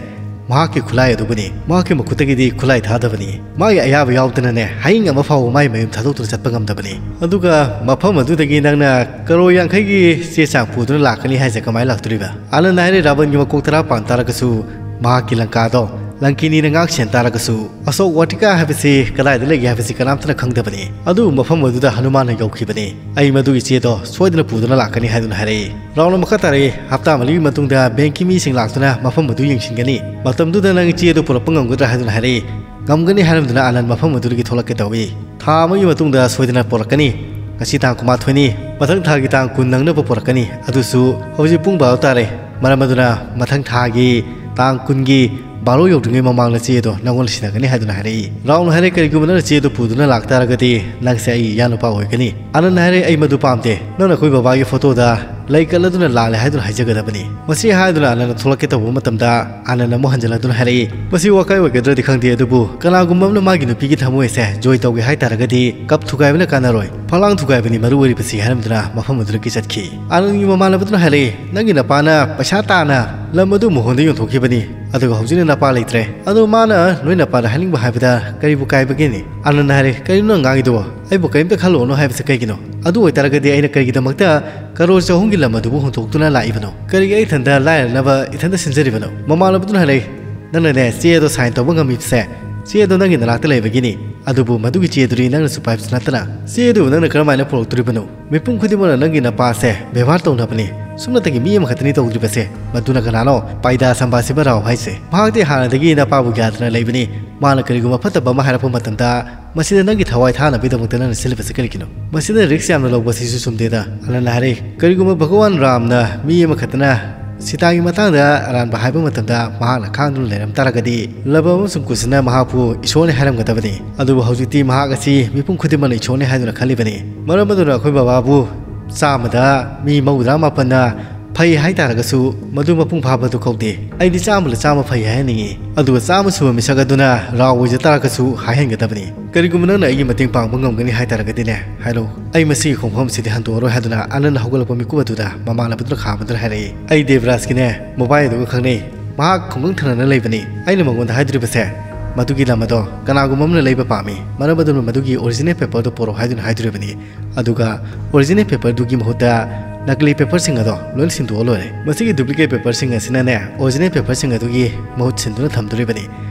ꯃꯍꯥꯛꯀꯤ ꯈꯨꯠꯂꯥꯏ ꯑꯗꯨꯕꯨꯅꯤ꯫ ꯃꯍꯥꯛꯀꯤ ꯃꯈꯨꯠꯇꯒꯤꯗꯤ ꯈꯨꯠꯂꯥꯏ ꯊꯥꯗꯕꯅꯤ꯫ ꯃꯥꯒꯤ ꯑꯌꯥꯕ ꯌꯥꯎꯗꯅꯅꯦ, ꯍꯌꯤꯡ ꯑꯃ ꯐꯥꯎꯕ ꯃꯥꯒꯤ ꯃꯌꯨꯝ ꯊꯥꯗꯣꯛꯇꯨꯅ ꯆꯠꯄ ꯉꯝꯗꯕꯅꯤ꯫ ꯑꯗꯨꯒ ꯃꯐꯝ ꯑꯗꯨꯗꯒꯤ ꯅꯪꯅ ꯀꯔꯣꯔ ꯌꯥꯡꯈꯩꯒꯤ ꯆꯦ ꯆꯥꯡ ꯄꯨꯗꯨꯅ ꯂꯥꯛꯀꯅꯤ ꯍꯥꯏꯁꯦ ꯀꯃꯥꯏꯅ ꯂꯥꯛꯇꯣꯔꯤꯕ? ꯑꯥꯅꯟꯗ ꯍꯥꯏꯔꯦ, ꯔꯥꯕꯟꯒꯤ ꯃꯀꯣꯛ ꯇꯔꯥ ꯄꯥꯟ ꯇꯥꯔꯒꯁꯨ ꯃꯍꯥꯛꯀꯤ ꯂꯪꯀꯥꯗꯣ ꯂꯪꯀꯤꯅꯤꯅ ꯉꯥꯛ ꯁꯦꯟ ꯇꯥꯔꯒꯁꯨ, ꯑꯁꯣꯛ ꯋꯥꯇꯤꯀꯥ ꯍꯥꯏꯕꯁꯤ ꯀꯗꯥꯏꯗ ꯂꯩꯒꯦ ꯍꯥꯏꯕꯁꯤ ꯀꯅꯥꯝꯇꯅ ꯈꯪꯗꯕꯅꯤ꯫ ꯑꯗꯨꯕꯨ ꯃꯐꯝ ꯑꯗꯨꯗ ꯍꯅꯨꯃꯥꯟꯅ ꯌꯧꯈꯤꯕꯅꯤ꯫ ꯑꯩ ꯃꯗꯨꯒꯤ ꯆꯦꯗꯣ ꯁꯣꯏꯗꯅ ꯄꯨꯗꯨꯅ ꯂꯥꯛꯀꯅꯤ ꯍꯥꯏꯗꯨꯅ ꯍꯥꯏꯔꯛꯏ꯫ ꯔꯥꯎꯟ ꯑꯃꯈꯛ ꯇꯥꯔꯛꯏ꯫ ꯍꯞꯇꯥ ꯃꯔꯤꯒꯤ ꯃꯇꯨꯡꯗ ꯕꯦꯡꯀꯤ ꯃꯤꯁꯤꯡ ꯂꯥꯛꯇꯨꯅ ꯃꯐꯝ ꯑꯗꯨ ꯌꯦꯡꯁꯤꯟꯒꯅꯤ꯫ ꯃꯇꯝꯗꯨꯗ ꯅꯪ ꯆꯦ ꯑꯗꯨ ꯄꯨꯔꯛꯄ ꯉꯝꯒꯗ꯭ꯔꯥ ꯍꯥꯏꯗꯨꯅ ꯍꯥꯏꯔꯛꯏ꯫ ꯉꯝꯒꯅꯤ ꯍꯥꯏꯔꯝꯗꯨꯅ ꯑꯥꯅꯟ ꯃꯐꯝ ꯑꯗꯨꯗꯒꯤ ꯊꯣꯛꯂꯛꯀꯦ ꯇꯧꯏ꯫ ꯊꯥ ꯑꯃꯒꯤ ꯃꯇꯨꯡꯗ ꯁꯣꯏꯗꯅ ꯄꯨꯔꯛꯀꯅꯤ꯫ ꯉꯁꯤ ꯇꯥꯡ ꯀꯨꯟꯃꯥꯊꯣꯏꯅꯤ꯫ ꯃꯊꯪ ꯊꯥꯒꯤ ꯇꯥꯡ ꯀꯨꯟ ꯅꯪꯅꯕ ꯄꯨꯔꯛꯀꯅꯤ꯫ ꯑꯗꯨꯁꯨ ꯍꯧꯖꯤꯛ ꯄꯨꯡ ꯕꯥꯔꯣ ꯇꯥꯔꯦ꯫ ꯃꯔꯝ ꯑꯗꯨꯅ ꯃꯊꯪ ꯊꯥꯒꯤ ꯇꯥꯡ ꯀꯨꯟꯒꯤ ꯕꯥꯔꯣ ꯌꯧꯗ꯭ꯔꯤꯉꯩ ꯃꯃꯥꯡꯗ ꯆꯦ ꯑꯗꯣ ꯅꯪꯉꯣꯟꯗ ꯁꯤꯟꯅꯒꯅꯤ ꯍꯥꯏꯗꯨꯅ ꯍꯥꯏꯔꯛꯏ꯫ ꯔꯥꯎꯟ ꯍꯥꯏꯔꯦ, "ꯀꯔꯤꯒꯨꯝꯕ ꯅꯪꯅ ꯆꯦ ꯑꯗꯨ ꯄꯨꯗꯨꯅ ꯂꯥꯛꯇꯥꯔꯒꯗꯤ ꯅꯪꯁꯦ ꯑꯩꯒꯤ ꯏꯌꯥꯅꯨꯄꯥ ꯑꯣꯏꯒꯅꯤ꯫" ꯑꯥꯅꯟꯗ ꯍꯥꯏꯔꯦ, "ꯑꯩ ꯃꯗꯨ ꯄꯥꯝꯗꯦ꯫ ꯅꯪꯅ ꯑꯩꯈꯣꯏ ꯕꯕꯥꯒꯤ ꯐꯣꯇꯣꯗ ꯂꯩ ꯀꯠꯂꯗꯨꯅ ꯂꯥꯜꯂꯦ ꯍꯥꯏꯗꯨꯅ ꯍꯥꯏꯖꯒꯗꯕꯅꯤ꯫" ꯃꯁꯤ ꯍꯥꯏꯗꯨꯅ ꯑꯥꯅꯟꯗ ꯊꯣꯛꯂꯛꯀꯦ ꯇꯧꯕ ꯃꯇꯝꯗ ꯑꯥꯅꯟꯗ ꯑꯃꯨꯛ ꯍꯟꯖꯤꯜꯂꯗꯨꯅ ꯍꯥꯏꯔꯛꯏ, "ꯃꯁꯤ ꯋꯥꯀꯥꯏ ꯑꯣꯏꯒꯗ꯭ꯔꯗꯤ ꯈꯪꯗꯦ, ꯑꯗꯨꯕꯨ ꯀꯅꯥꯒꯨꯝꯕ ꯑꯃꯅ ꯃꯥꯒꯤ ꯅꯨꯄꯤꯒꯤ ꯊꯃꯣꯏ ꯑꯁꯦ ꯖꯣꯏ ꯇꯧꯒꯦ ꯍꯥꯏ ꯇꯥꯔꯒꯗꯤ ꯀꯞ ꯊꯨꯒꯥꯏꯕꯅ ꯀꯥꯟꯅꯔꯣꯏ, ꯐꯂꯥꯡ ꯊꯨꯒꯥꯏꯕꯅꯤ ꯃꯔꯨ ꯑꯣꯏꯔꯤꯕꯁꯤ" ꯍꯥꯏꯔꯝꯗꯨꯅ ꯃꯐꯝ ꯑꯗꯨꯗꯒꯤ ꯆꯠꯈꯤ꯫ ꯑꯥꯅꯟꯒꯤ ꯃꯃꯥꯟꯅꯕꯗꯨꯅ ꯍꯥꯏꯔꯛꯏ, "ꯅꯪꯒꯤ ꯅꯄꯥꯅ ꯄꯩꯁꯥ ꯇꯥꯅ ꯂꯝ ꯑꯗꯨ ꯃꯣꯍꯣꯟꯗ ꯌꯣꯟꯊꯣꯛꯈꯤꯕꯅꯤ, ꯑꯗꯨꯒ ꯍꯧꯖꯤꯛꯅ ꯅꯄꯥ ꯂꯩꯇ꯭ꯔꯦ꯫ ꯑꯗꯣ ꯃꯥꯅ ꯅꯣꯏ ꯅꯄꯥꯗ ꯍꯥꯏꯅꯤꯡꯕ ꯍꯥꯏꯕꯗ ꯀꯔꯤꯕꯨ ꯀꯥꯏꯕꯒꯦꯅꯦ?" ꯑꯥꯅꯟꯗ ꯍꯥꯏꯔꯦ, "ꯀꯔꯤꯅꯣ ꯅꯪ ꯉꯥꯡꯉꯤꯗꯨꯕꯣ? ꯑꯩꯕꯨ ꯀꯔꯤꯝꯇ ꯈꯜꯂꯨꯔꯅꯨ ꯍꯥꯏꯕꯁꯤ ꯀꯩꯒꯤꯅꯣ? ꯑꯗꯨ ꯑꯣꯏꯇꯥꯔꯒꯗꯤ ꯑꯩꯅ ꯀꯔꯤꯒꯤꯗꯃꯛꯇ ꯀꯔꯣꯔ ꯆꯍꯨꯝꯒꯤ ꯂꯝ ꯑꯗꯨꯕꯨ ꯍꯨꯟꯗꯣꯛꯇꯨꯅ ꯂꯥꯛꯏꯕꯅꯣ? ꯀꯔꯤꯒꯤ ꯑꯩ ꯏꯊꯟꯗ ꯂꯥꯏꯔꯅꯕ ꯏꯊꯟꯗ ꯁꯤꯟꯖꯔꯤꯕꯅꯣ?" ꯃꯃꯥꯟꯅꯕꯗꯨꯅ ꯍꯥꯏꯔꯛꯏ, "ꯅꯪꯅꯅꯦ ꯆꯦ ꯑꯗꯣ ꯁꯥꯏꯟ ꯇꯧꯕ ꯉꯝꯃꯤꯕꯁꯦ, ꯆꯦ ꯑꯗꯣ ꯅꯪꯒꯤ ꯅꯅꯥꯛꯇ ꯂꯩꯕꯒꯤꯅꯤ꯫ ꯑꯗꯨꯕꯨ ꯃꯗꯨꯒꯤ ꯆꯦ ꯑꯗꯨꯗꯤ ꯅꯪꯅꯁꯨ ꯄꯥꯏꯕꯁꯨ ꯅꯠꯇꯅ, ꯆꯦ ꯑꯗꯨꯕꯨ ꯅꯪꯅ ꯀꯔꯝꯍꯥꯏꯅ ꯄꯨꯔꯛꯇꯣꯔꯤꯕꯅꯣ? ꯃꯤꯄꯨꯝ ꯈꯨꯗꯤꯡꯃꯛꯅ ꯅꯪꯒꯤ ꯅꯄꯥꯁꯦ ꯕꯦꯕꯥꯔ ꯇꯧꯅꯕꯅꯤ꯫ ꯁꯨꯞꯅꯇꯒꯤ ꯃꯤ ꯑꯃꯈꯛꯇꯅꯤ ꯇꯧꯗ꯭ꯔꯤꯕꯁꯦ꯫ ꯃꯗꯨꯅ ꯀꯅꯥꯅꯣ? ꯄꯥꯏꯗꯥ ꯁꯝꯕꯥꯁꯤꯕ ꯔꯥꯎ ꯍꯥꯏꯁꯦ꯫ ꯃꯍꯥꯛꯇꯤ ꯍꯥꯟꯅꯗꯒꯤ ꯅꯄꯥꯕꯨ ꯒ꯭ꯌꯥꯟ ꯇꯥꯅ ꯂꯩꯕꯅꯤ꯫ ꯃꯥꯅ ꯀꯔꯤꯒꯨꯝꯕ ꯐꯠꯇꯕ ꯑꯃ ꯍꯥꯏꯔꯛꯄ ꯃꯇꯝꯗ, ꯃꯁꯤꯗ ꯅꯪꯒꯤ ꯊꯋꯥꯏ ꯊꯥꯅꯕꯒꯤꯗꯃꯛꯇ ꯅꯪꯅ ꯁꯤꯜꯂꯤꯕꯁꯤ ꯀꯔꯤꯒꯤꯅꯣ? ꯃꯁꯤꯗ ꯔꯤꯛꯁ ꯌꯥꯝꯅ ꯂꯧꯕ ꯁꯤꯁꯨ ꯆꯨꯝꯗꯦꯗ꯫ ꯑꯅꯟꯅ ꯍꯥꯏꯔꯛꯏ, ꯀꯔꯤꯒꯨꯝꯕ ꯚꯒꯋꯥꯟ ꯔꯥꯝꯅ ꯃꯤ ꯑꯃꯈꯛꯇꯅ ꯁꯤꯇꯥꯒꯤ ꯃꯇꯥꯡꯗ ꯑꯔꯥꯟꯕ ꯍꯥꯏꯕ ꯃꯇꯝꯗ ꯃꯍꯥꯛꯅ ꯈꯥꯡꯗꯨꯅ ꯂꯩꯔꯝ ꯇꯥꯔꯒꯗꯤ, ꯂꯕꯝ ꯑꯃꯁꯨꯡ ꯀꯨꯁꯅ ꯃꯍꯥꯛꯄꯨ ꯏꯁꯣꯔꯅꯤ ꯍꯥꯏꯔꯝꯒꯗꯕꯅꯤ꯫ ꯑꯗꯨꯕꯨ ꯍꯧꯖꯤꯛꯇꯤ ꯃꯍꯥꯛ ꯑꯁꯤ ꯃꯤꯄꯨꯝ ꯈꯨꯗꯤꯡꯃꯛꯅ ꯏꯁꯣꯔꯅꯤ ꯍꯥꯏꯗꯨꯅ ꯈꯜꯂꯤꯕꯅꯤ꯫ ꯃꯔꯝ ꯑꯗꯨꯅ ꯑꯩꯈꯣꯏ ꯕꯕꯥꯕꯨ ꯆꯥꯝꯃꯗ ꯃꯤ ꯃꯧꯗ꯭ꯔꯥ ꯃꯥꯄꯟꯅ ꯐꯩ ꯍꯥꯏ ꯇꯥꯔꯒꯁꯨ, ꯃꯗꯨ ꯃꯄꯨꯡ ꯐꯥꯕꯗꯨ ꯀꯧꯗꯦ꯫ ꯑꯩꯗꯤ ꯆꯥꯝꯃꯗ ꯆꯥꯝꯃ ꯐꯩ ꯍꯥꯏꯍꯟꯅꯤꯡꯏ꯫ ꯑꯗꯨꯒ ꯆꯥꯝꯃ ꯁꯨꯕ ꯃꯤꯁꯛ ꯑꯗꯨꯅ ꯔꯥꯎ ꯑꯣꯏꯖ ꯇꯥꯔꯒꯁꯨ ꯍꯥꯏꯍꯟꯒꯗꯕꯅꯤ꯫ ꯀꯔꯤꯒꯨꯝꯕ ꯅꯪꯅ ꯑꯩꯒꯤ ꯃꯇꯦꯡ ꯄꯥꯡꯕ ꯉꯝꯒꯅꯤ ꯍꯥꯏ ꯇꯥꯔꯒꯗꯤꯅꯦ, ꯍꯥꯏꯔꯛꯎ꯫ ꯑꯩ ꯃꯁꯤꯒꯤ ꯈꯣꯡꯐꯝ ꯑꯁꯤꯗꯤ ꯍꯟꯗꯣꯛꯑꯔꯣꯏ ꯍꯥꯏꯗꯨꯅ ꯑꯅꯟꯅ ꯍꯧꯒꯠꯂꯛꯄ ꯃꯤꯀꯨꯞ ꯑꯗꯨꯗ ꯃꯃꯥꯟꯅꯕꯗꯨꯅ ꯈꯥꯝꯕꯗꯨꯅ ꯍꯥꯏꯔꯛꯏ, ꯑꯩ ꯗꯦꯕꯔꯥꯖꯀꯤꯅꯦ, ꯃꯣꯕꯥꯏꯜ ꯑꯗꯨꯒ ꯈꯪꯅꯩ꯫ ꯃꯍꯥꯛ ꯈꯨꯡꯒꯪ ꯊꯪꯅꯅ ꯂꯩꯕꯅꯤ꯫ ꯑꯩꯅ ꯃꯉꯣꯟꯗ ꯍꯥꯏꯗꯣꯔꯤꯕꯁꯦ, ꯃꯗꯨꯒꯤ ꯂꯝ ꯑꯗꯣ ꯀꯅꯥꯒꯨꯝꯕ ꯑꯃꯅ ꯂꯩꯕ ꯄꯥꯝꯃꯤ꯫ ꯃꯔꯝ ꯑꯗꯨꯅ ꯃꯗꯨꯒꯤ ꯑꯣꯔꯤꯖꯤꯅꯦꯜ ꯄꯦꯄꯔꯗꯨ ꯄꯨꯔꯛꯑꯣ ꯍꯥꯏꯗꯨꯅ ꯍꯥꯏꯗꯣꯔꯤꯕꯅꯤ꯫ ꯑꯗꯨꯒ ꯑꯣꯔꯤꯖꯤꯅꯦꯜ ꯄꯦꯄꯔꯗꯨꯒꯤ ꯃꯍꯨꯠꯇ ꯅꯀꯂꯤ ꯄꯦꯄꯔꯁꯤꯡ ꯑꯗꯣ ꯂꯣꯏꯅ ꯁꯤꯟꯗꯣꯛꯑ ꯂꯣꯏꯔꯦ꯫ ꯃꯁꯤꯒꯤ ꯗꯨꯄ꯭ꯂꯤꯀꯦꯠ ꯄꯦꯄꯔꯁꯤꯡ ꯑꯁꯤꯅꯅꯦ, ꯑꯣꯔꯤꯖꯤꯅꯦꯜ ꯄꯦꯄꯔꯁꯤꯡ ꯑꯗꯨꯒꯤ ꯃꯍꯨꯠ ꯁꯤꯟꯗꯨꯅ ꯊꯝꯗꯣꯔꯤꯕꯅꯤ꯫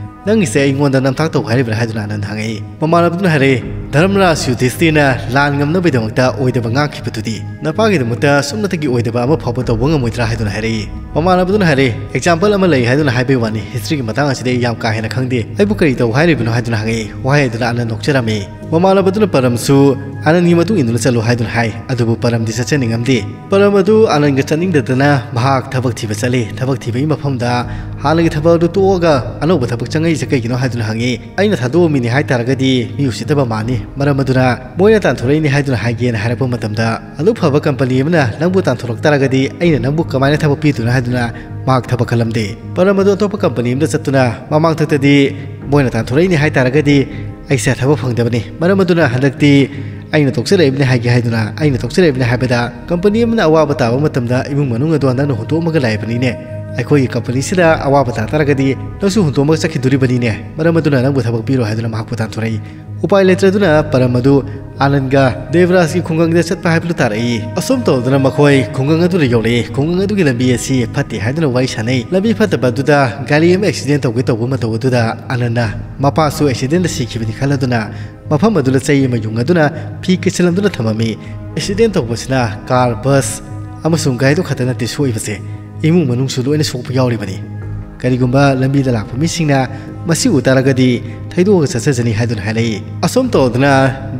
ꯅꯪꯒꯤꯁꯦ ꯑꯩꯉꯣꯟꯗ ꯅꯝꯊꯥꯛ ꯇꯧ ꯍꯥꯏꯔꯤꯕ꯭ꯔꯥ ꯍꯥꯏꯗꯨꯅ ꯑꯅꯟꯗ ꯍꯪꯉꯛꯏ꯫ ꯃꯃꯥꯟꯅꯕꯗꯨꯅ ꯍꯥꯏꯔꯛꯏ, "ꯙꯔꯃꯔꯥꯖ ꯌꯨꯙꯤꯁꯇꯤꯔꯅ ꯂꯥꯟ ꯉꯝꯅꯕꯒꯤꯗꯃꯛꯇ ꯑꯣꯏꯗꯕ ꯉꯥꯡꯈꯤꯕꯗꯨꯗꯤ ꯅꯄꯥꯒꯤꯗꯃꯛꯇ ꯁꯨꯞꯅꯇꯒꯤ ꯑꯣꯏꯗꯕ ꯑꯃ ꯐꯥꯎꯕ ꯇꯧꯕ ꯉꯝꯃꯣꯏꯗ꯭ꯔꯥ?" ꯍꯥꯏꯗꯨꯅ ꯍꯥꯏꯔꯛꯏ꯫ ꯃꯃꯥꯟꯅꯕꯗꯨꯅ ꯍꯥꯏꯔꯛꯏ, "ꯑꯦꯛꯖꯥꯝꯄꯜ ꯑꯃ ꯂꯩ ꯍꯥꯏꯗꯨꯅ ꯍꯥꯏꯕꯒꯤ ꯋꯥꯅꯤ, ꯍꯤꯁꯇ꯭ꯔꯤꯒꯤ ꯃꯇꯥꯡ ꯑꯁꯤꯗꯤ ꯑꯩ ꯌꯥꯝ ꯀꯥ ꯍꯦꯟꯅ ꯈꯪꯗꯦ꯫ ꯑꯩꯕꯨ ꯀꯔꯤ ꯇꯧ ꯍꯥꯏꯔꯤꯕꯅꯣ?" ꯍꯥꯏꯗꯨꯅ ꯍꯪꯉꯛꯏ꯫ ꯋꯥꯍꯩ ꯑꯗꯨꯗ ꯑꯅꯟ ꯅꯣꯛꯆꯔꯝꯃꯤ꯫ ꯃꯃꯥꯟꯅꯕꯗꯨꯅ ꯄꯔꯝꯁꯨ ꯑꯅꯟꯒꯤ ꯃꯇꯨꯡ ꯏꯟꯗꯨꯅ ꯆꯠꯂꯨ ꯍꯥꯏꯗꯨꯅ ꯍꯥꯏ, ꯑꯗꯨꯕꯨ ꯄꯔꯝꯗꯤ ꯆꯠꯆꯅꯤꯡꯉꯝꯗꯦ꯫ ꯄꯔꯝ ꯑꯗꯨ ꯑꯅꯟꯒ ꯆꯠꯅꯤꯡꯗꯗꯅ ꯃꯍꯥꯛ ꯊꯕꯛ ꯊꯤꯕ ꯆꯠꯂꯤ꯫ ꯊꯕꯛ ꯊꯤꯕꯒꯤ ꯃꯐꯝꯗ ꯍꯥꯟꯅꯒꯤ ꯊꯕꯛ ꯑꯗꯨ ꯇꯣꯛꯑꯒ ꯑꯅꯧꯕ ꯊꯕꯛ ꯆꯪꯉꯛꯏꯁꯦ ꯀꯩꯒꯤꯅꯣ ꯍꯥꯏꯗꯨꯅ ꯍꯪꯉꯤ꯫ "ꯑꯩꯅ ꯊꯥꯗꯣꯛꯑꯝꯃꯤꯅꯤ ꯍꯥꯏ ꯇꯥꯔꯒꯗꯤ ꯃꯤ ꯎꯁꯤꯠꯇꯕ ꯃꯥꯟꯅꯤ꯫ ꯃꯔꯝ ꯑꯗꯨꯅ ꯃꯣꯏꯅ ꯇꯥꯟꯊꯣꯔꯛꯏꯅꯤ ꯍꯥꯏꯗꯨꯅ ꯍꯥꯏꯒꯦꯅ" ꯍꯥꯏꯔꯛꯄ ꯃꯇꯝꯗ, "ꯑꯗꯨꯛ ꯐꯕ ꯀꯝꯄꯅꯤ ꯑꯃꯅ ꯅꯪꯕꯨ ꯇꯥꯟꯊꯣꯔꯛ ꯇꯥꯔꯒꯗꯤ ꯑꯩꯅ ꯅꯪꯕꯨ ꯀꯃꯥꯏꯅ ꯊꯕꯛ ꯄꯤꯗꯣꯏꯅꯣ?" ꯍꯥꯏꯗꯨꯅ ꯃꯍꯥꯛ ꯊꯕꯛ ꯈꯜꯂꯝꯗꯦ꯫ ꯄꯔꯝ ꯑꯗꯨ ꯑꯇꯣꯞꯄ ꯀꯝꯄꯅꯤ ꯑꯃꯗ ꯆꯠꯇꯨꯅ ꯃꯃꯥꯡꯊꯛꯇꯗꯤ ꯃꯣꯏꯅ ꯇꯥꯟꯊꯣꯔꯛꯏꯅꯤ ꯍꯥꯏ ꯇꯥꯔꯒꯗꯤ ꯑꯩꯁꯦ ꯊꯕꯛ ꯐꯪꯗꯕꯅꯤ꯫ ꯃꯔꯝ ꯑꯗꯨꯅ ꯍꯟꯗꯛꯇꯤ ꯑꯩꯅ ꯇꯣꯛꯆꯔꯛꯏꯕꯅꯤ ꯍꯥꯏꯒꯦ ꯍꯥꯏꯗꯨꯅ, ꯑꯩꯅ ꯇꯣꯛꯆꯔꯛꯏꯕꯅꯤ ꯍꯥꯏꯕꯗ, ꯀꯝꯄꯅꯤ ꯑꯃꯅ ꯑꯋꯥꯕ ꯇꯥꯕ ꯃꯇꯝꯗ ꯏꯃꯨꯡ ꯃꯅꯨꯡ ꯑꯗꯣ ꯅꯪꯅ ꯍꯨꯟꯗꯣꯛꯑꯝꯃꯒ ꯂꯥꯛꯏꯕꯅꯤꯅꯦ꯫ ꯑꯩꯈꯣꯏꯒꯤ ꯀꯝꯄꯅꯤꯁꯤꯗ ꯑꯋꯥꯕ ꯇꯥ ꯇꯥꯔꯒꯗꯤ ꯅꯪꯁꯨ ꯍꯨꯟꯗꯣꯛꯑꯝꯃꯒ ꯆꯠꯈꯤꯗꯣꯔꯤꯕꯅꯤꯅꯦ꯫ ꯃꯔꯝ ꯑꯗꯨꯅ ꯅꯪꯕꯨ ꯊꯕꯛ ꯄꯤꯔꯣ ꯍꯥꯏꯗꯨꯅ ꯃꯍꯥꯛꯄꯨ ꯇꯥꯟꯊꯣꯔꯛꯏ꯫ ꯎꯄꯥꯏ ꯂꯩꯇ꯭ꯔꯗꯨꯅ ꯄꯔꯝ ꯑꯗꯨ ꯑꯥꯅꯟꯒ ꯗꯦꯕꯔꯥꯖꯀꯤ ꯈꯨꯡꯒꯪꯗ ꯆꯠꯄ ꯍꯥꯏꯕꯗꯨ ꯇꯥꯔꯛꯏ꯫ ꯑꯁꯨꯝ ꯇꯧꯗꯨꯅ ꯃꯈꯣꯏ ꯈꯨꯡꯒꯪ ꯑꯗꯨꯗ ꯌꯧꯔꯛꯏ꯫ ꯈꯨꯡꯒꯪ ꯑꯗꯨꯒꯤ ꯂꯝꯕꯤ ꯑꯁꯤ ꯐꯠꯇꯦ ꯍꯥꯏꯗꯨꯅ ꯋꯥꯔꯤ ꯁꯥꯟꯅꯩ꯫ ꯂꯝꯕꯤ ꯐꯠꯇꯕ ꯑꯗꯨꯗ ꯒꯥꯔꯤ ꯑꯃ ꯑꯦꯛꯁꯤꯗꯦꯟ ꯇꯧꯒꯦ ꯇꯧꯕ ꯃꯇꯧ ꯑꯗꯨꯗ ꯑꯥꯅꯟꯅ ꯃꯄꯥꯁꯨ ꯑꯦꯛꯁꯤꯗꯦꯟꯗ ꯁꯤꯈꯤꯕꯅꯤ ꯈꯜꯂꯗꯨꯅ ꯃꯐꯝ ꯑꯗꯨꯗ ꯆꯩ ꯑꯃ ꯌꯨꯡꯉꯗꯨꯅ ꯐꯤ ꯀꯤꯁꯤꯜꯂꯝꯗꯨꯅ ꯊꯝꯃꯝꯃꯤ꯫ ꯑꯦꯛꯁꯤꯗꯦꯟ ꯇꯧꯕꯁꯤꯅ ꯀꯥꯔ, ꯕꯁ, ꯑꯃꯁꯨꯡ ꯒꯥꯔꯤꯗꯨ ꯈꯛꯇ ꯅꯠꯇꯦ ꯁꯣꯛꯏꯕꯁꯦ, ꯏꯃꯨꯡ ꯃꯅꯨꯡꯁꯨ ꯂꯣꯏꯅ ꯁꯣꯛꯄ ꯌꯥꯎꯔꯤꯕꯅꯤ꯫ ꯀꯔꯤꯒꯨꯝꯕ ꯂꯝꯕꯤꯗ ꯂꯥꯛꯄ ꯃꯤꯁꯤꯡꯅ ꯃꯁꯤ ꯎ ꯇꯥꯔꯒꯗꯤ ꯊꯩꯗꯣꯛꯑꯒ ꯆꯠꯆꯖꯅꯤ ꯍꯥꯏꯗꯨꯅ ꯍꯥꯏꯔꯛꯏ꯫ ꯑꯁꯨꯝ ꯇꯧꯗꯅ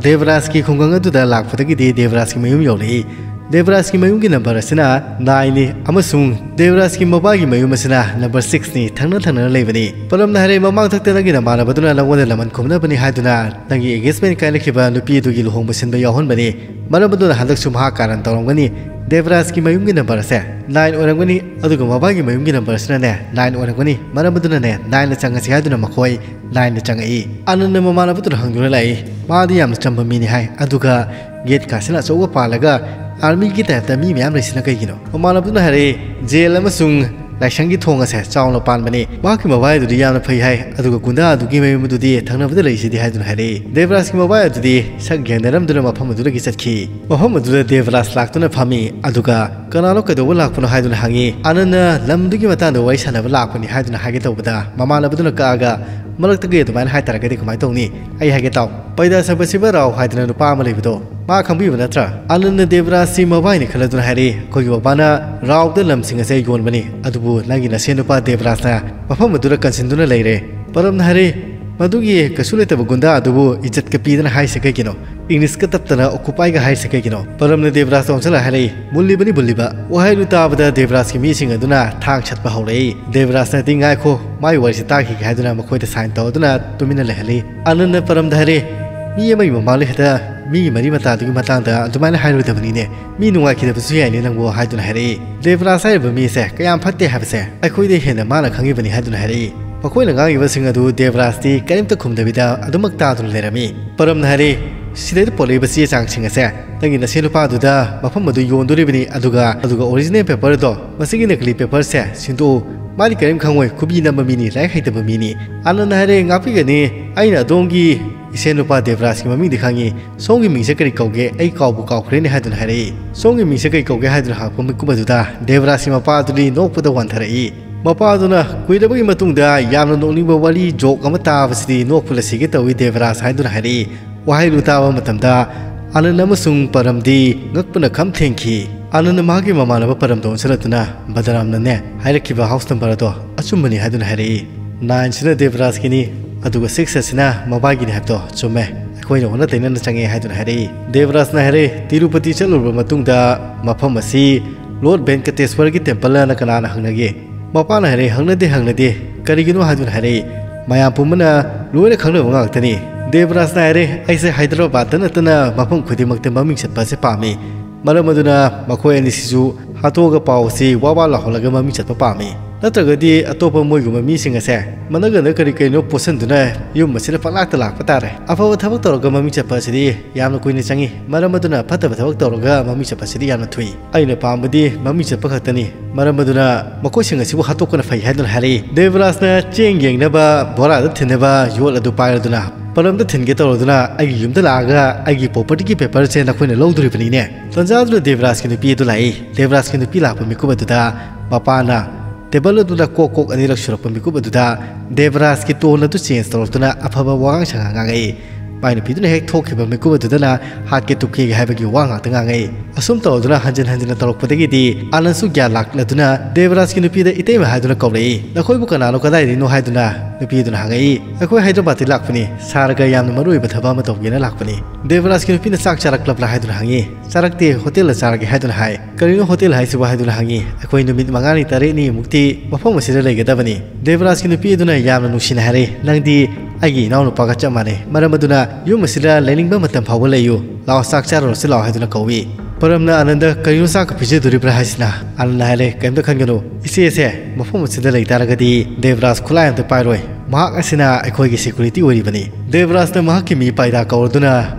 ꯗꯦꯕꯔꯥꯖꯀꯤ ꯈꯨꯡꯒꯪ ꯑꯗꯨꯗ ꯂꯥꯛꯄꯗꯒꯤꯗꯤ ꯗꯦꯕꯔꯥꯖꯀꯤ ꯃꯌꯨꯝ ꯌꯧꯔꯛꯏ꯫ ꯗꯦꯕꯔꯥꯖꯀꯤ ꯃꯌꯨꯝꯒꯤ ꯅꯝꯕꯔ ꯑꯁꯤꯅ ꯅꯥꯏꯟꯅꯤ ꯑꯃꯁꯨꯡ ꯗꯦꯕꯔꯥꯖꯀꯤ ꯃꯕꯥꯒꯤ ꯃꯌꯨꯝ ꯑꯁꯤꯅ ꯅꯝꯕꯔ ꯁꯤꯛꯁꯅꯤ, ꯊꯪꯅ ꯊꯪꯅꯅ ꯂꯩꯕꯅꯤ꯫ ꯄꯔꯝꯅ ꯍꯥꯏꯔꯦ, "ꯃꯃꯥꯡꯊꯛꯇ ꯅꯪꯒꯤ ꯅꯃꯥꯟꯅꯕꯗꯨꯅ ꯅꯪꯉꯣꯟꯗ ꯂꯃꯟ ꯈꯨꯝꯅꯕꯅꯤ ꯍꯥꯏꯗꯨꯅ ꯅꯪꯒꯤ ꯑꯦꯡꯒꯦꯖꯃꯦꯟ ꯀꯥꯏꯅꯈꯤꯕ ꯅꯨꯄꯤ ꯑꯗꯨꯒꯤ ꯂꯨꯍꯣꯡꯕ ꯁꯤꯟꯕ ꯌꯥꯎꯍꯟꯕꯅꯤ꯫ ꯃꯔꯝ ꯑꯗꯨꯅ ꯍꯟꯗꯛꯁꯨ ꯃꯍꯥꯛ ꯀꯥꯔꯟ ꯇꯧꯔꯝꯒꯅꯤ꯫ ꯗꯦꯕꯔꯥꯖꯀꯤ ꯃꯌꯨꯝꯒꯤ ꯅꯝꯕꯔ ꯑꯁꯦ ꯅꯥꯏꯟ ꯑꯣꯏꯔꯝꯒꯅꯤ, ꯑꯗꯨꯒ ꯃꯕꯥꯒꯤ ꯃꯌꯨꯝꯒꯤ ꯅꯝꯕꯔ ꯑꯁꯤꯅꯅꯦ ꯅꯥꯏꯟ ꯑꯣꯏꯔꯝꯒꯅꯤ꯫ ꯃꯔꯝ ꯑꯗꯨꯅꯅꯦ ꯅꯥꯏꯟꯗ ꯆꯪꯉꯁꯤ" ꯍꯥꯏꯗꯨꯅ ꯃꯈꯣꯏ ꯅꯥꯏꯟꯗ ꯆꯪꯉꯛꯏ꯫ ꯑꯅꯟꯅ ꯃꯃꯥꯟꯅꯕꯗꯨꯅ ꯍꯪꯗꯨꯅ ꯂꯥꯛꯏ꯫ ꯃꯥꯗꯤ ꯌꯥꯝꯅ ꯆꯝꯕ ꯃꯤꯅꯤ ꯍꯥꯏ, ꯑꯗꯨꯒ ꯒꯦꯠ ꯀꯥꯁꯤꯅ ꯑꯆꯧꯕ ꯄꯥꯜꯂꯒ ꯑꯥꯔꯃꯤꯒꯤ ꯇꯥꯏꯞꯇ ꯃꯤ ꯃꯌꯥꯝ ꯂꯩꯁꯤꯅ ꯀꯩꯒꯤꯅꯣ? ꯃꯃꯥꯟꯅꯕꯗꯨꯅ ꯍꯥꯏꯔꯛꯏ, "ꯖꯦꯜ ꯑꯃꯁꯨꯡ ꯂꯥꯏꯁꯪꯒꯤ ꯊꯣꯡ ꯑꯁꯦ ꯆꯥꯎꯅ ꯄꯥꯟꯕꯅꯤ꯫ ꯃꯍꯥꯛꯀꯤ ꯃꯕꯥꯏ ꯑꯗꯨꯗꯤ ꯌꯥꯝꯅ ꯐꯩ ꯍꯥꯏ, ꯑꯗꯨꯒ ꯒꯨꯟꯗꯥ ꯑꯗꯨꯒꯤ ꯃꯌꯨꯝ ꯑꯗꯨꯗꯤ ꯊꯪꯅꯕꯗ ꯂꯩꯁꯤꯗꯤ" ꯍꯥꯏꯗꯨꯅ ꯍꯥꯏꯔꯛꯏ꯫ ꯗꯦꯕꯔꯥꯖꯀꯤ ꯃꯕꯥꯏ ꯑꯗꯨꯗꯤ ꯁꯛ ꯌꯦꯡꯅꯔꯝꯗꯨꯅ ꯃꯐꯝ ꯑꯗꯨꯗꯒꯤ ꯆꯠꯈꯤ꯫ ꯃꯐꯝ ꯑꯗꯨꯗ ꯗꯦꯕꯔꯥꯖ ꯂꯥꯛꯇꯨꯅ ꯐꯝꯃꯤ, ꯑꯗꯨꯒ "ꯀꯅꯥꯅꯣ, ꯀꯩꯗꯧꯕ ꯂꯥꯛꯄꯅꯣ?" ꯍꯥꯏꯗꯨꯅ ꯍꯪꯉꯤ꯫ ꯑꯅꯟꯅ ꯂꯝꯗꯨꯒꯤ ꯃꯇꯥꯡꯗ ꯋꯥꯔꯤ ꯁꯥꯟꯅꯕ ꯂꯥꯛꯄꯅꯤ ꯍꯥꯏꯗꯨꯅ ꯍꯥꯏꯒꯦ ꯇꯧꯕꯗ, ꯃꯃꯥꯟꯅꯕꯗꯨꯅ ꯀꯛꯑꯒ, "ꯃꯔꯛꯇꯒꯤ ꯑꯗꯨꯃꯥꯏꯅ ꯍꯥꯏꯇꯥꯔꯒꯗꯤ ꯀꯃꯥꯏꯅ ꯇꯧꯅꯤ? ꯑꯩ ꯍꯥꯏꯒꯦ ꯇꯥꯎ꯫ ꯄꯩꯗꯥ ꯁꯕꯁꯤꯕ ꯔꯥꯎ ꯍꯥꯏꯗꯅ ꯅꯨꯄꯥ ꯑꯃ ꯂꯩꯕꯗꯣ, ꯃꯥ ꯈꯪꯕꯤꯕ ꯅꯠꯇ꯭ꯔꯥ?" ꯑꯅꯟꯅ ꯗꯦꯕꯔꯥꯖꯁꯤ ꯃꯕꯥꯏꯅꯤ ꯈꯜꯂꯗꯨꯅ ꯍꯥꯏꯔꯛꯏ, "ꯑꯩꯈꯣꯏꯒꯤ ꯕꯕꯥꯅ ꯔꯥꯎꯗ ꯂꯝꯁꯤꯡ ꯑꯁꯦ ꯌꯣꯟꯕꯅꯤ, ꯑꯗꯨꯕꯨ ꯅꯪꯒꯤ ꯅꯁꯦꯟ ꯅꯨꯄꯥ ꯗꯦꯕꯔꯥꯖꯅ ꯃꯐꯝ ꯑꯗꯨꯗ ꯀꯟꯁꯤꯟꯗꯨꯅ ꯂꯩꯔꯦ꯫" ꯄꯔꯝꯅ ꯍꯥꯏꯔꯛꯏ, "ꯃꯗꯨꯒꯤ ꯀꯩꯁꯨ ꯂꯩꯇꯕ ꯒꯨꯟꯗꯥ ꯑꯗꯨꯕꯨ ꯏꯖꯠꯀ ꯄꯤꯗꯅ ꯍꯥꯏꯔꯤꯁꯦ ꯀꯩꯒꯤꯅꯣ? ꯏꯪꯂꯤꯁꯀ ꯇꯞꯇꯅ ꯑꯣꯀꯨꯄꯥꯏꯒ ꯍꯥꯏꯔꯤꯁꯦ ꯀꯩꯒꯤꯅꯣ?" ꯄꯔꯝꯅ ꯗꯦꯕꯔꯥꯖꯇ ꯑꯣꯟꯁꯤꯜꯂꯒ ꯍꯥꯏꯔꯛꯏ, "ꯃꯨꯜꯂꯤꯕꯅꯤ, ꯃꯨꯜꯂꯤꯕ꯫" ꯋꯥꯍꯩꯗꯨ ꯇꯥꯕꯗ ꯗꯦꯕꯔꯥꯖꯀꯤ ꯃꯤꯁꯤꯡ ꯑꯗꯨꯅ ꯊꯥꯡ ꯁꯠꯄ ꯍꯧꯔꯛꯏ꯫ ꯗꯦꯕꯔꯥꯖꯅꯗꯤ, "ꯉꯥꯏꯈꯣ, ꯃꯥꯏ ꯋꯥꯔꯤꯁꯤ ꯇꯥꯈꯤꯒꯦ" ꯍꯥꯏꯗꯨꯅ ꯃꯈꯣꯏꯗ ꯁꯥꯏꯟ ꯇꯧꯗꯨꯅ ꯇꯨꯃꯤꯟꯅ ꯂꯩꯍꯜꯂꯤ꯫ ꯑꯅꯟꯅ ꯄꯔꯝꯗ ꯍꯥꯏꯔꯛꯏ, "ꯃꯤ ꯑꯃꯒꯤ ꯃꯃꯥꯡꯗ ꯍꯦꯛꯇ ꯃꯤꯒꯤ ꯃꯔꯤ ꯃꯇꯥꯗꯨꯒꯤ ꯃꯇꯥꯡꯗ ꯑꯗꯨꯃꯥꯏꯅ ꯍꯥꯏꯔꯣꯏꯗꯕꯅꯤꯅꯦ꯫ ꯃꯤ ꯅꯨꯡꯉꯥꯏꯈꯤꯗꯕꯁꯨ ꯌꯥꯏꯅꯦ ꯅꯪꯕꯨ" ꯍꯥꯏꯗꯨꯅ ꯍꯥꯏꯔꯛꯏ꯫ ꯗꯦꯕꯔꯥꯖ ꯍꯥꯏꯔꯤꯕ ꯃꯤ ꯑꯁꯦ ꯀꯌꯥꯝ ꯐꯠꯇꯦ ꯍꯥꯏꯕꯁꯦ ꯑꯩꯈꯣꯏꯗꯩ ꯍꯦꯟꯅ ꯃꯥꯅ ꯈꯪꯉꯤꯕꯅꯤ ꯍꯥꯏꯗꯨꯅ ꯍꯥꯏꯔꯛꯏ꯫ ꯃꯈꯣꯏꯅ ꯉꯥꯡꯉꯤꯕꯁꯤꯡ ꯑꯗꯨ ꯗꯦꯕꯔꯥꯖꯇꯤ ꯀꯔꯤꯝꯇ ꯈꯨꯝꯗꯕꯤꯗ ꯑꯗꯨꯃꯛ ꯇꯥꯗꯨꯅ ꯂꯩꯔꯝꯃꯤ꯫ ꯄꯔꯝꯅ ꯍꯥꯏꯔꯛꯏ, "ꯁꯤꯗꯩꯗ ꯄꯣꯔꯛꯏꯕ ꯆꯦ ꯆꯥꯡꯁꯤꯡ ꯑꯁꯦ ꯅꯪꯒꯤ ꯅꯁꯦꯟ ꯅꯨꯄꯥꯗꯨꯗ ꯃꯐꯝ ꯑꯗꯨ ꯌꯣꯟꯗꯣꯔꯤꯕꯅꯤ, ꯑꯗꯨꯒ, ꯑꯗꯨꯒ ꯑꯣꯔꯤꯖꯤꯅꯦꯜ ꯄꯦꯄꯔꯗꯣ, ꯃꯁꯤꯒꯤ ꯅꯀꯂꯤ ꯄꯦꯄꯔꯁꯦ ꯁꯤꯟꯗꯣꯛꯎ꯫ ꯃꯥꯗꯤ ꯀꯔꯤꯝ ꯈꯪꯉꯣꯏ, ꯈꯨꯕꯤ ꯅꯝꯕ ꯃꯤꯅꯤ, ꯂꯥꯏꯔꯤꯛ ꯍꯩꯇꯕ ꯃꯤꯅꯤ꯫" ꯑꯅꯟꯅ ꯍꯥꯏꯔꯛꯏ, "ꯉꯥꯛꯄꯤꯒꯅꯤ, ꯑꯩꯅ ꯑꯗꯣꯝꯒꯤ ꯏꯁꯦꯟ ꯅꯨꯄꯥ ꯗꯦꯕꯔꯥꯖꯀꯤ ꯃꯃꯤꯡꯗꯤ ꯈꯪꯉꯤ꯫ ꯁꯣꯝꯒꯤ ꯃꯤꯡꯁꯦ ꯀꯔꯤ ꯀꯧꯒꯦ? ꯑꯩ ꯀꯥꯎꯕꯨ ꯀꯥꯎꯈ꯭ꯔꯦꯅꯦ" ꯍꯥꯏꯗꯨꯅ ꯍꯥꯏꯔꯛꯏ꯫ "ꯁꯣꯝꯒꯤ ꯃꯤꯡꯁꯦ ꯀꯔꯤ ꯀꯧꯒꯦ?" ꯍꯥꯏꯗꯨꯅ ꯍꯪꯉꯛꯄ ꯃꯤꯀꯨꯞ ꯑꯗꯨꯗ ꯗꯦꯕꯔꯥꯖꯀꯤ ꯃꯄꯥ ꯑꯗꯨꯗꯤ ꯅꯣꯛꯄꯗ ꯋꯥꯟꯊꯔꯛꯏ꯫ ꯃꯄꯥ ꯑꯗꯨꯅ ꯀꯨꯏꯔꯕꯒꯤ ꯃꯇꯨꯡꯗ ꯌꯥꯝꯅ ꯅꯣꯛꯅꯤꯡꯕ ꯋꯥꯔꯤ ꯖꯣꯛ ꯑꯃ ꯇꯥꯕꯁꯤꯗꯤ ꯅꯣꯛꯄꯅ ꯁꯤꯒꯦ ꯇꯧꯏ ꯗꯦꯕꯔꯥꯖ ꯍꯥꯏꯗꯨꯅ ꯍꯥꯏꯔꯛꯏ꯫ ꯋꯥꯍꯩꯗꯨ ꯇꯥꯕ ꯃꯇꯝꯗ ꯑꯅꯟ ꯑꯃꯁꯨꯡ ꯄꯔꯝꯗꯤ ꯉꯛꯄꯅ ꯈꯝ ꯊꯦꯡꯈꯤ꯫ ꯑꯥꯅꯟꯗ ꯃꯍꯥꯛꯀꯤ ꯃꯃꯥꯟꯅꯕ ꯄꯔꯝꯗ ꯑꯣꯟꯁꯤꯜꯂꯛꯇꯨꯅ ꯕꯗꯔꯥꯝꯅꯅꯦ ꯍꯥꯏꯔꯛꯈꯤꯕ ꯍꯥꯎꯁ ꯅꯝꯕꯔ ꯑꯗꯣ ꯑꯆꯨꯝꯕꯅꯤ ꯍꯥꯏꯗꯨꯅ ꯍꯥꯏꯔꯛꯏ꯫ ꯅꯥꯏꯟꯁꯤꯅ ꯗꯦꯕꯔꯥꯖꯀꯤꯅꯤ, ꯑꯗꯨꯒ ꯁꯤꯛꯁ ꯑꯁꯤꯅ ꯃꯕꯥꯏꯒꯤꯅꯤ ꯍꯥꯏꯕꯗꯣ ꯆꯨꯝꯃꯦ꯫ ꯑꯩꯈꯣꯏꯅ ꯑꯣꯟꯅ ꯇꯩꯅꯅ ꯆꯪꯉꯦ ꯍꯥꯏꯗꯨꯅ ꯍꯥꯏꯔꯛꯏ꯫ ꯗꯦꯕꯔꯥꯖꯅ ꯍꯥꯏꯔꯛꯏ, "ꯇꯤꯔꯨꯄꯇꯤ ꯆꯠꯂꯨꯔꯕ ꯃꯇꯨꯡꯗ ꯃꯐꯝ ꯑꯁꯤ ꯂꯣꯔꯗ ꯚꯦꯟꯀꯇꯦꯁ꯭ꯋꯔꯒꯤ ꯇꯦꯝꯄꯜ ꯑꯅ ꯀꯅꯥꯅ ꯍꯪꯅꯒꯦ?" ꯃꯄꯥꯅ ꯍꯥꯏꯔꯛꯏ, "ꯍꯪꯅꯗꯦ, ꯍꯪꯅꯗꯦ꯫ ꯀꯔꯤꯒꯤꯅꯣ?" ꯍꯥꯏꯗꯨꯅ ꯍꯥꯏꯔꯛꯏ꯫ ꯃꯌꯥꯝ ꯄꯨꯝꯕꯅ ꯂꯣꯏꯅ ꯈꯪꯅꯕ ꯉꯥꯛꯇꯅꯤ꯫ ꯗꯦꯕꯔꯥꯖꯅ ꯍꯥꯏꯔꯦ, "ꯑꯩꯁꯦ ꯍꯥꯏꯗ꯭ꯔꯕꯥꯗꯇ ꯅꯠꯇꯅ ꯃꯐꯝ ꯈꯨꯗꯤꯡꯃꯛꯇ ꯃꯃꯤꯡ ꯆꯠꯄ ꯑꯁꯤ ꯄꯥꯝꯃꯤ꯫ ꯃꯔꯝ ꯑꯗꯨꯅ ꯃꯈꯣꯏ ꯑꯅꯤꯁꯤꯁꯨ ꯍꯥꯠꯇꯣꯛꯑꯒ ꯄꯥꯎ ꯑꯁꯤ ꯋꯥ ꯋꯥ ꯂꯥꯎꯍꯜꯂꯒ ꯃꯃꯤꯡ ꯆꯠꯄ ꯄꯥꯝꯃꯤ꯫ ꯅꯠꯇ꯭ꯔꯒꯗꯤ ꯑꯇꯣꯞꯄ ꯃꯣꯏꯒꯨꯝꯕ ꯃꯤꯁꯤꯡ ꯑꯁꯦ ꯃꯅꯒꯟꯗ ꯀꯔꯤ ꯀꯔꯤꯅꯣ ꯄꯣꯠꯁꯟꯗꯨꯅ ꯌꯨꯝ ꯑꯁꯤꯗ ꯄꯪꯂꯥꯛꯇ ꯂꯥꯛꯄ ꯇꯥꯔꯦ꯫ ꯑꯐꯕ ꯊꯕꯛ ꯇꯧꯔꯒ ꯃꯃꯤꯡ ꯆꯠꯄ ꯑꯁꯤꯗꯤ ꯌꯥꯝꯅ ꯀꯨꯏꯅ ꯆꯪꯏ꯫ ꯃꯔꯝ ꯑꯗꯨꯅ ꯐꯠꯇꯕ ꯊꯕꯛ ꯇꯧꯔꯒ ꯃꯃꯤꯡ ꯆꯠꯄ ꯑꯁꯤꯗꯤ ꯌꯥꯝꯅ ꯊꯨꯏ꯫ ꯑꯩꯅ ꯄꯥꯝꯕꯗꯤ ꯃꯃꯤꯡ ꯆꯠꯄ ꯈꯛꯇꯅꯤ꯫ ꯃꯔꯝ ꯑꯗꯨꯅ ꯃꯈꯣꯏꯁꯤꯡ ꯑꯁꯤꯕꯨ ꯍꯥꯠꯇꯣꯛꯄꯅ ꯐꯩ" ꯍꯥꯏꯗꯨꯅ ꯍꯥꯏꯔꯛꯏ꯫ ꯗꯦꯕꯔꯥꯖꯅ ꯆꯦꯡ ꯌꯦꯡꯅꯕ ꯕꯣꯔꯥꯗ ꯊꯤꯟꯅꯕ ꯌꯣꯠ ꯑꯗꯨ ꯄꯥꯏꯔꯗꯨꯅ ꯄꯔꯝꯗ ꯊꯤꯟꯒꯦ ꯇꯧꯔꯗꯨꯅ, "ꯑꯩꯒꯤ ꯌꯨꯝꯗ ꯂꯥꯛꯑꯒ ꯑꯩꯒꯤ ꯄ꯭ꯔꯣꯄꯔꯇꯤꯒꯤ ꯄꯦꯄꯔꯁꯦ ꯅꯈꯣꯏꯅ ꯂꯧꯗꯣꯔꯤꯕꯅꯤꯅꯦ?" ꯇꯟꯖꯥꯗꯨꯅ ꯗꯦꯕꯔꯥꯖꯀꯤ ꯅꯨꯄꯤ ꯑꯗꯨ ꯂꯥꯛꯏ꯫ ꯗꯦꯕꯔꯥꯖꯀꯤ ꯅꯨꯄꯤ ꯂꯥꯛꯄ ꯃꯤꯀꯨꯞ ꯑꯗꯨꯗ ꯃꯄꯥꯅ ꯇꯦꯕꯜ ꯑꯗꯨꯗ ꯀꯣꯛ ꯀꯣꯛ ꯑꯅꯤꯔꯛ ꯁꯨꯔꯛꯄ ꯃꯤꯀꯨꯞ ꯑꯗꯨꯗ ꯗꯦꯕꯔꯥꯖꯀꯤ ꯇꯣꯟ ꯑꯗꯨ ꯆꯦꯟꯖ ꯇꯧꯔꯛꯇꯨꯅ ꯑꯐꯕ ꯋꯥꯉꯥꯡ ꯁꯉꯥꯡ ꯉꯥꯡꯉꯛꯏ꯫ ꯃꯥꯏ ꯅꯨꯄꯤꯗꯨꯅ ꯍꯦꯛ ꯊꯣꯛꯈꯤꯕ ꯃꯤꯀꯨꯞ ꯑꯗꯨꯗꯅ ꯍꯥꯠꯀꯦ ꯇꯨꯞꯀꯦꯒꯦ ꯍꯥꯏꯕꯒꯤ ꯋꯥ ꯉꯥꯛꯇ ꯉꯥꯡꯉꯛꯏ꯫ ꯑꯁꯨꯝ ꯇꯧꯗꯨꯅ ꯍꯟꯖꯤꯟ ꯍꯟꯖꯤꯟꯅ ꯇꯧꯔꯛꯄꯗꯒꯤꯗꯤ ꯑꯥꯅꯟꯁꯨ ꯒ꯭ꯌꯥꯟ ꯂꯥꯛꯂꯗꯨꯅ ꯗꯦꯕꯔꯥꯖꯀꯤ ꯅꯨꯄꯤꯗ "ꯏꯇꯩꯃ" ꯍꯥꯏꯗꯨꯅ ꯀꯧꯔꯛꯏ꯫ "ꯅꯈꯣꯏꯕꯨ ꯀꯅꯥꯅꯣ, ꯀꯗꯥꯏꯗꯒꯤꯅꯣ?" ꯍꯥꯏꯗꯨꯅ ꯅꯨꯄꯤ ꯑꯗꯨꯅ ꯍꯪꯉꯛꯏ꯫ "ꯑꯩꯈꯣꯏ ꯍꯥꯏꯗ꯭ꯔꯕꯥꯗꯇꯒꯤ ꯂꯥꯛꯄꯅꯤ, ꯁꯥꯔꯒ ꯌꯥꯝꯅ ꯃꯔꯨ ꯑꯣꯏꯕ ꯊꯕꯛ ꯑꯃ ꯇꯧꯒꯦꯅ ꯂꯥꯛꯄꯅꯤ"꯫ ꯗꯦꯕꯔꯥꯖꯀꯤ ꯅꯨꯄꯤꯅ "ꯆꯥꯛ ꯆꯥꯔꯛꯂꯕ꯭ꯔꯥ?" ꯍꯥꯏꯗꯨꯅ ꯍꯪꯉꯤ꯫ "ꯆꯥꯔꯛꯇꯦ, ꯍꯣꯇꯦꯜꯗ ꯆꯥꯔꯒꯦ" ꯍꯥꯏꯗꯨꯅ ꯍꯥꯏ꯫ "ꯀꯔꯤꯅꯣ ꯍꯣꯇꯦꯜ ꯍꯥꯏꯁꯤꯕꯨ?" ꯍꯥꯏꯗꯨꯅ ꯍꯪꯉꯤ꯫ "ꯑꯩꯈꯣꯏ ꯅꯨꯃꯤꯠ ꯃꯉꯥꯅꯤ ꯇꯔꯦꯠꯅꯤ ꯃꯨꯛꯇꯤ ꯃꯐꯝ ꯑꯁꯤꯗ ꯂꯩꯒꯗꯕꯅꯤ"꯫ ꯗꯦꯕꯔꯥꯖꯀꯤ ꯅꯨꯄꯤ ꯑꯗꯨꯅ ꯌꯥꯝꯅ ꯅꯨꯡꯁꯤꯅ ꯍꯥꯏꯔꯛꯏ, "ꯅꯪꯗꯤ ꯑꯩꯒꯤ ꯏꯅꯥꯎꯅꯨꯄꯥꯒ ꯆꯞ ꯃꯥꯟꯅꯩ, ꯃꯔꯝ ꯑꯗꯨꯅ ꯌꯨꯝ ꯑꯁꯤꯗ ꯂꯩꯅꯤꯡꯕ ꯃꯇꯝ ꯐꯥꯎꯕ ꯂꯩꯌꯨ꯫ ꯂꯥꯛꯑꯣ, ꯆꯥꯛ ꯆꯥꯔꯨꯔꯁꯤ ꯂꯥꯛꯑꯣ" ꯍꯥꯏꯗꯨꯅ ꯀꯧꯏ꯫ ꯄꯔꯝꯅ ꯑꯥꯅꯟꯗ "ꯀꯔꯤꯅꯣ ꯆꯥꯛꯀ ꯄꯤꯖꯗꯣꯔꯤꯕ꯭ꯔꯥ ꯍꯥꯏꯁꯤꯅ?" ꯑꯥꯅꯟꯗ ꯍꯥꯏꯔꯦ, "ꯀꯔꯤꯝꯇ ꯈꯟꯒꯅꯨ, ꯏꯆꯦꯁꯦ ꯃꯐꯝ ꯑꯁꯤꯗ ꯂꯩ ꯇꯥꯔꯒꯗꯤ ꯗꯦꯕꯔꯥꯖ ꯈꯨꯠꯂꯥꯏ ꯑꯝꯇ ꯄꯥꯏꯔꯣꯏ꯫ ꯃꯍꯥꯛ ꯑꯁꯤꯅ ꯑꯩꯈꯣꯏꯒꯤ ꯁꯦꯀ꯭ꯌꯨꯔꯤꯇꯤ ꯑꯣꯏꯔꯤꯕꯅꯤ"꯫ ꯗꯦꯕꯔꯥꯖꯅ ꯃꯍꯥꯛꯀꯤ ꯃꯤ ꯄꯥꯏꯗꯥ ꯀꯧꯔꯗꯨꯅ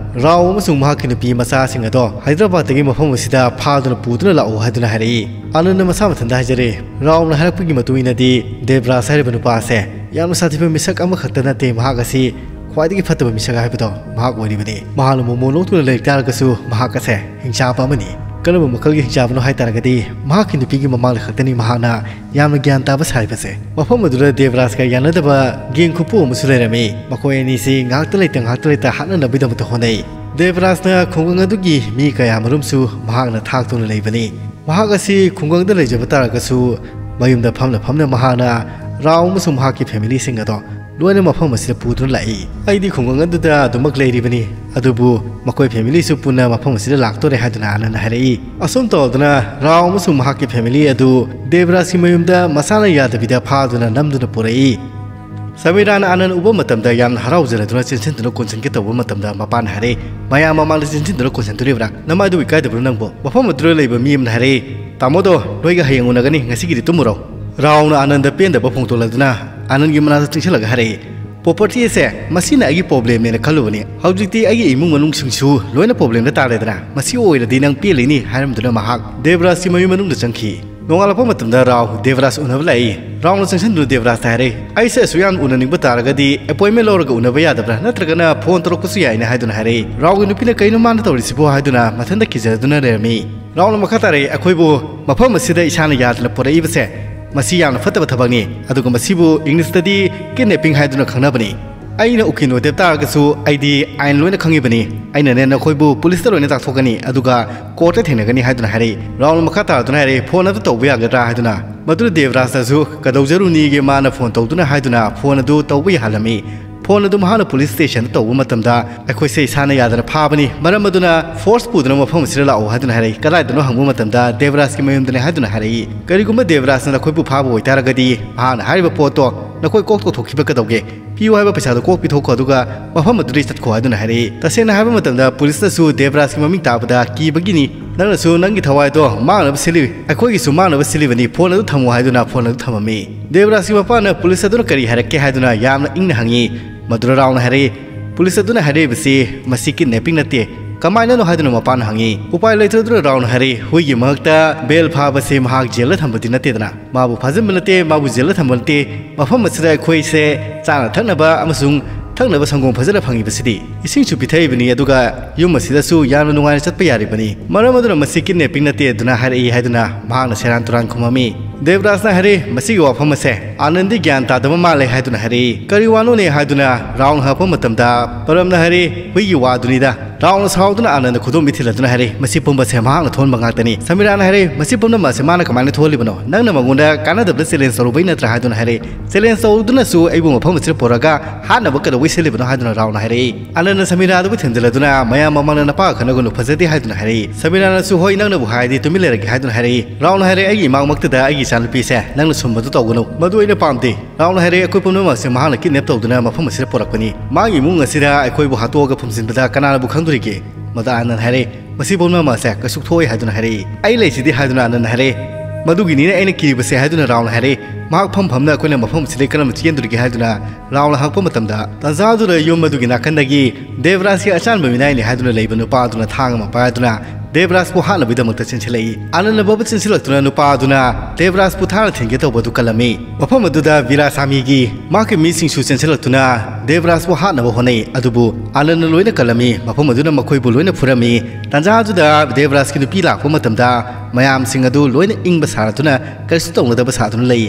ꯔꯥꯎ ꯑꯃꯁꯨꯡ ꯃꯍꯥꯛꯀꯤ ꯅꯨꯄꯤ ꯃꯆꯥꯁꯤꯡ ꯑꯗꯣ ꯍꯥꯏꯗ꯭ꯔꯕꯥꯗꯇꯒꯤ ꯃꯐꯝ ꯑꯁꯤꯗ ꯐꯥꯗꯨꯅ ꯄꯨꯗꯨꯅ ꯂꯥꯛꯎ ꯍꯥꯏꯗꯨꯅ ꯍꯥꯏꯔꯛꯏ꯫ ꯑꯥꯅꯟꯗ ꯃꯁꯥ ꯃꯊꯟꯇ ꯍꯥꯏꯖꯔꯦ꯫ ꯔꯥꯎꯅ ꯍꯥꯏꯔꯛꯄꯒꯤ ꯃꯇꯨꯡ ꯏꯟꯅꯗꯤ ꯗꯦꯕꯔꯥꯖ ꯍꯥꯏꯔꯤꯕ ꯅꯨꯄꯥ ꯑꯁꯦ ꯌꯥꯝꯅ ꯁꯥꯊꯤꯕ ꯃꯤꯁꯛ ꯑꯃꯈꯛꯇ ꯅꯠꯇꯦ, ꯃꯍꯥꯛ ꯑꯁꯤ ꯈ꯭ꯋꯥꯏꯗꯒꯤ ꯐꯠꯇꯕ ꯃꯤꯁꯛ ꯍꯥꯏꯕꯗꯣ ꯃꯍꯥꯛ ꯑꯣꯏꯔꯤꯕꯅꯤ꯫ ꯃꯍꯥꯛꯅ ꯃꯣꯃꯣꯟ ꯂꯣꯛꯇꯨꯅ ꯂꯩꯔꯛ ꯇꯥꯔꯒꯁꯨ ꯃꯍꯥꯛ ꯑꯁꯦ ꯍꯤꯡꯆꯥꯕ ꯑꯃꯅꯤ꯫ ꯀꯔꯝꯕ ꯃꯈꯜꯒꯤ ꯍꯤꯡꯆꯥꯕꯅꯣ ꯍꯥꯏ ꯇꯥꯔꯒꯗꯤ, ꯃꯍꯥꯛꯀꯤ ꯅꯨꯄꯤꯒꯤ ꯃꯃꯥꯡꯗ ꯈꯛꯇꯅꯤ ꯃꯍꯥꯛꯅ ꯌꯥꯝꯅ ꯒ꯭ꯌꯥꯟ ꯇꯥꯕ ꯁꯥꯔꯤꯕꯁꯦ꯫ ꯃꯐꯝ ꯑꯗꯨꯗ ꯗꯦꯕꯔꯥꯖꯀ ꯌꯥꯅꯗꯕ ꯒꯦꯡ ꯈꯨꯄꯨ ꯑꯃꯁꯨ ꯂꯩꯔꯝꯃꯤ꯫ ꯃꯈꯣꯏ ꯑꯅꯤꯁꯤ ꯉꯥꯏꯍꯥꯛꯇ ꯂꯩꯇ ꯉꯥꯏꯍꯥꯛꯇ ꯂꯩꯇ ꯍꯥꯠꯅꯅꯕꯒꯤꯗꯃꯛꯇ ꯍꯣꯠꯅꯩ꯫ ꯗꯦꯕꯔꯥꯖꯅ ꯈꯨꯡꯒꯪ ꯑꯗꯨꯒꯤ ꯃꯤ ꯀꯌꯥ ꯃꯔꯨꯝꯁꯨ ꯃꯍꯥꯛꯅ ꯊꯥꯛꯇꯨꯅ ꯂꯩꯕꯅꯤ꯫ ꯃꯍꯥꯛ ꯑꯁꯤ ꯈꯨꯡꯒꯪꯗ ꯂꯩꯖꯕ ꯇꯥꯔꯒꯁꯨ, ꯃꯌꯨꯝꯗ ꯐꯝꯅ ꯐꯝꯅ ꯃꯍꯥꯛꯅ ꯔꯥꯎ ꯑꯃꯁꯨꯡ ꯃꯍꯥꯛꯀꯤ ꯐꯦꯃꯤꯂꯤꯁꯤꯡ ꯑꯗꯣ ꯂꯣꯏꯅ ꯃꯐꯝ ꯑꯁꯤꯗ ꯄꯨꯗꯨꯅ ꯂꯥꯛꯏ꯫ ꯑꯩꯗꯤ ꯈꯨꯡꯒꯪ ꯑꯗꯨꯗ ꯑꯗꯨꯃꯛ ꯂꯩꯔꯤꯕꯅꯤ, ꯑꯗꯨꯕꯨ ꯃꯈꯣꯏ ꯐꯦꯃꯤꯂꯤꯁꯨ ꯄꯨꯟꯅ ꯃꯐꯝ ꯑꯁꯤꯗ ꯂꯥꯛꯇꯣꯔꯦ ꯍꯥꯏꯗꯨꯅ ꯑꯥꯅꯟꯗꯅ ꯍꯥꯏꯔꯛꯏ꯫ ꯑꯁꯨꯝ ꯇꯧꯗꯨꯅ ꯔꯥꯎ ꯑꯃꯁꯨꯡ ꯃꯍꯥꯛꯀꯤ ꯐꯦꯃꯤꯂꯤ ꯑꯗꯨ ꯗꯦꯕꯔꯥꯖꯀꯤ ꯃꯌꯨꯝꯗ ꯃꯁꯥꯅ ꯌꯥꯗꯕꯤꯗ ꯐꯥꯗꯨꯅ ꯅꯝꯗꯨꯅ ꯄꯨꯔꯛꯏ꯫ ꯁꯃꯤꯔꯥꯅ ꯑꯥꯅꯟ ꯎꯕ ꯃꯇꯝꯗ ꯌꯥꯝꯅ ꯍꯔꯥꯎꯖꯔꯗꯨꯅ ꯆꯦꯟꯁꯤꯟꯗꯨꯅ ꯀꯣꯟꯁꯤꯟꯒꯦ ꯇꯧꯕ ꯃꯇꯝꯗ ꯃꯄꯥꯅ ꯍꯥꯏꯔꯛꯏ, "ꯃꯌꯥꯝ ꯃꯃꯥꯡꯗ ꯆꯦꯟꯁꯤꯟꯗꯨꯅ ꯀꯣꯟꯁꯤꯟꯗꯣꯔꯤꯕ꯭ꯔꯥ? ꯅꯃꯥꯏꯗꯨꯕꯨ ꯏꯀꯥꯏꯗꯕ꯭ꯔꯣ ꯅꯪꯕꯨ?" ꯃꯐꯝ ꯑꯗꯨꯗ ꯂꯩꯕ ꯃꯤ ꯑꯃꯅ ꯍꯥꯏꯔꯛꯏ, "ꯇꯥꯃꯣꯗꯣ, ꯅꯣꯏꯒ ꯍꯌꯦꯡ ꯎꯅꯒꯅꯤ, ꯉꯁꯤꯒꯤꯗꯤ ꯇꯨꯝꯃꯨꯔꯣ"꯫ ꯔꯥꯎꯅ ꯑꯥꯅꯟꯗ ꯄꯦꯟꯗꯕ ꯐꯣꯡꯗꯣꯛꯂꯗꯨꯅ ꯑꯥꯅꯟꯒꯤ ꯃꯅꯥꯛꯇ ꯆꯪꯁꯤꯜꯂꯒ ꯍꯥꯏꯔꯛꯏ, "ꯄ꯭ꯔꯣꯄꯔꯇꯤ ꯑꯁꯦ ꯃꯁꯤꯅ ꯑꯩꯒꯤ ꯄ꯭ꯔꯣꯕ꯭ꯂꯦꯝꯅꯦꯅ ꯈꯜꯂꯨꯕꯅꯤ꯫ ꯍꯧꯖꯤꯛꯇꯤ ꯑꯩꯒꯤ ꯏꯃꯨꯡ ꯃꯅꯨꯡꯁꯤꯡꯁꯨ ꯂꯣꯏꯅ ꯄ꯭ꯔꯣꯕ꯭ꯂꯦꯝꯗ ꯇꯥꯔꯦꯗꯅ꯫ ꯃꯁꯤ ꯑꯣꯏꯔꯗꯤ ꯅꯪ ꯄꯦꯜꯂꯤꯅꯤ" ꯍꯥꯏꯔꯝꯗꯨꯅ ꯃꯍꯥꯛ ꯗꯦꯕꯔꯥꯖꯀꯤ ꯃꯌꯨꯝ ꯃꯅꯨꯡꯗ ꯆꯪꯈꯤ꯫ ꯅꯣꯡꯉꯥꯜꯂꯛꯄ ꯃꯇꯝꯗ ꯔꯥꯎ ꯗꯦꯕꯔꯥꯖ ꯎꯅꯕ ꯂꯥꯛꯏ꯫ ꯔꯥꯎꯅ ꯆꯪꯁꯤꯟꯗꯨꯅ ꯗꯦꯕꯔꯥꯖꯇ ꯍꯥꯏꯔꯦ, "ꯑꯩꯁꯦ ꯑꯁꯨꯛ ꯌꯥꯝꯅ ꯎꯅꯅꯤꯡꯕ ꯇꯥꯔꯒꯗꯤ ꯑꯦꯄꯣꯏꯟꯃꯦꯟ ꯂꯧꯔꯒ ꯎꯅꯕ ꯌꯥꯗꯕ꯭ꯔꯥ? ꯅꯠꯇ꯭ꯔꯒꯅ ꯐꯣꯟ ꯇꯧꯔꯛꯄꯁꯨ ꯌꯥꯏꯅ?" ꯍꯥꯏꯗꯨꯅ ꯍꯥꯏꯔꯛꯏ꯫ ꯔꯥꯎꯒꯤ ꯅꯨꯄꯤꯅ "ꯀꯩꯅꯣ ꯃꯥꯅ ꯇꯧꯔꯤꯁꯤꯕꯣ?" ꯍꯥꯏꯗꯨꯅ ꯃꯊꯟꯇ ꯀꯤꯖꯗꯨꯅ ꯂꯩꯔꯝꯃꯤ꯫ ꯔꯥꯎꯅ ꯃꯈꯥ ꯇꯥꯔꯛꯏ, "ꯑꯩꯈꯣꯏꯕꯨ ꯃꯐꯝ ꯑꯁꯤꯗ ꯏꯁꯥꯅ ꯌꯥꯗꯅ ꯄꯨꯔꯛꯏꯕꯁꯦ, ꯃꯁꯤ ꯌꯥꯝꯅ ꯐꯠꯇꯕ ꯊꯕꯛꯅꯤ, ꯑꯗꯨꯒ ꯃꯁꯤꯕꯨ ꯏꯪꯂꯤꯁꯇꯗꯤ ꯀꯤꯗꯅꯦꯄꯤꯡ ꯍꯥꯏꯗꯨꯅ ꯈꯪꯅꯕꯅꯤ꯫ ꯑꯩꯅ ꯎꯀꯤꯜ ꯑꯣꯏꯗꯕ ꯇꯥꯔꯒꯁꯨ ꯑꯩꯗꯤ ꯑꯥꯏꯟ ꯂꯣꯏꯅ ꯈꯪꯉꯤꯕꯅꯤ꯫ ꯑꯩꯅꯅꯦ ꯅꯈꯣꯏꯕꯨ ꯄꯨꯂꯤꯁꯇ ꯂꯣꯏꯅ ꯇꯥꯛꯊꯣꯛꯀꯅꯤ, ꯑꯗꯨꯒ ꯀꯣꯔꯠꯇ ꯊꯦꯡꯅꯒꯅꯤ" ꯍꯥꯏꯗꯨꯅ ꯍꯥꯏꯔꯛꯏ꯫ ꯔꯥꯎꯅ ꯃꯈꯥ ꯇꯥꯔꯗꯨꯅ ꯍꯥꯏꯔꯛꯏ, "ꯐꯣꯟ ꯑꯗꯨ ꯇꯧꯕ ꯌꯥꯒꯗ꯭ꯔꯥ?" ꯍꯥꯏꯗꯨꯅ꯫ ꯃꯗꯨꯗ ꯗꯦꯕꯔꯥꯖꯅꯁꯨ "ꯀꯩꯗꯧꯖꯔꯨꯅꯤꯒꯦ, ꯃꯥꯅ ꯐꯣꯟ ꯇꯧꯗꯨꯅ" ꯍꯥꯏꯗꯨꯅ ꯐꯣꯟ ꯑꯗꯨ ꯇꯧꯕ ꯌꯥꯍꯜꯂꯝꯃꯤ꯫ ꯐꯣꯟ ꯑꯗꯨ ꯃꯍꯥꯛꯅ ꯄꯨꯂꯤꯁ ꯁ꯭ꯇꯦꯁꯟꯗ ꯇꯧꯕ ꯃꯇꯝꯗ, "ꯑꯩꯈꯣꯏꯁꯦ ꯏꯁꯥꯅ ꯌꯥꯗꯅ ꯐꯥꯕꯅꯤ, ꯃꯔꯝ ꯑꯗꯨꯅ ꯐꯣꯔꯁ ꯄꯨꯗꯨꯅ ꯃꯐꯝ ꯑꯁꯤꯗ ꯂꯥꯛꯑꯣ" ꯍꯥꯏꯗꯨꯅ ꯍꯥꯏꯔꯛꯏ꯫ "ꯀꯗꯥꯏꯗꯅꯣ?" ꯍꯪꯕ ꯃꯇꯝꯗ, "ꯗꯦꯕꯔꯥꯖꯀꯤ ꯃꯌꯨꯝꯗꯅꯤ" ꯍꯥꯏꯗꯨꯅ ꯍꯥꯏꯔꯛꯏ꯫ "ꯀꯔꯤꯒꯨꯝꯕ ꯗꯦꯕꯔꯥꯖꯅ ꯅꯈꯣꯏꯕꯨ ꯐꯥꯕ ꯑꯣꯏꯇꯥꯔꯒꯗꯤ, ꯃꯍꯥꯛꯅ ꯍꯥꯏꯔꯤꯕ ꯄꯣꯠꯇꯣ ꯅꯈꯣꯏ ꯀꯣꯛ ꯇꯧꯊꯣꯛꯈꯤꯕ ꯀꯩꯗꯧꯒꯦ? ꯄꯤꯌꯨ ꯍꯥꯏꯕ ꯄꯩꯁꯥꯗꯣ ꯀꯣꯛ ꯄꯤꯊꯣꯛꯈꯣ, ꯑꯗꯨꯒ ꯃꯐꯝ ꯑꯗꯨꯗꯒꯤ ꯆꯠꯈꯣ" ꯍꯥꯏꯗꯨꯅ ꯍꯥꯏꯔꯛꯏ꯫ ꯇꯁꯦꯡꯅ ꯍꯥꯏꯕ ꯃꯇꯝꯗ, ꯄꯨꯂꯤꯁꯅꯁꯨ ꯗꯦꯕꯔꯥꯖꯀꯤ ꯃꯃꯤꯡ ꯇꯥꯕꯗ ꯀꯤꯕꯒꯤꯅꯤ꯫ "ꯅꯪꯅꯁꯨ ꯅꯪꯒꯤ ꯊꯋꯥꯏꯗꯣ ꯃꯥꯡꯅꯕ ꯁꯤꯜꯂꯤ, ꯑꯩꯈꯣꯏꯒꯤꯁꯨ ꯃꯥꯡꯅꯕ ꯁꯤꯜꯂꯤꯕꯅꯤ, ꯐꯣꯟ ꯑꯗꯨ ꯊꯝꯃꯣ" ꯍꯥꯏꯗꯨꯅ ꯐꯣꯟ ꯑꯗꯨ ꯊꯝꯃꯝꯃꯤ꯫ ꯗꯦꯕꯔꯥꯖꯀꯤ ꯃꯄꯥꯅ ꯄꯨꯂꯤꯁ ꯑꯗꯨꯅ ꯀꯔꯤ ꯍꯥꯏꯔꯛꯀꯦ ꯍꯥꯏꯗꯨꯅ ꯌꯥꯝꯅ ꯏꯪꯅ ꯍꯪꯉꯤ꯫ ꯃꯗꯨꯗ ꯔꯥꯎꯅ ꯍꯥꯏꯔꯛꯏ, "ꯄꯨꯂꯤꯁ ꯑꯗꯨꯅ ꯍꯥꯏꯔꯛꯏꯕꯁꯤ ꯃꯁꯤ ꯀꯤꯗꯅꯦꯄꯤꯡ ꯅꯠꯇꯦ, ꯀꯃꯥꯏꯅꯅꯣ?" ꯍꯥꯏꯗꯨꯅ ꯃꯄꯥꯅ ꯍꯪꯉꯤ꯫ ꯎꯄꯥꯏ ꯂꯩꯇꯗꯨꯅ ꯔꯥꯎꯅ ꯍꯥꯏꯔꯛꯏ, "ꯍꯨꯏꯒꯤ ꯃꯍꯛꯇ ꯕꯦꯜ ꯐꯥꯕꯁꯤ ꯃꯍꯥꯛ ꯖꯦꯜꯗ ꯊꯝꯕꯗꯤ ꯅꯠꯇꯦꯗꯅ, ꯃꯥꯕꯨ ꯐꯥꯖꯤꯟꯕ ꯅꯠꯇꯦ, ꯃꯥꯕꯨ ꯖꯦꯜꯗ ꯊꯝꯕ ꯅꯠꯇꯦ, ꯃꯐꯝ ꯑꯁꯤꯗ ꯑꯩꯈꯣꯏꯁꯦ ꯆꯥꯅ ꯊꯛꯅꯕ ꯑꯃꯁꯨꯡ ꯊꯛꯅꯕ ꯁꯪꯒꯣꯝ ꯐꯖꯅ ꯐꯪꯉꯤꯕꯁꯤꯗꯤ? ꯏꯁꯤꯡꯁꯨ ꯄꯤꯊꯛꯏꯕꯅꯤ, ꯑꯗꯨꯒ ꯌꯨꯝ ꯑꯁꯤꯗꯁꯨ ꯌꯥꯝꯅ ꯅꯨꯡꯉꯥꯏꯅ ꯆꯠꯄ ꯌꯥꯔꯤꯕꯅꯤ꯫ ꯃꯔꯝ ꯑꯗꯨꯅ ꯃꯁꯤ ꯀꯤꯗꯅꯦꯄꯤꯡ ꯅꯠꯇꯦ ꯑꯗꯨꯅ ꯍꯥꯏꯔꯛꯏ ꯍꯥꯏꯗꯨꯅ ꯃꯍꯥꯛꯅ ꯁꯦꯔꯥꯟ ꯇꯨꯔꯥꯟ ꯈꯨꯝꯃꯝꯃꯤ꯫ ꯗꯦꯕꯔꯥꯖꯅ ꯍꯥꯏꯔꯛꯏ, "ꯃꯁꯤꯒꯤ ꯋꯥꯐꯝ ꯑꯁꯦ ꯑꯥꯅꯟꯗꯤ ꯒ꯭ꯌꯥꯟ ꯇꯥꯗꯕ ꯃꯥꯜꯂꯦ" ꯍꯥꯏꯗꯨꯅ ꯍꯥꯏꯔꯛꯏ꯫ "ꯀꯔꯤ ꯋꯥꯅꯣꯅꯦ?" ꯍꯥꯏꯗꯨꯅ ꯔꯥꯍꯨꯜꯅ ꯍꯪꯉꯛꯄ ꯃꯇꯝꯗ, ꯄꯔꯝꯅ ꯍꯥꯏꯔꯛꯏ, "ꯍꯨꯏꯒꯤ ꯋꯥꯗꯨꯅꯤꯗ"꯫ ꯔꯥꯍꯨꯜꯅ ꯁꯥꯎꯗꯨꯅ ꯑꯥꯅꯟꯗ ꯈꯨꯗꯣꯝꯕꯤ ꯊꯤꯜꯂꯗꯨꯅ ꯍꯥꯏꯔꯛꯏ, "ꯃꯁꯤ ꯄꯨꯝꯕꯁꯦ ꯃꯍꯥꯛꯅ ꯊꯣꯛꯍꯟꯕ ꯉꯥꯛꯇꯅꯤ"꯫ ꯁꯃꯤꯔꯥꯅ ꯍꯥꯏꯔꯛꯏ, "ꯃꯁꯤ ꯄꯨꯝꯅꯃꯛ ꯑꯁꯦ ꯃꯥꯅ ꯀꯃꯥꯏꯅ ꯊꯣꯛꯍꯜꯂꯤꯕꯅꯣ? ꯅꯪꯅ ꯃꯉꯣꯟꯗ ꯀꯥꯟꯅꯗꯕꯗ ꯆꯦꯂꯦꯟꯖ ꯇꯧꯔꯨꯕꯩ ꯅꯠꯇ꯭ꯔꯥ?" ꯍꯥꯏꯗꯨꯅ ꯍꯥꯏꯔꯛꯏ꯫ "ꯆꯦꯂꯦꯟꯖ ꯇꯧꯗꯨꯅꯁꯨ ꯑꯩꯕꯨ ꯃꯐꯝ ꯑꯁꯤꯗ ꯄꯨꯔꯒ ꯍꯥꯠꯅꯕ ꯀꯩꯗꯧꯕꯩ ꯁꯤꯜꯂꯤꯕꯅꯣ?" ꯍꯥꯏꯗꯨꯅ ꯔꯥꯍꯨꯜꯅ ꯍꯥꯏꯔꯛꯏ꯫ ꯑꯥꯅꯟꯗꯅ ꯁꯃꯤꯔꯥꯗꯨꯕꯨ ꯊꯦꯝꯖꯤꯜꯂꯗꯨꯅ, "ꯃꯌꯥꯝ ꯃꯃꯥꯡꯗ ꯅꯄꯥꯒ ꯈꯠꯅꯒꯅꯨ, ꯐꯖꯗꯦ" ꯍꯥꯏꯗꯨꯅ ꯍꯥꯏꯔꯛꯏ꯫ ꯁꯃꯤꯔꯥꯅꯁꯨ, "ꯍꯣꯏ, ꯅꯪꯅꯕꯨ ꯍꯥꯏꯔꯗꯤ ꯇꯨꯃꯤꯟ ꯂꯩꯔꯒꯦ" ꯍꯥꯏꯗꯨꯅ ꯍꯥꯏꯔꯛꯏ꯫ ꯔꯥꯍꯨꯜꯅ ꯍꯥꯏꯔꯛꯏ, "ꯑꯩꯒꯤ ꯏꯃꯥꯡꯃꯛꯇꯗ ꯑꯩꯒꯤ ꯏꯆꯥꯅꯨꯄꯤꯁꯦ ꯅꯪꯅ ꯁꯨꯝꯕꯗꯨ ꯇꯧꯒꯅꯨ, ꯃꯗꯨ ꯑꯩꯅ ꯄꯥꯝꯗꯦ"꯫ ꯔꯥꯍꯨꯜꯅ ꯍꯥꯏꯔꯛꯏ, "ꯑꯩꯈꯣꯏ ꯄꯨꯝꯅꯃꯛꯁꯦ ꯃꯍꯥꯛꯅ ꯀꯤꯗꯅꯦꯞ ꯇꯧꯗꯨꯅ ꯃꯐꯝ ꯑꯁꯤꯗ ꯄꯨꯔꯛꯄꯅꯤ꯫ ꯃꯥꯒꯤ ꯏꯃꯨꯡ ꯑꯁꯤꯗ ꯑꯩꯈꯣꯏꯕꯨ ꯍꯥꯠꯇꯣꯛꯑꯒ ꯐꯨꯝꯖꯤꯟꯕꯗ ꯀꯅꯥꯅꯕꯨ ꯈꯪꯗꯣꯔꯤꯒꯦ?" ꯃꯗꯨ ꯑꯥꯅꯟ ꯍꯥꯏꯔꯛꯏ, "ꯃꯁꯤ ꯄꯨꯝꯅꯃꯛ ꯑꯁꯦ ꯀꯩꯁꯨ ꯊꯣꯛꯑꯣꯏ" ꯍꯥꯏꯗꯨꯅ ꯍꯥꯏꯔꯛꯏ꯫ "ꯑꯩ ꯂꯩꯁꯤꯗꯤ" ꯍꯥꯏꯗꯨꯅ ꯑꯥꯅꯟꯅ ꯍꯥꯏꯔꯛꯏ꯫ "ꯃꯗꯨꯒꯤꯅꯤꯅꯦ ꯑꯩꯅ ꯀꯤꯔꯤꯕꯁꯦ" ꯍꯥꯏꯗꯨꯅ ꯔꯥꯍꯨꯜꯅ ꯍꯥꯏꯔꯛꯏ꯫ "ꯃꯍꯥꯛ ꯐꯝ ꯐꯝꯅ ꯑꯩꯈꯣꯏꯅ ꯃꯐꯝ ꯑꯁꯤꯗꯒꯤ ꯀꯔꯝꯅ ꯆꯦꯟꯗꯣꯔꯤꯒꯦ?" ꯍꯥꯏꯗꯨꯅ ꯔꯥꯍꯨꯜꯅ ꯍꯪꯉꯛꯄ ꯃꯇꯝꯗ, ꯇꯥꯟꯖꯥꯗꯨꯗ ꯌꯨꯝ ꯑꯗꯨꯒꯤ ꯅꯥꯀꯟꯗꯒꯤ ꯗꯦꯕꯔꯥꯖꯀꯤ ꯑꯆꯥꯟꯕ ꯃꯤꯅꯥꯏꯅꯤ ꯍꯥꯏꯗꯨꯅ ꯂꯩꯕ ꯅꯨꯄꯥ ꯑꯗꯨꯅ ꯊꯥꯡ ꯑꯃ ꯄꯥꯏꯗꯨꯅ ꯗꯦꯕꯔꯥꯖꯄꯨ ꯍꯥꯠꯅꯕꯒꯤꯗꯃꯛꯇ ꯆꯦꯟꯁꯤꯜꯂꯛꯏ꯫ ꯑꯥꯅꯟꯅ ꯕꯕ ꯆꯦꯟꯁꯤꯜꯂꯛꯇꯨꯅ ꯅꯨꯄꯥ ꯑꯗꯨꯅ ꯗꯦꯕꯔꯥꯖꯄꯨ ꯊꯥꯅ ꯊꯤꯟꯒꯦ ꯇꯧꯕ ꯑꯗꯨ ꯀꯜꯂꯝꯃꯤ꯫ ꯃꯐꯝ ꯑꯗꯨꯗ ꯕꯤꯔꯥꯁꯥꯃꯤꯒꯤ ꯃꯍꯥꯛꯀꯤ ꯃꯤꯁꯤꯡꯁꯨ ꯆꯦꯟꯁꯤꯜꯂꯛꯇꯨꯅ ꯗꯦꯕꯔꯥꯖꯄꯨ ꯍꯥꯠꯅꯕ ꯍꯣꯠꯅꯩ, ꯑꯗꯨꯕꯨ ꯑꯥꯅꯟꯅ ꯂꯣꯏꯅ ꯀꯜꯂꯝꯃꯤ꯫ ꯃꯐꯝ ꯑꯗꯨꯅ ꯃꯈꯣꯏꯕꯨ ꯂꯣꯏꯅ ꯐꯨꯔꯝꯃꯤ꯫ ꯇꯥꯟꯖꯥ ꯑꯗꯨꯗ ꯗꯦꯕꯔꯥꯖꯀꯤ ꯅꯨꯄꯤ ꯂꯥꯛꯄ ꯃꯇꯝꯗ ꯃꯌꯥꯝꯁꯤꯡ ꯑꯗꯨ ꯂꯣꯏꯅ ꯏꯪꯕ ꯁꯥꯔꯗꯨꯅ ꯀꯔꯤꯁꯨ ꯇꯧꯅꯗꯕ ꯁꯥꯗꯨꯅ ꯂꯩ꯫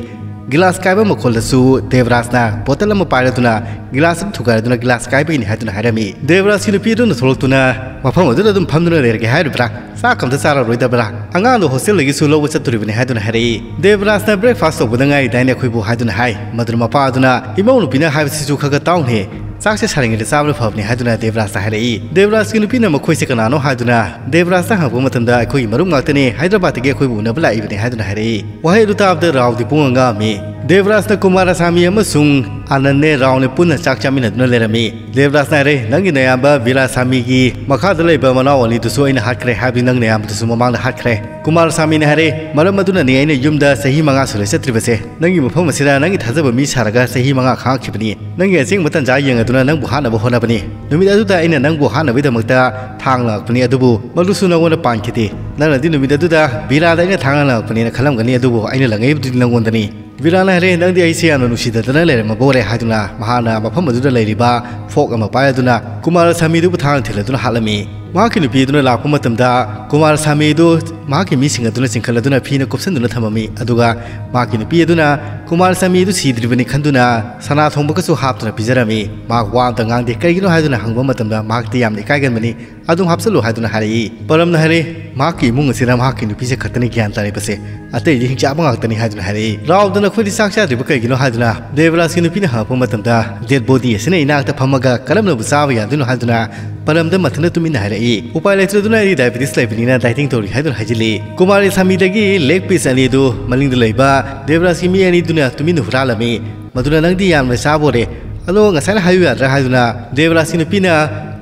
ꯒꯤꯂꯥꯁ ꯀꯥꯏꯕ ꯃꯈꯣꯜꯗꯁꯨ ꯗꯦꯕꯔꯥꯖꯅ ꯕꯣꯇꯜ ꯑꯃ ꯄꯥꯏꯔꯗꯨꯅ ꯒꯤꯂꯥꯁ ꯑꯗꯨ ꯊꯨꯒꯥꯏꯔꯗꯨꯅ ꯒꯤꯂꯥꯁ ꯀꯥꯏꯕꯒꯤꯅꯤ ꯍꯥꯏꯗꯨꯅ ꯍꯥꯏꯔꯝꯃꯤ꯫ ꯗꯦꯕꯔꯥꯖꯀꯤ ꯅꯨꯄꯤ ꯑꯗꯨꯅ ꯊꯣꯛꯂꯛꯇꯨꯅ, "ꯃꯐꯝ ꯑꯗꯨꯗ ꯑꯗꯨꯝ ꯐꯝꯗꯨꯅ ꯂꯩꯔꯒꯦ ꯍꯥꯏꯔꯤꯕ꯭ꯔꯥ? ꯆꯥꯛ ꯑꯝꯇ ꯆꯥꯔꯔꯣꯏꯗꯕ꯭ꯔꯥ? ꯑꯉꯥꯡꯗꯣ ꯍꯣꯁꯇꯦꯜꯗꯒꯤꯁꯨ ꯂꯧꯕ ꯆꯠꯇꯣꯔꯤꯕꯅꯤ" ꯍꯥꯏꯗꯨꯅ ꯍꯥꯏꯔꯛꯏ꯫ ꯗꯦꯕꯔꯥꯖꯅ, "ꯕ꯭ꯔꯦꯛꯐꯥꯁ ꯇꯧꯕꯗ ꯉꯥꯏꯔꯤꯗꯥꯏꯅꯦ ꯑꯩꯈꯣꯏꯕꯨ" ꯍꯥꯏꯗꯨꯅ ꯍꯥꯏ꯫ ꯃꯗꯨꯅ ꯃꯄꯥ ꯑꯗꯨꯅ, "ꯏꯃꯧ ꯅꯨꯄꯤꯅ ꯍꯥꯏꯕꯁꯤꯁꯨ ꯈꯔ ꯈꯔ ꯇꯥꯎꯅꯦ, ꯆꯥꯛꯁꯦ ꯁꯥꯔꯤꯉꯩꯗ ꯆꯥꯕꯅ ꯐꯕꯅꯤ" ꯍꯥꯏꯗꯨꯅ ꯗꯦꯕꯔꯥꯖꯇ ꯍꯥꯏꯔꯛꯏ꯫ ꯗꯦꯕꯔꯥꯖꯀꯤ ꯅꯨꯄꯤꯅ ꯃꯈꯣꯏꯁꯦ ꯀꯅꯥꯅꯣ ꯍꯥꯏꯗꯨꯅ ꯗꯦꯕꯔꯥꯖꯇ ꯍꯪꯉꯛꯄ ꯃꯇꯝꯗ, "ꯑꯩꯈꯣꯏꯒꯤ ꯃꯔꯨꯞ ꯉꯥꯛꯇꯅꯦ, ꯍꯥꯏꯗ꯭ꯔꯕꯥꯗꯇꯒꯤ ꯑꯩꯈꯣꯏꯕꯨ ꯎꯅꯕ ꯂꯥꯛꯏꯕꯅꯤ" ꯍꯥꯏꯗꯨꯅ ꯍꯥꯏꯔꯛꯏ꯫ ꯋꯥꯍꯩ ꯑꯗꯨ ꯇꯥꯕꯗ ꯔꯥꯍꯨꯜꯗꯤ ꯄꯨꯡꯉꯥꯡ ꯉꯥꯡꯉꯝꯃꯤ꯫ ꯗꯦꯕꯔꯥꯖꯅ ꯀꯨꯃꯥꯔ ꯑꯁꯥꯃꯤ ꯑꯃꯁꯨꯡ ꯑꯥꯅꯟꯅꯦ ꯔꯥꯍꯨꯜꯅꯦ ꯄꯨꯟꯅ ꯆꯥꯛ ꯆꯥꯃꯤꯟꯅꯗꯨꯅ ꯂꯩꯔꯝꯃꯤ꯫ ꯗꯦꯕꯔꯥꯖꯅ ꯍꯥꯏꯔꯦ, "ꯅꯪꯒꯤ ꯅꯌꯥꯝꯕ ꯕꯤꯔꯥꯁꯥꯃꯤꯒꯤ ꯃꯈꯥꯗ ꯂꯩꯕ ꯃꯅꯥꯎ ꯑꯅꯤꯗꯨꯁꯨ ꯑꯩꯅ ꯍꯥꯠꯈ꯭ꯔꯦ, ꯍꯥꯏꯕꯗꯤ ꯅꯪ ꯅꯌꯥꯝꯕꯗꯨꯁꯨ ꯃꯃꯥꯡꯗ ꯍꯥꯠꯈ꯭ꯔꯦ"꯫ ꯀꯨꯃꯥꯔ ꯁꯥꯃꯤꯅ ꯍꯥꯏꯔꯦ, "ꯃꯔꯝ ꯑꯗꯨꯅꯅꯤ ꯑꯩꯅ ꯌꯨꯝꯗ ꯆꯍꯤ ꯃꯉꯥ ꯁꯨꯔꯦ ꯆꯠꯇ꯭ꯔꯤꯕꯁꯦ꯫ ꯅꯪꯒꯤ ꯃꯐꯝ ꯑꯁꯤꯗ ꯅꯪꯒꯤ ꯊꯥꯖꯕ ꯃꯤ ꯁꯥꯔꯒ ꯆꯍꯤ ꯃꯉꯥ ꯈꯥꯡꯈꯤꯕꯅꯤ꯫ ꯅꯪꯒꯤ ꯑꯁꯦꯡꯕ ꯇꯟꯖꯥ ꯌꯦꯡꯉꯗꯨꯅ ꯅꯪꯕꯨ ꯍꯥꯠꯅꯕ ꯍꯣꯠꯅꯕꯅꯤ꯫ ꯅꯨꯃꯤꯠ ꯑꯗꯨꯗ ꯑꯩꯅ ꯅꯪꯕꯨ ꯍꯥꯠꯅꯕꯒꯤꯗꯃꯛꯇ ꯊꯥꯡ ꯂꯪꯉꯛꯄꯅꯤ, ꯑꯗꯨꯕꯨ ꯃꯗꯨꯁꯨ ꯅꯪꯉꯣꯟꯗ ꯄꯥꯟꯈꯤꯗꯦ꯫ ꯅꯪꯅꯗꯤ ꯅꯨꯃꯤꯠ ꯑꯗꯨꯗ ꯕꯤꯔꯥꯗ ꯑꯩꯅ ꯊꯥꯡ ꯂꯪꯉꯛꯄꯅꯦꯅ ꯈꯜꯂꯝꯒꯅꯤ, ꯑꯗꯨꯕꯨ ꯑꯩꯅ ꯂꯪꯉꯛꯏꯕꯗꯨꯗꯤ ꯅꯪꯉꯣꯟꯗꯅꯤ"꯫ ꯕꯤꯔꯥꯅ ꯍꯥꯏꯔꯦ, "ꯅꯪꯗꯤ ꯑꯩꯁꯦ ꯌꯥꯝꯅ ꯅꯨꯡꯁꯤꯗꯗꯅ ꯂꯩꯔꯝꯃꯕ ꯑꯣꯏꯔꯦ" ꯍꯥꯏꯗꯨꯅ ꯃꯍꯥꯛꯅ ꯃꯐꯝ ꯑꯗꯨꯗ ꯂꯩꯔꯤꯕ ꯐꯣꯛ ꯑꯃ ꯄꯥꯏ ꯑꯗꯨꯅ ꯀꯨꯃꯥꯔ ꯁꯥꯃꯤꯗꯨꯕꯨ ꯊꯥꯡꯅ ꯊꯤꯜꯂꯗꯨꯅ ꯍꯥꯠꯂꯝꯃꯤ꯫ ꯃꯍꯥꯛꯀꯤ ꯅꯨꯄꯤ ꯑꯗꯨꯅ ꯂꯥꯛꯄ ꯃꯇꯝꯗ ꯀꯨꯃꯥꯔ ꯁꯥꯃꯤꯗꯨ ꯃꯍꯥꯛꯀꯤ ꯃꯤꯁꯤꯡ ꯑꯗꯨꯅ ꯆꯤꯡꯈꯠꯂꯗꯨꯅ ꯐꯤꯅ ꯀꯨꯞꯁꯟꯗꯨꯅ ꯊꯝꯃꯝꯃꯤ꯫ ꯑꯗꯨꯒ ꯃꯍꯥꯛꯀꯤ ꯅꯨꯄꯤ ꯑꯗꯨꯅ ꯀꯨꯃꯥꯔ ꯁꯥꯃꯤꯗꯨ ꯁꯤꯗ꯭ꯔꯤꯕꯅꯤ ꯈꯟꯗꯨꯅ ꯁꯅꯥ ꯊꯣꯡꯕꯒꯁꯨ ꯍꯥꯞꯇꯨꯅ ꯄꯤꯖꯔꯝꯃꯤ꯫ ꯃꯍꯥꯛ ꯋꯥ ꯑꯝꯇ ꯉꯥꯡꯗꯦ꯫ ꯀꯩꯒꯤꯅꯣ ꯍꯥꯏꯗꯨꯅ ꯍꯪꯕ ꯃꯇꯝꯗ ꯃꯍꯥꯛꯇꯤ ꯌꯥꯝꯅ ꯏꯀꯥꯏꯒꯟꯕꯅꯤ꯫ "ꯑꯗꯨꯝ ꯍꯥꯞꯆꯜꯂꯨ" ꯍꯥꯏꯗꯨꯅ ꯍꯥꯏꯔꯛꯏ꯫ ꯄꯔꯝꯅ ꯍꯥꯏꯔꯛꯏ, "ꯃꯍꯥꯛꯀꯤ ꯏꯃꯨꯡ ꯑꯁꯤꯗ ꯃꯍꯥꯛꯀꯤ ꯅꯨꯄꯤꯁꯦ ꯈꯛꯇꯅꯤ ꯒ꯭ꯌꯥꯟ ꯇꯥꯔꯤꯕꯁꯦ, ꯑꯇꯩꯗꯤ ꯍꯤꯡꯆꯥꯕ ꯉꯥꯛꯇꯅꯤ" ꯍꯥꯏꯗꯨꯅ ꯍꯥꯏꯔꯛꯏ꯫ ꯔꯥꯎꯗꯅ "ꯑꯩꯈꯣꯏꯗꯤ ꯆꯥꯛ ꯆꯥꯗ꯭ꯔꯤꯕ ꯀꯩꯒꯤꯅꯣ?" ꯍꯥꯏꯗꯨꯅ ꯗꯦꯕꯔꯥꯖꯀꯤ ꯅꯨꯄꯤꯅ ꯍꯪꯉꯛꯄ ꯃꯇꯝꯗ, "ꯗꯦꯗ ꯕꯣꯗꯤ ꯑꯁꯤꯅ ꯏꯅꯥꯛꯇ ꯐꯝꯃꯒ ꯀꯔꯝꯅꯕꯨ ꯆꯥꯕ ꯌꯥꯗꯣꯏꯅꯣ?" ꯍꯥꯏꯗꯨꯅ ꯄꯔꯝꯗ ꯃꯊꯟꯇ ꯇꯨꯃꯤꯟꯅ ꯍꯥꯏꯔꯛꯏ꯫ "ꯎꯄꯥꯏ ꯂꯩꯇ꯭ꯔꯗꯨꯅ ꯑꯩꯗꯤ ꯗꯥꯏꯕꯦꯇꯤꯁ ꯂꯩꯕꯅꯤꯅ ꯗꯥꯏꯇꯤꯡ ꯇꯧꯔꯤ" ꯍꯥꯏꯗꯨꯅ ꯍꯥꯏꯖꯤꯜꯂꯤ꯫ ꯀꯨꯃꯥꯔꯤ ꯁꯥꯃꯤꯗꯒꯤ ꯂꯦꯒ ꯄꯤꯁ ꯑꯅꯤꯗꯨ ꯃꯅꯤꯡꯗ ꯂꯩꯕ ꯗꯦꯕꯔꯥꯖꯀꯤ ꯃꯤ ꯑꯅꯤꯗꯨꯅ ꯇꯨꯃꯤꯟꯅ ꯍꯨꯔꯥꯜꯂꯝꯃꯤ꯫ ꯃꯗꯨꯅ "ꯅꯪꯗꯤ ꯌꯥꯝꯅ ꯆꯥꯕ ꯑꯣꯏꯔꯦ, ꯑꯗꯣ ꯉꯁꯥꯏꯅ ꯍꯥꯏꯌꯨ ꯌꯥꯗ꯭ꯔꯥ?" ꯍꯥꯏꯗꯨꯅ ꯗꯦꯕꯔꯥꯖꯀꯤ ꯅꯨꯄꯤꯅ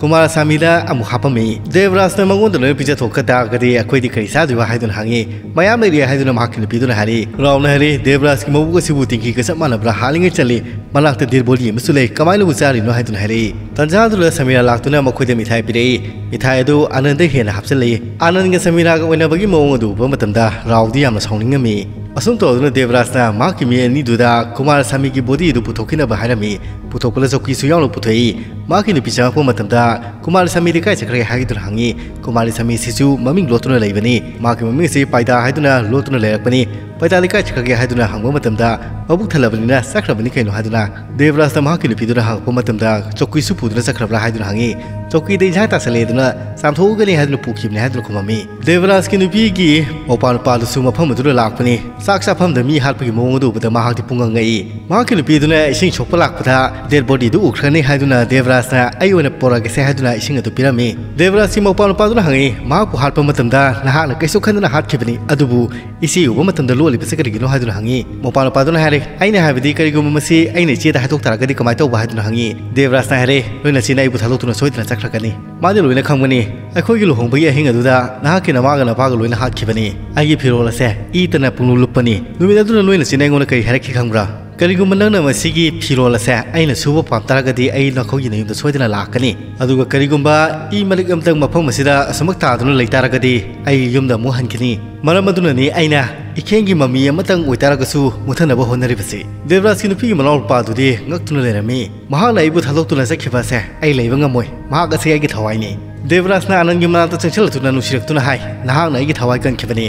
ꯀꯨꯃꯥꯔ ꯁꯥꯃꯤꯗ ꯑꯃꯨꯛ ꯍꯥꯞꯄꯝꯃꯤ꯫ "ꯗꯦꯕꯔꯥꯖꯅ ꯃꯉꯣꯟꯗ ꯂꯣꯏꯅ ꯄꯤꯖꯊꯣꯛꯈ꯭ꯔ ꯇꯥꯔꯒꯗꯤ ꯑꯩꯈꯣꯏꯗꯤ ꯀꯔꯤ ꯆꯥꯗꯣꯏꯕ?" ꯍꯥꯏꯗꯨꯅ ꯍꯪꯉꯤ꯫ "ꯃꯌꯥꯝ ꯂꯩꯔꯤ" ꯍꯥꯏꯗꯨꯅ ꯃꯍꯥꯛꯀꯤ ꯅꯨꯄꯤꯗꯨꯅ ꯍꯥꯏꯔꯛꯏ꯫ ꯔꯥꯎꯅ ꯍꯥꯏꯔꯛꯏ, "ꯗꯦꯕꯔꯥꯖꯀꯤ ꯃꯕꯨꯛ ꯑꯁꯤꯕꯨ ꯇꯤꯡꯀꯤꯒ ꯆꯞ ꯃꯥꯟꯅꯕ꯭ꯔꯥ? ꯍꯥꯠꯂꯤꯉꯩ ꯆꯠꯂꯤ, ꯃꯅꯥꯛꯇ ꯗꯦꯗ ꯕꯣꯗꯤ ꯑꯃꯁꯨ ꯂꯩ, ꯀꯃꯥꯏꯅꯕꯨ ꯆꯥꯔꯤꯅꯣ?" ꯍꯥꯏꯗꯨꯅ ꯍꯥꯏꯔꯛꯏ꯫ ꯇꯟꯖꯥꯗꯨꯗ ꯁꯃꯤꯔꯥ ꯂꯥꯛꯇꯨꯅ ꯃꯈꯣꯏꯗ ꯃꯤꯊꯥꯏ ꯄꯤꯔꯛꯏ꯫ ꯃꯤꯊꯥꯏ ꯑꯗꯨ ꯑꯥꯅꯟꯗ ꯍꯦꯟꯅ ꯍꯥꯞꯆꯤꯜꯂꯛꯏ꯫ ꯑꯥꯅꯟꯒ ꯁꯃꯤꯔꯥꯒ ꯑꯣꯏꯅꯕꯒꯤ ꯃꯑꯣꯡ ꯑꯗꯨ ꯎꯕ ꯃꯇꯝꯗ ꯔꯥꯎꯗꯤ ꯌꯥꯝꯅ ꯁꯥꯎꯅꯤꯡꯉꯝꯃꯤ꯫ ꯑꯁꯨꯝ ꯇꯧꯗꯨꯅ ꯗꯦꯕꯔꯥꯖꯅ ꯃꯍꯥꯛꯀꯤ ꯃꯤ ꯑꯅꯤꯗꯨꯗ ꯀꯨꯃꯥꯔ ꯁꯥꯃꯤꯒꯤ ꯕꯣꯗꯤ ꯑꯗꯨ ꯄꯨꯊꯣꯛꯈꯤꯅꯕ ꯍꯥꯏꯔꯝꯃꯤ꯫ ꯄꯨꯊꯣꯛꯄꯗ ꯆꯧꯀꯤꯁꯨ ꯌꯥꯎꯅ ꯄꯨꯊꯣꯛꯏ꯫ ꯃꯍꯥꯛꯀꯤ ꯅꯨꯄꯤ ꯆꯪꯉꯛꯄ ꯃꯇꯝꯗ ꯀꯨꯃꯥꯔ ꯁꯥꯃꯤꯗꯤ ꯀꯥꯏ ꯆꯠꯈ꯭ꯔꯒꯦ ꯍꯥꯏꯗꯨꯅ ꯍꯪꯉꯤ꯫ ꯀꯨꯃꯥꯔ ꯁꯥꯃꯤꯁꯤꯁꯨ ꯃꯃꯤꯡ ꯂꯣꯠꯇꯨꯅ ꯂꯩꯕꯅꯤ꯫ ꯃꯍꯥꯛꯀꯤ ꯃꯃꯤꯡ ꯑꯁꯤ ꯄꯥꯏꯗꯥ ꯍꯥꯏꯗꯨꯅ ꯂꯣꯠꯇꯨꯅ ꯂꯩꯔꯛꯄꯅꯤ꯫ ꯄꯥꯏꯗꯥꯗꯤ ꯀꯥꯏ ꯆꯠꯈ꯭ꯔꯒꯦ ꯍꯥꯏꯗꯨꯅ ꯍꯪꯕ ꯃꯇꯝꯗ, "ꯃꯕꯨꯛ ꯊꯜꯂꯕꯅꯤꯅ ꯆꯠꯈ꯭ꯔꯕꯅꯤ ꯀꯩꯅꯣ" ꯍꯥꯏꯗꯨꯅ ꯗꯦꯕꯔꯥꯖꯅ ꯃꯍꯥꯛꯀꯤ ꯅꯨꯄꯤꯗꯨꯅ ꯍꯪꯉꯛꯄ ꯃꯇꯝꯗ, "ꯆꯧꯀꯤꯁꯨ ꯄꯨꯗꯨꯅ ꯆꯠꯈ꯭ꯔꯕ꯭ꯔꯥ?" ꯍꯥꯏꯗꯨꯅ ꯍꯪꯉꯤ꯫ "ꯆꯧꯀꯤꯗ ꯏꯟꯁꯥꯡ ꯇꯥꯁꯜꯂꯦ ꯑꯗꯨꯅ ꯆꯥꯝꯊꯣꯛꯎꯒꯅꯤ" ꯍꯥꯏꯗꯨꯅ ꯄꯨꯈꯤꯕꯅꯤ ꯍꯥꯏꯗꯨꯅ ꯈꯨꯝꯃꯝꯃꯤ꯫ ꯗꯦꯕꯔꯥꯖꯀꯤ ꯅꯨꯄꯤꯒꯤ ꯃꯧꯄꯥ ꯅꯨꯄꯥꯗꯨꯁꯨ ꯃꯐꯝ ꯑꯗꯨꯗ ꯂꯥꯛꯄꯅꯤ꯫ ꯆꯥꯛ ꯆꯥꯐꯝꯗ ꯃꯤ ꯍꯥꯠꯄꯒꯤ ꯃꯑꯣꯡ ꯑꯗꯨ ꯎꯕꯗ ꯃꯍꯥꯛꯇꯤ ꯄꯨꯡꯉꯛ ꯉꯛꯏ꯫ ꯃꯍꯥꯛꯀꯤ ꯅꯨꯄꯤꯗꯨꯅ ꯏꯁꯤꯡ ꯁꯣꯛꯄ ꯂꯥꯛꯄꯗ ꯗꯦꯗ ꯕꯣꯗꯤꯗꯨ ꯎꯈ꯭ꯔꯅꯤ ꯍꯥꯏꯗꯨꯅ ꯗꯦꯕꯔꯥꯖꯅ "ꯑꯩ ꯑꯣꯏꯅ ꯄꯣꯔꯛꯑꯒꯦꯁꯦ" ꯍꯥꯏꯗꯨꯅ ꯏꯁꯤꯡ ꯑꯗꯨ ꯄꯤꯔꯝꯃꯤ꯫ ꯗꯦꯕꯔꯥꯖꯀꯤ ꯃꯧꯄꯥ ꯅꯨꯄꯥꯗꯨꯅ ꯍꯪꯉꯤ, "ꯃꯍꯥꯛꯄꯨ ꯍꯥꯠꯄ ꯃꯇꯝꯗ ꯅꯍꯥꯛꯅ ꯀꯩꯁꯨ ꯈꯟꯗꯅ ꯍꯥꯠꯈꯤꯕꯅꯤ, ꯑꯗꯨꯕꯨ ꯏꯆꯦ ꯎꯕ ꯃꯇꯝꯗ ꯂꯣꯠꯂꯤꯕꯁꯤ ꯀꯔꯤꯒꯤꯅꯣ?" ꯍꯥꯏꯗꯨꯅ ꯍꯪꯉꯤ꯫ ꯃꯧꯄꯥ ꯅꯨꯄꯥꯗꯨꯅ ꯍꯥꯏꯔꯦ, "ꯑꯩꯅ ꯍꯥꯏꯕꯗꯤ ꯀꯔꯤꯒꯨꯝꯕ ꯃꯁꯤ ꯑꯩꯅ ꯏꯆꯦꯗ ꯍꯥꯏꯗꯣꯛ ꯇꯥꯔꯒꯗꯤ ꯀꯃꯥꯏꯅ ꯇꯧꯕ?" ꯍꯥꯏꯗꯨꯅ ꯍꯪꯉꯤ꯫ ꯗꯦꯕꯔꯥꯖꯅ ꯍꯥꯏꯔꯦ, "ꯅꯣꯏ ꯅꯆꯦꯅ ꯑꯩꯕꯨ ꯊꯥꯗꯣꯛꯇꯨꯅ ꯁꯣꯏꯗꯅ ꯆꯠꯈ꯭ꯔꯒꯅꯤ꯫ ꯃꯥꯗꯤ ꯂꯣꯏꯅ ꯈꯪꯕꯅꯤ꯫ ꯑꯩꯈꯣꯏꯒꯤ ꯂꯨꯍꯣꯡꯕꯒꯤ ꯑꯍꯤꯡ ꯑꯗꯨꯗ ꯅꯍꯥꯛꯀꯤ ꯅꯃꯥꯒ ꯅꯄꯥꯒ ꯂꯣꯏꯅ ꯍꯥꯠꯈꯤꯕꯅꯤ꯫ ꯑꯩꯒꯤ ꯐꯤꯔꯣꯜ ꯑꯁꯦ ꯏꯇꯅ ꯄꯨꯡꯂꯨꯞ ꯂꯨꯞꯄꯅꯤ꯫ ꯅꯨꯃꯤꯠ ꯑꯗꯨꯗ ꯅꯣꯏ ꯅꯆꯦꯅ ꯑꯩꯉꯣꯟꯗ ꯀꯔꯤ ꯍꯥꯏꯔꯛꯈꯤ ꯈꯪꯕ꯭ꯔꯥ?" "ꯀꯔꯤꯒꯨꯝꯕ ꯅꯪꯅ ꯃꯁꯤꯒꯤ ꯐꯤꯔꯣꯜ ꯑꯁꯦ ꯑꯩꯅ ꯁꯨꯕ ꯄꯥꯝ ꯇꯥꯔꯒꯗꯤ, ꯑꯩ ꯅꯈꯣꯏꯒꯤ ꯅꯌꯨꯝꯗ ꯁꯣꯏꯗꯅ ꯂꯥꯛꯀꯅꯤ꯫ ꯑꯗꯨꯒ ꯀꯔꯤꯒꯨꯝꯕ ꯏ ꯃꯔꯤꯛ ꯑꯃꯇꯪ ꯃꯐꯝ ꯑꯁꯤꯗ ꯑꯁꯨꯃꯛ ꯇꯥꯗꯨꯅ ꯂꯩ ꯇꯥꯔꯒꯗꯤ, ꯑꯩ ꯌꯨꯝꯗ ꯑꯃꯨꯛ ꯍꯟꯈꯤꯅꯤ꯫ ꯃꯔꯝ ꯑꯗꯨꯅꯅꯤ ꯑꯩꯅ ꯏꯈꯦꯡꯒꯤ ꯃꯃꯤ ꯑꯃꯇꯪ ꯑꯣꯏꯇꯥꯔꯒꯁꯨ ꯃꯨꯠꯊꯅꯕ ꯍꯣꯠꯅꯔꯤꯕꯁꯤ꯫" ꯗꯦꯕꯔꯥꯖꯀꯤ ꯅꯨꯄꯤꯒꯤ ꯃꯅꯥꯎ ꯅꯨꯄꯥꯗꯨꯗꯤ ꯉꯛꯇꯨꯅ ꯂꯩꯔꯝꯃꯤ꯫ "ꯃꯍꯥꯛꯅ ꯑꯩꯕꯨ ꯊꯥꯗꯣꯛꯇꯨꯅ ꯆꯠꯈꯤꯕ ꯑꯁꯦ ꯑꯩ ꯂꯩꯕ ꯉꯝꯃꯣꯏ꯫ ꯃꯍꯥꯛ ꯑꯁꯤ ꯑꯩꯒꯤ ꯊꯋꯥꯏꯅꯤ꯫" ꯗꯦꯕꯔꯥꯖꯅ ꯑꯅꯟꯒꯤ ꯃꯅꯥꯛꯇ ꯆꯪꯁꯤꯜꯂꯛꯇꯨꯅ ꯅꯨꯡꯁꯤꯔꯛꯇꯨꯅ ꯍꯥꯏ, "ꯅꯍꯥꯛꯅ ꯑꯩꯒꯤ ꯊꯋꯥꯏ ꯀꯟꯈꯤꯕꯅꯤ꯫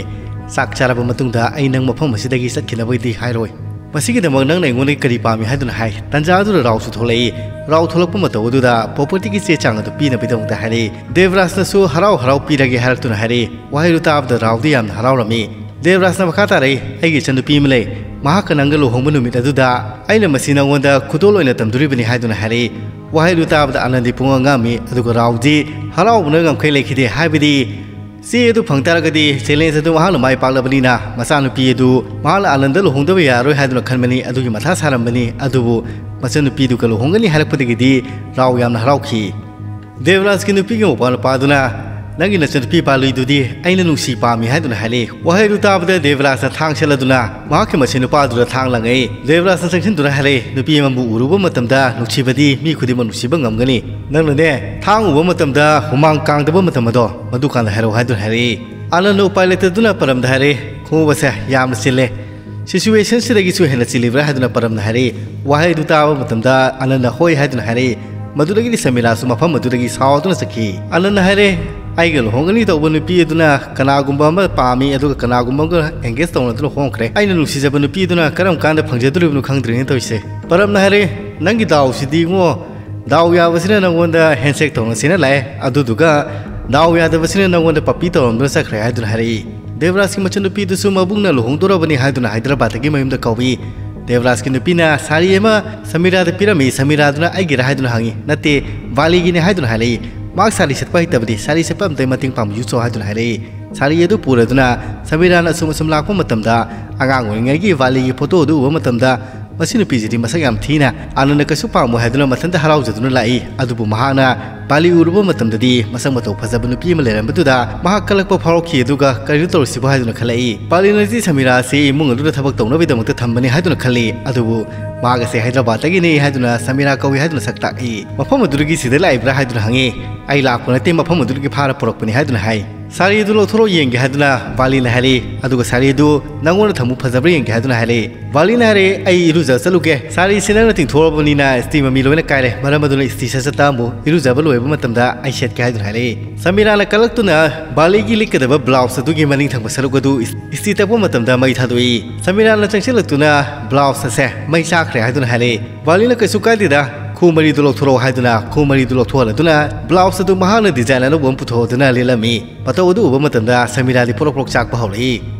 ꯆꯥꯛ ꯆꯥꯔꯕ ꯃꯇꯨꯡꯗ ꯑꯩ ꯅꯪ ꯃꯐꯝ ꯑꯁꯤꯗꯒꯤ ꯆꯠꯈꯤꯅꯕꯗꯤ ꯍꯥꯏꯔꯣꯏ꯫ ꯃꯁꯤꯒꯤꯗꯃꯛ ꯅꯪꯅ ꯑꯩꯉꯣꯟꯗꯒꯤ ꯀꯔꯤ ꯄꯥꯝꯃꯤ?" ꯍꯥꯏꯗꯨꯅ ꯍꯥꯏ꯫ ꯇꯟꯖꯥ ꯑꯗꯨꯗ ꯔꯥꯎꯁꯨ ꯊꯣꯛꯂꯛꯏ꯫ ꯔꯥꯎ ꯊꯣꯛꯂꯛꯄ ꯃꯇꯧ ꯑꯗꯨꯗ ꯄ꯭ꯔꯣꯄꯔꯇꯤꯒꯤ ꯆꯦ ꯆꯥꯡ ꯑꯗꯨ ꯄꯤꯅꯕꯒꯤꯗꯃꯛꯇ ꯍꯥꯏꯔꯛꯏ꯫ ꯗꯦꯕꯔꯥꯖꯅꯁꯨ ꯍꯔꯥꯎ ꯍꯔꯥꯎ ꯄꯤꯔꯒꯦ ꯍꯥꯏꯔꯛꯇꯨꯅ ꯍꯥꯏꯔꯛꯏ꯫ ꯋꯥꯍꯩꯗꯨ ꯇꯥꯕꯗ ꯔꯥꯎꯗꯤ ꯌꯥꯝꯅ ꯍꯔꯥꯎꯔꯝꯃꯤ꯫ ꯗꯦꯕꯔꯥꯖꯅ ꯃꯈꯥ ꯇꯥꯔꯛꯏ, "ꯑꯩꯒꯤ ꯏꯆꯟꯅꯨꯄꯤ ꯑꯃ ꯂꯩ꯫ ꯃꯍꯥꯛꯀ ꯅꯪꯒ ꯂꯨꯍꯣꯡꯕ ꯅꯨꯃꯤꯠ ꯑꯗꯨꯗ ꯑꯩꯅ ꯃꯁꯤ ꯅꯉꯣꯟꯗ ꯈꯨꯗꯣꯜ ꯑꯣꯏꯅ ꯇꯝꯗꯣꯔꯤꯕꯅꯤ" ꯍꯥꯏꯗꯨꯅ ꯍꯥꯏꯔꯛꯏ꯫ ꯋꯥꯍꯩꯗꯨ ꯇꯥꯕꯗ ꯑꯅꯟꯗꯤ ꯄꯨꯡꯉꯥꯡ ꯉꯥꯡꯉꯝꯃꯤ, ꯑꯗꯨꯒ ꯔꯥꯎꯗꯤ ꯍꯔꯥꯎꯕꯅ ꯉꯝꯈꯩ ꯂꯩꯈꯤꯗꯦ꯫ ꯍꯥꯏꯕꯗꯤ ꯆꯦ ꯑꯗꯨ ꯐꯪ ꯇꯥꯔꯒꯗꯤ ꯆꯦꯂꯦꯟꯖ ꯑꯗꯨ ꯃꯍꯥꯛꯅ ꯃꯥꯏ ꯄꯥꯛꯂꯕꯅꯤꯅ ꯃꯆꯥꯅꯨꯄꯤ ꯑꯗꯨ ꯃꯍꯥꯛꯅ ꯑꯅꯟꯗ ꯂꯨꯍꯣꯡꯗꯕ ꯌꯥꯔꯔꯣꯏ ꯍꯥꯏꯗꯨꯅ ꯈꯟꯕꯅꯤ꯫ ꯑꯗꯨꯒꯤ ꯃꯊꯥ ꯁꯥꯔꯝꯕꯅꯤ꯫ ꯑꯗꯨꯕꯨ ꯃꯆꯟꯅꯨꯄꯤꯗꯨꯒ ꯂꯨꯍꯣꯡꯒꯅꯤ ꯍꯥꯏꯔꯛꯄꯗꯒꯤꯗꯤ ꯔꯥꯎ ꯌꯥꯝꯅ ꯍꯔꯥꯎꯈꯤ꯫ ꯗꯦꯕꯔꯥꯖꯀꯤ ꯅꯨꯄꯤꯒꯤ ꯃꯧꯄꯥ ꯅꯨꯄꯥꯗꯨꯅ, "ꯅꯪꯒꯤ ꯅꯆꯟꯅꯨꯄꯤ ꯄꯥꯜꯂꯨꯏꯗꯨꯗꯤ ꯑꯩꯅ ꯅꯨꯡꯁꯤ ꯄꯥꯝꯃꯤ" ꯍꯥꯏꯗꯨꯅ ꯍꯥꯏꯔꯛꯏ꯫ ꯋꯥꯍꯩꯗꯨ ꯇꯥꯕꯗ ꯗꯦꯕꯔꯥꯖꯅ ꯊꯥꯡ ꯁꯦꯠꯂꯗꯨꯅ ꯃꯍꯥꯛꯀꯤ ꯃꯁꯤ ꯅꯨꯄꯥꯗꯨꯗ ꯊꯥꯡ ꯂꯪꯉꯛꯏ꯫ ꯗꯦꯕꯔꯥꯖꯅ ꯆꯪꯁꯤꯟꯗꯨꯅ ꯍꯥꯏꯔꯛꯏ, "ꯅꯨꯄꯤ ꯑꯃꯕꯨ ꯎꯔꯨꯕ ꯃꯇꯝꯗ ꯅꯨꯡꯁꯤꯕꯗꯤ ꯃꯤ ꯈꯨꯗꯤꯡꯃꯛ ꯅꯨꯡꯁꯤꯕ ꯉꯝꯒꯅꯤ꯫ ꯅꯪꯅꯅꯦ, ꯊꯥꯡ ꯎꯕ ꯃꯇꯝꯗ ꯍꯨꯃꯥꯡ ꯀꯥꯡꯗꯕ ꯃꯇꯝ ꯑꯗꯣ ꯃꯗꯨꯀꯥꯟꯗ ꯍꯥꯏꯔꯛꯎ" ꯍꯥꯏꯗꯨꯅ ꯍꯥꯏꯔꯛꯏ꯫ ꯑꯅꯟꯅ ꯎꯄꯥꯏ ꯂꯩꯇꯗꯨꯅ ꯄꯔꯝꯗ ꯍꯥꯏꯔꯛꯏ, "ꯈꯣꯡꯎꯞ ꯑꯁꯦ ꯌꯥꯝꯅ ꯆꯤꯜꯂꯦ꯫ ꯁꯤꯆꯨꯋꯦꯁꯟꯁꯤꯗꯒꯤꯁꯨ ꯍꯦꯟꯅ ꯆꯤꯜꯂꯤꯕ꯭ꯔꯥ?" ꯍꯥꯏꯗꯨꯅ ꯄꯔꯝꯅ ꯍꯥꯏꯔꯛꯏ꯫ ꯋꯥꯍꯩꯗꯨ ꯇꯥꯕ ꯃꯇꯝꯗ ꯑꯅꯟꯅ "ꯍꯣꯏ" ꯍꯥꯏꯗꯨꯅ ꯍꯥꯏꯔꯛꯏ꯫ ꯃꯗꯨꯗꯒꯤꯗꯤ ꯁꯃꯤꯔꯥꯁꯨ ꯃꯐꯝ ꯑꯗꯨꯗꯒꯤ ꯁꯥꯎꯗꯨꯅ ꯆꯠꯈꯤ꯫ ꯑꯅꯟꯅ ꯍꯥꯏꯔꯦ, "ꯑꯩꯒ ꯂꯨꯍꯣꯡꯒꯅꯤ ꯇꯧꯕ ꯅꯨꯄꯤ ꯑꯗꯨꯅ ꯀꯅꯥꯒꯨꯝꯕ ꯑꯃ ꯄꯥꯝꯃꯤ, ꯑꯗꯨꯒ ꯀꯅꯥꯒꯨꯝꯕ ꯑꯃꯒ ꯑꯦꯡꯒꯦꯖ ꯇꯧꯅꯗꯨꯅ ꯍꯣꯡꯈ꯭ꯔꯦ꯫ ꯑꯩꯅ ꯅꯨꯡꯁꯤꯖꯕ ꯅꯨꯄꯤ ꯑꯗꯨꯅ ꯀꯔꯝ ꯀꯥꯟꯗ ꯐꯪꯖꯗꯣꯔꯤꯕꯅꯣ ꯈꯪꯗ꯭ꯔꯦꯅꯦ ꯇꯧꯔꯤꯁꯦ꯫" ꯄꯔꯝꯅ ꯍꯥꯏꯔꯦ, "ꯅꯪꯒꯤ ꯗꯥꯎꯁꯤꯗꯤ ꯏꯉꯣ, ꯗꯥꯎ ꯌꯥꯕꯁꯤꯅ ꯅꯪꯉꯣꯟꯗ ꯍꯦꯟꯁꯦꯛ ꯇꯧꯅꯁꯦꯅ ꯂꯥꯛꯑꯦ, ꯑꯗꯨꯗꯨꯒ ꯗꯥꯎ ꯌꯥꯗꯕꯁꯤꯅ ꯅꯪꯉꯣꯟꯗ ꯄꯞꯄꯤ ꯇꯧꯔꯝꯗꯨꯅ ꯆꯠꯈ꯭ꯔꯦ" ꯍꯥꯏꯗꯨꯅ ꯍꯥꯏꯔꯛꯏ꯫ ꯗꯦꯕꯔꯥꯖꯀꯤ ꯃꯆꯟꯅꯨꯄꯤꯗꯨꯁꯨ ꯃꯕꯨꯡꯅ ꯂꯨꯍꯣꯡꯗꯣꯔꯕꯅꯤ ꯍꯥꯏꯗꯨꯅ ꯍꯥꯏꯗ꯭ꯔꯕꯥꯗꯇꯒꯤ ꯃꯌꯨꯝꯗ ꯀꯧꯏ꯫ ꯗꯦꯕꯔꯥꯖꯀꯤ ꯅꯨꯄꯤꯅ ꯁꯥꯔꯤ ꯑꯃ ꯁꯃꯤꯔꯥꯗ ꯄꯤꯔꯝꯃꯤ꯫ ꯁꯃꯤꯔꯥꯗꯨꯅ "ꯑꯩꯒꯤꯔꯥ?" ꯍꯥꯏꯗꯨꯅ ꯍꯪꯉꯤ꯫ "ꯅꯠꯇꯦ, ꯕꯥꯂꯤꯒꯤꯅꯤ" ꯍꯥꯏꯗꯨꯅ ꯍꯥꯏꯔꯛꯏ꯫ "ꯃꯍꯥꯛ ꯁꯥꯔꯤ ꯁꯦꯠꯄ ꯍꯩꯇꯕꯗꯤ, ꯁꯥꯔꯤ ꯁꯦꯠꯄ ꯑꯝꯇ ꯃꯇꯦꯡ ꯄꯥꯡꯕꯤꯌꯨ ꯆꯣ" ꯍꯥꯏꯗꯨꯅ ꯍꯥꯏꯔꯛꯏ꯫ ꯁꯥꯔꯤ ꯑꯗꯨ ꯄꯨꯔꯗꯨꯅ ꯁꯃꯤꯔꯥꯅ ꯑꯁꯨꯝ ꯑꯁꯨꯝ ꯂꯥꯛꯄ ꯃꯇꯝꯗ, ꯑꯉꯥꯡ ꯑꯣꯏꯔꯤꯉꯩꯒꯤ ꯕꯥꯂꯤꯒꯤ ꯐꯣꯇꯣ ꯑꯗꯨ ꯎꯕ ꯃꯇꯝꯗ, ꯃꯁꯤ ꯅꯨꯄꯤꯁꯤꯗꯤ ꯃꯁꯛ ꯌꯥꯝ ꯊꯤꯅ ꯑꯥꯅꯟꯗ ꯀꯩꯁꯨ ꯄꯥꯝꯃꯣꯏ ꯍꯥꯏꯗꯨꯅ ꯃꯊꯟꯇ ꯍꯔꯥꯎꯖꯗꯨꯅ ꯂꯥꯛꯏ꯫ ꯑꯗꯨꯕꯨ ꯃꯍꯥꯛꯅ ꯕꯥꯂꯤ ꯎꯔꯨꯕ ꯃꯇꯝꯗꯗꯤ ꯃꯁꯛ ꯃꯇꯧ ꯐꯖꯕ ꯅꯨꯄꯤ ꯑꯃ ꯂꯩꯔꯝꯕꯗꯨꯗ ꯃꯍꯥꯛ ꯀꯜꯂꯛꯄ ꯐꯥꯎꯔꯛꯈꯤ꯫ ꯑꯗꯨꯒ ꯀꯔꯤꯅꯣ ꯇꯧꯔꯤꯁꯤꯕꯣ ꯍꯥꯏꯗꯨꯅ ꯈꯜꯂꯛꯏ꯫ ꯕꯥꯂꯤꯅꯗꯤ ꯁꯃꯤꯔꯥ ꯑꯁꯤ ꯏꯃꯨꯡ ꯑꯗꯨꯗ ꯊꯕꯛ ꯇꯧꯅꯕꯒꯤꯗꯃꯛꯇ ꯊꯝꯕꯅꯤ ꯍꯥꯏꯗꯨꯅ ꯈꯜꯂꯤ꯫ ꯑꯗꯨꯕꯨ ꯃꯍꯥꯛ ꯑꯁꯤ ꯍꯥꯏꯗ꯭ꯔꯕꯥꯗꯇꯒꯤꯅꯤ ꯍꯥꯏꯗꯨꯅ ꯁꯃꯤꯔꯥ ꯀꯧꯏ ꯍꯥꯏꯗꯨꯅ ꯁꯛ ꯇꯥꯛꯏ꯫ ꯃꯐꯝ ꯑꯗꯨꯗꯒꯤ ꯁꯤꯗ ꯂꯥꯛꯏꯕ꯭ꯔꯥ ꯍꯥꯏꯗꯨꯅ ꯍꯪꯉꯤ꯫ "ꯑꯩ ꯂꯥꯛꯄ ꯅꯠꯇꯦ, ꯃꯐꯝ ꯑꯗꯨꯗꯒꯤ ꯐꯥꯔ ꯄꯨꯔꯛꯄꯅꯤ" ꯍꯥꯏꯗꯨꯅ ꯍꯥꯏ꯫ "ꯁꯥꯔꯤ ꯑꯗꯨ ꯂꯧꯊꯣꯔꯛꯑꯣ ꯌꯦꯡꯒꯦ" ꯍꯥꯏꯗꯨꯅ ꯕꯥꯂꯤꯅ ꯍꯥꯏꯔꯛꯏ꯫ "ꯑꯗꯨꯒ ꯁꯥꯔꯤ ꯑꯗꯨ ꯅꯪꯉꯣꯟꯗ ꯊꯝꯃꯨ ꯐꯖꯕ꯭ꯔꯥ ꯌꯦꯡꯒꯦ" ꯍꯥꯏꯗꯨꯅ ꯍꯥꯏꯔꯛꯏ꯫ ꯕꯥꯂꯤꯅ ꯍꯥꯏꯔꯛꯏ, "ꯑꯩ ꯏꯔꯨꯖ ꯆꯠꯂꯨꯒꯦ꯫ ꯁꯥꯔꯤꯁꯤ ꯅꯪꯅ ꯇꯤꯡꯊꯣꯛꯑꯕꯅꯤꯅ ꯏꯁꯇꯤ ꯃꯃꯤ ꯂꯣꯏꯅ ꯀꯥꯏꯔꯦ꯫ ꯃꯔꯝ ꯑꯗꯨꯅ ꯏꯁꯇꯤ ꯁꯠ ꯁꯠ ꯇꯛꯑꯝꯃꯨ꯫ ꯏꯔꯨꯖꯕ ꯂꯣꯏꯕ ꯃꯇꯝꯗ ꯑꯩ ꯁꯦꯠꯀꯦ" ꯍꯥꯏꯗꯨꯅ ꯍꯥꯏꯔꯛꯏ꯫ ꯁꯃꯤꯔꯥꯅ ꯀꯜꯂꯛꯇꯨꯅ ꯕꯥꯂꯤꯒꯤ ꯂꯤꯠꯀꯗꯕ ꯕ꯭ꯂꯥꯎꯁ ꯑꯗꯨꯒꯤ ꯃꯅꯤꯡ ꯊꯪꯕ ꯁꯔꯨꯛ ꯑꯗꯨ ꯏꯁ-, ꯏꯁꯇꯤ ꯇꯛꯄ ꯃꯇꯝꯗ ꯃꯩ ꯊꯥꯗꯣꯛꯏ꯫ ꯁꯃꯤꯔꯥꯅ ꯆꯪꯁꯤꯜꯂꯛꯇꯨꯅ ꯕ꯭ꯂꯥꯎꯁ ꯑꯁꯦ ꯃꯩ ꯆꯥꯛꯈ꯭ꯔꯦ ꯍꯥꯏꯗꯨꯅ ꯍꯥꯏꯔꯛꯏ꯫ ꯕꯥꯂꯤꯅ "ꯀꯩꯁꯨ ꯀꯥꯏꯗꯦꯗ, ꯈꯨ ꯃꯔꯤꯗꯨ ꯂꯧꯊꯣꯔꯛꯑꯣ" ꯍꯥꯏꯗꯨꯅ ꯈꯨ ꯃꯔꯤꯗꯨ ꯂꯧꯊꯣꯛꯍꯜꯂꯗꯨꯅ ꯕ꯭ꯂꯥꯎꯁ ꯑꯗꯨ ꯃꯍꯥꯛꯅ ꯗꯤꯖꯥꯏꯟ ꯑꯅꯧꯕ ꯑꯃ ꯄꯨꯊꯣꯛꯑꯗꯨꯅ ꯂꯤꯠꯂꯝꯃꯤ꯫ ꯃꯇꯧ ꯑꯗꯨ ꯎꯕ ꯃꯇꯝꯗ ꯁꯃꯤꯔꯥꯗꯤ ꯄ꯭ꯔꯣꯛ ꯄ꯭ꯔꯣꯛ ꯆꯥꯛꯄ ꯍꯧꯔꯛꯏ꯫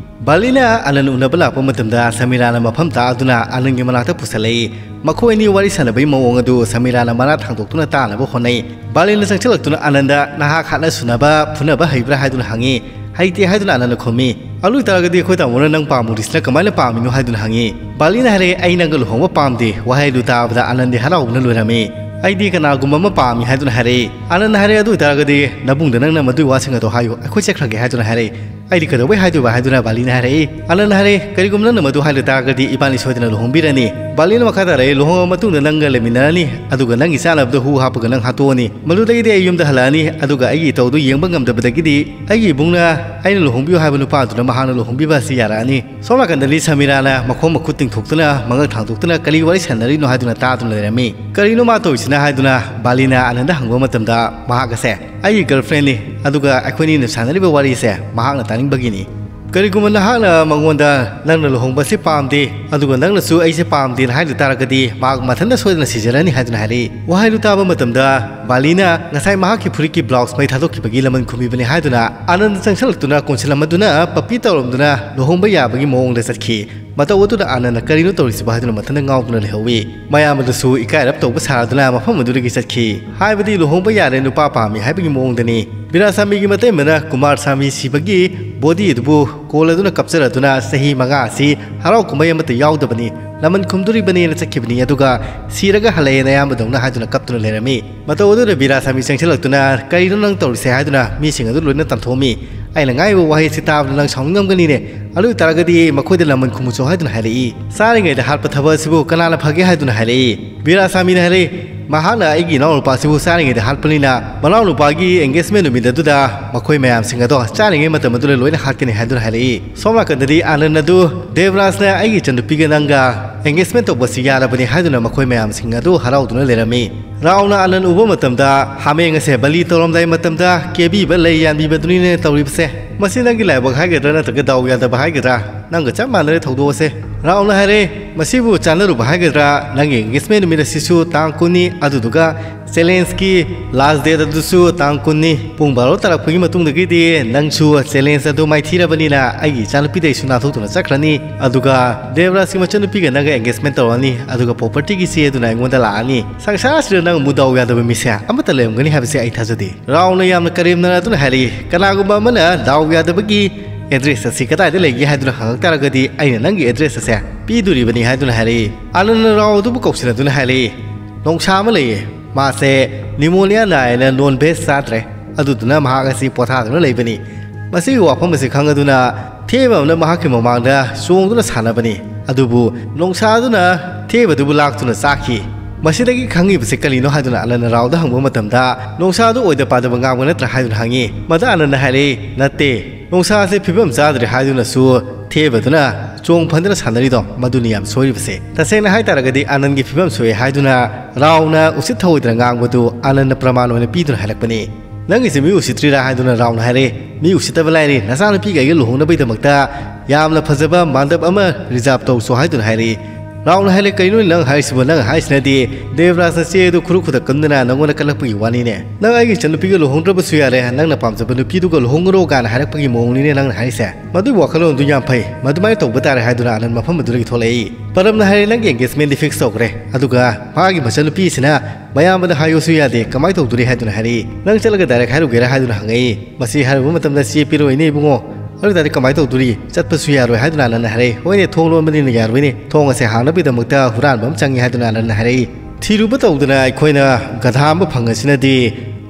ꯕꯥꯂꯤꯅ ꯑꯥꯅꯟ ꯎꯅꯕ ꯂꯥꯛꯄ ꯃꯇꯝꯗ ꯁꯃꯤꯔꯥꯅ ꯃꯐꯝ ꯇꯥꯛꯑꯗꯨꯅ ꯑꯥꯅꯟꯒꯤ ꯃꯅꯥꯛꯇ ꯄꯨꯁꯜꯂꯛꯏ꯫ ꯃꯈꯣꯏ ꯑꯅꯤ ꯋꯥꯔꯤ ꯁꯥꯟꯅꯕꯒꯤ ꯃꯑꯣꯡ ꯑꯗꯨ ꯁꯃꯤꯔꯥꯅ ꯃꯔꯥ ꯊꯥꯡꯗꯣꯛꯇꯨꯅ ꯇꯥꯅꯕ ꯍꯣꯠꯅꯩ꯫ ꯕꯥꯂꯤꯅ ꯆꯪꯁꯤꯜꯂꯛꯇꯨꯅ ꯑꯥꯅꯟꯗ "ꯅꯍꯥꯛ ꯍꯥꯠꯅ ꯁꯨꯅꯕ ꯐꯨꯅꯕ ꯍꯩꯕ꯭ꯔꯥ?" ꯍꯥꯏꯗꯨꯅ ꯍꯪꯉꯤ꯫ "ꯍꯩꯇꯦ" ꯍꯥꯏꯗꯨꯅ ꯑꯥꯅꯟꯅ ꯈꯨꯝꯃꯤ꯫ "ꯑꯗꯨ ꯑꯣꯏꯇꯥꯔꯒꯗꯤ ꯑꯩꯈꯣꯏ ꯇꯥꯃꯣꯅ ꯅꯪ ꯄꯥꯝꯃꯨꯔꯤꯁꯤꯅ ꯀꯃꯥꯏꯅ ꯄꯥꯝꯃꯤꯅꯣ?" ꯍꯥꯏꯗꯨꯅ ꯍꯪꯉꯤ꯫ ꯕꯥꯂꯤꯅ ꯍꯥꯏꯔꯛꯑꯦ, "ꯑꯩ ꯅꯪꯒ ꯂꯨꯍꯣꯡꯕ ꯄꯥꯝꯗꯦ"꯫ ꯋꯥꯍꯩ ꯑꯗꯨ ꯇꯥꯕꯗ ꯑꯥꯅꯟꯗꯤ ꯍꯔꯥꯎꯕꯅ ꯂꯣꯏꯔꯝꯃꯤ꯫ "ꯑꯩꯗꯤ ꯀꯅꯥꯒꯨꯝꯕ ꯑꯃ ꯄꯥꯝꯃꯤ" ꯍꯥꯏꯗꯨꯅ ꯍꯥꯏꯔꯛꯏ꯫ ꯑꯥꯅꯟꯅ ꯍꯥꯏꯔꯛꯑꯦ, "ꯑꯗꯨ ꯑꯣꯏꯇꯥꯔꯒꯗꯤ ꯅꯕꯨꯡꯗ ꯅꯪꯅ ꯃꯗꯨꯒꯤ ꯋꯥꯁꯤꯡ ꯑꯗꯣ ꯍꯥꯏꯌꯨ, ꯑꯩꯈꯣꯏ ꯆꯠꯈ꯭ꯔꯒꯦ" ꯍꯥꯏꯗꯨꯅ ꯍꯥꯏꯔꯛꯏ꯫ "ꯑꯩꯗꯤ ꯀꯩꯗꯧꯕꯩ ꯍꯥꯏꯗꯣꯏꯕ?" ꯍꯥꯏꯗꯨꯅ ꯕꯥꯂꯤꯅ ꯍꯥꯏꯔꯛꯏ꯫ ꯑꯥꯅꯟꯅ ꯍꯥꯏꯔꯛꯏ, "ꯀꯔꯤꯒꯨꯝꯕ ꯅꯪꯅ ꯃꯗꯨ ꯍꯥꯏꯗ ꯇꯥꯔꯒꯗꯤ ꯏꯕꯥꯅꯤ ꯁꯣꯏꯗꯅ ꯂꯨꯍꯣꯡꯕꯤꯔꯅꯤ"꯫ ꯕꯥꯂꯤꯅ ꯃꯈꯥ ꯇꯥꯔꯛꯏ, "ꯂꯨꯍꯣꯡꯉꯕ ꯃꯇꯨꯡꯗ ꯅꯪꯒ ꯂꯩꯃꯤꯟꯅꯔꯅꯤ, ꯑꯗꯨꯒ ꯅꯪꯒꯤ ꯆꯥꯅꯕꯗ ꯍꯨ ꯍꯥꯞꯄꯒ ꯅꯪ ꯍꯥꯠꯇꯣꯛꯑꯅꯤ꯫ ꯃꯗꯨꯗꯒꯤꯗꯤ ꯑꯩ ꯌꯨꯝꯗ ꯍꯜꯂꯛꯑꯅꯤ, ꯑꯗꯨꯒ ꯑꯩꯒꯤ ꯏꯇꯧꯗꯨ ꯌꯦꯡꯕ ꯉꯝꯗꯕꯗꯒꯤꯗꯤ ꯑꯩꯒꯤ ꯏꯕꯨꯡꯅ ꯑꯩꯅ ꯂꯨꯍꯣꯡꯕꯤꯌꯨ ꯍꯥꯏꯕ ꯅꯨꯄꯥꯗꯨꯅ ꯃꯍꯥꯛꯅ ꯂꯨꯍꯣꯡꯕꯤꯕ ꯑꯁꯤ ꯌꯥꯔꯛꯑꯅꯤ"꯫ ꯁꯣꯝ ꯅꯥꯀꯟꯗ ꯂꯤ ꯁꯃꯤꯔꯥꯅ ꯃꯈꯣꯡ ꯃꯈꯨꯠ ꯇꯤꯡꯊꯣꯛꯇꯨꯅ, ꯃꯉꯛ ꯊꯥꯡꯗꯣꯛꯇꯨꯅ ꯀꯔꯤ ꯋꯥꯔꯤ ꯁꯥꯟꯅꯔꯤꯅꯣ ꯍꯥꯏꯗꯨꯅ ꯇꯥꯗꯨꯅ ꯂꯩꯔꯝꯃꯤ꯫ "ꯀꯔꯤꯅꯣ ꯃꯥ ꯇꯧꯔꯤꯁꯤꯅ?" ꯍꯥꯏꯗꯨꯅ ꯕꯥꯂꯤꯅ ꯑꯥꯅꯟꯗ ꯍꯪꯕ ꯃꯇꯝꯗ ꯃꯍꯥꯛ ꯑꯁꯦ, "ꯑꯩꯒꯤ ꯒꯔꯜꯐ꯭ꯔꯦꯟꯅꯤ, ꯑꯗꯨꯒ ꯑꯩꯈꯣꯏꯅꯤꯅ ꯁꯥꯟꯅꯔꯤꯕ ꯋꯥꯔꯤꯁꯦ ꯃꯍꯥꯛꯅ ꯇꯥꯅꯤꯡꯕꯒꯤꯅꯤ꯫ ꯀꯔꯤꯒꯨꯝꯕ ꯅꯍꯥꯛꯅ ꯃꯉꯣꯟꯗ ꯅꯪꯅ ꯂꯨꯍꯣꯡꯕꯁꯤ ꯄꯥꯝꯗꯦ, ꯑꯗꯨꯒ ꯅꯪꯅꯁꯨ ꯑꯩꯁꯦ ꯄꯥꯝꯗꯦꯅ ꯍꯥꯏꯗ ꯇꯥꯔꯒꯗꯤ ꯃꯍꯥꯛ ꯃꯊꯟꯇ ꯁꯣꯏꯗꯅ ꯁꯤꯖꯔꯅꯤ" ꯍꯥꯏꯗꯨꯅ ꯍꯥꯏꯔꯛꯏ꯫ ꯋꯥꯍꯩꯗꯨ ꯇꯥꯕ ꯃꯇꯝꯗ ꯕꯥꯂꯤꯅ ꯉꯁꯥꯏ ꯃꯍꯥꯛꯀꯤ ꯐꯨꯔꯤꯠꯀꯤ ꯕ꯭ꯂꯥꯎꯁ ꯃꯩ ꯊꯥꯗꯣꯛꯈꯤꯕꯒꯤ ꯂꯃꯟ ꯈꯨꯝꯕꯤꯕꯅꯤ ꯍꯥꯏꯗꯨꯅ ꯑꯥꯅꯟꯗ ꯆꯪꯁꯤꯜꯂꯛꯇꯨꯅ ꯀꯣꯟꯁꯤꯜꯂꯝꯃꯗꯨꯅ ꯄꯞꯄꯤ ꯇꯧꯔꯝꯗꯨꯅ ꯂꯨꯍꯣꯡꯕ ꯌꯥꯕꯒꯤ ꯃꯑꯣꯡꯗ ꯆꯠꯈꯤ꯫ ꯃꯇꯧ ꯑꯗꯨꯗ ꯑꯥꯅꯟꯗ "ꯀꯔꯤꯅꯣ ꯇꯧꯔꯤꯁꯤꯕꯣ?" ꯍꯥꯏꯗꯨꯅ ꯃꯊꯟꯇ ꯉꯥꯎꯗꯨꯅ ꯂꯩꯍꯧꯏ꯫ ꯃꯌꯥꯝ ꯑꯗꯨꯁꯨ ꯏꯀꯥꯏꯔꯞ ꯇꯧꯕ ꯁꯥꯗꯨꯅ ꯃꯐꯝ ꯑꯗꯨꯗꯒꯤ ꯆꯠꯈꯤ꯫ ꯍꯥꯏꯕꯗꯤ ꯂꯨꯍꯣꯡꯕ ꯌꯥꯔꯦ, ꯅꯨꯄꯥ ꯄꯥꯝꯃꯤ ꯍꯥꯏꯕꯒꯤ ꯃꯑꯣꯡꯗꯅꯤ꯫ ꯕꯤꯔꯥꯁꯥꯃꯤꯒꯤ ꯃꯇꯩꯃꯅ ꯀꯨꯃꯥꯔ ꯁꯥꯃꯤ ꯁꯤꯕꯒꯤ ꯕꯣꯗꯤ ꯑꯗꯨꯕꯨ ꯀꯣꯜꯂꯗꯨꯅ ꯀꯞꯆꯔꯗꯨꯅ ꯆꯍꯤ ꯃꯉꯥ ꯑꯁꯤ ꯍꯔꯥꯎ ꯀꯨꯝꯍꯩ ꯑꯃꯠꯇ ꯌꯥꯎꯗꯕꯅꯤ꯫ ꯂꯃꯟ ꯈꯨꯝꯗꯣꯔꯤꯕꯅꯦꯅ ꯆꯠꯈꯤꯕꯅꯤ꯫ ꯑꯗꯨꯒ ꯁꯤꯔꯒ ꯍꯜꯂꯛꯑꯦꯅ ꯑꯌꯥꯝꯕꯗꯧꯅ ꯍꯥꯏꯗꯨꯅ ꯀꯞꯇꯨꯅ ꯂꯩꯔꯝꯃꯤ꯫ ꯃꯇꯧ ꯑꯗꯨꯗ ꯕꯤꯔꯥꯁꯥꯃꯤ ꯆꯪꯁꯤꯜꯂꯛꯇꯨꯅ, "ꯀꯔꯤꯅꯣ ꯅꯪ ꯇꯧꯔꯤꯁꯦ?" ꯍꯥꯏꯗꯨꯅ ꯃꯤꯁꯤꯡ ꯑꯗꯨ ꯂꯣꯏꯅ ꯇꯝꯊꯣꯛꯑꯝꯃꯤ꯫ ꯑꯩꯅ ꯉꯥꯡꯉꯤꯕ ꯋꯥꯍꯩꯁꯤ ꯇꯥꯕꯗ ꯅꯪ ꯁꯥꯎꯅꯤꯡꯉꯝꯒꯅꯤꯅꯦ꯫ ꯑꯗꯨ ꯑꯣꯏ ꯇꯥꯔꯒꯗꯤ ꯃꯈꯣꯏꯗ ꯂꯃꯟ ꯈꯨꯝꯃꯨꯆꯣ ꯍꯥꯏꯗꯨꯅ ꯍꯥꯏꯔꯛꯏ꯫ ꯆꯥꯔꯤꯉꯩꯗ ꯍꯥꯠꯄ ꯊꯕꯛ ꯑꯁꯤꯕꯨ ꯀꯅꯥꯅ ꯐꯒꯦ ꯍꯥꯏꯗꯨꯅ ꯍꯥꯏꯔꯛꯏ꯫ ꯕꯤꯔꯥꯁꯥꯃꯤꯅ ꯍꯥꯏꯔꯛꯏ, "ꯃꯍꯥꯛꯅ ꯑꯩꯒꯤ ꯏꯅꯥꯎꯅꯨꯄꯥꯁꯤꯕꯨ ꯆꯥꯔꯤꯉꯩꯗ ꯍꯥꯠꯄꯅꯤꯅ, ꯃꯅꯥꯎꯅꯨꯄꯥꯒꯤ engagement ꯅꯨꯃꯤꯠ ꯑꯗꯨꯗ ꯃꯈꯣꯏ ꯃꯌꯥꯝꯁꯤꯡ ꯑꯗꯣ ꯆꯥꯔꯤꯉꯩ ꯃꯇꯝ ꯑꯗꯨꯗ ꯂꯣꯏꯅ ꯍꯥꯠꯀꯅꯤ" ꯍꯥꯏꯗꯨꯅ ꯍꯥꯏꯔꯛꯏ꯫ ꯁꯣꯝ ꯅꯥꯀꯟꯗꯗꯤ ꯑꯥꯅꯟ ꯑꯗꯨ, "ꯗꯦꯕꯔꯥꯖꯅ ꯑꯩꯒꯤ ꯏꯆꯟꯅꯨꯄꯤꯒ ꯅꯪꯒ engagement ꯇꯧꯕꯁꯤ ꯌꯥꯔꯕꯅꯤ" ꯍꯥꯏꯗꯨꯅ ꯃꯈꯣꯏ ꯃꯌꯥꯝꯁꯤꯡ ꯑꯗꯨ ꯍꯔꯥꯎꯗꯨꯅ ꯂꯩꯔꯝꯃꯤ꯫ ꯔꯥꯎꯅ ꯑꯥꯅꯟ ꯎꯕ ꯃꯇꯝꯗ, "ꯍꯥꯃꯦꯡ ꯑꯁꯦ ꯕꯂꯤ ꯇꯧꯔꯝꯗꯥꯏ ꯃꯇꯝꯗ ꯀꯦꯕꯤꯕ ꯂꯩ ꯌꯥꯟꯕꯤꯕꯗꯨꯅꯤꯅꯦ ꯇꯧꯔꯤꯕꯁꯦ꯫ ꯃꯁꯤ ꯅꯪꯒꯤ ꯂꯥꯏꯕꯛ ꯍꯥꯏꯒꯗ꯭ꯔꯥ ꯅꯠꯇ꯭ꯔꯒ ꯗꯥꯎ ꯌꯥꯗꯕ ꯍꯥꯏꯒꯗ꯭ꯔꯥ? ꯅꯪꯒ ꯆꯞ ꯃꯥꯟꯅꯔꯦ ꯊꯧꯗꯣꯛ ꯑꯁꯦ"꯫ ꯔꯥꯎꯅ ꯍꯥꯏꯔꯦ, "ꯃꯁꯤꯕꯨ ꯆꯥꯟꯅꯔꯨꯕ ꯍꯥꯏꯒꯗ꯭ꯔꯥ? ꯅꯪꯒꯤ engagement ꯅꯨꯃꯤꯠ ꯑꯁꯤꯁꯨ ꯇꯥꯡ ꯀꯨꯟꯅꯤ, ꯑꯗꯨꯗꯨꯒ challenge ꯀꯤ last date ꯑꯗꯨꯁꯨ ꯇꯥꯡ ꯀꯨꯟꯅꯤ꯫ ꯄꯨꯡ ꯕꯥꯔꯣ ꯇꯥꯔꯛꯄꯒꯤ ꯃꯇꯨꯡꯗꯒꯤꯗꯤ ꯅꯪꯁꯨ challenge ꯑꯗꯨ ꯃꯥꯏꯊꯤꯔꯕꯅꯤꯅ ꯑꯩꯒꯤ ꯏꯆꯥꯅꯨꯄꯤꯗꯩꯁꯨ ꯅꯥꯟꯊꯣꯛꯇꯨꯅ ꯆꯠꯈ꯭ꯔꯅꯤ꯫ ꯑꯗꯨꯒ ꯗꯦꯕꯔꯥꯖꯀꯤ ꯃꯆꯟꯅꯨꯄꯤꯒ ꯅꯪꯒ engagement ꯇꯧꯔꯅꯤ꯫ ꯑꯗꯨꯒ property ꯒꯤ ꯆꯦ ꯑꯗꯨꯅ ꯑꯩꯉꯣꯟꯗ ꯂꯥꯛꯑꯅꯤ꯫ ꯁꯪꯁꯥꯔꯁꯤꯗ ꯅꯪ ꯑꯃꯨꯛ ꯗꯥꯎ ꯌꯥꯗꯕ ꯃꯤꯁꯦ ꯑꯃꯠꯇ ꯂꯩꯔꯝꯒꯅꯤ ꯍꯥꯏꯕꯁꯦ ꯑꯩ ꯊꯥꯖꯗꯦ"꯫ ꯔꯥꯎꯅ ꯌꯥꯝꯅ ꯀꯔꯦꯝꯅꯅ ꯑꯗꯨꯅ ꯍꯥꯏꯔꯛꯏ, "ꯀꯅꯥꯒꯨꯝꯕ ꯑꯃꯅ ꯗꯥꯎ ꯌꯥꯗꯕꯒꯤ address ꯑꯁꯤ ꯀꯗꯥꯏꯗ ꯂꯩꯒꯦ ꯍꯥꯏꯗꯨꯅ ꯍꯪꯉꯛ ꯇꯥꯔꯒꯗꯤ ꯑꯩꯅ ꯅꯪꯒꯤ address ꯑꯁꯦ ꯄꯤꯗꯣꯔꯤꯕꯅꯤ" ꯍꯥꯏꯗꯨꯅ ꯍꯥꯏꯔꯛꯏ꯫ ꯑꯥꯅꯟꯗꯅ ꯔꯥꯎ ꯑꯗꯨꯕꯨ ꯀꯧꯁꯤꯟꯅꯗꯨꯅ ꯍꯥꯏꯔꯛꯏ, "ꯅꯣꯡꯁꯥ ꯑꯃ ꯂꯩꯌꯦ꯫ ꯃꯥꯁꯦ pneumonia ꯅꯥꯏꯅ non veg ꯆꯥꯗ꯭ꯔꯦ꯫ ꯑꯗꯨꯗꯨꯅ ꯃꯍꯥꯛ ꯑꯁꯤ ꯄꯣꯊꯥꯗꯨꯅ ꯂꯩꯕꯅꯤ꯫ ꯃꯁꯤꯒꯤ ꯋꯥꯐꯝ ꯑꯁꯤ ꯈꯪꯉꯗꯨꯅ ꯊꯦꯕ ꯑꯃꯅ ꯃꯍꯥꯛꯀꯤ ꯃꯃꯥꯡꯗ ꯆꯣꯡꯗꯨꯅ ꯁꯥꯟꯅꯕꯅꯤ꯫ ꯑꯗꯨꯕꯨ ꯅꯣꯡꯁꯥꯗꯨꯅ ꯊꯦꯕꯗꯨꯕꯨ ꯂꯥꯛꯇꯨꯅ ꯆꯥꯈꯤ꯫ ꯃꯁꯤꯗꯒꯤ ꯈꯪꯉꯤꯕꯁꯤ ꯀꯔꯤꯅꯣ?" ꯍꯥꯏꯗꯨꯅ ꯑꯥꯅꯟꯗ ꯔꯥꯎꯗ ꯍꯪꯕ ꯃꯇꯝꯗ, "ꯅꯣꯡꯁꯥꯗꯨ ꯑꯣꯏꯗ ꯄꯥꯗꯕ ꯉꯥꯡꯕ ꯅꯠꯇ꯭ꯔꯥ?" ꯍꯥꯏꯗꯨꯅ ꯍꯪꯉꯤ꯫ ꯃꯗ ꯑꯥꯅꯟꯗ ꯍꯥꯏꯔꯛꯏ, "ꯅꯠꯇꯦ, ꯅꯣꯡꯁꯥꯁꯦ ꯐꯤꯕꯝ ꯆꯥꯗ꯭ꯔꯦ ꯍꯥꯏꯗꯨꯅꯁꯨ ꯊꯦꯕꯗꯨꯅ ꯆꯣꯡ ꯐꯟꯗꯨꯅ ꯁꯥꯟꯅꯔꯤꯗꯣ, ꯃꯗꯨꯅꯤ ꯌꯥꯝ ꯁꯣꯏꯔꯤꯕꯁꯦ꯫ ꯇꯁꯦꯡꯅ ꯍꯥꯏꯇꯥꯔꯒꯗꯤ ꯑꯥꯅꯟꯒꯤ ꯐꯤꯕꯝ ꯁꯣꯛꯑꯦ ꯍꯥꯏꯗꯨꯅ ꯔꯥꯎꯅ ꯎꯁꯤꯠ ꯊꯑꯣꯏꯗꯅ ꯉꯥꯡꯕꯗꯨ ꯑꯥꯅꯟꯗ ꯄ꯭ꯔꯃꯥꯟ ꯑꯣꯏꯅ ꯄꯤꯗꯨꯅ ꯍꯥꯏꯔꯛꯄꯅꯤ꯫ ꯅꯪꯒꯤꯁꯦ ꯃꯤ ꯎꯁꯤꯠꯇ꯭ꯔꯤꯔꯥ?" ꯍꯥꯏꯗꯨꯅ ꯔꯥꯎꯅ ꯍꯥꯏꯔꯛꯏ꯫ "ꯃꯤ ꯎꯁꯤꯠꯇꯕ ꯂꯥꯏꯔꯤ, ꯅꯆꯥꯅꯨꯄꯤꯒ ꯑꯩꯒ ꯂꯨꯍꯣꯡꯅꯕꯒꯤꯗꯃꯛꯇ ꯌꯥꯝꯅ ꯐꯖꯕ ꯃꯥꯟꯗꯞ ꯑꯃ reserve ꯇꯧꯁꯣ" ꯍꯥꯏꯗꯨꯅ ꯍꯥꯏꯔꯛꯏ꯫ ꯔꯥꯎꯅ ꯍꯥꯏꯔꯦ, "ꯀꯩꯅꯣꯅꯦ ꯅꯪ ꯍꯥꯏꯔꯤꯁꯤꯕꯣ? ꯅꯪ ꯍꯥꯏꯔꯤꯁꯤꯅꯗꯤ ꯗꯦꯕꯔꯥꯖꯅ ꯆꯦ ꯑꯗꯨ ꯈꯨꯔꯨ ꯈꯨꯗꯛ ꯀꯟꯗꯨꯅ ꯅꯪꯉꯣꯟꯗ ꯀꯜꯂꯛꯄꯒꯤ ꯋꯥꯅꯤꯅꯦ꯫ ꯅꯪ ꯑꯩꯒꯤ ꯏꯆꯟꯅꯨꯄꯤꯒ ꯂꯨꯍꯣꯡꯗ꯭ꯔꯕꯁꯨ ꯌꯥꯔꯦ, ꯅꯪꯅ ꯄꯥꯝꯖꯕ ꯅꯨꯄꯤꯗꯨꯒ ꯂꯨꯍꯣꯡꯉꯨꯔꯣ" ꯀꯥꯏꯅ ꯍꯥꯏꯔꯛꯄꯒꯤ ꯃꯑꯣꯡꯅꯤꯅꯦ ꯅꯪꯅ ꯍꯥꯏꯔꯤꯁꯦ꯫ ꯃꯗꯨꯒꯤ ꯋꯥꯈꯜꯂꯣꯟꯗꯨ ꯌꯥꯝ ꯐꯩ, ꯃꯗꯨꯃꯥꯏꯅ ꯇꯧꯕ ꯇꯥꯔꯦ ꯍꯥꯏꯗꯨꯅ ꯑꯥꯅꯟ ꯃꯐꯝ ꯑꯗꯨꯗꯒꯤ ꯊꯣꯛꯂꯛꯏ꯫ ꯄꯔꯝꯅ ꯍꯥꯏꯔꯦ, "ꯅꯪꯒꯤ engagement ꯗꯤ fix ꯇꯧꯈ꯭ꯔꯦ, ꯑꯗꯨꯒ ꯃꯥꯒꯤ ꯃꯆꯟꯅꯨꯄꯤꯁꯤꯅ ꯃꯌꯥꯝꯕꯗ ꯍꯥꯏꯌꯨꯁꯨ ꯌꯥꯗꯦ, ꯀꯃꯥꯏꯅ ꯇꯧꯗꯣꯔꯤ?" ꯍꯥꯏꯗꯨꯅ ꯍꯥꯏꯔꯛꯏ꯫ "ꯅꯪ ꯆꯠꯂꯒ direct ꯍꯥꯏꯔꯨꯒꯦꯔꯥ?" ꯍꯥꯏꯗꯨꯅ ꯍꯪꯉꯛꯏ꯫ ꯃꯁꯤ ꯍꯥꯏꯔꯨꯕ ꯃꯇꯝꯗ, "ꯆꯦ ꯄꯤꯔꯛꯑꯣꯏꯅꯦ ꯏꯕꯨꯡꯉꯣ, ꯑꯗꯨ ꯑꯣꯏꯇꯥꯔꯗꯤ ꯀꯃꯥꯏꯅ ꯇꯧꯗꯣꯔꯤ? ꯆꯠꯄꯁꯨ ꯌꯥꯔꯣꯏ ꯍꯥꯏꯗꯨꯅ ꯑꯅꯟꯅ ꯍꯥꯏꯔꯛꯏ꯫ ꯍꯣꯏꯅꯦ, ꯊꯣꯡ ꯂꯣꯟꯕꯅꯤꯅ ꯌꯥꯔꯣꯏꯅꯦ, ꯊꯣꯡ ꯑꯁꯦ ꯍꯥꯡꯅꯕꯒꯤꯗꯃꯛꯇ ꯍꯨꯔꯥꯟꯕ ꯑꯃ ꯆꯪꯉꯤ ꯍꯥꯏꯗꯨꯅ ꯑꯅꯟꯅ ꯍꯥꯏꯔꯛꯏ꯫ ꯊꯤꯔꯨꯕ ꯇꯧꯗꯅ ꯑꯩꯈꯣꯏꯅ ꯒꯙꯥ ꯑꯃ ꯐꯪꯉꯁꯤꯅꯗꯤ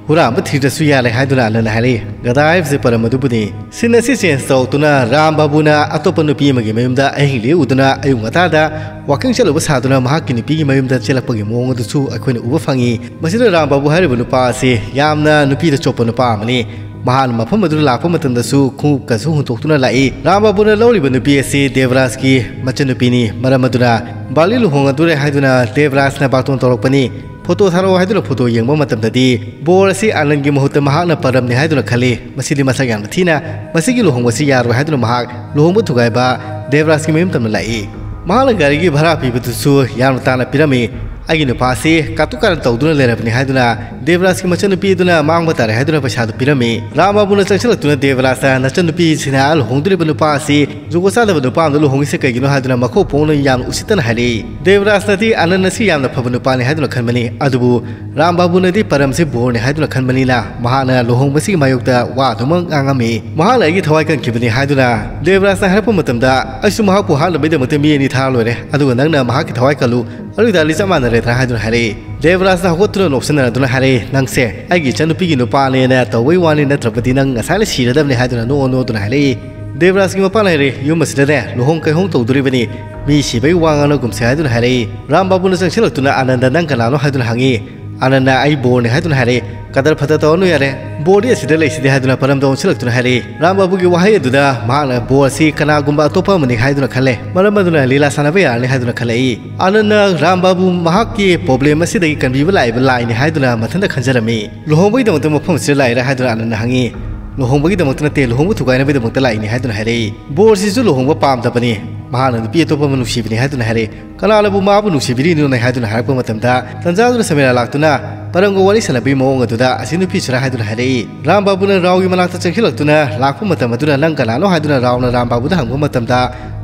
ꯍꯨꯔꯥꯟꯕ ꯊꯤꯗ꯭ꯔꯁꯨ ꯌꯥꯔꯦ ꯍꯥꯏꯗꯨꯅ ꯑꯅꯟꯅ ꯍꯥꯏꯔꯛꯏ꯫ ꯒꯙꯥ ꯍꯥꯏꯕꯁꯦ ꯄꯔꯝ ꯑꯗꯨꯕꯨꯅꯤ꯫ ꯁꯤꯟ ꯑꯁꯤ ꯆꯦꯟꯖ ꯇꯧꯔꯛꯇꯨꯅ ꯔꯥꯝ ꯕꯥꯕꯨꯅ ꯑꯇꯣꯞꯄ ꯅꯨꯄꯤ ꯑꯃꯒꯤ ꯃꯌꯨꯝꯗ ꯑꯍꯤꯡ ꯂꯦꯛꯎꯗꯨꯅ ꯑꯌꯨꯛ ꯉꯟꯇꯥꯗ ꯋꯥꯀꯤꯡ ꯆꯠꯂꯨꯕ ꯁꯥꯗꯨꯅ ꯃꯍꯥꯛꯀꯤ ꯅꯨꯄꯤꯒꯤ ꯃꯌꯨꯝꯗ ꯆꯦꯜꯂꯛꯄꯒꯤ ꯃꯑꯣꯡ ꯑꯗꯨꯁꯨ ꯑꯩꯈꯣꯏꯅ ꯎꯕ ꯐꯪꯉꯤ꯫ ꯃꯁꯤꯗ ꯔꯥꯝ ꯕꯥꯕꯨ ꯍꯥꯏꯔꯤꯕ ꯅꯨꯄꯥ ꯑꯁꯤ ꯌꯥꯝꯅ ꯅꯨꯄꯤꯗ ꯆꯣꯞꯄ ꯅꯨꯄꯥ ꯑꯃꯅꯤ꯫ ꯃꯍꯥꯛꯅ ꯃꯐꯝ ꯑꯗꯨꯗ ꯂꯥꯛꯄ ꯃꯇꯝꯗꯁꯨ ꯈꯣꯡꯎꯞꯀꯁꯨ ꯍꯨꯟꯗꯣꯛꯇꯨꯅ ꯂꯥꯛꯏ꯫ ꯔꯥꯝ ꯕꯥꯕꯨꯅ ꯂꯧꯔꯤꯕ ꯅꯨꯄꯤ ꯑꯁꯤ ꯗꯦꯕꯔꯥꯖꯀꯤ ꯃꯆꯟꯅꯨꯄꯤꯅꯤ꯫ ꯃꯔꯝ ꯑꯗꯨꯅ ꯕꯥꯂꯤ ꯂꯨꯍꯣꯡꯒꯗꯣꯔꯦ ꯍꯥꯏꯗꯨꯅ ꯗꯦꯕꯔꯥꯖꯅ ꯕꯥꯔꯇꯣꯟ ꯇꯧꯔꯛꯄꯅꯤ꯫ ꯐꯣꯇꯣ ꯊꯥꯔꯛꯑꯣ ꯍꯥꯏꯗꯨꯅ ꯐꯣꯇꯣ ꯌꯦꯡꯕ ꯃꯇꯝꯗꯗꯤ ꯕꯣꯔ ꯑꯁꯤ ꯑꯅꯟꯒꯤ ꯃꯍꯨꯠꯇ ꯃꯍꯥꯛꯅ ꯄꯔꯝꯅꯤ ꯍꯥꯏꯗꯨꯅ ꯈꯜꯂꯤ꯫ ꯃꯁꯤꯗꯤ ꯃꯁꯛ ꯌꯥꯝꯅ ꯊꯤꯅ, ꯃꯁꯤꯒꯤ ꯂꯨꯍꯣꯡꯕꯁꯤ ꯌꯥꯔꯣꯏ ꯍꯥꯏꯗꯨꯅ ꯃꯍꯥꯛ ꯂꯨꯍꯣꯡꯕ ꯊꯨꯒꯥꯏꯕ ꯗꯦꯕꯔꯥꯖꯀꯤ ꯃꯌꯨꯝ ꯇꯝꯅ ꯂꯥꯛꯏ꯫ ꯃꯍꯥꯛꯅ ꯒꯥꯔꯤꯒꯤ ꯚꯔꯥ ꯄꯤꯕꯗꯨꯁꯨ ꯌꯥꯝꯅ ꯇꯥꯅ ꯄꯤꯔꯝꯃꯤ꯫ ꯑꯩꯒꯤ ꯅꯨꯄꯥꯁꯤ ꯀꯥꯇꯨ ꯀꯥꯔꯟ ꯇꯧꯗꯨꯅ ꯂꯩꯔꯕꯅꯤ ꯍꯥꯏꯗꯨꯅ ꯗꯦꯕꯔꯥꯖꯀꯤ ꯃꯆꯟꯅꯨꯄꯤ ꯑꯗꯨꯅ ꯃꯥꯡꯕ ꯇꯥꯔꯦ ꯍꯥꯏꯗꯨꯅ ꯄꯩꯁꯥꯗꯨ ꯄꯤꯔꯝꯃꯤ꯫ ꯔꯥꯝ ꯕꯥꯕꯨꯅ ꯆꯪꯁꯤꯜꯂꯛꯇꯨꯅ ꯗꯦꯕꯔꯥꯖꯇ, "ꯅꯆꯟꯅꯨꯄꯤ ꯁꯤꯅꯦꯍꯥ ꯂꯨꯍꯣꯡꯗꯣꯔꯤꯕ ꯅꯨꯄꯥ ꯑꯁꯤ ꯖꯨꯒꯣꯠ ꯆꯥꯗꯕ ꯅꯨꯄꯥ ꯑꯃꯗ ꯂꯨꯍꯣꯡꯉꯤꯁꯦ ꯀꯩꯒꯤꯅꯣ?" ꯍꯥꯏꯗꯨꯅ ꯃꯈꯣꯛ ꯄꯣꯡꯅ ꯌꯥꯝꯅ ꯎꯁꯤꯠꯇꯅ ꯍꯥꯏꯔꯛꯏ꯫ ꯗꯦꯕꯔꯥꯖꯅꯗꯤ ꯑꯅꯟ ꯑꯁꯤ ꯌꯥꯝꯅ ꯐꯕ ꯅꯨꯄꯥꯅꯤ ꯍꯥꯏꯗꯨꯅ ꯈꯟꯕꯅꯤ, ꯑꯗꯨꯕꯨ ꯔꯥꯝ ꯕꯥꯕꯨꯅꯗꯤ ꯄꯔꯝꯁꯤ ꯕꯣꯔꯅꯤ ꯍꯥꯏꯗꯨꯅ ꯈꯟꯕꯅꯤꯅ ꯃꯍꯥꯛꯅ ꯂꯨꯍꯣꯡꯕꯁꯤꯒꯤ ꯃꯥꯌꯣꯛꯇ ꯋꯥ ꯑꯗꯨꯃꯛ ꯉꯥꯡꯉꯝꯃꯤ꯫ ꯃꯍꯥꯛꯅ ꯑꯩꯒꯤ ꯊꯋꯥꯏ ꯀꯟꯈꯤꯕꯅꯤ ꯍꯥꯏꯗꯨꯅ ꯗꯦꯕꯔꯥꯖꯅ ꯍꯥꯏꯔꯛꯄ ꯃꯇꯝꯗ, "ꯑꯩꯁꯨ ꯃꯍꯥꯛꯄꯨ ꯍꯥꯠꯅꯕꯒꯤꯗꯃꯛꯇ ꯃꯤ ꯑꯅꯤ ꯊꯥꯔ ꯂꯣꯏꯔꯦ, ꯑꯗꯨꯒ ꯅꯪꯅ ꯃꯍꯥꯛꯀꯤ ꯊꯋꯥꯏ ꯀꯜꯂꯨ, ꯑꯗꯨ ꯑꯣꯏꯇꯥꯔꯗꯤ ꯆꯞ ꯃꯥꯟꯅꯔꯦꯗꯅ" ꯍꯥꯏꯗꯨꯅ ꯍꯥꯏꯔꯛꯏ꯫ ꯗꯦꯕꯔꯥꯖꯅ ꯍꯧꯒꯠꯇꯨꯅ ꯅꯣꯛꯁꯤꯟꯅꯔꯗꯨꯅ ꯍꯥꯏꯔꯛꯏ, "ꯅꯪꯁꯦ ꯑꯩꯒꯤ ꯏꯆꯟꯅꯨꯄꯤꯒꯤ ꯅꯨꯄꯥꯅꯦꯅ ꯇꯧꯕꯩ ꯋꯥꯅꯤ, ꯅꯠꯇ꯭ꯔꯕꯗꯤ ꯅꯪ ꯉꯁꯥꯏꯅ ꯁꯤꯔꯗꯕꯅꯤ" ꯍꯥꯏꯗꯨꯅ ꯅꯣꯛꯑ ꯅꯣꯛꯇꯨꯅ ꯍꯥꯏꯔꯛꯏ꯫ ꯗꯦꯕꯔꯥꯖꯀꯤ ꯃꯄꯥꯅ ꯍꯥꯏꯔꯛꯏ, "ꯌꯨꯝ ꯑꯁꯤꯗꯅꯦ ꯂꯨꯍꯣꯡ ꯀꯩꯍꯣꯡ ꯇꯧꯗꯣꯔꯤꯕꯅꯤ, ꯃꯤ ꯁꯤꯕꯒꯤ ꯋꯥ ꯉꯥꯡꯅꯒꯨꯝꯁꯦ" ꯍꯥꯏꯗꯨꯅ ꯍꯥꯏꯔꯛꯏ꯫ ꯔꯥꯝ ꯕꯥꯕꯨꯅ ꯆꯪꯁꯤꯜꯂꯛꯇꯨꯅ ꯑꯅꯟꯗ "ꯅꯪ ꯀꯅꯥꯅꯣ?" ꯍꯥꯏꯗꯨꯅ ꯍꯪꯉꯤ꯫ ꯑꯅꯟꯗ "ꯑꯩ ꯕꯣꯔꯅꯤ" ꯍꯥꯏꯗꯨꯅ ꯍꯥꯏꯔꯛꯏ꯫ "ꯀꯗꯔ ꯐꯗꯔ ꯇꯧꯔꯅꯨ ꯌꯥꯔꯦ, ꯕꯣꯔꯗꯤ ꯑꯁꯤꯗ ꯂꯩꯁꯤꯗꯤ" ꯍꯥꯏꯗꯨꯅ ꯄꯔꯝꯗ ꯑꯣꯟꯁꯤꯜꯂꯛꯇꯨꯅ ꯍꯥꯏꯔꯛꯏ꯫ ꯔꯥꯝ ꯕꯥꯕꯨꯒꯤ ꯋꯥꯍꯩ ꯑꯗꯨꯗ ꯃꯍꯥꯛꯅ ꯕꯣꯔ ꯑꯁꯤ ꯀꯅꯥꯒꯨꯝꯕ ꯑꯇꯣꯞꯄ ꯑꯃꯅꯤ ꯍꯥꯏꯗꯨꯅ ꯈꯜꯂꯦ꯫ ꯃꯔꯝ ꯑꯗꯨꯅ ꯂꯤꯂꯥ ꯁꯥꯟꯅꯕ ꯌꯥꯔꯅꯤ ꯍꯥꯏꯗꯨꯅ ꯈꯜꯂꯛꯏ꯫ ꯑꯅꯟꯗ ꯔꯥꯝ ꯕꯥꯕꯨ ꯃꯍꯥꯛꯀꯤ ꯄ꯭ꯔꯣꯕ꯭ꯂꯦꯝ ꯑꯁꯤꯗꯒꯤ ꯀꯟꯕꯤꯕ ꯂꯥꯛꯏꯕ ꯂꯥꯏꯅꯤ ꯍꯥꯏꯗꯨꯅ ꯃꯊꯟꯇ ꯈꯟꯖꯔꯝꯃꯤ꯫ "ꯂꯨꯍꯣꯡꯕꯒꯤꯗꯃꯛꯇ ꯃꯐꯝ ꯑꯁꯤꯗ ꯂꯥꯛꯏꯔꯥ?" ꯍꯥꯏꯗꯨꯅ ꯑꯅꯟꯗ ꯍꯪꯉꯤ꯫ "ꯂꯨꯍꯣꯡꯕꯒꯤꯗꯃꯛꯇ ꯅꯠꯇꯦ, ꯂꯨꯍꯣꯡꯕ ꯊꯨꯒꯥꯏꯅꯕꯒꯤꯗꯃꯛꯇ ꯂꯥꯛꯏꯅꯤ" ꯍꯥꯏꯗꯨꯅ ꯍꯥꯏꯔꯛꯏ꯫ ꯕꯣꯔꯁꯤꯁꯨ ꯂꯨꯍꯣꯡꯕ ꯄꯥꯝꯗꯕꯅꯤ, ꯃꯍꯥꯛꯅ ꯅꯨꯄꯤ ꯑꯇꯣꯞꯄ ꯑꯃ ꯅꯨꯡꯁꯤꯕꯅꯤ ꯍꯥꯏꯗꯨꯅ ꯍꯥꯏꯔꯛꯏ꯫ "ꯀꯅꯥꯅꯕꯨ ꯃꯥꯕꯨ ꯅꯨꯡꯁꯤꯕꯤꯔꯤꯅꯣꯅꯦ?" ꯍꯥꯏꯗꯨꯅ ꯍꯥꯏꯔꯛꯄ ꯃꯇꯝꯗ, ꯇꯟꯖꯥꯗꯨꯗ ꯁꯃꯤꯔꯥ ꯂꯥꯛꯇꯨꯅ, ꯄꯔꯝꯒ ꯋꯥꯔꯤ ꯁꯥꯟꯅꯕꯒꯤ ꯃꯑꯣꯡ ꯑꯗꯨꯗ ꯑꯁꯤ ꯅꯨꯄꯤꯁꯤꯔꯥ ꯍꯥꯏꯗꯨꯅ ꯍꯥꯏꯔꯛꯏ꯫ ꯔꯥꯝ ꯕꯥꯕꯨꯅ ꯔꯥꯎꯒꯤ ꯃꯅꯥꯛꯇ ꯆꯪꯁꯤꯜꯂꯛꯇꯨꯅ ꯂꯥꯛꯄ ꯃꯇꯝ ꯑꯗꯨꯗ ꯅꯪ ꯀꯅꯥꯅꯣ ꯍꯥꯏꯗꯨꯅ ꯔꯥꯎꯅ ꯔꯥꯝ ꯕꯥꯕꯨꯗ ꯍꯪꯕ ꯃꯇꯝꯗ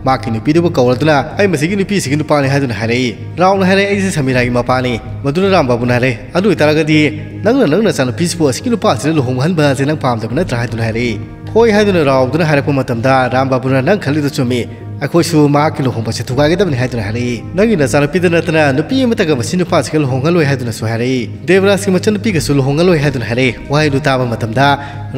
ꯃꯍꯥꯛꯀꯤ ꯅꯨꯄꯤꯗꯨꯕꯨ ꯀꯧꯔꯗꯨꯅ ꯑꯩ ꯃꯁꯤꯒꯤ ꯅꯨꯄꯤꯁꯤꯒꯤ ꯅꯨꯄꯥꯅꯤ ꯍꯥꯏꯗꯨꯅ ꯍꯥꯏꯔꯛꯏ꯫ ꯔꯥꯎꯅ ꯍꯥꯏꯔꯛꯏ ꯑꯩꯁꯦ ꯁꯃꯤꯔꯥꯒꯤ ꯃꯄꯥꯅꯤ꯫ ꯃꯗꯨꯅ ꯔꯥꯝ ꯕꯥꯕꯨꯅ ꯍꯥꯏꯔꯛꯏ ꯑꯗꯨ ꯑꯣꯏꯇꯥꯔꯒꯗꯤ ꯅꯪꯅ ꯅꯪ ꯅꯆꯥꯅꯨꯄꯤꯁꯤꯕꯨ ꯑꯁꯤꯒꯤ ꯅꯨꯄꯥꯁꯤꯗ ꯂꯨꯍꯣꯡꯍꯟꯕ ꯑꯁꯤ ꯅꯪ ꯄꯥꯝꯗꯕ ꯅꯠꯇ꯭ꯔꯥ ꯍꯥꯏꯗꯨꯅ ꯍꯥꯏꯔꯛꯏ꯫ ꯍꯣꯏ ꯍꯥꯏꯗꯨꯅ ꯔꯥꯎꯗꯨꯅ ꯍꯥꯏꯔꯛꯄ ꯃꯇꯝꯗ ꯔꯥꯝ ꯕꯥꯕꯨꯅ ꯅꯪ ꯈꯜꯂꯤꯗꯣ ꯆꯨꯝꯃꯤ꯫ ꯑꯩꯈꯣꯏꯁꯨ ꯃꯍꯥꯛꯀꯤ ꯂꯨꯍꯣꯡꯕꯁꯦ ꯊꯨꯒꯥꯏꯒꯗꯕꯅꯤ ꯍꯥꯏꯗꯨꯅ ꯍꯥꯏꯔꯛꯏ꯫ ꯅꯪꯒꯤ ꯅꯆꯥꯅꯨꯄꯤꯗ ꯅꯠꯇꯅ ꯅꯨꯄꯤ ꯑꯃꯠꯇꯒ ꯃꯁꯤ ꯅꯨꯄꯥꯁꯤꯒ ꯂꯨꯍꯣꯡꯍꯜꯂꯣꯏ ꯍꯥꯏꯗꯨꯅꯁꯨ ꯍꯥꯏꯔꯛꯏ꯫ ꯗꯦꯕꯔꯥꯖꯀꯤ ꯃꯆꯟꯅꯨꯄꯤꯒꯁꯨ ꯂꯨꯍꯣꯡꯍꯜꯂꯣꯏ ꯍꯥꯏꯗꯨꯅ ꯍꯥꯏꯔꯛꯏ꯫ ꯋꯥꯍꯩꯗꯨ ꯇꯥꯕ ꯃꯇꯝꯗ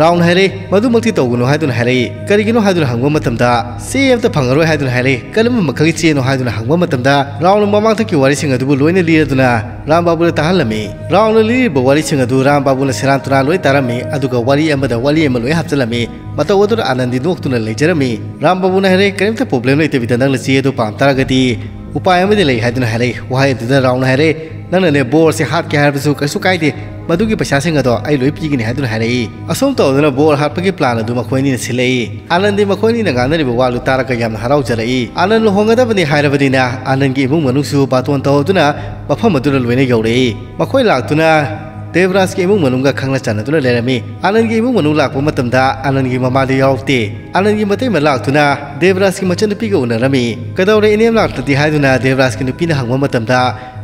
ꯔꯥꯎꯅ ꯍꯥꯏꯔꯛꯏ ꯃꯗꯨꯃꯛꯇꯤ ꯇꯧꯒꯅꯨ ꯍꯥꯏꯗꯨꯅ ꯍꯥꯏꯔꯛꯏ꯫ ꯀꯔꯤꯒꯤꯅꯣ ꯍꯥꯏꯗꯨꯅ ꯍꯪꯕ ꯃꯇꯝꯗ ꯆꯦ ꯑꯃꯠꯇ ꯐꯪꯉꯔꯣꯏ ꯍꯥꯏꯗꯨꯅ ꯍꯥꯏꯔꯛꯏ꯫ ꯀꯔꯝꯕ ꯃꯈꯜꯒꯤ ꯆꯦꯅꯣ ꯍꯥꯏꯗꯨꯅ ꯍꯪꯕ ꯃꯇꯝꯗ ꯔꯥꯎꯅ ꯃꯃꯥꯡꯊꯛꯀꯤ ꯋꯥꯔꯤꯁꯤꯡ ꯑꯗꯨꯕꯨ ꯂꯣꯏꯅ ꯂꯤꯔꯗꯨꯅ ꯔꯥꯝ ꯕꯥꯕꯨꯗ ꯇꯥꯍꯜꯂꯝꯃꯤ꯫ ꯔꯥꯎꯅ ꯂꯤꯔꯤꯕ ꯋꯥꯔꯤꯁꯤꯡ ꯑꯗꯨ ꯔꯥꯝ ꯕꯥꯕꯨꯅ ꯁꯦꯔꯥꯟ ꯇꯨꯔꯥꯟ ꯂꯣꯏ ꯇꯥꯔꯝꯃꯤ꯫ ꯑꯗꯨꯒ ꯋꯥꯔꯤ ꯑꯃꯗ ꯋꯥꯔꯤ ꯑꯃ ꯂꯣꯏ ꯍꯥꯞꯆꯤꯜꯂꯝꯃꯤ꯫ ꯃꯇꯧ ꯑꯗꯨꯗ ꯑꯥꯅꯟꯗꯤ ꯅꯣꯛꯇꯨꯅ ꯂꯩꯖꯔꯝꯃꯤ꯫ ꯔꯥꯝ ꯕꯥꯕꯨꯅ ꯍꯥꯏꯔꯦ ꯀꯔꯤꯝꯇ ꯄ꯭ꯔꯣꯕ꯭ꯂꯦꯝ ꯂꯩꯇꯕꯤꯗ ꯅꯪꯅ ꯆꯦ ꯑꯗꯨ ꯄꯥꯝ ꯇꯥꯔꯒꯗꯤ ꯎꯄꯥꯏ ꯑꯃꯗꯤ ꯂꯩ ꯍꯥꯏꯗꯨꯅ ꯍꯥꯏꯔꯛꯏ꯫ ꯋꯥꯍꯩ ꯑꯗꯨꯗ ꯔꯥꯎꯅ ꯍꯥꯏꯔꯦ ꯅꯪꯅꯅꯦ ꯕꯣꯔꯁꯦ ꯍꯥꯠꯀꯦ ꯍꯥꯏꯔꯕꯁꯨ ꯀꯩꯁꯨ ꯀꯥꯏꯗꯦ꯫ ꯃꯗꯨꯒꯤ ꯄꯩꯁꯥꯁꯤꯡ ꯑꯗꯣ ꯑꯩ ꯂꯣꯏ ꯄꯤꯒꯅꯤ ꯍꯥꯏꯗꯨꯅ ꯍꯥꯏꯔꯛꯏ꯫ ꯑꯁꯨꯝ ꯇꯧꯗꯨꯅ ꯕꯣꯔ ꯍꯥꯠꯄꯒꯤ ꯄ꯭ꯂꯥꯟ ꯑꯗꯨ ꯃꯈꯣꯏ ꯑꯅꯤꯅ ꯁꯤꯜꯂꯛꯏ꯫ ꯑꯥꯅꯟꯗꯤ ꯃꯈꯣꯏ ꯑꯅꯤꯅ ꯉꯥꯡꯅꯔꯤꯕ ꯋꯥꯗꯨ ꯇꯥꯔꯒ ꯌꯥꯝꯅ ꯍꯔꯥꯎꯖꯔꯛꯏ꯫ ꯑꯥꯅꯟ ꯂꯨꯍꯣꯡꯒꯗꯕꯅꯤ ꯍꯥꯏꯔꯕꯅꯤꯅ ꯑꯥꯅꯟꯒꯤ ꯏꯃꯨꯡ ꯃꯅꯨꯡꯁꯨ ꯕꯥꯇꯣꯟ ꯇꯧꯗꯨꯅ ꯃꯐꯝ ꯑꯗꯨꯗ ꯂꯣꯏꯅ ꯌꯧꯔꯛꯏ꯫ ꯃꯈꯣꯏ ꯂꯥꯛꯇꯨꯅ ꯗꯦꯕꯔꯥꯖꯀꯤ ꯏꯃꯨꯡ ꯃꯅꯨꯡꯒ ꯈꯪꯅ ꯆꯥꯟꯅꯗꯨꯅ ꯂꯩꯔꯝꯃꯤ꯫ ꯑꯥꯅꯟꯒꯤ ꯏꯃꯨꯡ ꯃꯅꯨꯡ ꯂꯥꯛꯄ ꯃꯇꯝꯗ ꯑꯥꯅꯟꯒꯤ ꯃꯃꯥꯗꯤ ꯌꯥꯎꯔꯛꯇꯦ꯫ ꯑꯥꯅꯟꯒꯤ ꯃꯇꯩꯃ ꯂꯥꯛꯇꯨꯅ ꯗꯦꯕꯔꯥꯖꯀꯤ ꯃꯆꯟꯅꯨꯄꯤꯒ ꯎꯅꯔꯝꯃꯤ꯫ ꯀꯩꯗꯧꯔꯦ ꯏꯅꯦꯝ ꯂꯥꯛꯇ꯭ꯔꯗꯤ ꯍꯥꯏꯗꯨꯅ ꯗꯦꯕꯔꯥꯖꯀꯤ ꯅꯨꯄꯤꯅ ꯍꯪꯕ ꯃꯇꯝꯗ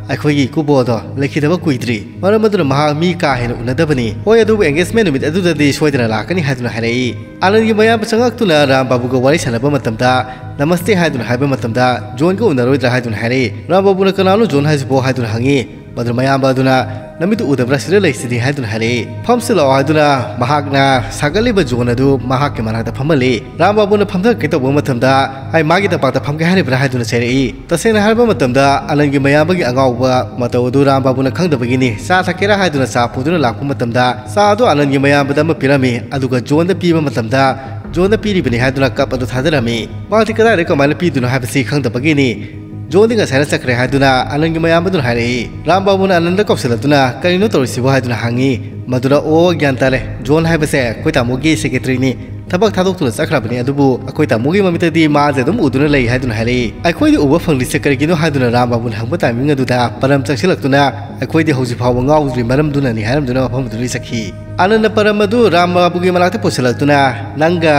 ꯑꯩꯈꯣꯏꯒꯤ ꯏꯀꯨꯕꯣꯗꯣ ꯂꯩꯈꯤꯗꯕ ꯀꯨꯏꯗ꯭ꯔꯤ꯫ ꯃꯔꯝ ꯑꯗꯨꯅ ꯃꯍꯥꯛ ꯃꯤ ꯀꯥ ꯍꯦꯟꯅ ꯎꯅꯗꯕꯅꯤ꯫ ꯍꯣꯏ ꯑꯗꯨꯕꯨ ꯑꯦꯡꯒꯦꯖꯃꯦꯟ ꯅꯨꯃꯤꯠ ꯑꯗꯨꯗꯗꯤ ꯁꯣꯏꯗꯅ ꯂꯥꯛꯀꯅꯤ ꯍꯥꯏꯗꯨꯅ ꯍꯥꯏꯔꯛꯏ꯫ ꯑꯥꯅꯟꯒꯤ ꯃꯌꯥꯝꯕ ꯆꯪꯉꯛꯇꯨꯅ ꯔꯥꯝ ꯕꯥꯕꯨꯒ ꯋꯥꯔꯤ ꯁꯥꯟꯅꯕ ꯃꯇꯝꯗ ꯅꯃꯁꯇꯦ ꯍꯥꯏꯗꯨꯅ ꯍꯥꯏꯕ ꯃꯇꯝꯗ ꯖꯣꯟꯒ ꯎꯅꯔꯣꯏꯗ꯭ꯔꯥ ꯍꯥꯏꯗꯨꯅ ꯍꯥꯏꯔꯛꯏ꯫ ꯔꯥꯝ ꯕꯥꯕꯨꯅ ꯀꯅꯥꯅꯣ ꯖꯣꯟ ꯍꯥꯏꯁꯤꯕꯣ ꯍꯥꯏꯗꯨꯅ ꯍꯪꯉꯤ꯫ ꯃꯗꯨ ꯃꯌꯥꯝꯕ ꯑꯗꯨꯅ ꯅꯃꯤꯠꯇꯨ ꯎꯗꯕ꯭ꯔꯥ ꯁꯤꯗ ꯂꯩꯁꯤꯗꯤ ꯍꯥꯏꯗꯨꯅ ꯍꯥꯏꯔꯛꯏ꯫ ꯐꯝꯁꯤꯜꯂꯛꯑꯣ ꯍꯥꯏꯗꯨꯅ ꯃꯍꯥꯛꯅ ꯁꯥꯒꯠꯂꯤꯕ ꯖꯣꯟ ꯑꯗꯨ ꯃꯍꯥꯛꯀꯤ ꯃꯅꯥꯛꯇ ꯐꯝꯍꯜꯂꯤ꯫ ꯔꯥꯝ ꯕꯥꯕꯨꯅ ꯐꯝꯊꯔꯛꯀꯦ ꯇꯧꯕ ꯃꯇꯝꯗ ꯑꯩ ꯃꯥꯒꯤ ꯇꯝꯄꯥꯛꯇ ꯐꯝꯒꯦ ꯍꯥꯏꯔꯤꯕ꯭ꯔꯥ ꯍꯥꯏꯗꯨꯅ ꯆꯩꯔꯛꯏ꯫ ꯇꯁꯦꯡꯅ ꯍꯥꯏꯔꯕ ꯃꯇꯝꯗ ꯑꯥꯅꯟꯒꯤ ꯃꯌꯥꯝꯕꯒꯤ ꯑꯉꯥꯎꯕ ꯃꯇꯧ ꯑꯗꯨ ꯔꯥꯝ ꯕꯥꯕꯨꯅ ꯈꯪꯗꯕꯒꯤꯅꯤ꯫ ꯆꯥ ꯊꯛꯀꯦꯔꯥ ꯍꯥꯏꯗꯨꯅ ꯆꯥ ꯄꯨꯗꯨꯅ ꯂꯥꯛꯄ ꯃꯇꯝꯗ ꯆꯥ ꯑꯗꯨ ꯑꯥꯅꯟꯒꯤ ꯃꯌꯥꯝꯕꯗ ꯑꯃ ꯄꯤꯔꯝꯃꯤ꯫ ꯑꯗꯨꯒ ꯖꯣꯟꯗ ꯄꯤꯕ ꯃꯇꯝꯗ ꯖꯣꯟꯗ ꯄꯤꯔꯤꯕꯅꯤ ꯍꯥꯏꯗꯨꯅ ꯀꯞ ꯑꯗꯨ ꯊꯥꯗꯔꯝꯃꯤ꯫ ꯃꯍꯥꯛꯇꯤ ꯀꯗꯥꯏꯗ ꯀꯃꯥꯏꯅ ꯄꯤꯗꯣꯏꯅꯣ ꯍꯥꯏꯕꯁꯤ ꯈꯪꯗꯕꯒꯤꯅꯤ꯫ ꯖꯣꯟꯗꯤ ꯉꯁꯥꯏꯅ ꯆꯠꯈ꯭ꯔꯦ ꯍꯥꯏꯗꯨꯅ ꯑꯥꯅꯟꯒꯤ ꯃꯌꯥꯝꯕꯗꯨꯅ ꯍꯥꯏꯔꯛꯏ꯫ ꯔꯥꯝ ꯕꯥꯕꯨꯅ ꯑꯥꯅꯟꯗ ꯀꯧꯁꯤꯜꯂꯛꯇꯨꯅ ꯀꯔꯤꯅꯣ ꯇꯧꯔꯤꯁꯤꯕꯣ ꯍꯥꯏꯗꯨꯅ ꯍꯪꯉꯤ꯫ ꯃꯗꯨꯅ ꯑꯣ ꯒ꯭ꯌꯥꯟ ꯇꯥꯔꯦ, ꯖꯣꯟ ꯍꯥꯏꯕꯁꯦ ꯑꯩꯈꯣꯏ ꯇꯥꯃꯣꯒꯤ ꯁꯦꯀ꯭ꯔꯦꯇꯔꯤꯅꯤ꯫ ꯊꯕꯛ ꯊꯥꯗꯣꯛꯇꯨꯅ ꯆꯠꯈ꯭ꯔꯕꯅꯤ꯫ ꯑꯗꯨꯕꯨ ꯑꯩꯈꯣꯏ ꯇꯥꯃꯣꯒꯤ ꯃꯃꯤꯠꯇꯗꯤ ꯃꯥꯁꯦ ꯑꯗꯨꯝ ꯎꯗꯨꯅ ꯂꯩ ꯍꯥꯏꯗꯨꯅ ꯍꯥꯏꯔꯛꯏ꯫ "ꯑꯩꯈꯣꯏꯗꯤ ꯎꯕ ꯐꯪꯂꯤꯁꯦ ꯀꯔꯤꯒꯤꯅꯣ?" ꯍꯥꯏꯗꯨꯅ ꯔꯥꯝ ꯕꯥꯕꯨꯅ ꯍꯪꯕ ꯇꯥꯏꯃꯤꯡ ꯑꯗꯨꯗ ꯄꯔꯝ ꯆꯪꯁꯤꯜꯂꯛꯇꯨꯅ, "ꯑꯩꯈꯣꯏꯗꯤ ꯍꯧꯖꯤꯛ ꯐꯥꯎꯕ ꯉꯥꯎꯗ꯭ꯔꯤ ꯃꯔꯝꯗꯨꯅꯅꯤ" ꯍꯥꯏꯔꯝꯗꯨꯅ ꯃꯐꯝ ꯑꯗꯨꯗꯒꯤ ꯆꯠꯈꯤ꯫ ꯑꯅꯟꯅ ꯄꯔꯝ ꯑꯗꯨ ꯔꯥꯝ ꯕꯥꯕꯨꯒꯤ ꯃꯅꯥꯛꯇ ꯄꯨꯁꯤꯜꯂꯛꯇꯨꯅ, "ꯅꯪꯒ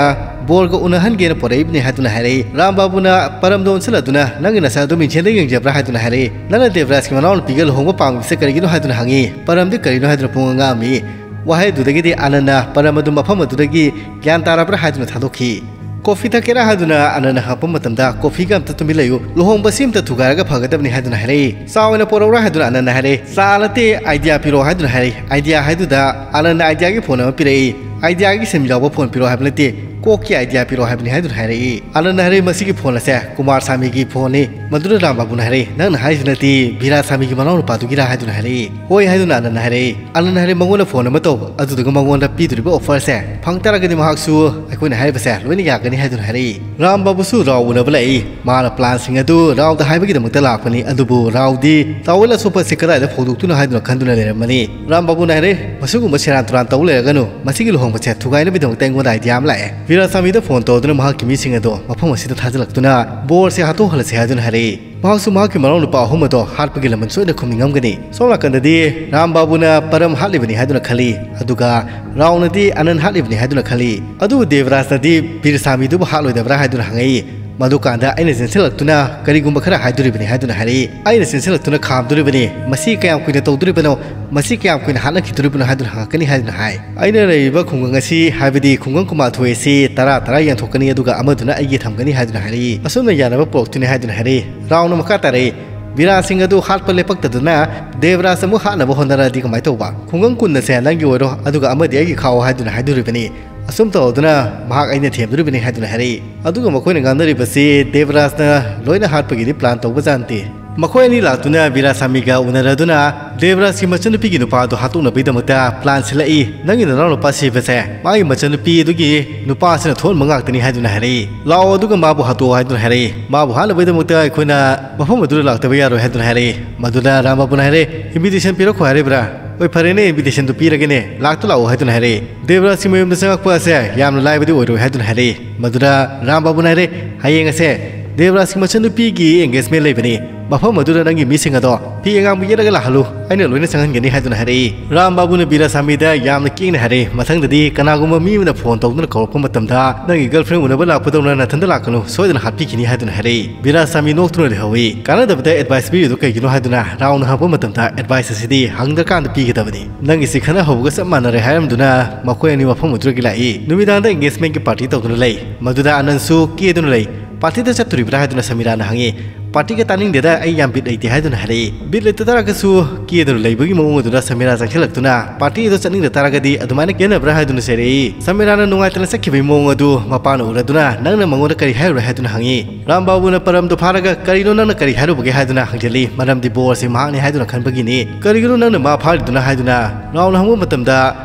ꯕꯣꯔꯒ ꯎꯅꯍꯟꯒꯦꯅ ꯄꯣꯔꯛꯏꯕꯅꯤ" ꯍꯥꯏꯗꯨꯅ ꯍꯥꯏꯔꯛꯏ꯫ ꯔꯥꯝ ꯕꯥꯕꯨꯅ ꯄꯔꯝꯗ ꯑꯣꯟꯁꯤꯜꯂꯛꯇꯨꯅ, "ꯅꯪꯒꯤ ꯅꯁꯛ ꯑꯗꯨ ꯃꯤꯡꯁꯦꯟꯗ ꯌꯦꯡꯖꯕ꯭ꯔꯥ?" ꯍꯥꯏꯗꯨꯅ ꯍꯥꯏꯔꯛꯏ꯫ "ꯅꯪꯅ ꯗꯦꯕ꯭ꯔꯥꯖꯀꯤ ꯃꯅꯥꯎꯅꯨꯄꯤꯒ ꯂꯨꯍꯣꯡꯕ ꯄꯥꯝꯃꯤꯕꯁꯦ ꯀꯔꯤꯒꯤꯅꯣ?" ꯍꯥꯏꯗꯨꯅ ꯍꯪꯉꯤ꯫ ꯄꯔꯝꯗꯤ ꯀꯔꯤꯅꯣ ꯍꯥꯏꯗꯨꯅ ꯄꯨꯡꯉꯥꯡ ꯉꯥꯡꯉꯝꯃꯤ꯫ ꯋꯥꯍꯩ ꯑꯗꯨꯗꯒꯤꯗꯤ ꯑꯅꯟꯅ ꯄꯔꯝ ꯑꯗꯨ ꯃꯐꯝ ꯑꯗꯨꯗꯒꯤ ꯒ꯭ꯌꯥꯟ ꯇꯥꯔꯕ꯭ꯔꯥ ꯍꯥꯏꯗꯨꯅ ꯊꯥꯗꯣꯛꯈꯤ꯫ "ꯀꯣꯐꯤ ꯊꯛꯀꯦꯔꯥ?" ꯍꯥꯏꯗꯨꯅ ꯑꯅꯟꯅ ꯍꯪꯉꯛꯄ ꯃꯇꯝꯗ, "ꯀꯣꯐꯤꯒ ꯑꯝꯇ ꯇꯨꯃꯤꯟ ꯂꯩꯌꯨ, ꯂꯨꯍꯣꯡꯕꯁꯤ ꯑꯝꯇ ꯊꯨꯒꯥꯏꯔꯒ ꯐꯒꯗꯕꯅꯤ" ꯍꯥꯏꯗꯨꯅ ꯍꯥꯏꯔꯛꯏ꯫ "ꯆꯥ ꯑꯣꯏꯅ ꯄꯣꯔꯛꯎꯔꯥ?" ꯍꯥꯏꯗꯨꯅ ꯑꯅꯟꯅ ꯍꯥꯏꯔꯛꯏ꯫ "ꯆꯥ ꯅꯠꯇꯦ, ꯑꯥꯏꯗꯤꯌꯥ ꯄꯤꯔꯛꯑꯣ" ꯍꯥꯏꯗꯨꯅ ꯍꯥꯏꯔꯛꯏ꯫ ꯑꯥꯏꯗꯤꯌꯥ ꯍꯥꯏꯗꯨꯗ ꯑꯅꯟꯅ ꯑꯥꯏꯗꯤꯌꯥꯒꯤ ꯐꯣꯟ ꯑꯃ ꯄꯤꯔꯛꯏ꯫ "ꯑꯥꯏꯗꯤꯌꯥꯒꯤ ꯁꯤꯝ ꯌꯥꯎꯕ ꯐꯣꯟ ꯄꯤꯔꯛꯑꯣ ꯍꯥꯏꯕ ꯅꯠꯇꯦ, ꯀꯣꯛꯀꯤ ꯑꯥꯏꯗꯤꯌꯥ ꯄꯤꯔꯛꯑꯣ ꯍꯥꯏꯕꯅꯤ" ꯍꯥꯏꯗꯨꯅ ꯍꯥꯏꯔꯛꯏ꯫ ꯑꯅꯟꯅ ꯍꯥꯏꯔꯛꯏ, "ꯃꯁꯤꯒꯤ ꯐꯣꯟ ꯑꯁꯦ ꯀꯨꯃꯥꯔ ꯁꯥꯃꯤꯒꯤ ꯐꯣꯟꯅꯤ"꯫ ꯃꯗꯨꯅ ꯔꯥꯝ ꯕꯥꯕꯨꯅ ꯍꯥꯏꯔꯛꯏ, "ꯅꯪꯅ ꯍꯥꯏꯔꯤꯁꯤꯅꯗꯤ ꯕꯤꯔꯥ ꯁꯥꯃꯤꯒꯤ ꯃꯅꯥꯎ ꯅꯨꯄꯥꯗꯨꯒꯤꯔꯥ?" ꯍꯥꯏꯗꯨꯅ ꯍꯥꯏꯔꯛꯏ꯫ "ꯍꯣꯏ" ꯍꯥꯏꯗꯨꯅ ꯑꯅꯟꯅ ꯍꯥꯏꯔꯛꯏ꯫ ꯑꯅꯟꯅ ꯍꯥꯏꯔꯛꯏ, "ꯃꯉꯣꯟꯗ ꯐꯣꯟ ꯑꯃ ꯇꯧ, ꯑꯗꯨꯗꯨꯒ ꯃꯉꯣꯟꯗ ꯄꯤꯗꯣꯔꯤꯕ ꯑꯣꯐꯔꯁꯦ ꯐꯪ ꯇꯥꯔꯒꯗꯤ ꯃꯍꯥꯛꯁꯨ ꯑꯩꯈꯣꯏꯅ ꯍꯥꯏꯔꯤꯕꯁꯦ ꯂꯣꯏꯅ ꯌꯥꯒꯅꯤ" ꯍꯥꯏꯗꯨꯅ ꯍꯥꯏꯔꯛꯏ꯫ ꯔꯥꯝ ꯕꯥꯕꯨꯁꯨ ꯔꯥꯎ ꯎꯅꯕ ꯂꯥꯛꯏ꯫ ꯃꯥꯅ ꯄ꯭ꯂꯥꯟꯁꯤꯡ ꯑꯗꯨ ꯔꯥꯎꯗ ꯍꯥꯏꯕꯒꯤꯗꯃꯛꯇ ꯂꯥꯛꯄꯅꯤ, ꯑꯗꯨꯕꯨ ꯔꯥꯎꯗꯤ ꯇꯥꯋꯦꯜ ꯑꯁꯣꯛꯄ ꯑꯁꯤ ꯀꯗꯥꯏꯗ ꯐꯧꯗꯣꯛꯇꯣꯏꯅꯣ ꯍꯥꯏꯗꯨꯅ ꯈꯟꯗꯨꯅ ꯂꯩꯔꯝꯕꯅꯤ꯫ ꯔꯥꯝ ꯕꯥꯕꯨꯅ ꯍꯥꯏꯔꯦ, "ꯃꯁꯤꯒꯨꯝꯕ ꯁꯦꯔꯥꯟ ꯇꯨꯔꯥꯟ ꯇꯧ ꯂꯩꯔꯒꯅꯨ, ꯃꯁꯤꯒꯤ ꯂꯨꯍꯣꯡꯕꯁꯦ ꯊꯨꯒꯥꯏꯅꯕꯒꯤꯗꯃꯛꯇ ꯑꯩꯉꯣꯟꯗ ꯑꯥꯏꯗꯤꯌꯥ ꯑꯃ ꯂꯥꯛꯑꯦ"꯫ ꯕꯤꯔꯥ ꯁꯥꯃꯤꯗ ꯐꯣꯟ ꯇꯧꯗꯨꯅ ꯃꯍꯥꯛꯀꯤ ꯃꯤꯁꯤꯡ ꯑꯗꯣ ꯃꯐꯝ ꯑꯁꯤꯗ ꯊꯥꯖꯤꯜꯂꯛꯇꯨꯅ ꯕꯣꯔꯁꯦ ꯍꯥꯠꯇꯣꯛꯍꯜꯂꯁꯤ ꯍꯥꯏꯗꯨꯅ ꯍꯥꯏꯔꯛꯏ꯫ ꯃꯍꯥꯛꯁꯨ ꯃꯍꯥꯛꯀꯤ ꯃꯅꯥꯎ ꯅꯨꯄꯥ ꯑꯍꯨꯝ ꯑꯗꯣ ꯍꯥꯠꯄꯒꯤ ꯂꯃꯟ ꯁꯣꯏꯗꯅ ꯈꯨꯝꯅꯤꯡꯉꯝꯒꯅꯤ꯫ ꯁꯣꯝ ꯅꯥꯀꯟꯗꯗꯤ ꯔꯥꯝ ꯕꯥꯕꯨꯅ ꯄꯔꯝ ꯍꯥꯠꯂꯤꯕꯅꯤ ꯍꯥꯏꯗꯨꯅ ꯈꯜꯂꯤ, ꯑꯗꯨꯒ ꯔꯥꯎꯅꯗꯤ ꯑꯅꯟ ꯍꯥꯠꯂꯤꯕꯅꯤ ꯍꯥꯏꯗꯨꯅ ꯈꯜꯂꯤ꯫ ꯑꯗꯨꯕꯨ ꯗꯦꯕꯔꯥꯖꯅꯗꯤ ꯕꯤꯔ ꯁꯥꯃꯤꯗꯨꯕꯨ ꯍꯥꯠꯂꯣꯏꯗꯕ꯭ꯔꯥ ꯍꯥꯏꯗꯨꯅ ꯍꯪꯉꯛꯏ꯫ ꯃꯗꯨꯀꯥꯟꯗ ꯑꯩꯅ ꯆꯦꯟꯁꯤꯜꯂꯛꯇꯨꯅ ꯀꯔꯤꯒꯨꯝꯕ ꯈꯔ ꯍꯥꯏꯗꯣꯔꯤꯕꯅꯤ ꯍꯥꯏꯗꯨꯅ ꯍꯥꯏꯔꯛꯏ꯫ "ꯑꯩꯅ ꯆꯦꯟꯁꯤꯜꯂꯛꯇꯨꯅ ꯈꯥꯝꯗꯣꯔꯤꯕꯅꯤ꯫ ꯃꯁꯤ ꯀꯌꯥꯝ ꯀꯨꯏꯅ ꯇꯧꯗꯣꯔꯤꯕꯅꯣ? ꯃꯁꯤ ꯀꯌꯥꯝ ꯀꯨꯏꯅ ꯍꯥꯠꯅꯈꯤꯗꯣꯔꯤꯕꯅꯣ?" ꯍꯥꯏꯗꯨꯅ ꯍꯪꯉꯛꯀꯅꯤ ꯍꯥꯏꯗꯨꯅ ꯍꯥꯏ꯫ "ꯑꯩꯅ ꯂꯩꯔꯤꯕ ꯈꯨꯡꯒꯪ ꯑꯁꯤ, ꯍꯥꯏꯕꯗꯤ ꯈꯨꯡꯒꯪ ꯀꯨꯟꯃꯥꯊꯣꯏ ꯑꯁꯤ ꯇꯔꯥ ꯇꯔꯥ ꯌꯦꯟꯊꯣꯛꯀꯅꯤ, ꯑꯗꯨꯒ ꯑꯃꯗꯨꯅ ꯑꯩꯒꯤ ꯊꯝꯒꯅꯤ" ꯍꯥꯏꯗꯨꯅ ꯍꯥꯏꯔꯛꯏ꯫ ꯑꯁꯨꯝꯅ ꯌꯥꯅꯕ ꯄꯨꯔꯛꯇꯣꯏꯅꯤ ꯍꯥꯏꯗꯨꯅ ꯍꯥꯏꯔꯛꯏ꯫ ꯔꯥꯎꯅ ꯃꯈꯥ ꯇꯥꯔꯛꯏ, "ꯕꯤꯔꯥꯁꯤꯡ ꯑꯗꯨ ꯍꯥꯠꯄ ꯂꯦꯞꯄꯛꯇꯗꯨꯅ ꯗꯦꯕꯔꯥꯖ ꯑꯃꯨꯛ ꯍꯥꯠꯅꯕ ꯍꯣꯠꯅꯔꯛꯑꯗꯤ ꯀꯃꯥꯏꯅ ꯇꯧꯕ? ꯈꯨꯡꯒꯪ ꯀꯨꯟ ꯑꯁꯦ ꯅꯪꯒꯤ ꯑꯣꯏꯔꯣ, ꯑꯗꯨꯒ ꯑꯃꯗꯤ ꯑꯩꯒꯤ ꯈꯥꯛꯑꯣ" ꯍꯥꯏꯗꯨꯅ ꯍꯥꯏꯗꯣꯔꯤꯕꯅꯤ꯫ ꯑꯁꯨꯝ ꯇꯧꯗꯨꯅ ꯃꯍꯥꯛ ꯑꯩꯅ ꯊꯦꯝꯗꯣꯔꯤꯕꯅꯤ ꯍꯥꯏꯗꯨꯅ ꯍꯥꯏꯔꯛꯏ꯫ ꯑꯗꯨꯒ ꯃꯈꯣꯏꯅ ꯉꯥꯡꯅꯔꯤꯕꯁꯤ ꯗꯦꯕꯔꯥꯖꯅ ꯂꯣꯏꯅ ꯍꯥꯠꯄꯒꯤꯗꯤ ꯄ꯭ꯂꯥꯟ ꯇꯧꯕꯖꯥꯠ ꯅꯠꯇꯦ꯫ ꯃꯈꯣꯏ ꯑꯅꯤ ꯂꯥꯛꯇꯨꯅ ꯕꯤꯔꯥꯁꯥꯃꯤꯒ ꯎꯅꯔꯗꯨꯅ ꯗꯦꯕꯔꯥꯖꯀꯤ ꯃꯆꯟꯅꯨꯄꯤꯒꯤ ꯅꯨꯄꯥ ꯑꯗꯨ ꯍꯥꯠꯇꯣꯛꯅꯕꯒꯤꯗꯃꯛꯇ ꯄ꯭ꯂꯥꯟ ꯁꯤꯜꯂꯛꯏ꯫ "ꯅꯪꯒꯤ ꯅꯅꯥꯎ ꯅꯨꯄꯥ ꯁꯤꯕꯁꯦ ꯃꯥꯒꯤ ꯃꯆꯟꯅꯨꯄꯤ ꯑꯗꯨꯒꯤ ꯅꯨꯄꯥ ꯑꯁꯤꯅ ꯊꯣꯛꯍꯟꯕ ꯉꯥꯛꯇꯅꯤ" ꯍꯥꯏꯗꯨꯅ ꯍꯥꯏꯔꯛꯏ꯫ "ꯂꯥꯛꯑꯣ, ꯑꯗꯨꯒ ꯃꯥꯕꯨ ꯍꯥꯠꯇꯣꯛꯑꯣ" ꯍꯥꯏꯗꯨꯅ ꯍꯥꯏꯔꯛꯏ꯫ "ꯃꯥꯕꯨ ꯍꯥꯠꯅꯕꯒꯤꯗꯃꯛꯇ ꯑꯩꯈꯣꯏꯅ ꯃꯐꯝ ꯑꯗꯨꯗ ꯂꯥꯛꯇꯕ ꯌꯥꯔꯣꯏ" ꯍꯥꯏꯗꯨꯅ ꯍꯥꯏꯔꯛꯏ꯫ ꯃꯗꯨꯗ ꯔꯥꯝꯕꯥꯕꯨꯅ ꯍꯥꯏꯔꯛꯏ, "ꯏꯟꯚꯤꯇꯦꯁꯟ ꯄꯤꯔꯛꯈꯣ ꯍꯥꯏꯔꯤꯕ꯭ꯔꯥ?" "ꯍꯣꯏ, ꯐꯔꯦꯅꯦ, invitation-ꯗꯨ ꯄꯤꯔꯒꯦꯅꯦ, ꯂꯥꯛꯇ ꯂꯥꯛꯑꯣ" ꯍꯥꯏꯗꯨꯅ ꯍꯥꯏꯔꯛꯏ꯫ ꯗꯦꯕꯔꯥꯖꯀꯤ ꯃꯌꯨꯝꯗ ꯆꯪꯉꯛꯄ ꯑꯁꯦ ꯌꯥꯝꯅ ꯂꯥꯏꯕꯗꯤ ꯑꯣꯏꯔꯣꯏ ꯍꯥꯏꯗꯨꯅ ꯍꯥꯏꯔꯛꯏ꯫ ꯃꯗꯨꯗ ꯔꯥꯝ ꯕꯥꯕꯨꯅ ꯍꯥꯏꯔꯦ, "ꯍꯌꯦꯡ ꯑꯁꯦ ꯗꯦꯕꯔꯥꯖꯀꯤ ꯃꯆꯟꯅꯨꯄꯤꯒꯤ engagement ꯂꯩꯕꯅꯤ, ꯃꯐꯝ ꯑꯗꯨꯗ ꯅꯪꯒꯤ ꯃꯤꯁꯤꯡ ꯑꯗꯣ ꯐꯤ ꯑꯉꯥꯡꯕ ꯌꯦꯠꯂꯒ ꯂꯥꯛꯍꯜꯂꯨ, ꯑꯩꯅ ꯂꯣꯏꯅ ꯆꯪꯍꯟꯒꯅꯤ" ꯍꯥꯏꯗꯨꯅ ꯍꯥꯏꯔꯛꯏ꯫ ꯔꯥꯝ ꯕꯥꯕꯨꯅ ꯕꯤꯔꯥꯁꯥꯃꯤꯗ ꯌꯥꯝꯅ ꯀꯤꯅ ꯍꯥꯏꯔꯛꯏ, "ꯃꯊꯪꯗꯗꯤ ꯀꯅꯥꯒꯨꯝꯕ ꯃꯤ ꯑꯃꯅ phone ꯇꯧꯗꯨꯅ ꯀꯧꯔꯛꯄ ꯃꯇꯝꯗ ꯅꯪꯒꯤ girlfriend ꯎꯅꯕ ꯂꯥꯛꯄꯗꯧꯅ ꯅꯊꯟꯗ ꯂꯥꯛꯀꯅꯨ, ꯁꯣꯏꯗꯅ ꯍꯥꯠꯄꯤꯈꯤꯅꯤ" ꯍꯥꯏꯗꯨꯅ ꯍꯥꯏꯔꯛꯏ꯫ ꯕꯤꯔꯥꯁꯥꯃꯤ ꯅꯣꯛꯇꯨꯅ ꯂꯩꯍꯧꯏ꯫ "ꯀꯥꯟꯅꯗꯕꯗ advice ꯄꯤꯔꯤꯗꯨ ꯀꯩꯒꯤꯅꯣ?" ꯍꯥꯏꯗꯨꯅ ꯔꯥꯎꯅ ꯍꯪꯉꯛꯄ ꯃꯇꯝꯗ, "Advice ꯑꯁꯤꯗꯤ ꯍꯪꯗ꯭ꯔꯀꯥꯟꯗ ꯄꯤꯒꯗꯕꯅꯤ꯫ ꯅꯪꯒꯤꯁꯤ ꯈꯠꯅ ꯍꯧꯕꯒ ꯆꯞ ꯃꯥꯟꯅꯔꯦ" ꯍꯥꯏꯔꯝꯗꯨꯅ ꯃꯈꯣꯏ ꯑꯅꯤ ꯃꯐꯝ ꯑꯗꯨꯗꯒꯤ ꯂꯥꯛꯏ꯫ ꯅꯨꯃꯤꯗꯥꯡꯗ engagement-ꯀꯤ party ꯇꯧꯗꯨꯅ ꯂꯩ꯫ ꯃꯗꯨꯗ ꯑꯅꯟꯁꯨ ꯀꯦꯗꯨꯅ ꯂꯩ꯫ "Party-ꯗ ꯆꯠꯇꯣꯔꯤꯕ꯭ꯔꯥ?" ꯍꯥꯏꯗꯨꯅ ꯁꯃꯤꯔꯥꯅ ꯍꯪꯉꯤ꯫ "Party-ꯒ ꯇꯥꯅꯤꯡꯗꯦꯗ, ꯑꯩ ꯌꯥꯝ ꯕꯤꯠ ꯂꯩꯇꯦ" ꯍꯥꯏꯗꯨꯅ ꯍꯥꯏꯔꯛꯏ꯫ ꯕꯤꯠ ꯂꯩꯇ ꯇꯥꯔꯒꯁꯨ ꯀꯦꯗꯨꯅ ꯂꯩꯕꯒꯤ ꯃꯑꯣꯡ ꯑꯗꯨꯗ ꯁꯃꯤꯔꯥ ꯆꯪꯁꯤꯜꯂꯛꯇꯨꯅ, "Party ꯑꯗꯨ ꯆꯠꯅꯤꯡꯗ ꯇꯥꯔꯒꯗꯤ ꯑꯗꯨꯃꯥꯏꯅ ꯀꯦꯅꯕ꯭ꯔꯥ?" ꯍꯥꯏꯗꯨꯅ ꯆꯩꯔꯛꯏ꯫ ꯁꯃꯤꯔꯥꯅ ꯅꯨꯡꯉꯥꯏꯇꯅ ꯆꯠꯈꯤꯕꯒꯤ ꯃꯑꯣꯡ ꯑꯗꯨ ꯃꯄꯥꯅ ꯎꯔꯗꯨꯅ, "ꯅꯪꯅ ꯃꯉꯣꯟꯗ ꯀꯔꯤ ꯍꯥꯏꯔꯨꯔꯦ?" ꯍꯥꯏꯗꯨꯅ ꯍꯪꯉꯤ꯫ ꯔꯥꯝ ꯕꯥꯕꯨꯅ ꯄꯔꯝꯗꯨ ꯐꯥꯔꯒ, "ꯀꯔꯤꯅꯣ ꯅꯪꯅ ꯀꯔꯤ ꯍꯥꯏꯔꯨꯕꯒꯦ?" ꯍꯥꯏꯗꯨꯅ ꯍꯪꯖꯤꯜꯂꯤ꯫ ꯃꯔꯝꯗꯤ ꯕꯣꯔꯁꯤ ꯃꯍꯥꯛꯅꯤ ꯍꯥꯏꯗꯨꯅ ꯈꯟꯕꯒꯤꯅꯤ꯫ "ꯀꯔꯤꯒꯤꯅꯣ ꯅꯪꯅ ꯃꯥ ꯐꯥꯔꯤꯗꯨꯅ?" ꯍꯥꯏꯗꯨꯅ ꯔꯥꯎꯅ ꯍꯪꯕ ꯃꯇꯝꯗ,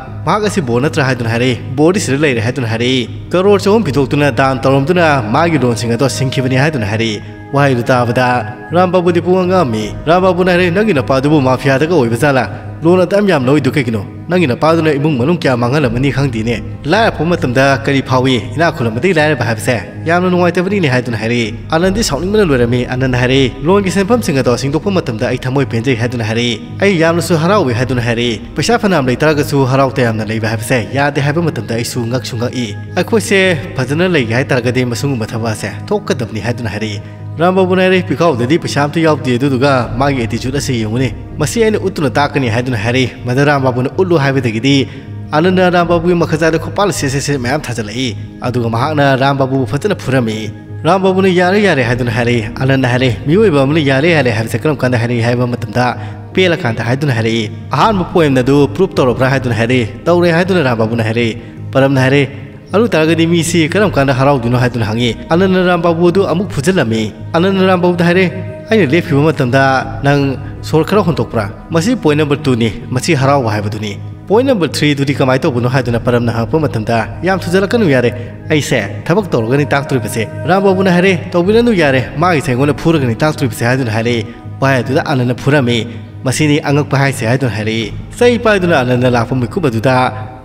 "ꯃꯍꯥꯛ ꯑꯁꯤ ꯕꯣꯔ ꯅꯠꯇ꯭ꯔꯥ?" ꯍꯥꯏꯗꯨꯅ ꯍꯥꯏꯔꯛꯏ꯫ "ꯕꯣꯔꯗꯤ ꯁꯤꯗ ꯂꯩꯔꯦ" ꯍꯥꯏꯗꯨꯅ ꯍꯥꯏꯔꯛꯏ꯫ ꯀꯔꯣꯔ ꯆꯍꯨꯝ ꯄꯤꯊꯣꯛꯇꯨꯅ ꯗꯥꯟ ꯇꯧꯔꯝꯗꯨꯅ ꯃꯥꯒꯤ ꯂꯣꯟꯁꯤꯡ ꯑꯗꯣ ꯁꯤꯡꯈꯤꯕꯅꯤ ꯍꯥꯏꯗꯨꯅ ꯍꯥꯏꯔꯛꯏ꯫ ꯋꯥꯍꯩꯗꯨ ꯇꯥꯕꯗ ꯔꯥꯝ ꯕꯥꯕꯨꯗꯤ ꯄꯨꯡꯉꯥꯡ ꯉꯥꯡꯉꯝꯃꯤ꯫ ꯔꯥꯝ ꯕꯥꯕꯨꯅ ꯍꯥꯏꯔꯦ, "ꯅꯪꯒꯤ ꯅꯄꯥꯗꯨꯕꯨ ꯃꯥꯐꯤꯌꯥꯗꯒ ꯑꯣꯏꯕ ꯖꯥꯠꯂꯥ? ꯂꯣꯟ ꯑꯗꯨꯌꯥꯝ ꯌꯥꯝ ꯂꯧꯏꯗꯨ ꯀꯩꯒꯤꯅꯣ? ꯅꯪꯒꯤ ꯅꯄꯥꯗꯨꯅ ꯏꯃꯨꯡ ꯃꯅꯨꯡ ꯀꯌꯥ ꯃꯥꯡꯍꯜꯂꯝꯃꯅꯤ ꯈꯪꯗꯦꯅꯦ꯫ ꯂꯥꯏꯔ ꯐꯥꯎꯕ ꯃꯇꯝꯗ ꯀꯔꯤ ꯐꯥꯎꯏ? ꯏꯅꯥꯛ ꯈꯨꯜꯂꯝꯕꯗꯒꯤ ꯂꯥꯏꯔꯕ ꯍꯥꯏꯕꯁꯦ ꯌꯥꯝꯅ ꯅꯨꯡꯉꯥꯏꯇꯕꯅꯤꯅꯦ" ꯍꯥꯏꯗꯨꯅ ꯍꯥꯏꯔꯛꯏ꯫ ꯑꯅꯟꯗꯤ ꯁꯥꯎꯅꯤꯡꯕꯅ ꯂꯣꯏꯔꯝꯃꯤ꯫ ꯑꯅꯟꯅ ꯍꯥꯏꯔꯛꯏ, "ꯂꯣꯟꯒꯤ ꯁꯦꯟꯐꯝꯁꯤꯡ ꯑꯗꯣ ꯁꯤꯡꯗꯣꯛꯄ ꯃꯇꯝꯗ ꯑꯩ ꯊꯃꯣꯏ ꯄꯦꯟꯖꯩ" ꯍꯥꯏꯗꯨꯅ ꯍꯥꯏꯔꯛꯏ꯫ "ꯑꯩ ꯌꯥꯝꯅꯁꯨ ꯍꯔꯥꯎꯏ" ꯍꯥꯏꯗꯨꯅ ꯍꯥꯏꯔꯛꯏ꯫ "ꯄꯩꯁꯥ ꯐꯅꯌꯥꯝ ꯂꯩꯇꯥꯔꯒꯁꯨ ꯍꯔꯥꯎ ꯇꯌꯥꯝꯅ ꯂꯩꯕ ꯍꯥꯏꯕꯁꯦ ꯌꯥꯗꯦ ꯍꯥꯏꯕ ꯃꯇꯝꯗ ꯑꯩꯁꯨ ꯉꯛꯁꯨ ꯉꯛꯏ꯫ ꯑꯩꯈꯣꯏꯁꯦ ꯐꯖꯅ ꯂꯩꯒꯦ ꯍꯥꯏꯇꯥꯔꯒꯗꯤ ꯃꯁꯤꯒꯨꯝꯕ ꯊꯕꯛ ꯑꯁꯦ ꯊꯣꯛꯀꯗꯕꯅꯤ" ꯍꯥꯏꯗꯨꯅ ꯍꯥꯏꯔꯛꯏ꯫ ꯔꯥꯝ ꯕꯥꯕꯨꯅ ꯍꯥꯏꯔꯦ, "ꯄꯤꯈꯥꯎꯗꯗꯤ ꯄꯩꯁꯥ ꯑꯝꯇ ꯌꯥꯎꯗꯦ, ꯑꯗꯨꯗꯨꯒ ꯃꯥꯒꯤ attitude ꯑꯁꯤ ꯌꯦꯡꯉꯨꯅꯦ꯫ ꯃꯁꯤ ꯑꯩꯅ ꯎꯠꯇꯨꯅ ꯇꯥꯛꯀꯅꯤ" ꯍꯥꯏꯗꯨꯅ ꯍꯥꯏꯔꯦ꯫ ꯃꯗ ꯔꯥꯝ ꯕꯥꯕꯨꯅ ꯎꯠꯂꯨ ꯍꯥꯏꯕꯗꯒꯤꯗꯤ ꯑꯅꯟꯅ ꯔꯥꯝ ꯕꯥꯕꯨꯒꯤ ꯃꯈꯥꯖꯥꯏꯗ ꯈꯨꯄꯥꯛꯅ ꯁꯦꯠ ꯁꯦꯠ ꯁꯦꯠ ꯃꯌꯥꯝ ꯊꯥꯖꯤꯜꯂꯛꯏ꯫ ꯑꯗꯨꯒ ꯃꯍꯥꯛꯅ ꯔꯥꯝ ꯕꯥꯕꯨꯕꯨ ꯐꯖꯅ ꯐꯨꯔꯝꯃꯤ꯫ ꯔꯥꯝ ꯕꯥꯕꯨꯅ "ꯌꯥꯔꯦ, ꯌꯥꯔꯦ" ꯍꯥꯏꯗꯨꯅ ꯍꯥꯏꯔꯛꯏ꯫ ꯑꯅꯟꯅ ꯍꯥꯏꯔꯦ, "ꯃꯤꯑꯣꯏꯕ ꯑꯃꯅ 'ꯌꯥꯔꯦ, ꯌꯥꯔꯦ' ꯍꯥꯏꯕꯁꯦ ꯀꯔꯝ ꯀꯥꯟꯗ ꯍꯥꯏꯔꯛꯏ?" ꯍꯥꯏꯕ ꯃꯇꯝꯗ, ꯄꯦꯜꯂꯀꯥꯟꯗ ꯍꯥꯏꯗꯨꯅ ꯍꯥꯏꯔꯛꯏ꯫ "ꯑꯍꯥꯟꯕ poem ꯑꯗꯨ proof ꯇꯧꯔꯕ꯭ꯔꯥ?" ꯍꯥꯏꯗꯨꯅ ꯍꯥꯏꯔꯛꯏ꯫ "ꯇꯧꯔꯦ" ꯍꯥꯏꯗꯨꯅ ꯔꯥꯝ ꯕꯥꯕꯨꯅ ꯍꯥꯏꯔꯛꯏ꯫ ꯄꯔꯝꯅ ꯍꯥꯏꯔꯦ, "ꯑꯗꯨ ꯇꯥꯔꯒꯗꯤ ꯃꯤꯁꯤ ꯀꯔꯝ ꯀꯥꯟꯗ ꯍꯔꯥꯎꯗꯣꯏꯅꯣ?" ꯍꯥꯏꯗꯨꯅ ꯍꯪꯉꯤ꯫ ꯑꯅꯟꯅ ꯔꯥꯝ ꯕꯥꯕꯨ ꯑꯗꯨ ꯑꯃꯨꯛ ꯐꯨꯖꯜꯂꯝꯃꯤ꯫ ꯑꯅꯟꯅ ꯔꯥꯝ ꯕꯥꯕꯨꯗ ꯍꯥꯏꯔꯦ, "ꯑꯩꯅ ꯂꯦꯞꯈꯤꯕ ꯃꯇꯝꯗ ꯅꯪ ꯁꯣꯔ ꯈꯔ ꯍꯣꯟꯗꯣꯛꯄ꯭ꯔꯥ? ꯃꯁꯤ point number two-ꯅꯤ, ꯃꯁꯤ ꯍꯔꯥꯎꯕ ꯍꯥꯏꯕꯗꯨꯅꯤ꯫ Point number three-ꯗꯨꯗꯤ ꯀꯃꯥꯏꯅ ꯇꯧꯕꯅꯣ?" ꯍꯥꯏꯗꯨꯅ ꯄꯔꯝꯅ ꯍꯪꯉꯛꯄ ꯃꯇꯝꯗ, "ꯌꯥꯝ ꯊꯨꯖꯜꯂꯛꯀꯅꯨ ꯌꯥꯔꯦ, ꯑꯩꯁꯦ ꯊꯕꯛ ꯇꯧꯔꯒꯅꯤ ꯇꯥꯛꯇꯣꯔꯤꯕꯁꯦ꯫" ꯔꯥꯝ ꯕꯥꯕꯨꯅ ꯍꯥꯏꯔꯦ, "ꯇꯧꯕꯤꯔꯅꯨ ꯌꯥꯔꯦ, ꯃꯥꯒꯤꯁꯦ ꯑꯩꯉꯣꯟꯗ ꯐꯨꯔꯒꯅꯤ ꯇꯥꯛꯇꯣꯔꯤꯕꯁꯦ" ꯍꯥꯏꯗꯨꯅ ꯍꯥꯏꯔꯛꯏ꯫ ꯋꯥꯍꯩ ꯑꯗꯨꯗ ꯑꯅꯟꯅ ꯐꯨꯔꯝꯃꯤ꯫ "ꯃꯁꯤꯅꯤ ꯑꯉꯛꯄ ꯍꯥꯏꯁꯦ" ꯍꯥꯏꯗꯨꯅ ꯍꯥꯏꯔꯛꯏ꯫ ꯆꯩ ꯄꯥꯏꯗꯨꯅ ꯑꯅꯟꯗ ꯂꯥꯛꯄ ꯃꯤꯀꯨꯞ ꯑꯗꯨꯗ,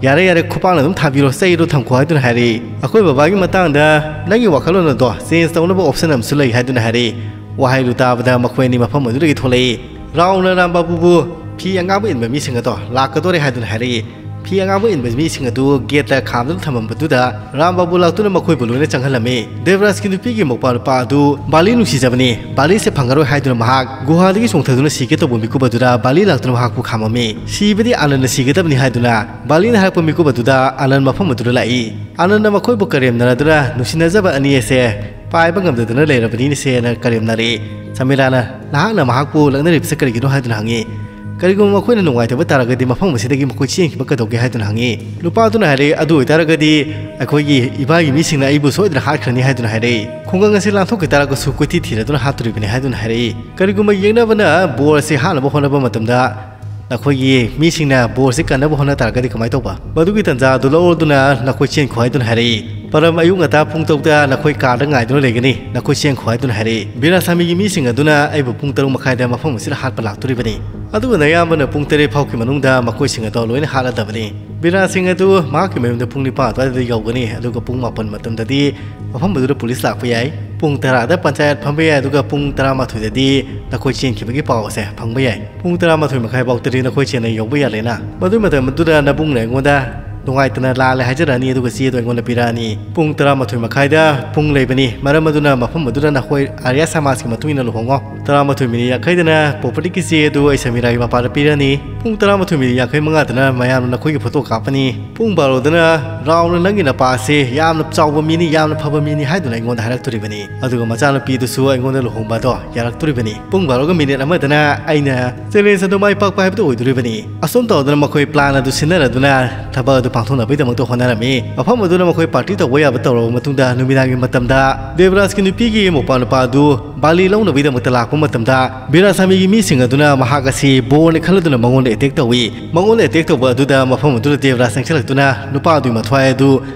"ꯌꯥꯔꯦ, ꯌꯥꯔꯦ, ꯈꯨꯄꯥꯛꯅ ꯑꯗꯨꯝ ꯊꯥꯕꯤꯔꯣ, ꯆꯩꯗꯣ ꯊꯝꯈꯣ" ꯍꯥꯏꯗꯨꯅ ꯍꯥꯏꯔꯛꯏ꯫ "ꯑꯩꯈꯣꯏ ꯕꯕꯥꯒꯤ ꯃꯇꯥꯡꯗ ꯅꯪꯒꯤ ꯋꯥꯈꯜꯂꯣꯟ ꯑꯗꯣ ꯆꯦꯟꯖ ꯇꯧꯅꯕ ꯑꯣꯞꯁꯟ ꯑꯃꯁꯨ ꯂꯩ" ꯍꯥꯏꯗꯨꯅ ꯍꯥꯏꯔꯛꯏ꯫ ꯋꯥꯍꯩꯗꯨ ꯇꯥꯕꯗ ꯃꯈꯣꯏ ꯑꯅꯤ ꯃꯐꯝ ꯑꯗꯨꯗꯒꯤ ꯊꯣꯛꯂꯛꯏ꯫ ꯔꯥꯎꯅ ꯔꯥꯝ ꯕꯥꯕꯨꯕꯨ ꯐꯤ ꯑꯉꯥꯡꯕ ꯏꯟꯕ ꯃꯤꯁꯤꯡ ꯑꯗꯣ ꯂꯥꯛꯀꯗꯣꯔꯦ ꯍꯥꯏꯗꯨꯅ ꯍꯥꯏꯔꯛꯏ꯫ ꯐꯤ ꯑꯉꯥꯡꯕ ꯏꯟꯕ ꯃꯤꯁꯤꯡ ꯑꯗꯨ ꯒꯦꯠꯇ ꯈꯥꯝꯗꯨꯅ ꯊꯝꯃꯝꯕꯗꯨꯗ ꯔꯥꯝ ꯕꯥꯕꯨ ꯂꯥꯛꯇꯨꯅ ꯃꯈꯣꯏꯕꯨ ꯂꯣꯏꯅ ꯆꯪꯍꯜꯂꯝꯃꯤ꯫ ꯗꯦꯕꯔꯥꯖꯀꯤ ꯅꯨꯄꯤꯒꯤ ꯃꯧꯄ꯭ꯋꯥ ꯅꯨꯄꯥ ꯑꯗꯨ ꯕꯥꯂꯤ ꯅꯨꯡꯁꯤꯖꯕꯅꯤ, ꯕꯥꯂꯤꯁꯦ ꯐꯪꯉꯔꯣꯏ ꯍꯥꯏꯗꯨꯅ ꯃꯍꯥꯛ ꯒꯨꯍꯥꯗꯒꯤ ꯆꯣꯡꯊꯗꯨꯅ ꯁꯤꯒꯦ ꯇꯧꯕ ꯃꯤꯀꯨꯞ ꯑꯗꯨꯗ ꯕꯥꯂꯤ ꯂꯥꯛꯇꯨꯅ ꯃꯍꯥꯛꯄꯨ ꯈꯥꯝꯃꯝꯃꯤ꯫ "ꯁꯤꯕꯗꯤ ꯑꯥꯅꯟꯗ ꯁꯤꯒꯗꯕꯅꯤ" ꯍꯥꯏꯗꯨꯅ ꯕꯥꯂꯤꯅ ꯍꯥꯏꯔꯛꯄ ꯃꯤꯀꯨꯞ ꯑꯗꯨꯗ ꯑꯥꯅꯟꯗ ꯃꯐꯝ ꯑꯗꯨꯗ ꯂꯥꯛꯏ꯫ ꯑꯥꯅꯟꯗ ꯃꯈꯣꯏꯕꯨ ꯀꯔꯦꯝꯅꯔꯗꯨꯅ, "ꯅꯨꯡꯁꯤꯅꯖꯕ ꯑꯅꯤ ꯑꯁꯦ ꯄꯥꯏꯕ ꯉꯝꯗꯗꯅ ꯂꯩꯔꯕꯅꯤꯅꯦꯁꯦꯅ" ꯀꯔꯦꯝꯅꯔꯛꯏ꯫ ꯁꯃꯤꯔꯥꯅ ꯅꯍꯥꯛꯅ ꯃꯍꯥꯛꯄꯨ ꯂꯛꯅꯔꯤꯕꯁꯦ ꯀꯔꯤꯒꯤꯅꯣ ꯍꯥꯏꯗꯨꯅ ꯍꯪꯉꯤ꯫ "ꯀꯔꯤꯒꯨꯝꯕ ꯃꯈꯣꯏꯅ ꯅꯨꯡꯉꯥꯏꯇꯕ ꯇꯥꯔꯒꯗꯤ ꯃꯐꯝ ꯑꯁꯤꯗꯒꯤ ꯃꯈꯣꯏ ꯆꯦꯟꯈꯤꯕ ꯀꯩꯗꯧꯒꯦ?" ꯍꯥꯏꯗꯨꯅ ꯍꯪꯉꯤ꯫ ꯅꯨꯄꯥ ꯑꯗꯨꯅ ꯍꯥꯏꯔꯛꯏ, "ꯑꯗꯨ ꯑꯣꯏꯇꯥꯔꯒꯗꯤ ꯑꯩꯈꯣꯏꯒꯤ ꯏꯕꯥꯏꯒꯤ ꯃꯤꯁꯤꯡꯅ ꯑꯩꯕꯨ ꯁꯣꯏꯗꯅ ꯍꯥꯠꯈ꯭ꯔꯅꯤ" ꯍꯥꯏꯗꯨꯅ ꯍꯥꯏꯔꯛꯏ꯫ "ꯈꯨꯡꯒꯪ ꯑꯁꯤ ꯂꯥꯟꯊꯣꯛꯈꯤ ꯇꯥꯔꯒꯁꯨ ꯀꯣꯏꯊꯤ ꯊꯤꯔꯗꯨꯅ ꯍꯥꯠꯇꯣꯔꯤꯕꯅꯤ" ꯍꯥꯏꯗꯨꯅ ꯍꯥꯏꯔꯛꯏ꯫ "ꯀꯔꯤꯒꯨꯝꯕ ꯌꯦꯛꯅꯕꯅ ꯕꯣꯔ ꯑꯁꯤ ꯍꯥꯠꯅꯕ ꯍꯣꯠꯅꯕ ꯃꯇꯝꯗ ꯅꯈꯣꯏꯒꯤ ꯃꯤꯁꯤꯡꯅ ꯕꯣꯔ ꯑꯁꯤ ꯀꯟꯅꯕ ꯍꯣꯠꯅ ꯇꯥꯔꯒꯗꯤ ꯀꯃꯥꯏꯅ ꯇꯧꯕ? ꯃꯗꯨꯒꯤ ꯇꯥꯟꯖꯥ ꯑꯗꯨ ꯂꯧꯔꯗꯨꯅ ꯅꯈꯣꯏ ꯆꯦꯟꯈꯣ" ꯍꯥꯏꯗꯨꯅ ꯍꯥꯏꯔꯛꯏ꯫ "ꯄꯔꯝ ꯑꯌꯨꯛ ꯉꯟꯇꯥ ꯄꯨꯡ ꯇꯔꯨꯛꯇ ꯅꯈꯣꯏ ꯀꯥꯔꯗ ꯉꯥꯏꯗꯨꯅ ꯂꯩꯒꯅꯤ, ꯅꯈꯣꯏ ꯆꯦꯟꯈꯣ" ꯍꯥꯏꯗꯨꯅ ꯍꯥꯏꯔꯛꯏ꯫ ꯕꯤꯔꯥꯁꯥꯃꯤꯒꯤ ꯃꯤꯁꯤꯡ ꯑꯗꯨꯅ ꯑꯩꯕꯨ ꯄꯨꯡ ꯇꯔꯨꯛ ꯃꯈꯥꯏꯗ ꯃꯐꯝ ꯑꯁꯤꯗ ꯍꯥꯠꯄ ꯂꯥꯛꯇꯣꯔꯤꯕꯅꯤ꯫ ꯑꯗꯨꯒ ꯅꯌꯥꯝꯕꯅ ꯄꯨꯡ ꯇꯔꯦꯠ ꯐꯥꯎꯒꯤ ꯃꯅꯨꯡꯗ ꯃꯈꯣꯏꯁꯤꯡ ꯑꯗꯣ ꯂꯣꯏꯅ ꯍꯥꯠꯂꯗꯕꯅꯤ꯫ ꯕꯤꯔꯥꯁꯤꯡ ꯑꯗꯨ ꯃꯍꯥꯛꯀꯤ ꯃꯌꯨꯝꯗ ꯄꯨꯡ ꯅꯤꯄꯥꯟ ꯑꯗꯨꯋꯥꯏꯗ ꯌꯧꯒꯅꯤ, ꯑꯗꯨꯒ ꯄꯨꯡ ꯃꯥꯄꯟ ꯃꯇꯝꯗꯗꯤ ꯃꯐꯝ ꯑꯗꯨꯗ ꯄꯨꯂꯤꯁ ꯂꯥꯛꯄ ꯌꯥꯏ꯫ ꯄꯨꯡ ꯇꯔꯥꯗ ꯄꯟꯆꯥꯌꯠ ꯐꯝꯕ ꯌꯥꯏ, ꯑꯗꯨꯒ ꯄꯨꯡ ꯇꯔꯥꯃꯥꯊꯣꯏꯗꯗꯤ ꯅꯈꯣꯏ ꯆꯦꯟꯈꯤꯕꯒꯤ ꯄꯥꯎ ꯑꯁꯦ ꯐꯪꯕ ꯌꯥꯏ꯫ ꯄꯨꯡ ꯇꯔꯥꯃꯥꯊꯣꯏ ꯃꯈꯥꯏ ꯐꯥꯎꯇꯗꯤ ꯅꯈꯣꯏ ꯆꯦꯟꯅ ꯌꯧꯕ ꯌꯥꯔꯦꯅ꯫ ꯃꯗꯨꯒꯤ ꯃꯇꯝ ꯑꯗꯨꯗ ꯅꯕꯨꯡꯅ ꯑꯩꯉꯣꯟꯗ ꯅꯨꯡꯉꯥꯏꯇꯅ ꯂꯥꯜꯂꯦ ꯍꯥꯏꯖꯔꯛꯑꯅꯤ, ꯑꯗꯨꯒ ꯆꯦꯗꯣ ꯑꯩꯉꯣꯟꯗ ꯄꯤꯔꯛꯑꯅꯤ꯫ ꯄꯨꯡ ꯇꯔꯥꯃꯥꯊꯣꯏ ꯃꯈꯥꯏꯗ ꯄꯨꯡ ꯂꯩꯕꯅꯤ, ꯃꯔꯝ ꯑꯗꯨꯅ ꯃꯐꯝ ꯑꯗꯨꯗ ꯅꯈꯣꯏ ꯑꯥꯔꯌꯥ ꯁꯃꯥꯖꯀꯤ ꯃꯇꯨꯡ ꯏꯟꯅ ꯂꯨꯍꯣꯡꯉꯣ꯫ ꯇꯔꯥꯃꯥꯊꯣꯏ ꯃꯤꯅꯤꯠ ꯌꯥꯡꯈꯩꯗꯅ ꯄ꯭ꯔꯣꯄꯔꯇꯤꯒꯤ ꯆꯦ ꯑꯗꯨ ꯑꯩ ꯁꯃꯤꯔꯥꯒꯤ ꯃꯄꯥꯗ ꯄꯤꯔꯅꯤ꯫ ꯄꯨꯡ ꯇꯔꯥꯃꯥꯊꯣꯏ ꯃꯤꯅꯤꯠ ꯌꯥꯡꯈꯩ ꯃꯉꯥꯗꯅ ꯃꯌꯥꯝꯅ ꯅꯈꯣꯏꯒꯤ ꯐꯣꯇꯣ ꯀꯥꯞꯄꯅꯤ꯫ ꯄꯨꯡ ꯕꯥꯔꯣꯗꯅ ꯔꯥꯎꯅ ꯅꯪꯒꯤ ꯅꯄꯥ ꯑꯁꯤ ꯌꯥꯝꯅ ꯆꯥꯎꯕ ꯃꯤꯅꯤ, ꯌꯥꯝꯅ ꯐꯕ ꯃꯤꯅꯤ ꯍꯥꯏꯗꯨꯅ ꯑꯩꯉꯣꯟꯗ ꯍꯥꯏꯔꯛꯇꯣꯔꯤꯕꯅꯤ꯫ ꯑꯗꯨꯒ ꯃꯆꯥꯅꯨꯄꯤꯗꯨꯁꯨ ꯑꯩꯉꯣꯟꯗ ꯂꯨꯍꯣꯡꯕ ꯑꯗꯣ ꯌꯥꯔꯛꯇꯣꯔꯤꯕꯅꯤ꯫ ꯄꯨꯡ ꯕꯥꯔꯣꯒ ꯃꯤꯅꯤꯠ ꯑꯃꯗꯅ ꯑꯩꯅ ꯆꯦꯂꯦꯟꯖ ꯑꯗꯨ ꯃꯥꯏ ꯄꯥꯛꯄ ꯍꯥꯏꯕꯗꯨ ꯑꯣꯏꯗꯣꯔꯤꯕꯅꯤ꯫ ꯑꯁꯨꯝ ꯇꯧꯗꯅ ꯃꯈꯣꯏ ꯄ꯭ꯂꯥꯟ ꯑꯗꯨ ꯁꯤꯟꯅꯔꯗꯨꯅ ꯊꯕꯛ ꯑꯗꯨ ꯄꯥꯡꯊꯣꯛꯅꯕꯒꯤꯗꯃꯛꯇ ꯍꯣꯠꯅꯔꯝꯃꯤ꯫ ꯃꯐꯝ ꯑꯗꯨꯗ ꯃꯈꯣꯏ ꯄꯥꯔꯇꯤ ꯇꯧꯕ ꯌꯥꯕ ꯇꯧꯔꯕ ꯃꯇꯨꯡꯗ ꯅꯨꯃꯤꯗꯥꯡꯒꯤ ꯃꯇꯝꯗ ꯗꯦꯕꯔꯥꯖꯀꯤ ꯅꯨꯄꯤꯒꯤ ꯃꯧꯄꯥ ꯅꯨꯄꯥ ꯑꯗꯨ ꯕꯥꯂꯤ ꯂꯧꯅꯕꯒꯤꯗꯃꯛꯇ ꯂꯥꯛꯄ ꯃꯇꯝꯗ ꯕꯤꯔꯥꯁꯥꯃꯤꯒꯤ ꯃꯤꯁꯤꯡ ꯑꯗꯨꯅ ꯃꯍꯥꯛ ꯑꯁꯤ ꯕꯣꯔꯅꯤ ꯈꯜꯂꯗꯨꯅ ꯃꯉꯣꯟꯗ ꯑꯦꯇꯦꯛ ꯇꯧꯏ꯫ ꯃꯉꯣꯟꯗ ꯑꯦꯇꯦꯛ ꯇꯧꯕ ꯑꯗꯨꯗ ꯃꯐꯝ ꯑꯗꯨꯗ ꯗꯦꯕꯔꯥꯖ ꯆꯪꯁꯤꯜꯂꯛꯇꯨꯅ ꯅꯨꯄꯥ ꯑꯗꯨꯒꯤ ꯃꯊ꯭ꯋꯥꯏ ꯑꯗꯨ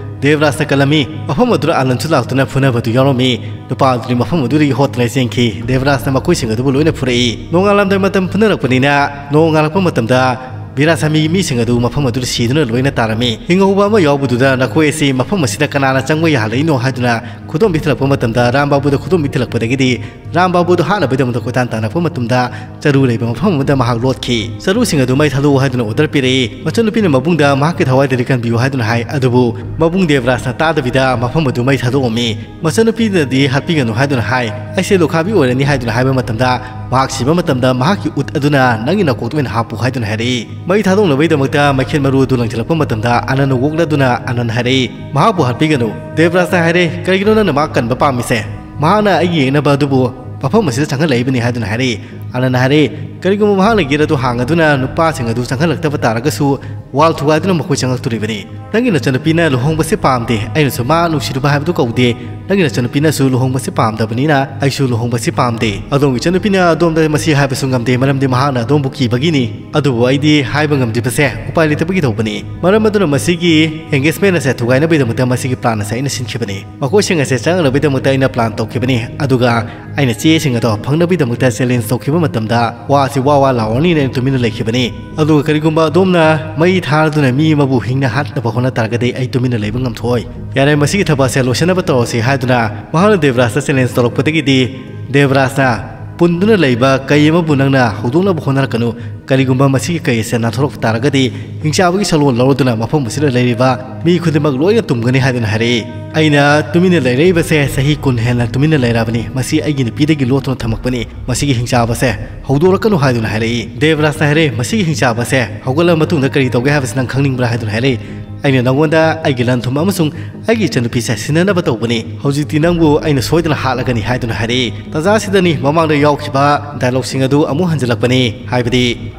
ꯗꯦꯕꯔꯥꯖꯅ ꯀꯜꯂꯝꯃꯤ꯫ ꯃꯐꯝ ꯑꯗꯨꯗ ꯑꯥꯅꯟꯁꯨ ꯂꯥꯛꯇꯨꯅ ꯐꯨꯅꯕꯗꯨ ꯌꯥꯎꯔꯝꯃꯤ꯫ ꯅꯨꯄꯥ ꯑꯗꯨꯗꯤ ꯃꯐꯝ ꯑꯗꯨꯗꯒꯤ ꯍꯣꯠꯇꯨꯅ ꯆꯦꯟꯈꯤ꯫ ꯗꯦꯕꯔꯥꯖꯅ ꯃꯈꯣꯏꯁꯤꯡ ꯑꯗꯨꯕꯨ ꯂꯣꯏꯅ ꯐꯨꯔꯛꯏ꯫ ꯅꯣꯡꯉꯥꯜꯂꯝꯗꯥꯏ ꯃꯇꯝ ꯐꯨꯅꯔꯛꯄꯅꯤꯅ, ꯅꯣꯡꯉꯥꯜꯂꯛꯄ ꯃꯇꯝꯗ ꯕꯤꯔꯥꯁꯥꯃꯤꯒꯤ ꯃꯤꯁꯤꯡ ꯑꯗꯨ ꯃꯐꯝ ꯑꯗꯨꯗ ꯁꯤꯗꯨꯅ ꯂꯣꯏꯅ ꯇꯥꯔꯝꯃꯤ꯫ ꯍꯤꯡꯍꯧꯕ ꯑꯃ ꯌꯥꯎꯕꯗꯨꯗ ꯅꯈꯣꯏ ꯑꯁꯤ ꯃꯐꯝ ꯑꯁꯤꯗ ꯀꯅꯥꯅ ꯆꯪꯕ ꯌꯥꯍꯜꯂꯛꯏꯅꯣ ꯍꯥꯏꯗꯨꯅ ꯈꯨꯗꯣꯝꯕꯤ ꯊꯤꯜꯂꯛꯄ ꯃꯇꯝꯗ, ꯔꯥꯝ ꯕꯥꯕꯨꯗ ꯈꯨꯗꯣꯝꯕꯤ ꯊꯤꯜꯂꯛꯄꯗꯒꯤꯗꯤ, ꯔꯥꯝ ꯕꯥꯕꯨꯗꯨ ꯍꯥꯠꯅꯕꯒꯤꯗꯃꯛꯇ ꯀꯣꯏꯇꯥꯟ ꯇꯥꯟꯅꯔꯛꯄ ꯃꯇꯝꯗ, ꯆꯔꯨ ꯂꯩꯕ ꯃꯐꯝ ꯑꯃꯗ ꯃꯍꯥꯛ ꯂꯣꯠꯈꯤ꯫ ꯆꯔꯨꯁꯤꯡ ꯑꯗꯨ ꯃꯩ ꯊꯥꯗꯣꯛꯎ ꯍꯥꯏꯗꯨꯅ ꯑꯣꯔꯗꯔ ꯄꯤꯔꯛꯏ꯫ ꯃꯆꯟꯅꯨꯄꯤꯅ ꯃꯕꯨꯡꯗ ꯃꯍꯥꯛꯀꯤ ꯊꯋꯥꯏꯗꯗꯤ ꯀꯟꯕꯤꯌꯨ ꯍꯥꯏꯗꯨꯅ ꯍꯥꯏ, ꯑꯗꯨꯕꯨ ꯃꯕꯨꯡ ꯗꯦꯕꯔꯥꯖꯅ ꯇꯥꯗꯕꯤꯗ ꯃꯐꯝ ꯑꯗꯨ ꯃꯩ ꯊꯥꯗꯣꯛꯑꯝꯃꯤ꯫ ꯃꯆꯟꯅꯨꯄꯤꯅꯗꯤ ꯍꯥꯠꯄꯤꯒꯅꯨ ꯍꯥꯏꯗꯨꯅ ꯍꯥꯏ꯫ "ꯑꯩꯁꯦ ꯂꯨꯈꯥꯕꯤ ꯑꯣꯏꯔꯅꯤ" ꯍꯥꯏꯗꯨꯅ ꯍꯥꯏꯕ ꯃꯇꯝꯗ, ꯃꯍꯥꯛ ꯁꯤꯕ ꯃꯇꯝꯗ ꯃꯍꯥꯛꯀꯤ ꯎꯠ ꯑꯗꯨꯅ "ꯅꯪꯒꯤ ꯅꯀꯣꯛꯇ ꯑꯣꯏꯅ ꯍꯥꯞꯄꯨ" ꯍꯥꯏꯗꯨꯅ ꯍꯥꯏꯔꯛꯏ꯫ ꯃꯩ ꯊꯥꯗꯣꯛꯅꯕꯒꯤꯗꯃꯛꯇ ꯃꯩꯈꯦꯠ ꯃꯔꯨ ꯑꯗꯨ ꯂꯪꯁꯤꯜꯂꯛꯄ ꯃꯇꯝꯗ, ꯑꯥꯅꯟꯅ ꯑꯣꯛꯂꯗꯨꯅ ꯑꯥꯅꯟ ꯍꯥꯏꯔꯛꯏ, "ꯃꯍꯥꯛꯄꯨ ꯍꯥꯠꯄꯤꯒꯅꯨ"꯫ ꯗꯦꯕꯔꯥꯖꯅ ꯍꯥꯏꯔꯦ, "ꯀꯔꯤꯒꯤꯅꯣ ꯅꯪꯅ ꯃꯍꯥꯛ ꯀꯟꯕ ꯄꯥꯝꯃꯤꯁꯦ? ꯃꯍꯥꯛꯅ ꯑꯩꯒꯤ ꯌꯦꯛꯅꯕ ꯑꯗꯨꯕꯨ ꯃꯐꯝ ꯑꯁꯤꯗ ꯆꯪꯍꯜꯂꯛꯏꯕꯅꯤ" ꯍꯥꯏꯗꯨꯅ ꯍꯥꯏꯔꯛꯏ꯫ ꯑꯥꯅꯟꯅ ꯍꯥꯏꯔꯛꯏ, "ꯀꯔꯤꯒꯨꯝꯕ ꯃꯍꯥꯛꯅ ꯒꯦꯠ ꯑꯗꯨ ꯍꯥꯡꯉꯗꯨꯅ ꯅꯨꯄꯥꯁꯤꯡ ꯑꯗꯨ ꯆꯪꯍꯜꯂꯛꯇꯕ ꯇꯥꯔꯒꯁꯨ, ꯋꯥꯜ ꯊꯨꯒꯥꯏꯗꯨꯅ ꯃꯈꯣꯏ ꯆꯪꯂꯛꯇꯣꯔꯤꯕꯅꯤ꯫ ꯅꯪꯒꯤ ꯅꯆꯟꯅꯨꯄꯤꯅ ꯂꯨꯍꯣꯡꯕꯁꯦ ꯄꯥꯝꯗꯦ, ꯑꯩꯅꯁꯨ ꯃꯥ ꯅꯨꯡꯁꯤꯔꯨꯕ ꯍꯥꯏꯕꯗꯨ ꯀꯧꯗꯦ꯫ ꯅꯪꯒꯤ ꯅꯆꯟꯅꯨꯄꯤꯅꯁꯨ ꯂꯨꯍꯣꯡꯕꯁꯦ ꯄꯥꯝꯗꯕꯅꯤꯅ ꯑꯩꯁꯨ ꯂꯨꯍꯣꯡꯕꯁꯦ ꯄꯥꯝꯗꯦ꯫ ꯑꯗꯣꯝꯒꯤ ꯏꯆꯟꯅꯨꯄꯤꯅ ꯑꯗꯣꯝꯗ ꯃꯁꯤ ꯍꯥꯏꯕꯁꯨ ꯉꯝꯗꯦ, ꯃꯔꯝꯗꯤ ꯃꯍꯥꯛꯅ ꯑꯗꯣꯝꯕꯨ ꯀꯤꯕꯒꯤꯅꯤ꯫ ꯑꯗꯨꯕꯨ ꯑꯩꯗꯤ ꯍꯥꯏꯕ ꯉꯝꯗ꯭ꯔꯤꯕꯁꯦ ꯎꯄꯥꯏ ꯂꯩꯇꯕꯒꯤ ꯇꯧꯕꯅꯤ꯫ ꯃꯔꯝ ꯑꯗꯨꯅ ꯃꯁꯤꯒꯤ engagement ꯑꯁꯦ ꯊꯨꯒꯥꯏꯅꯕꯒꯤꯗꯃꯛꯇ ꯃꯁꯤꯒꯤ plan ꯑꯁꯦ ꯑꯩꯅ ꯁꯤꯟꯈꯤꯕꯅꯤ꯫ ꯃꯈꯣꯏꯁꯤꯡ ꯑꯁꯦ ꯆꯪꯂꯛꯅꯕꯒꯤꯗꯃꯛꯇ ꯑꯩꯅ plan ꯇꯧꯈꯤꯕꯅꯤ꯫ ꯑꯗꯨꯒ ꯑꯩꯅ ꯆꯦꯁꯤꯡ ꯑꯗꯣ ꯐꯪꯅꯕꯒꯤꯗꯃꯛꯇ challenge ꯇꯧꯈꯤꯕ ꯃꯇꯝꯗ, ꯋꯥꯁꯤ ꯋꯥ ꯋꯥ ꯂꯥꯎꯔꯅꯤꯅ ꯑꯩꯅ ꯇꯨꯃꯤꯟꯅ ꯂꯩꯈꯤꯕꯅꯤ꯫ ꯑꯗꯨꯒ ꯀꯔꯤꯒꯨꯝꯕ ꯑꯗꯣꯝꯅ ꯃꯩ ꯊꯥꯗꯨꯅ ꯃꯤ ꯑꯃꯕꯨ ꯍꯤꯡꯅ ꯍꯥꯠꯅꯕ ꯍꯣꯠꯅ ꯇꯥꯔꯒꯗꯤ, ꯑꯩ ꯇꯨꯃꯤꯟꯅ ꯂꯩꯕ ꯉꯝꯊꯣꯛꯑꯣꯏ꯫ ꯌꯥꯔꯦ, ꯃꯁꯤꯒꯤ ꯊꯕꯛ ꯑꯁꯦ ꯂꯣꯏꯁꯤꯟꯅꯕ ꯇꯧꯔꯁꯤ ꯍꯥꯏꯗꯨꯅ ꯃꯍꯥꯛꯅ ꯗꯦꯕꯔꯥꯖꯇ challenge ꯇꯧꯔꯛꯄꯗꯒꯤꯗꯤ, ꯗꯦꯕꯔꯥꯖꯅ ꯄꯨꯟꯗꯨꯅ ꯂꯩꯕ ꯀꯩ ꯑꯃꯕꯨ ꯅꯪꯅ ꯍꯧꯗꯣꯛꯅꯕ ꯍꯣꯠꯅꯔꯛꯀꯅꯨ꯫ ꯀꯔꯤꯒꯨꯝꯕ ꯃꯁꯤꯒꯤ ꯀꯩ ꯑꯁꯦ ꯅꯥꯟꯊꯣꯔꯛꯄ ꯇꯥꯔꯒꯗꯤ, ꯍꯤꯡꯆꯥꯕꯒꯤ ꯁꯂꯣꯟ ꯂꯧꯔꯗꯨꯅ ꯃꯐꯝ ꯑꯁꯤꯗ ꯂꯩꯔꯤꯕ ꯃꯤ ꯈꯨꯗꯤꯡꯃꯛ ꯂꯣꯏꯅ ꯇꯨꯝꯒꯅꯤ ꯍꯥꯏꯗꯨꯅ ꯍꯥꯏꯔꯛꯏ꯫ ꯑꯩꯅ ꯇꯨꯃꯤꯟꯅ ꯂꯩꯔꯛꯏꯕꯁꯦ ꯆꯍꯤ ꯀꯨꯟ ꯍꯦꯟꯅ ꯇꯨꯃꯤꯟꯅ ꯂꯩꯔꯕꯅꯤ꯫ ꯃꯁꯤ ꯑꯩꯒꯤ ꯅꯨꯄꯤꯗꯒꯤ ꯂꯣꯠꯇꯨꯅ ꯊꯝꯃꯛꯄꯅꯤ꯫ ꯃꯁꯤꯒꯤ ꯍꯤꯡꯆꯥꯕꯁꯦ ꯍꯧꯗꯣꯔꯛꯀꯅꯨ ꯍꯥꯏꯗꯨꯅ ꯍꯥꯏꯔꯛꯏ꯫ ꯗꯦꯕꯔꯥꯖꯅ ꯍꯥꯏꯔꯛꯏ, "ꯃꯁꯤꯒꯤ ꯍꯤꯡꯆꯥꯕꯁꯦ ꯍꯧꯒꯠꯂꯕ ꯃꯇꯨꯡꯗ ꯀꯔꯤ ꯇꯧꯒꯦ ꯍꯥꯏꯕꯁꯤ ꯅꯪ ꯈꯪꯅꯤꯡꯕ꯭ꯔꯥ?" ꯍꯥꯏꯗꯨꯅ ꯍꯥꯏꯔꯛꯏ꯫ ꯑꯩꯅ ꯅꯉꯣꯟꯗ ꯑꯩꯒꯤ ꯂꯟ ꯊꯨꯝ ꯑꯃꯁꯨꯡ ꯑꯩꯒꯤ ꯏꯆꯟꯅꯨꯄꯤꯁꯦ ꯁꯤꯟꯅꯅꯕ ꯇꯧꯕꯅꯤ꯫ ꯍꯧꯖꯤꯛꯇꯤ ꯅꯪꯕꯨ ꯑꯩꯅ ꯁꯣꯏꯗꯅ ꯍꯥꯠꯂꯒꯅꯤ ꯍꯥꯏꯗꯨꯅ ꯍꯥꯏꯔꯛꯏ꯫ ꯇꯥꯟꯖꯥꯁꯤꯗꯅꯤ ꯃꯃꯥꯡꯗ ꯌꯥꯎꯈꯤꯕ dialogue ꯁꯤꯡ ꯑꯗꯨ ꯑꯃꯨꯛ ꯍꯟꯖꯤꯜꯂꯛꯄꯅꯤ꯫ ꯍꯥꯏꯕꯗꯤ,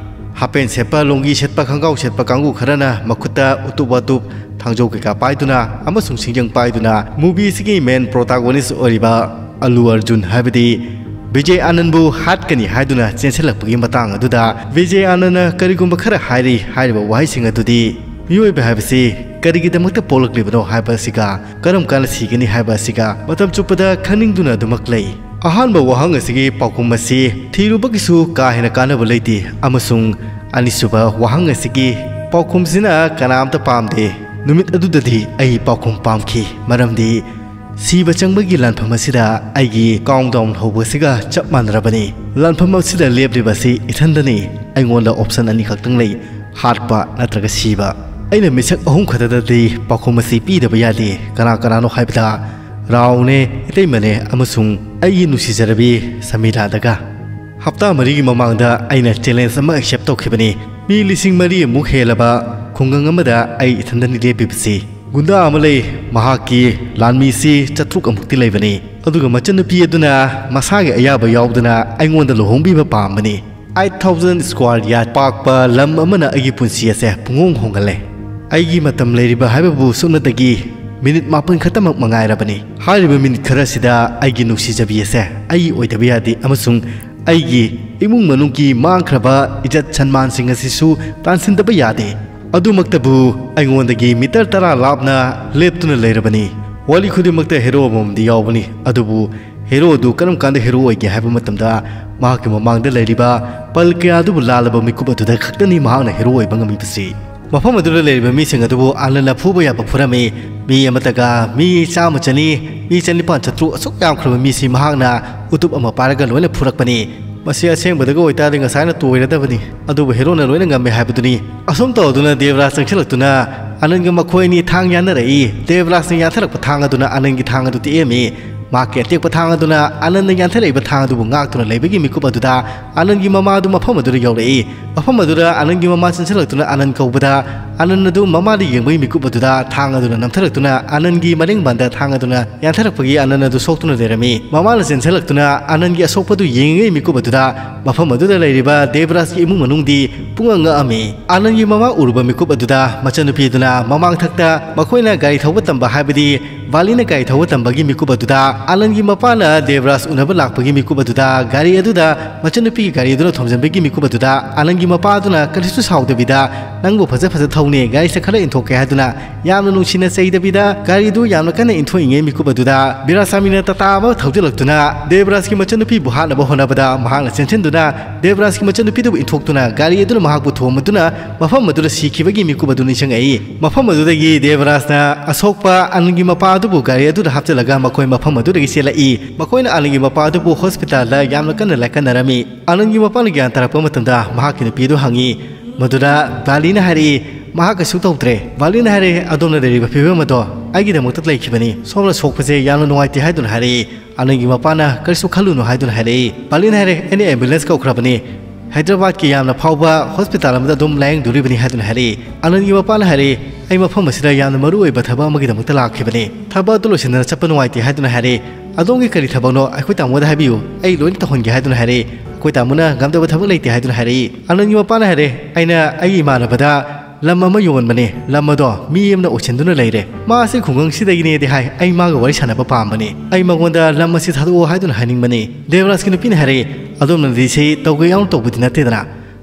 ꯍꯥꯄꯦꯟ ꯁꯦꯠꯄ, ꯂꯣꯡꯒꯤ ꯁꯦꯠꯄ, ꯈꯪꯒꯥꯎ ꯁꯦꯠꯄ ꯀꯥꯡꯕꯨ ꯈꯔꯅ ꯃꯈꯨꯠꯇ ꯎꯇꯨꯞ ꯋꯥꯇꯨꯞ, ꯊꯥꯡꯖꯧ ꯀꯩꯀꯥ ꯄꯥꯏꯗꯨꯅ ꯑꯃꯁꯨꯡ ꯁꯤꯡꯖꯪ ꯄꯥꯏꯗꯨꯅ movie ꯁꯤꯒꯤ main protagonist ꯑꯣꯏꯔꯤꯕ ꯑꯜꯂꯨ ꯑꯔꯖꯨꯟ, ꯍꯥꯏꯕꯗꯤ ꯕꯤꯖꯦ ꯑꯥꯅꯟꯕꯨ ꯍꯥꯠꯀꯅꯤ ꯍꯥꯏꯗꯨꯅ ꯆꯦꯟꯁꯤꯜꯂꯛꯄꯒꯤ ꯃꯇꯥꯡ ꯑꯗꯨꯗ, ꯕꯤꯖꯦ ꯑꯥꯅꯟꯅ ꯀꯔꯤꯒꯨꯝꯕ ꯈꯔ ꯍꯥꯏꯔꯤ꯫ ꯍꯥꯏꯔꯤꯕ ꯋꯥꯍꯩꯁꯤꯡ ꯑꯗꯨꯗꯤ, "ꯃꯤꯑꯣꯏꯕ ꯍꯥꯏꯕꯁꯤ ꯀꯔꯤꯒꯤꯗꯃꯛꯇ ꯄꯣꯛꯂꯛꯂꯤꯕꯅꯣ ꯍꯥꯏꯕ ꯑꯁꯤꯒ ꯀꯔꯝ ꯀꯥꯟꯗ ꯁꯤꯒꯅꯤ ꯍꯥꯏꯕ ꯑꯁꯤꯒ ꯃꯇꯝ ꯆꯨꯞꯄꯗ ꯈꯟꯅꯤꯡꯗꯨꯅ ꯑꯗꯨꯃꯛ ꯂꯩ꯫ ꯑꯍꯥꯟꯕ ꯋꯥꯍꯪ ꯑꯁꯤꯒꯤ ꯄꯥꯎꯈꯨꯝ ꯑꯁꯤ ꯊꯤꯔꯨꯕꯒꯤꯁꯨ ꯀꯥ ꯍꯦꯟꯅ ꯀꯥꯟꯅꯕ ꯂꯩꯇꯦ, ꯑꯃꯁꯨꯡ ꯑꯅꯤꯁꯨꯕ ꯋꯥꯍꯪ ꯑꯁꯤꯒꯤ ꯄꯥꯎꯈꯨꯝꯁꯤꯅ ꯀꯅꯥꯝꯇ ꯄꯥꯝꯗꯦ꯫ ꯅꯨꯃꯤꯠ ꯑꯗꯨꯗꯗꯤ ꯑꯩ ꯄꯥꯎꯈꯨꯝ ꯄꯥꯝꯈꯤ, ꯃꯔꯝꯗꯤ ꯁꯤꯕ ꯆꯪꯕꯒꯤ ꯂꯥꯟꯐꯝ ꯑꯁꯤꯗ ꯑꯩꯒꯤ countdown ꯍꯧꯕꯁꯤꯒ ꯆꯞ ꯃꯥꯟꯅꯔꯕꯅꯤ꯫ ꯂꯥꯟꯐꯝ ꯑꯁꯤꯗ ꯂꯦꯞꯂꯤꯕ ꯑꯁꯤ ꯏꯊꯟꯗꯅꯤ꯫ ꯑꯩꯉꯣꯟꯗ option ꯑꯅꯤꯈꯛꯇꯪ ꯂꯩ, ꯍꯥꯠꯄ ꯅꯠꯇ꯭ꯔꯒ ꯁꯤꯕ꯫ ꯑꯩꯅ ꯃꯤꯁꯛ ꯑꯍꯨꯝ ꯈꯛꯇꯗꯗꯤ ꯄꯥꯎꯈꯨꯝ ꯑꯁꯤ ꯄꯤꯗꯕ ꯌꯥꯗꯦ꯫ ꯀꯅꯥ ꯀꯅꯥꯅꯣ ꯍꯥꯏꯕꯗ, ꯔꯥꯎꯅꯦ, ꯏꯇꯩꯃꯅꯦ, ꯑꯃꯁꯨꯡ ꯑꯩꯒꯤ ꯅꯨꯡꯁꯤꯖꯔꯕꯤ ꯁꯃꯤꯔꯥꯗꯒ꯫ ꯍꯞꯇꯥ ꯃꯔꯤꯒꯤ ꯃꯃꯥꯡꯗ ꯑꯩꯅ challenge ꯑꯃ accept ꯇꯧꯈꯤꯕꯅꯤ꯫ ꯃꯤ ꯂꯤꯁꯤꯡ ꯃꯔꯤꯃꯨꯛ ꯍꯦꯜꯂꯕ ꯈꯨꯡꯒꯪ ꯑꯃꯗ ꯑꯩ ꯏꯊꯟꯗꯅꯤ ꯂꯦꯞꯄꯤꯕꯁꯤ꯫ ꯒꯨꯟꯗꯥ ꯑꯃ ꯂꯩ, ꯃꯍꯥꯛꯀꯤ ꯂꯥꯟꯃꯤꯁꯤ ꯆꯥꯇ꯭ꯔꯨꯛ ꯑꯃꯨꯛꯇꯤ ꯂꯩꯕꯅꯤ꯫ ꯑꯗꯨꯒ ꯃꯆꯟꯅꯨꯄꯤ ꯑꯗꯨꯅ ꯃꯁꯥꯒꯤ ꯑꯌꯥꯕ ꯌꯥꯎꯗꯅ ꯑꯩꯉꯣꯟꯗ ꯂꯨꯍꯣꯡꯕꯤꯕ ꯄꯥꯝꯕꯅꯤ꯫ Eight thousand square yard ꯄꯥꯛꯄ ꯂꯝ ꯑꯃꯅ ꯑꯩꯒꯤ ꯄꯨꯟꯁꯤ ꯑꯁꯦ ꯄꯨꯡꯍꯣꯡ ꯍꯣꯡꯍꯜꯂꯦ꯫ ꯑꯩꯒꯤ ꯃꯇꯝ ꯂꯩꯔꯤꯕ ꯍꯥꯏꯕꯕꯨ ꯁꯨꯞꯅꯇꯒꯤ ꯃꯤꯅꯤꯠ ꯃꯥꯄꯟ ꯈꯛꯇꯃꯛ ꯃꯉꯥꯏꯔꯕꯅꯤ꯫ ꯍꯥꯏꯔꯤꯕ ꯃꯤꯅꯤꯠ ꯈꯔꯁꯤꯗ ꯑꯩꯒꯤ ꯅꯨꯡꯁꯤꯖꯕꯤ ꯑꯁꯦ ꯑꯩꯒꯤ ꯑꯣꯏꯗꯕ ꯌꯥꯗꯦ, ꯑꯃꯁꯨꯡ ꯑꯩꯒꯤ ꯏꯃꯨꯡ ꯃꯅꯨꯡꯒꯤ ꯃꯥꯡꯈ꯭ꯔꯕ ꯏꯖꯠ ꯁꯟꯃꯥꯟꯁꯤꯡ ꯑꯁꯤꯁꯨ ꯇꯥꯟꯁꯤꯟꯗꯕ ꯌꯥꯗꯦ꯫ ꯑꯗꯨꯃꯛꯇꯕꯨ ꯑꯩꯉꯣꯟꯗꯒꯤ ꯃꯤꯇꯔ ꯇꯔꯥ ꯂꯥꯞꯅ ꯂꯦꯞꯇꯨꯅ ꯂꯩꯔꯕꯅꯤ꯫ ꯋꯥꯔꯤ ꯈꯨꯗꯤꯡꯃꯛꯇ hero ꯑꯃꯃꯝꯗꯤ ꯌꯥꯎꯕꯅꯤ, ꯑꯗꯨꯕꯨ hero ꯑꯗꯨ ꯀꯔꯝ ꯀꯥꯟꯗ hero ꯑꯣꯏꯒꯦ ꯍꯥꯏꯕ ꯃꯇꯝꯗ, ꯃꯍꯥꯛꯀꯤ ꯃꯃꯥꯡꯗ ꯂꯩꯔꯤꯕ ꯄꯜ ꯀꯌꯥ ꯑꯗꯨꯕꯨ ꯂꯥꯜꯂꯕ ꯃꯤꯀꯨꯞ ꯑꯗꯨꯗ ꯈꯛꯇꯅꯤ ꯃꯍꯥꯛꯅ hero ꯑꯣꯏꯕ ꯉꯝꯃꯤꯕꯁꯤ꯫ ꯃꯐꯝ ꯑꯗꯨꯗ ꯂꯩꯔꯤꯕ ꯃꯤꯁꯤꯡ ꯑꯗꯨꯕꯨ ꯑꯥꯅꯟꯅ ꯐꯨꯕ ꯌꯥꯕ ꯐꯨꯔꯝꯃꯤ꯫ ꯃꯤ ꯑꯃꯠꯇꯒ ꯃꯤ ꯆꯥꯝꯃ, ꯆꯅꯤ, ꯃꯤ ꯆꯅꯤꯄꯥꯟ, ꯆꯥꯇ꯭ꯔꯨꯛ ꯑꯁꯨꯛ ꯌꯥꯝꯈ꯭ꯔꯕ ꯃꯤꯁꯤ ꯃꯍꯥꯛꯅ ꯎꯇꯨꯞ ꯑꯃ ꯄꯥꯏꯔꯒ ꯂꯣꯏꯅ ꯐꯨꯔꯛꯄꯅꯤ꯫ ꯃꯁꯤ ꯑꯁꯦꯡꯕꯗꯒ ꯑꯣꯏꯇꯥꯔꯗꯤ ꯉꯁꯥꯏꯅ ꯇꯣꯏꯔꯗꯕꯅꯤ꯫ ꯑꯗꯨꯕꯨ heroꯅ ꯂꯣꯏꯅ ꯉꯝꯃꯦ ꯍꯥꯏꯕꯗꯨꯅꯤ꯫ ꯑꯁꯨꯝ ꯇꯧꯗꯨꯅ ꯗꯦꯕꯔꯥꯖ ꯆꯪꯁꯤꯜꯂꯛꯇꯨꯅ ꯑꯥꯅꯟꯒ ꯃꯈꯣꯏ ꯑꯅꯤ ꯊꯥꯡ ꯌꯥꯟꯅꯔꯛꯏ꯫ ꯗꯦꯕꯔꯥꯖꯅ ꯌꯥꯟꯊꯔꯛꯄ ꯊꯥꯡ ꯑꯗꯨꯅ ꯑꯥꯅꯟꯒꯤ ꯊꯥꯡ ꯑꯗꯨ ꯇꯦꯛꯑꯝꯃꯤ꯫ ꯃꯍꯥꯛꯀꯤ ꯑꯇꯦꯛꯄ ꯊꯥꯡ ꯑꯗꯨꯅ ꯑꯥꯅꯟꯅ ꯌꯥꯟꯊꯔꯛꯏꯕ ꯊꯥꯡ ꯑꯗꯨꯕꯨ ꯉꯥꯛꯇꯨꯅ ꯂꯩꯕꯒꯤ ꯃꯤꯀꯨꯞ ꯑꯗꯨꯗ ꯑꯥꯅꯟꯒꯤ ꯃꯃꯥ ꯑꯗꯨ ꯃꯐꯝ ꯑꯗꯨꯗ ꯌꯧꯔꯛꯏ꯫ ꯃꯐꯝ ꯑꯗꯨꯗ ꯑꯥꯅꯟꯒꯤ ꯃꯃꯥ ꯆꯦꯟꯁꯤꯜꯂꯛꯇꯨꯅ ꯑꯥꯅꯟ ꯀꯧꯕꯗ, ꯑꯥꯅꯟ ꯑꯗꯨ ꯃꯃꯥꯗ ꯌꯦꯡꯕꯒꯤ ꯃꯤꯀꯨꯞ ꯑꯗꯨꯗ ꯊꯥꯡ ꯑꯗꯨꯅ ꯅꯝꯊꯔꯛꯇꯨꯅ ꯑꯥꯅꯟꯒꯤ ꯃꯔꯦꯡꯕꯥꯟꯗ ꯊꯥꯡ ꯑꯗꯨꯅ ꯌꯥꯟꯊꯔꯛꯄꯒꯤ ꯑꯥꯅꯟ ꯑꯗꯨ ꯁꯣꯛꯇꯨꯅ ꯂꯩꯔꯝꯃꯤ꯫ ꯃꯃꯥꯅ ꯆꯦꯟꯁꯤꯜꯂꯛꯇꯨꯅ ꯑꯥꯅꯟꯒꯤ ꯑꯁꯣꯛꯄꯗꯨ ꯌꯦꯡꯉꯤꯉꯩ ꯃꯤꯀꯨꯞ ꯑꯗꯨꯗ ꯃꯐꯝ ꯑꯗꯨꯗ ꯂꯩꯔꯤꯕ ꯗꯦꯕꯔꯥꯖꯀꯤ ꯏꯃꯨꯡ ꯃꯅꯨꯡꯗꯤ ꯄꯨꯡꯉꯛ ꯉꯛꯑꯝꯃꯤ꯫ ꯑꯥꯅꯟꯒꯤ ꯃꯃꯥ ꯎꯔꯨꯕ ꯃꯤꯀꯨꯞ ꯑꯗꯨꯗ ꯃꯆꯟꯅꯨꯄꯤ ꯑꯗꯨꯅ ꯃꯃꯥꯡꯊꯛꯇ ꯃꯈꯣꯏꯅ ꯒꯥꯔꯤ ꯊꯧꯕ ꯇꯝꯕ, ꯍꯥꯏꯕꯗꯤ ꯕꯥꯂꯤꯅ ꯒꯥꯔꯤ ꯊꯧꯕ ꯇꯝꯕꯒꯤ ꯃꯤꯀꯨꯞ ꯑꯗꯨꯗ ꯑꯥꯅꯟꯒꯤ ꯃꯄꯥꯅ ꯗꯦꯕꯔꯥꯖ ꯎꯅꯕ ꯂꯥꯛꯄꯒꯤ ꯃꯤꯀꯨꯞ ꯑꯗꯨꯗ ꯒꯥꯔꯤ ꯑꯗꯨꯗ ꯃꯆꯟꯅꯨꯄꯤꯒꯤ ꯒꯥꯔꯤ ꯑꯗꯨꯅ ꯊꯣꯝꯖꯤꯟꯕꯒꯤ ꯃꯤꯀꯨꯞ ꯑꯗꯨꯗ ꯑꯥꯅꯟꯒꯤ ꯃꯄꯥ ꯑꯗꯨꯅ ꯀꯔꯤꯁꯨ ꯁꯥꯎꯗꯕꯤꯗ "ꯅꯪꯕꯨ ꯐꯖ ꯐꯖ ꯊꯧꯅꯦ, ꯒꯥꯔꯤꯁꯦ ꯈꯔ ꯏꯟꯊꯣꯛꯀꯦ" ꯍꯥꯏꯗꯨꯅ ꯌꯥꯝꯅ ꯅꯨꯡꯁꯤꯅ ꯆꯩꯗꯕꯤꯗ ꯒꯥꯔꯤꯗꯨ ꯌꯥꯝꯅ ꯀꯟꯅ ꯏꯟꯊꯣꯛꯏꯉꯩ ꯃꯤꯀꯨꯞ ꯑꯗꯨꯗ ꯕꯤꯔꯥꯁꯥꯃꯤꯅ ꯇꯥꯇꯥ ꯑꯃ ꯊꯧꯖꯤꯜꯂꯛꯇꯨꯅ ꯗꯦꯕꯔꯥꯖꯀꯤ ꯃꯆꯟꯅꯨꯄꯤꯕꯨ ꯍꯥꯠꯅꯕ ꯍꯣꯠꯅꯕꯗ ꯃꯍꯥꯛꯅ ꯆꯦꯟꯁꯤꯟꯗꯨꯅ ꯗꯦꯕꯔꯥꯖꯀꯤ ꯃꯆꯟꯅꯨꯄꯤꯗꯨꯕꯨ ꯏꯟꯊꯣꯛꯇꯨꯅ ꯒꯥꯔꯤ ꯑꯗꯨꯅ ꯃꯍꯥꯛꯄꯨ ꯊꯣꯝꯃꯗꯨꯅ ꯃꯐꯝ ꯑꯗꯨꯗ ꯁꯤꯈꯤꯕꯒꯤ ꯃꯤꯀꯨꯞ ꯑꯗꯨ ꯅꯤꯡꯁꯤꯡꯉꯛꯏ꯫ ꯃꯐꯝ ꯑꯗꯨꯗꯒꯤ ꯗꯦꯕꯔꯥꯖꯅ ꯑꯁꯣꯛꯄ ꯑꯅꯟꯒꯤ ꯃꯄꯥ ꯑꯗꯨꯕꯨ ꯒꯥꯔꯤ ꯑꯗꯨꯗ ꯍꯥꯞꯆꯤꯜꯂꯒ ꯃꯈꯣꯏ ꯃꯐꯝ ꯑꯗꯨꯗꯒꯤ ꯆꯦꯜꯂꯛꯏ꯫ ꯃꯈꯣꯏꯅ ꯑꯅꯟꯒꯤ ꯃꯄꯥ ꯑꯗꯨꯕꯨ ꯍꯣꯁꯄꯤꯇꯥꯜꯗ ꯌꯥꯝꯅ ꯀꯟꯅ ꯂꯥꯏꯀꯠꯅꯔꯝꯃꯤ꯫ ꯑꯅꯟꯒꯤ ꯃꯄꯥꯅ ꯒ꯭ꯌꯥꯟ ꯇꯥꯔꯛꯄ ꯃꯇꯝꯗ ꯃꯍꯥꯛꯀꯤ ꯅꯨꯄꯤ ꯑꯗꯨ ꯍꯪꯉꯤ꯫ ꯃꯗꯨꯗ ꯕꯥꯂꯤꯅ ꯍꯥꯏꯔꯛꯏ, "ꯃꯍꯥꯛ ꯀꯩꯁꯨ ꯇꯧꯗ꯭ꯔꯦ꯫" ꯕꯥꯂꯤꯅ ꯍꯥꯏꯔꯛꯏ, "ꯑꯗꯣꯝꯅ ꯂꯩꯔꯤꯕ ꯐꯤꯕꯝ ꯑꯗꯣ ꯑꯩꯒꯤꯗꯃꯛꯇ ꯂꯩꯈꯤꯕꯅꯤ꯫ ꯁꯣꯝꯅ ꯁꯣꯛꯄꯁꯦ ꯌꯥꯝꯅ ꯅꯨꯡꯉꯥꯏꯇꯦ" ꯍꯥꯏꯗꯨꯅ ꯍꯥꯏꯔꯛꯏ꯫ ꯑꯅꯟꯒꯤ ꯃꯄꯥꯅ "ꯀꯔꯤꯁꯨ ꯈꯜꯂꯨꯅꯨ" ꯍꯥꯏꯗꯨꯅ ꯍꯥꯏꯔꯛꯏ꯫ ꯕꯥꯂꯤꯅ ꯍꯥꯏꯔꯦ, "ꯑꯩꯅ ꯑꯦꯝꯕꯨꯂꯦꯟꯁ ꯀꯧꯈ꯭ꯔꯕꯅꯤ꯫ ꯍꯥꯏꯗ꯭ꯔꯕꯥꯗꯀꯤ ꯌꯥꯝꯅ ꯐꯥꯎꯕ ꯍꯣꯁꯄꯤꯇꯥꯜ ꯑꯃꯗ ꯑꯗꯨꯝ ꯂꯥꯌꯦꯡꯗꯣꯔꯤꯕꯅꯤ" ꯍꯥꯏꯗꯨꯅ ꯍꯥꯏꯔꯛꯏ꯫ ꯑꯅꯟꯒꯤ ꯃꯄꯥꯅ ꯍꯥꯏꯔꯛꯏ, "ꯑꯩ ꯃꯐꯝ ꯑꯁꯤꯗ ꯌꯥꯝꯅ ꯃꯔꯨ ꯑꯣꯏꯕ ꯊꯕꯛ ꯑꯃꯒꯤꯗꯃꯛꯇ ꯂꯥꯛꯈꯤꯕꯅꯤ꯫ ꯊꯕꯛ ꯑꯗꯨ ꯂꯣꯏꯁꯤꯟꯗꯅ ꯆꯠꯄ ꯅꯨꯡꯉꯥꯏꯇꯦ" ꯍꯥꯏꯗꯨꯅ ꯍꯥꯏꯔꯛꯏ꯫ "ꯑꯗꯣꯝꯒꯤ ꯀꯔꯤ ꯊꯕꯛꯅꯣ? ꯑꯩꯈꯣꯏ ꯇꯥꯃꯣꯗ ꯍꯥꯏꯕꯤꯌꯨ, ꯑꯩ ꯂꯣꯏꯅ ꯇꯧꯍꯟꯒꯦ" ꯍꯥꯏꯗꯨꯅ ꯍꯥꯏꯔꯛꯏ꯫ "ꯑꯩꯈꯣꯏ ꯇꯥꯃꯣꯅ ꯉꯝꯗꯕ ꯊꯕꯛ ꯂꯩꯇꯦ" ꯍꯥꯏꯗꯨꯅ ꯍꯥꯏꯔꯛꯏ꯫ ꯑꯅꯟꯒꯤ ꯃꯄꯥꯅ ꯍꯥꯏꯔꯦ, "ꯑꯩꯅ ꯑꯩꯒꯤ ꯏꯃꯥꯟꯅꯕꯗ ꯂꯝ ꯑꯃ ꯌꯣꯟꯕꯅꯦ꯫ ꯂꯝ ꯑꯗꯣ ꯃꯤ ꯑꯃꯅ ꯑꯣꯏꯁꯤꯟꯗꯨꯅ ꯂꯩꯔꯦ꯫ ꯃꯥ ꯑꯁꯤ ꯈꯨꯡꯒꯪꯁꯤꯗꯒꯤꯅꯦꯗꯤ ꯍꯥꯏ꯫ ꯑꯩ ꯃꯥꯒ ꯋꯥꯔꯤ ꯁꯥꯟꯅꯕ ꯄꯥꯝꯕꯅꯦ꯫ ꯑꯩ ꯃꯉꯣꯟꯗ ꯂꯝ ꯑꯁꯤ ꯊꯥꯗꯣꯛꯑꯣ ꯍꯥꯏꯗꯨꯅ ꯍꯥꯏꯅꯤꯡꯕꯅꯤ꯫" ꯗꯦꯕꯔꯥꯖꯀꯤ ꯅꯨꯄꯤꯅ ꯍꯥꯏꯔꯛꯏ, "ꯑꯗꯣꯝꯅꯗꯤ ꯁꯤ ꯇꯧꯒꯦ ꯌꯥꯎꯅ ꯇꯧꯕꯗꯤ ꯅꯠꯇꯦꯗꯅ꯫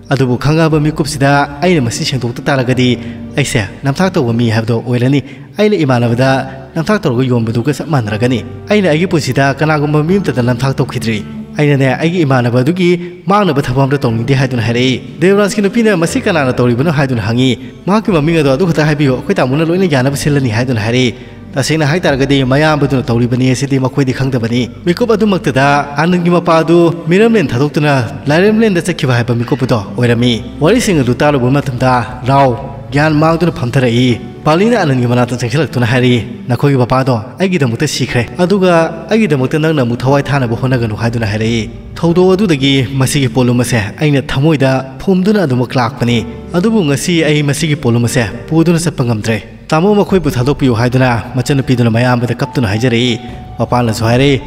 ꯑꯗꯨꯕꯨ ꯈꯪꯉꯛꯑꯕ ꯃꯤꯀꯨꯞꯁꯤꯗ ꯑꯩꯅ ꯃꯁꯤ ꯁꯦꯡꯗꯣꯛꯇ ꯇꯥꯔꯒꯗꯤ ꯑꯩꯁꯦ ꯅꯝꯊꯥꯛ ꯇꯧꯕ ꯃꯤ ꯍꯥꯏꯕꯗꯣ ꯑꯣꯏꯔꯅꯤ꯫ ꯑꯩꯅ ꯏꯃꯥꯟꯅꯕꯗ ꯅꯝꯊꯥꯛ ꯇꯧꯔꯒ ꯌꯣꯟꯕꯗꯨꯒ ꯆꯞ ꯃꯥꯟꯅꯔꯒꯅꯤ꯫ ꯑꯩꯅ ꯑꯩꯒꯤ ꯄꯨꯟꯁꯤꯗ ꯀꯅꯥꯒꯨꯝꯕ ꯃꯤ ꯑꯃꯠꯇꯗ ꯅꯝꯊꯥꯛ ꯇꯧꯈꯤꯗ꯭ꯔꯤ꯫ ꯑꯩꯅꯅꯦ, ꯑꯩꯒꯤ ꯏꯃꯥꯟꯅꯕ ꯑꯗꯨꯒꯤ ꯃꯥꯡꯅꯕ ꯊꯕꯛ ꯑꯃꯇ ꯇꯧꯅꯤꯡꯗꯦ" ꯍꯥꯏꯗꯨꯅ ꯍꯥꯏꯔꯛꯏ꯫ ꯗꯦꯕꯔꯥꯖꯀꯤ ꯅꯨꯄꯤꯅ "ꯃꯁꯤ ꯀꯅꯥꯅ ꯇꯧꯔꯤꯕꯅꯣ?" ꯍꯥꯏꯗꯨꯅ ꯍꯪꯉꯤ꯫ "ꯃꯍꯥꯛꯀꯤ ꯃꯃꯤꯡ ꯑꯗꯣ ꯑꯗꯨ ꯈꯛꯇ ꯍꯥꯏꯕꯤꯌꯨ, ꯑꯩꯈꯣꯏ ꯇꯥꯃꯣꯅ ꯂꯣꯏꯅ ꯌꯥꯅꯕ ꯁꯤꯜꯂꯅꯤ" ꯍꯥꯏꯗꯨꯅ ꯍꯥꯏꯔꯛꯏ꯫ ꯇꯁꯦꯡꯅ ꯍꯥꯏꯇꯥꯔꯒꯗꯤ ꯃꯌꯥꯝꯕꯗꯨꯅ ꯇꯧꯔꯤꯕꯅꯤ ꯑꯁꯤꯗꯤ ꯃꯈꯣꯏꯗꯤ ꯈꯪꯗꯕꯅꯤ꯫ ꯃꯤꯀꯨꯞ ꯑꯗꯨꯃꯛꯇꯗ ꯑꯅꯟꯒꯤ ꯃꯄꯥ ꯑꯗꯨ ꯃꯤꯔꯝꯂꯦꯟ ꯊꯥꯗꯣꯛꯇꯨꯅ ꯂꯥꯏꯔꯦꯝꯂꯦꯟꯗ ꯆꯠꯈꯤꯕ ꯍꯥꯏꯕ ꯃꯤꯀꯨꯞ ꯑꯗꯣ ꯑꯣꯏꯔꯝꯃꯤ꯫ ꯋꯥꯔꯤꯁꯤꯡ ꯑꯗꯨ ꯇꯥꯔꯨꯕ ꯃꯇꯝꯗ ꯔꯥꯎ ꯒ꯭ꯌꯥꯟ ꯃꯥꯡꯗꯨꯅ ꯐꯝꯊꯔꯛꯏ꯫ ꯕꯥꯂꯤꯅ ꯑꯅꯟꯒꯤ ꯃꯅꯥꯛꯇ ꯆꯪꯁꯤꯜꯂꯛꯇꯨꯅ ꯍꯥꯏꯔꯛꯏ, "ꯅꯈꯣꯏꯒꯤ ꯕꯕꯥꯗꯣ ꯑꯩꯒꯤꯗꯃꯛꯇ ꯁꯤꯈ꯭ꯔꯦ, ꯑꯗꯨꯒ ꯑꯩꯒꯤꯗꯃꯛꯇ ꯅꯪꯅ ꯑꯃꯨꯛ ꯊꯋꯥꯏ ꯊꯥꯅꯕ ꯍꯣꯠꯅꯒꯅꯨ" ꯍꯥꯏꯗꯨꯅ ꯍꯥꯏꯔꯛꯏ꯫ "ꯊꯧꯗꯣꯛ ꯑꯗꯨꯗꯒꯤ ꯃꯁꯤꯒꯤ ꯄꯣꯠꯂꯨꯝ ꯑꯁꯦ ꯑꯩꯅ ꯊꯃꯣꯏꯗ ꯐꯨꯝꯗꯨꯅ ꯑꯗꯨꯃꯛ ꯂꯥꯛꯄꯅꯤ, ꯑꯗꯨꯕꯨ ꯉꯁꯤ ꯑꯩ ꯃꯁꯤꯒꯤ ꯄꯣꯠꯂꯨꯝ ꯑꯁꯦ ꯄꯨꯗꯨꯅ ꯆꯠꯄ ꯉꯝꯗ꯭ꯔꯦ꯫ ꯇꯥꯃꯣ, ꯃꯈꯣꯏꯕꯨ ꯊꯥꯗꯣꯛꯄꯤꯌꯨ" ꯍꯥꯏꯗꯨꯅ ꯃꯆꯟꯅꯨꯄꯤꯗꯨꯅ ꯃꯌꯥꯝꯕꯗ ꯀꯞꯇꯨꯅ ꯍꯥꯏꯖꯔꯛꯏ꯫ ꯃꯄꯥꯅꯁꯨ ꯍꯥꯏꯔꯛꯏ,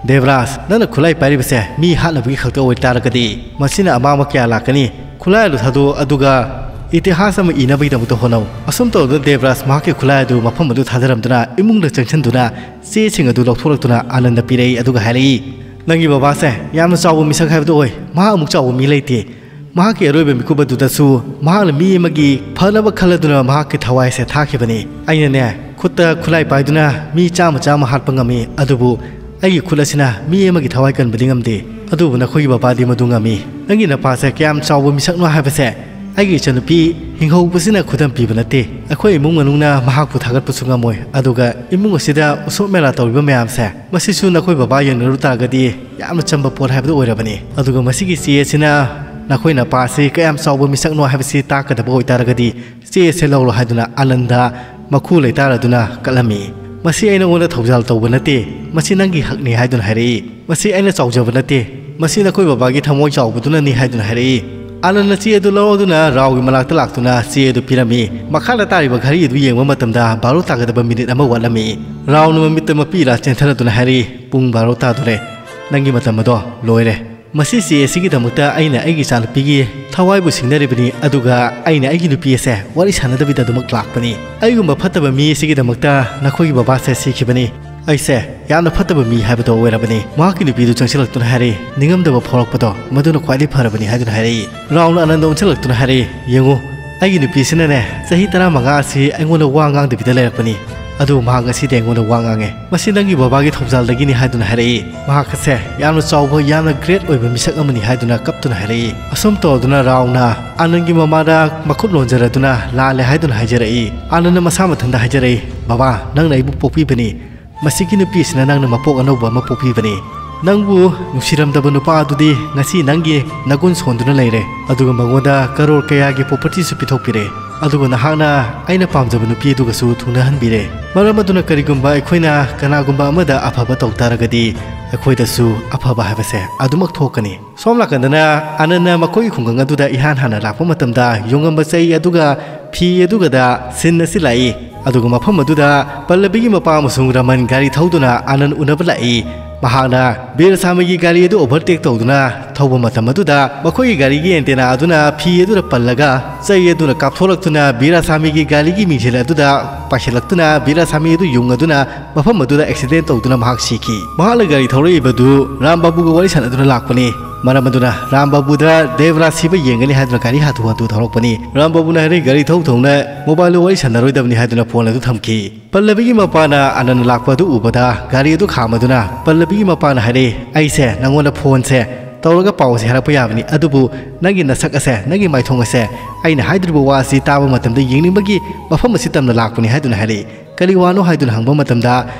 "ꯗꯦꯕꯔꯥꯖ, ꯅꯪꯅ ꯈꯨꯠꯂꯥꯏ ꯄꯥꯏꯔꯤꯕꯁꯦ ꯃꯤ ꯍꯥꯠꯅꯕꯒꯤ ꯈꯛꯇ ꯑꯣꯏꯇꯥꯔꯒꯗꯤ ꯃꯁꯤꯅ ꯑꯃꯥꯡꯕ ꯀꯌꯥ ꯂꯥꯛꯀꯅꯤ꯫ ꯈꯨꯠꯂꯥꯏ ꯑꯗꯨ ꯊꯥꯗꯣꯛ, ꯑꯗꯨꯒ ꯏꯇꯤꯍꯥꯁ ꯑꯃ ꯏꯅꯕꯒꯤꯗꯃꯛꯇ ꯍꯣꯠꯅꯧ꯫" ꯑꯁꯨꯝ ꯇꯧꯗꯨꯅ ꯗꯦꯕꯔꯥꯖ ꯃꯍꯥꯛꯀꯤ ꯈꯨꯠꯂꯥꯏ ꯑꯗꯨ ꯃꯐꯝ ꯑꯗꯨ ꯊꯥꯗꯔꯝꯗꯨꯅ ꯏꯃꯨꯡꯗ ꯆꯪꯁꯤꯟꯗꯨꯅ ꯆꯦꯁꯤꯡ ꯑꯗꯨ ꯂꯧꯊꯣꯛꯂꯛꯇꯨꯅ ꯑꯅꯟꯗ ꯄꯤꯔꯛꯏ, ꯑꯗꯨꯒ ꯍꯥꯏꯔꯛꯏ, "ꯅꯪꯒꯤ ꯕꯕꯥꯁꯦ ꯌꯥꯝꯅ ꯆꯥꯎꯕ ꯃꯤꯁꯛ ꯍꯥꯏꯕꯗꯨ ꯑꯣꯏ꯫ ꯃꯍꯥꯛ ꯑꯃꯨꯛ ꯆꯥꯎꯕ ꯃꯤ ꯂꯩꯇꯦ꯫ ꯃꯍꯥꯛꯀꯤ ꯑꯔꯣꯏꯕ ꯃꯤꯀꯨꯞ ꯑꯗꯨꯗꯁꯨ ꯃꯍꯥꯛꯅ ꯃꯤ ꯑꯃꯒꯤ ꯐꯅꯕ ꯈꯜꯂꯗꯨꯅ ꯃꯍꯥꯛꯀꯤ ꯊꯋꯥꯏꯁꯦ ꯊꯥꯈꯤꯕꯅꯤ꯫ ꯑꯩꯅꯅꯦ, ꯈꯨꯠꯇ ꯈꯨꯠꯂꯥꯏ ꯄꯥꯏꯗꯨꯅ ꯃꯤ ꯆꯥꯝꯃ ꯆꯥꯝꯃ ꯍꯥꯠꯄ ꯉꯝꯃꯤ, ꯑꯗꯨꯕꯨ ꯑꯩꯒꯤ ꯈꯨꯠ ꯑꯁꯤꯅ ꯃꯤ ꯑꯃꯒꯤ ꯊꯋꯥꯏ ꯀꯟꯕꯗꯤ ꯉꯝꯗꯦ꯫ ꯑꯗꯨꯕꯨ ꯅꯈꯣꯏꯒꯤ ꯕꯕꯥꯗꯤ ꯃꯗꯨ ꯉꯝꯃꯤ꯫ ꯅꯪꯒꯤ ꯅꯄꯥꯁꯦ ꯀꯌꯥꯝ ꯆꯥꯎꯕ ꯃꯤꯁꯛꯅꯣ ꯍꯥꯏꯕꯁꯦ ꯑꯩꯒꯤ ꯏꯆꯟꯅꯨꯄꯤ ꯍꯤꯡꯍꯧꯕꯁꯤꯅ ꯈꯨꯗꯝ ꯄꯤꯕ ꯅꯠꯇꯦ꯫ ꯑꯩꯈꯣꯏ ꯏꯃꯨꯡ ꯃꯅꯨꯡꯅ ꯃꯍꯥꯛꯄꯨ ꯊꯥꯒꯠꯄꯁꯨ ꯉꯝꯃꯣꯏ꯫ ꯑꯗꯨꯒ ꯏꯃꯨꯡ ꯑꯁꯤꯗ ꯎꯁꯣꯞ ꯃꯦꯂꯥ ꯇꯧꯔꯤꯕ ꯃꯌꯥꯝꯁꯦ, ꯃꯁꯤꯁꯨ ꯅꯈꯣꯏ ꯕꯕꯥ ꯌꯦꯡꯅꯔꯨ ꯇꯥꯔꯒꯗꯤ ꯌꯥꯝꯅ ꯆꯝꯕ ꯄꯣꯠ ꯍꯥꯏꯕꯗꯨ ꯑꯣꯏꯔꯕꯅꯤ꯫ ꯑꯗꯨꯒ ꯃꯁꯤꯒꯤ ꯆꯦ ꯑꯁꯤꯅ ꯅꯈꯣꯏ ꯅꯄꯥꯁꯤ ꯀꯌꯥꯝ ꯆꯥꯎꯕ ꯃꯤꯁꯛꯅꯣ ꯍꯥꯏꯕꯁꯤ ꯇꯥꯛꯀꯗꯕ ꯑꯣꯏꯇꯥꯔꯒꯗꯤ ꯆꯦ ꯑꯁꯦ ꯂꯧꯔꯣ ꯍꯥꯏꯗꯨꯅ ꯑꯥꯅꯟꯗ ꯃꯈꯨ ꯂꯩꯇꯥꯔꯗꯨꯅ ꯀꯠꯂꯝꯃꯤ꯫ "ꯃꯁꯤ ꯑꯩ ꯅꯉꯣꯟꯗ ꯊꯧꯖꯥꯜ ꯇꯧꯕ ꯅꯠꯇꯦ, ꯃꯁꯤ ꯅꯪꯒꯤ ꯍꯛꯅꯤ" ꯍꯥꯏꯗꯨꯅ ꯍꯥꯏꯔꯛꯏ꯫ "ꯃꯁꯤ ꯑꯩꯅ ꯆꯥꯎꯖꯕ ꯅꯠꯇꯦ, ꯃꯁꯤ ꯅꯈꯣꯏ ꯕꯕꯥꯒꯤ ꯊꯃꯣꯏ ꯆꯥꯎꯕꯗꯨꯅꯅꯤ" ꯍꯥꯏꯗꯨꯅ ꯍꯥꯏꯔꯛꯏ꯫ ꯑꯥꯅꯟꯗ ꯆꯦ ꯑꯗꯨ ꯂꯧꯔꯗꯨꯅ ꯔꯥꯎꯒꯤ ꯃꯅꯥꯛꯇ ꯂꯥꯛꯇꯨꯅ ꯆꯦ ꯑꯗꯨ ꯄꯤꯔꯝꯃꯤ꯫ ꯃꯈꯥꯗ ꯇꯥꯔꯤꯕ ꯘꯔꯤ ꯑꯗꯨ ꯌꯦꯡꯕ ꯃꯇꯝꯗ ꯕꯥꯔꯣ ꯇꯥꯒꯗꯕ ꯃꯤꯅꯤꯠ ꯑꯃ ꯋꯥꯠꯂꯝꯃꯤ꯫ ꯔꯥꯎꯅ ꯃꯃꯤꯠꯇ ꯃꯄꯤ ꯏꯔꯥ ꯆꯦꯟꯊꯔꯗꯨꯅ ꯍꯥꯏꯔꯛꯏ, "ꯄꯨꯡ ꯕꯥꯔꯣ ꯇꯥꯗꯣꯔꯦ, ꯅꯪꯒꯤ ꯃꯇꯝ ꯑꯗꯣ ꯂꯣꯏꯔꯦ꯫ ꯃꯁꯤ ꯆꯦ ꯑꯁꯤꯒꯤꯗꯃꯛꯇ ꯑꯩꯅ ꯑꯩꯒꯤ ꯏꯆꯥꯅꯨꯄꯤꯒꯤ ꯊꯋꯥꯏꯕꯨ ꯁꯤꯡꯅꯔꯤꯕꯅꯤ, ꯑꯗꯨꯒ ꯑꯩꯅ ꯑꯩꯒꯤ ꯅꯨꯄꯤ ꯑꯁꯦ ꯋꯥꯔꯤ ꯁꯥꯟꯅꯗꯕꯤꯗ ꯑꯗꯨꯃꯛ ꯂꯥꯛꯄꯅꯤ꯫ ꯑꯩꯒꯨꯝꯕ ꯐꯠꯇꯕ ꯃꯤ ꯑꯁꯤꯒꯤꯗꯃꯛꯇ ꯅꯈꯣꯏꯒꯤ ꯕꯕꯥꯁꯦ ꯁꯤꯈꯤꯕꯅꯤ꯫ ꯑꯩꯁꯦ ꯌꯥꯝꯅ ꯐꯠꯇꯕ ꯃꯤ ꯍꯥꯏꯕꯗꯣ ꯑꯣꯏꯔꯕꯅꯤ"꯫ ꯃꯍꯥꯛꯀꯤ ꯅꯨꯄꯤꯗꯨ ꯆꯪꯁꯤꯜꯂꯛꯇꯨꯅ ꯍꯥꯏꯔꯛꯏ, "ꯅꯤꯡꯉꯝꯗꯕ ꯐꯥꯎꯔꯛꯄꯗꯣ ꯃꯗꯨꯅ ꯈ꯭ꯋꯥꯏꯗꯒꯤ ꯐꯔꯕꯅꯤ" ꯍꯥꯏꯗꯨꯅ ꯍꯥꯏꯔꯛꯏ꯫ ꯔꯥꯎꯅ ꯑꯥꯅꯟꯗ ꯑꯣꯟꯁꯤꯜꯂꯛꯇꯨꯅ ꯍꯥꯏꯔꯛꯏ, "ꯌꯦꯡꯉꯨ, ꯑꯩꯒꯤ ꯅꯨꯄꯤꯁꯤꯅꯅꯦ, ꯆꯍꯤ ꯇꯔꯥꯃꯉꯥ ꯑꯁꯤ ꯑꯩꯉꯣꯟꯗ ꯋꯥ ꯉꯥꯡꯗꯕꯤꯗ ꯂꯩꯔꯛꯄꯅꯤ, ꯑꯗꯨꯕꯨ ꯃꯍꯥꯛ ꯉꯁꯤꯗꯤ ꯑꯩꯉꯣꯟꯗ ꯋꯥ ꯉꯥꯡꯉꯦ꯫ ꯃꯁꯤ ꯅꯪꯒꯤ ꯕꯕꯥꯒꯤ ꯊꯧꯖꯥꯜꯗꯒꯤꯅꯤ" ꯍꯥꯏꯗꯨꯅ ꯍꯥꯏꯔꯛꯏ꯫ ꯃꯍꯥꯛ ꯑꯁꯦ ꯌꯥꯝꯅ ꯆꯥꯎꯕ, ꯌꯥꯝꯅ ꯒ꯭ꯔꯦꯠ ꯑꯣꯏꯕ ꯃꯤꯁꯛ ꯑꯃꯅꯤ ꯍꯥꯏꯗꯨꯅ ꯀꯞꯇꯨꯅ ꯍꯥꯏꯔꯛꯏ꯫ ꯑꯁꯨꯝ ꯇꯧꯗꯨꯅ ꯔꯥꯎꯅ ꯑꯥꯅꯟꯒꯤ ꯃꯃꯥꯗ ꯃꯈꯨꯠ ꯂꯣꯟꯖꯔꯗꯨꯅ ꯂꯥꯜꯂꯦ ꯍꯥꯏꯗꯨꯅ ꯍꯥꯏꯖꯔꯛꯏ꯫ ꯑꯥꯅꯟꯅ ꯃꯁꯥ ꯃꯊꯟꯇ ꯍꯥꯏꯖꯔꯛꯏ, "ꯕꯕꯥ, ꯅꯪꯅ ꯑꯩꯕꯨ ꯄꯣꯛꯄꯤꯕꯅꯤ꯫ ꯃꯁꯤꯒꯤ ꯅꯨꯄꯤ ꯑꯁꯤꯅ ꯅꯪꯅ ꯃꯄꯣꯛ ꯑꯅꯧꯕ ꯑꯃ ꯄꯣꯛꯄꯤꯕꯅꯤ꯫ ꯅꯪꯕꯨ ꯅꯨꯡꯁꯤꯔꯝꯗꯕ ꯅꯨꯄꯥ ꯑꯗꯨꯗꯤ ꯉꯁꯤ ꯅꯪꯒꯤ ꯅꯒꯨꯟ ꯁꯣꯟꯗꯨꯅ ꯂꯩꯔꯦ, ꯑꯗꯨꯒ ꯃꯉꯣꯟꯗ ꯀꯔꯣꯔ ꯀꯌꯥꯒꯤ ꯄ꯭ꯔꯣꯄꯔꯇꯤꯁꯨ ꯄꯤꯊꯣꯛꯄꯤꯔꯦ, ꯑꯗꯨꯒ ꯅꯍꯥꯛꯅ ꯑꯩꯅ ꯄꯥꯝꯖꯕ ꯅꯨꯄꯤ ꯑꯗꯨꯒꯁꯨ ꯊꯨꯡꯅꯍꯟꯕꯤꯔꯦ꯫ ꯃꯔꯝ ꯑꯗꯨꯅ ꯀꯔꯤꯒꯨꯝꯕ ꯑꯩꯈꯣꯏꯅ ꯀꯅꯥꯒꯨꯝꯕ ꯑꯃꯗ ꯑꯐꯕ ꯇꯧ ꯇꯥꯔꯒꯗꯤ ꯑꯩꯈꯣꯏꯗꯁꯨ ꯑꯐꯕ ꯍꯥꯏꯕꯁꯦ ꯑꯗꯨꯃꯛ ꯊꯣꯛꯀꯅꯤ"꯫ ꯁꯣꯝ ꯅꯥꯀꯟꯗꯅ ꯑꯥꯅꯟꯅ ꯃꯈꯣꯏꯒꯤ ꯈꯨꯡꯒꯪ ꯑꯗꯨꯗ ꯏꯍꯥꯟ ꯍꯥꯟꯅ ꯂꯥꯛꯄ ꯃꯇꯝꯗ ꯌꯣꯡꯉꯝꯕ ꯆꯩ ꯑꯗꯨꯒ ꯐꯤ ꯑꯗꯨꯒꯗ ꯁꯤꯟ ꯑꯁꯤ ꯂꯥꯛꯏ꯫ ꯑꯗꯨꯒ ꯃꯐꯝ ꯑꯗꯨꯗ ꯄꯜꯂꯕꯤꯒꯤ ꯃꯄꯥ ꯑꯃꯁꯨꯡ ꯔꯃꯟ ꯒꯥꯔꯤ ꯊꯧꯗꯨꯅ ꯑꯥꯅꯟ ꯎꯅꯕ ꯂꯥꯛꯏ꯫ ꯃꯍꯥꯛꯅ ꯕꯤꯔ ꯁꯥꯃꯤꯒꯤ ꯒꯥꯔꯤ ꯑꯗꯨ ꯑꯣꯚꯔꯇꯦꯛ ꯇꯧꯗꯨꯅ ꯊꯧꯕ ꯃꯇꯝ ꯑꯗꯨꯗ ꯃꯈꯣꯏꯒꯤ ꯒꯥꯔꯤꯒꯤ ꯑꯦꯟꯇꯦꯅꯥ ꯑꯗꯨꯅ ꯐꯤ ꯑꯗꯨꯗ ꯄꯜꯂꯒ ꯆꯩ ꯑꯗꯨꯅ ꯀꯥꯞꯊꯣꯔꯛꯇꯨꯅ ꯕꯤꯔ ꯁꯥꯃꯤꯒꯤ ꯒꯥꯔꯤꯒꯤ ꯃꯤꯡꯁꯦꯜ ꯑꯗꯨꯗ ꯄꯥꯏꯁꯤꯜꯂꯛꯇꯨꯅ ꯕꯤꯔ ꯁꯥꯃꯤ ꯑꯗꯨ ꯌꯨꯡ ꯑꯗꯨꯅ ꯃꯐꯝ ꯑꯗꯨꯗ ꯑꯦꯛꯁꯤꯗꯦꯟ ꯇꯧꯗꯨꯅ ꯃꯍꯥꯛ ꯁꯤꯈꯤ꯫ ꯃꯍꯥꯛꯅ ꯒꯥꯔꯤ ꯊꯧꯔꯛꯏꯕꯗꯨ ꯔꯥꯝ ꯕꯥꯕꯨꯒ ꯋꯥꯔꯤ ꯁꯥꯟꯅꯗꯨꯅ ꯂꯥꯛꯄꯅꯤ꯫ ꯃꯔꯝ ꯑꯗꯨꯅ ꯔꯥꯝ ꯕꯥꯕꯨꯗ ꯗꯦꯕꯔꯥꯖ ꯁꯤꯕ ꯌꯦꯡꯒꯅꯤ ꯍꯥꯏꯗꯨꯅ ꯒꯥꯔꯤ ꯍꯥꯊꯨ ꯍꯥꯊꯨ ꯊꯧꯔꯛꯄꯅꯤ꯫ ꯔꯥꯝ ꯕꯥꯕꯨꯅ ꯍꯥꯏꯔꯛꯏ, "ꯒꯥꯔꯤ ꯊꯧ ꯊꯧꯅ ꯃꯣꯕꯥꯏꯜꯗ ꯋꯥꯔꯤ ꯁꯥꯟꯅꯔꯣꯏꯗꯕꯅꯤ" ꯍꯥꯏꯗꯨꯅ ꯐꯣꯟ ꯑꯗꯨ ꯊꯝꯈꯤ꯫ ꯄꯜꯂꯕꯤꯒꯤ ꯃꯄꯥꯅ ꯑꯅꯟ ꯂꯥꯛꯄ ꯑꯗꯨ ꯎꯕꯗ ꯒꯥꯔꯤ ꯑꯗꯨ ꯈꯥꯝꯃꯗꯨꯅ ꯄꯜꯂꯕꯤꯒꯤ ꯃꯄꯥꯅ ꯍꯥꯏꯔꯛꯏ, "ꯑꯩꯁꯦ ꯅꯪꯉꯣꯟꯗ ꯐꯣꯟꯁꯦ ꯇꯧꯔꯒ ꯄꯥꯎꯁꯦ ꯍꯥꯏꯔꯛꯄ ꯌꯥꯕꯅꯤ, ꯑꯗꯨꯕꯨ ꯅꯪꯒꯤ ꯅꯁꯛ ꯑꯁꯦ, ꯅꯪꯒꯤ ꯃꯥꯏꯊꯣꯡ ꯑꯁꯦ ꯑꯩꯅ ꯍꯥꯏꯗ꯭ꯔꯤꯕ ꯋꯥ ꯑꯁꯤ ꯇꯥꯕ ꯃꯇꯝꯗ ꯌꯦꯡꯅꯤꯡꯕꯒꯤ ꯃꯐꯝ ꯑꯁꯤ ꯇꯝꯅ ꯂꯥꯛꯄꯅꯤ" ꯍꯥꯏꯗꯨꯅ ꯍꯥꯏꯔꯛꯏ꯫ "ꯀꯔꯤ ꯋꯥꯅꯣ?" ꯍꯥꯏꯗꯨꯅ ꯍꯪꯕ ꯃꯇꯝꯗ,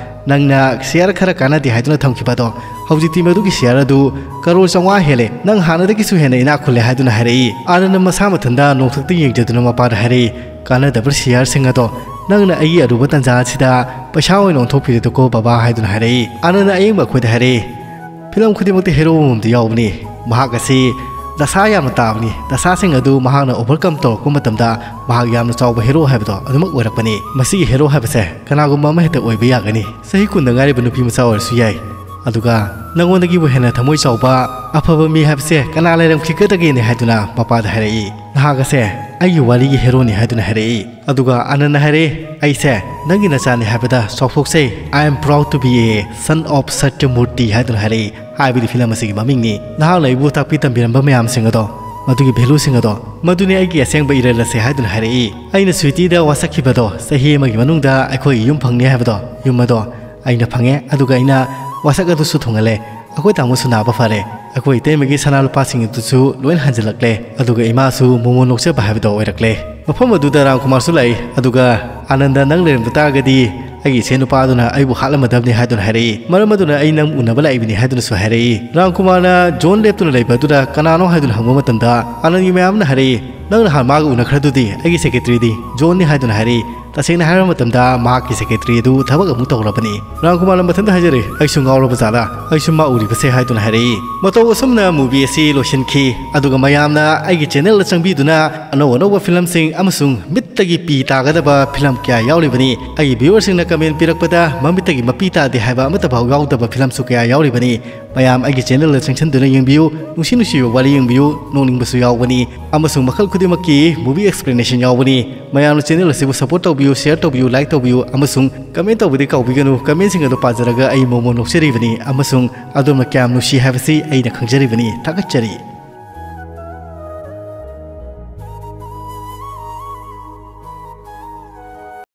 "ꯅꯪꯅ ꯁꯤꯌꯥꯔ ꯈꯔ ꯀꯥꯟꯅꯗꯦ ꯍꯥꯏꯗꯨꯅ ꯊꯝꯈꯤꯕ ꯑꯗꯣ, ꯍꯧꯖꯤꯛꯇꯤ ꯃꯗꯨꯒꯤ ꯁꯤꯌꯥꯔ ꯑꯗꯨ ꯀꯔꯣꯔ ꯆꯥꯝꯃꯉꯥ ꯍꯦꯜꯂꯦ, ꯅꯪ ꯍꯥꯟꯅꯗꯒꯤꯁꯨ ꯍꯦꯟꯅ ꯏꯅꯥꯛ ꯈꯨꯜꯂꯦ" ꯍꯥꯏꯗꯨꯅ ꯍꯥꯏꯔꯛꯏ꯫ ꯑꯅꯟꯅ ꯃꯁꯥ ꯃꯊꯟꯇ ꯅꯣꯡꯊꯛꯇ ꯌꯦꯡꯖꯗꯨꯅ ꯃꯄꯥꯗ ꯍꯥꯏꯔꯛꯏ, "ꯀꯥꯟꯅꯗꯕ ꯁꯤꯌꯥꯔꯁꯤꯡ ꯑꯗꯣ ꯅꯪꯅ ꯑꯩꯒꯤ ꯑꯔꯨꯕ ꯇꯥꯟꯖꯥ ꯑꯁꯤꯗ ꯄꯩꯁꯥ ꯑꯣꯏꯅ ꯑꯣꯟꯊꯣꯛꯄꯤꯔꯦꯗꯀꯣ ꯕꯕꯥ" ꯍꯥꯏꯗꯨꯅ ꯍꯥꯏꯔꯛꯏ꯫ ꯑꯅꯟꯅ ꯑꯌꯦꯡꯕ ꯑꯩꯈꯣꯏꯗ ꯍꯥꯏꯔꯛꯏ, "ꯐꯤꯂꯝ ꯈꯨꯗꯤꯡꯃꯛꯇ ꯍꯦꯔꯣ ꯑꯃꯃꯝꯗꯤ ꯌꯥꯎꯕꯅꯤ꯫ ꯃꯍꯥꯛ ꯑꯁꯤ ꯗꯁꯥ ꯌꯥꯝꯅ ꯇꯥꯕꯅꯤ꯫ ꯗꯁꯥꯁꯤꯡ ꯑꯗꯨ ꯃꯍꯥꯛꯅ ꯑꯣꯚꯔꯀꯝ ꯇꯧꯔꯛꯄ ꯃꯇꯝꯗ ꯃꯍꯥꯛ ꯌꯥꯝꯅ ꯆꯥꯎꯕ ꯍꯦꯔꯣ ꯍꯥꯏꯕꯗꯣ ꯑꯗꯨꯃꯛ ꯑꯣꯏꯔꯛꯄꯅꯤ꯫ ꯃꯁꯤꯒꯤ ꯍꯦꯔꯣ ꯍꯥꯏꯕꯁꯦ ꯀꯅꯥꯒꯨꯝꯕ ꯑꯃ ꯍꯦꯛꯇ ꯑꯣꯏꯕ ꯌꯥꯒꯅꯤ꯫ ꯆꯍꯤ ꯀꯨꯟꯗ ꯉꯥꯏꯔꯤꯕ ꯅꯨꯄꯤ ꯃꯆꯥ ꯑꯣꯏꯔꯁꯨ ꯌꯥꯏ꯫ ꯑꯗꯨꯒ ꯅꯉꯣꯟꯗꯒꯤꯕꯨ ꯍꯦꯟꯅ ꯊꯃꯣꯏ ꯆꯥꯎꯕ ꯑꯐꯕ ꯃꯤ ꯍꯥꯏꯕꯁꯦ ꯀꯅꯥ ꯂꯩꯔꯝꯈꯤꯒꯗꯒꯦꯅꯦ?" ꯍꯥꯏꯗꯨꯅ ꯃꯄꯥꯗ ꯍꯥꯏꯔꯛꯏ꯫ "ꯅꯍꯥꯛ ꯑꯁꯦ ꯑꯩꯒꯤ ꯋꯥꯔꯤꯒꯤ ꯍꯦꯔꯣꯅꯤ" ꯍꯥꯏꯗꯨꯅ ꯍꯥꯏꯔꯛꯏ꯫ ꯑꯗꯨꯒ ꯑꯅꯟꯅ ꯍꯥꯏꯔꯛꯏ, "ꯑꯩꯁꯦ ꯅꯪꯒꯤ ꯅꯆꯥꯅꯤ ꯍꯥꯏꯕꯗ ꯆꯥꯎꯊꯣꯛꯆꯩ꯫ I am proud to be a son of Satyamurti" ꯍꯥꯏꯗꯨꯅ ꯍꯥꯏꯔꯛꯏ꯫ ꯍꯥꯏꯕꯗꯤ ꯐꯤꯂꯝ ꯑꯁꯤꯒꯤ ꯃꯃꯤꯡꯅꯤ꯫ "ꯅꯍꯥꯛꯅ ꯑꯩꯕꯨ ꯇꯥꯛꯄꯤ ꯇꯝꯕꯤꯔꯝꯕ ꯃꯌꯥꯝꯁꯤꯡ ꯑꯗꯣ, ꯃꯗꯨꯒꯤ ꯚꯦꯂꯨꯁꯤꯡ ꯑꯗꯣ, ꯃꯗꯨꯅꯤ ꯑꯩꯒꯤ ꯑꯁꯦꯡꯕ ꯏꯔꯜ ꯑꯁꯦ" ꯍꯥꯏꯗꯨꯅ ꯍꯥꯏꯔꯛꯏ꯫ "ꯑꯩꯅ ꯁ꯭ꯋꯤꯇꯤꯗ ꯋꯥꯁꯛꯈꯤꯕꯗꯣ, ꯆꯍꯤ ꯑꯃꯒꯤ ꯃꯅꯨꯡꯗ ꯑꯩꯈꯣꯏꯒꯤ ꯌꯨꯝ ꯐꯪꯅꯤ ꯍꯥꯏꯕꯗꯣ, ꯌꯨꯝ ꯑꯗꯣ ꯑꯩꯅ ꯐꯪꯉꯦ, ꯑꯗꯨꯒ ꯑꯩꯅ ꯋꯥꯁꯛ ꯑꯗꯨꯁꯨ ꯊꯨꯡꯍꯜꯂꯦ꯫ ꯑꯩꯈꯣꯏ ꯇꯥꯃꯣꯁꯨ ꯅꯥꯕ ꯐꯔꯦ꯫ ꯑꯩꯈꯣꯏ ꯏꯇꯩꯃꯒꯤ ꯁꯅꯥ ꯂꯨꯄꯥꯁꯤꯡ ꯑꯗꯨꯁꯨ ꯂꯣꯏꯅ ꯍꯟꯖꯤꯜꯂꯛꯂꯦ꯫ ꯑꯗꯨꯒ ꯏꯃꯥꯁꯨ ꯃꯣꯃꯣꯟ ꯅꯣꯛꯆꯕ ꯍꯥꯏꯕꯗꯣ ꯑꯣꯏꯔꯛꯂꯦ꯫" ꯃꯐꯝ ꯑꯗꯨꯗ ꯔꯥꯝ ꯀꯨꯃꯥꯔꯁꯨ ꯂꯥꯛꯏ꯫ ꯑꯗꯨꯒ, "ꯑꯅꯟꯗ, ꯅꯪ ꯂꯩꯔꯝꯕ ꯇꯥꯔꯒꯗꯤ ꯑꯩꯒꯤ ꯏꯆꯦ ꯅꯨꯄꯥ ꯑꯗꯨꯅ ꯑꯩꯕꯨ ꯍꯥꯠꯂꯝꯃꯗꯕꯅꯤ" ꯍꯥꯏꯗꯨꯅ ꯍꯥꯏꯔꯛꯏ꯫ "ꯃꯔꯝ ꯑꯗꯨꯅ ꯑꯩ ꯅꯪ ꯎꯅꯕ ꯂꯥꯛꯏꯕꯅꯤ" ꯍꯥꯏꯗꯨꯅꯁꯨ ꯍꯥꯏꯔꯛꯏ꯫ ꯔꯥꯝ ꯀꯨꯃꯥꯔꯅ ꯖꯣꯟ ꯂꯦꯞꯇꯨꯅ ꯂꯩꯕ ꯑꯗꯨꯗ ꯀꯅꯥꯅꯣ ꯍꯥꯏꯗꯨꯅ ꯍꯪꯕ ꯃꯇꯝꯗ, ꯑꯅꯟꯒꯤ ꯃꯌꯥꯝꯅ ꯍꯥꯏꯔꯛꯏ, "ꯅꯪ ꯅꯍꯥꯟ ꯃꯥꯒ ꯎꯅꯈ꯭ꯔꯗꯨꯗꯤ ꯑꯩꯒꯤ ꯁꯦꯀ꯭ꯔꯦꯇꯔꯤꯗꯤ ꯖꯣꯟꯅꯤ" ꯍꯥꯏꯗꯨꯅ ꯍꯥꯏꯔꯛꯏ꯫ ꯇꯁꯦꯡꯅ ꯍꯥꯏꯔꯕ ꯃꯇꯝꯗ ꯃꯍꯥꯛꯀꯤ ꯁꯦꯀ꯭ꯔꯦꯇꯔꯤ ꯑꯗꯨ ꯊꯕꯛ ꯑꯃꯨꯛ ꯇꯧꯔꯕꯅꯤ꯫ ꯔꯥꯝ ꯀꯨꯃꯥꯔꯅ ꯃꯊꯟꯇ ꯍꯥꯏꯖꯔꯦ, "ꯑꯩꯁꯨ ꯉꯥꯎꯔꯕ ꯖꯥꯠꯂꯥ? ꯑꯩꯁꯨ ꯃꯥ ꯎꯔꯤꯕꯁꯦ" ꯍꯥꯏꯗꯨꯅ ꯍꯥꯏꯔꯛꯏ꯫ ꯃꯇꯧ ꯑꯁꯨꯝꯅ movie ꯑꯁꯤ ꯂꯣꯏꯁꯤꯟꯈꯤ꯫ ꯑꯗꯨꯒ ꯃꯌꯥꯝꯅ ꯑꯩꯒꯤ channelꯗ ꯆꯪꯕꯤꯗꯨꯅ ꯑꯅꯧ ꯑꯅꯧꯕ ꯐꯤꯂꯝꯁꯤꯡ ꯑꯃꯁꯨꯡ ꯃꯤꯠꯇꯒꯤ ꯄꯤ ꯇꯥꯒꯗꯕ ꯐꯤꯂꯝ ꯀꯌꯥ ꯌꯥꯎꯔꯤꯕꯅꯤ꯫ ꯑꯩꯒꯤ viewerꯁꯤꯡꯅ comment ꯄꯤꯔꯛꯄꯗ ꯃꯃꯤꯠꯇꯒꯤ ꯃꯄꯤ ꯇꯥꯗꯦ ꯍꯥꯏꯕ ꯑꯃꯠꯇ ꯐꯥꯎ ꯌꯥꯎꯗꯕ ꯐꯤꯂꯝꯁꯨ ꯀꯌꯥ ꯌꯥꯎꯔꯤꯕꯅꯤ꯫ ꯃꯌꯥꯝ ꯑꯩꯒꯤ ꯆꯦꯅꯦꯜꯗ ꯆꯪꯁꯤꯟꯗꯨꯅ ꯌꯦꯡꯕꯤꯌꯨ, ꯅꯨꯡꯁꯤ ꯅꯨꯡꯁꯤꯕ ꯋꯥꯔꯤ ꯌꯦꯡꯕꯤꯌꯨ, ꯅꯣꯛꯅꯤꯡꯕꯁꯨ ꯌꯥꯎꯕꯅꯤ ꯑꯃꯁꯨꯡ ꯃꯈꯜ ꯈꯨꯗꯤꯡꯃꯛꯀꯤ movie explanation ꯌꯥꯎꯕꯅꯤ꯫ ꯃꯌꯥꯝꯅ ꯆꯦꯅꯦꯜ ꯑꯁꯤꯕꯨ support ꯇꯧꯕꯤꯌꯨ, share ꯇꯧꯕꯤꯌꯨ, like ꯇꯧꯕꯤꯌꯨ ꯑꯃꯁꯨꯡ comment ꯇꯧꯕꯗꯤ ꯀꯥꯎꯕꯤꯒꯅꯨ꯫ Commentꯁꯤꯡ ꯑꯗꯨ ꯄꯥꯖꯔꯒ ꯑꯩ ꯃꯣꯃꯣ ꯅꯣꯛꯆꯔꯤꯕꯅꯤ ꯑꯃꯁꯨꯡ ꯑꯗꯣꯝꯅ ꯀꯌꯥꯝ ꯅꯨꯡꯁꯤ ꯍꯥꯏꯕꯁꯤ ꯑꯩꯅ ꯈꯪꯖꯔꯤꯕꯅꯤ꯫ ꯊꯥꯒꯠꯆꯔꯤ꯫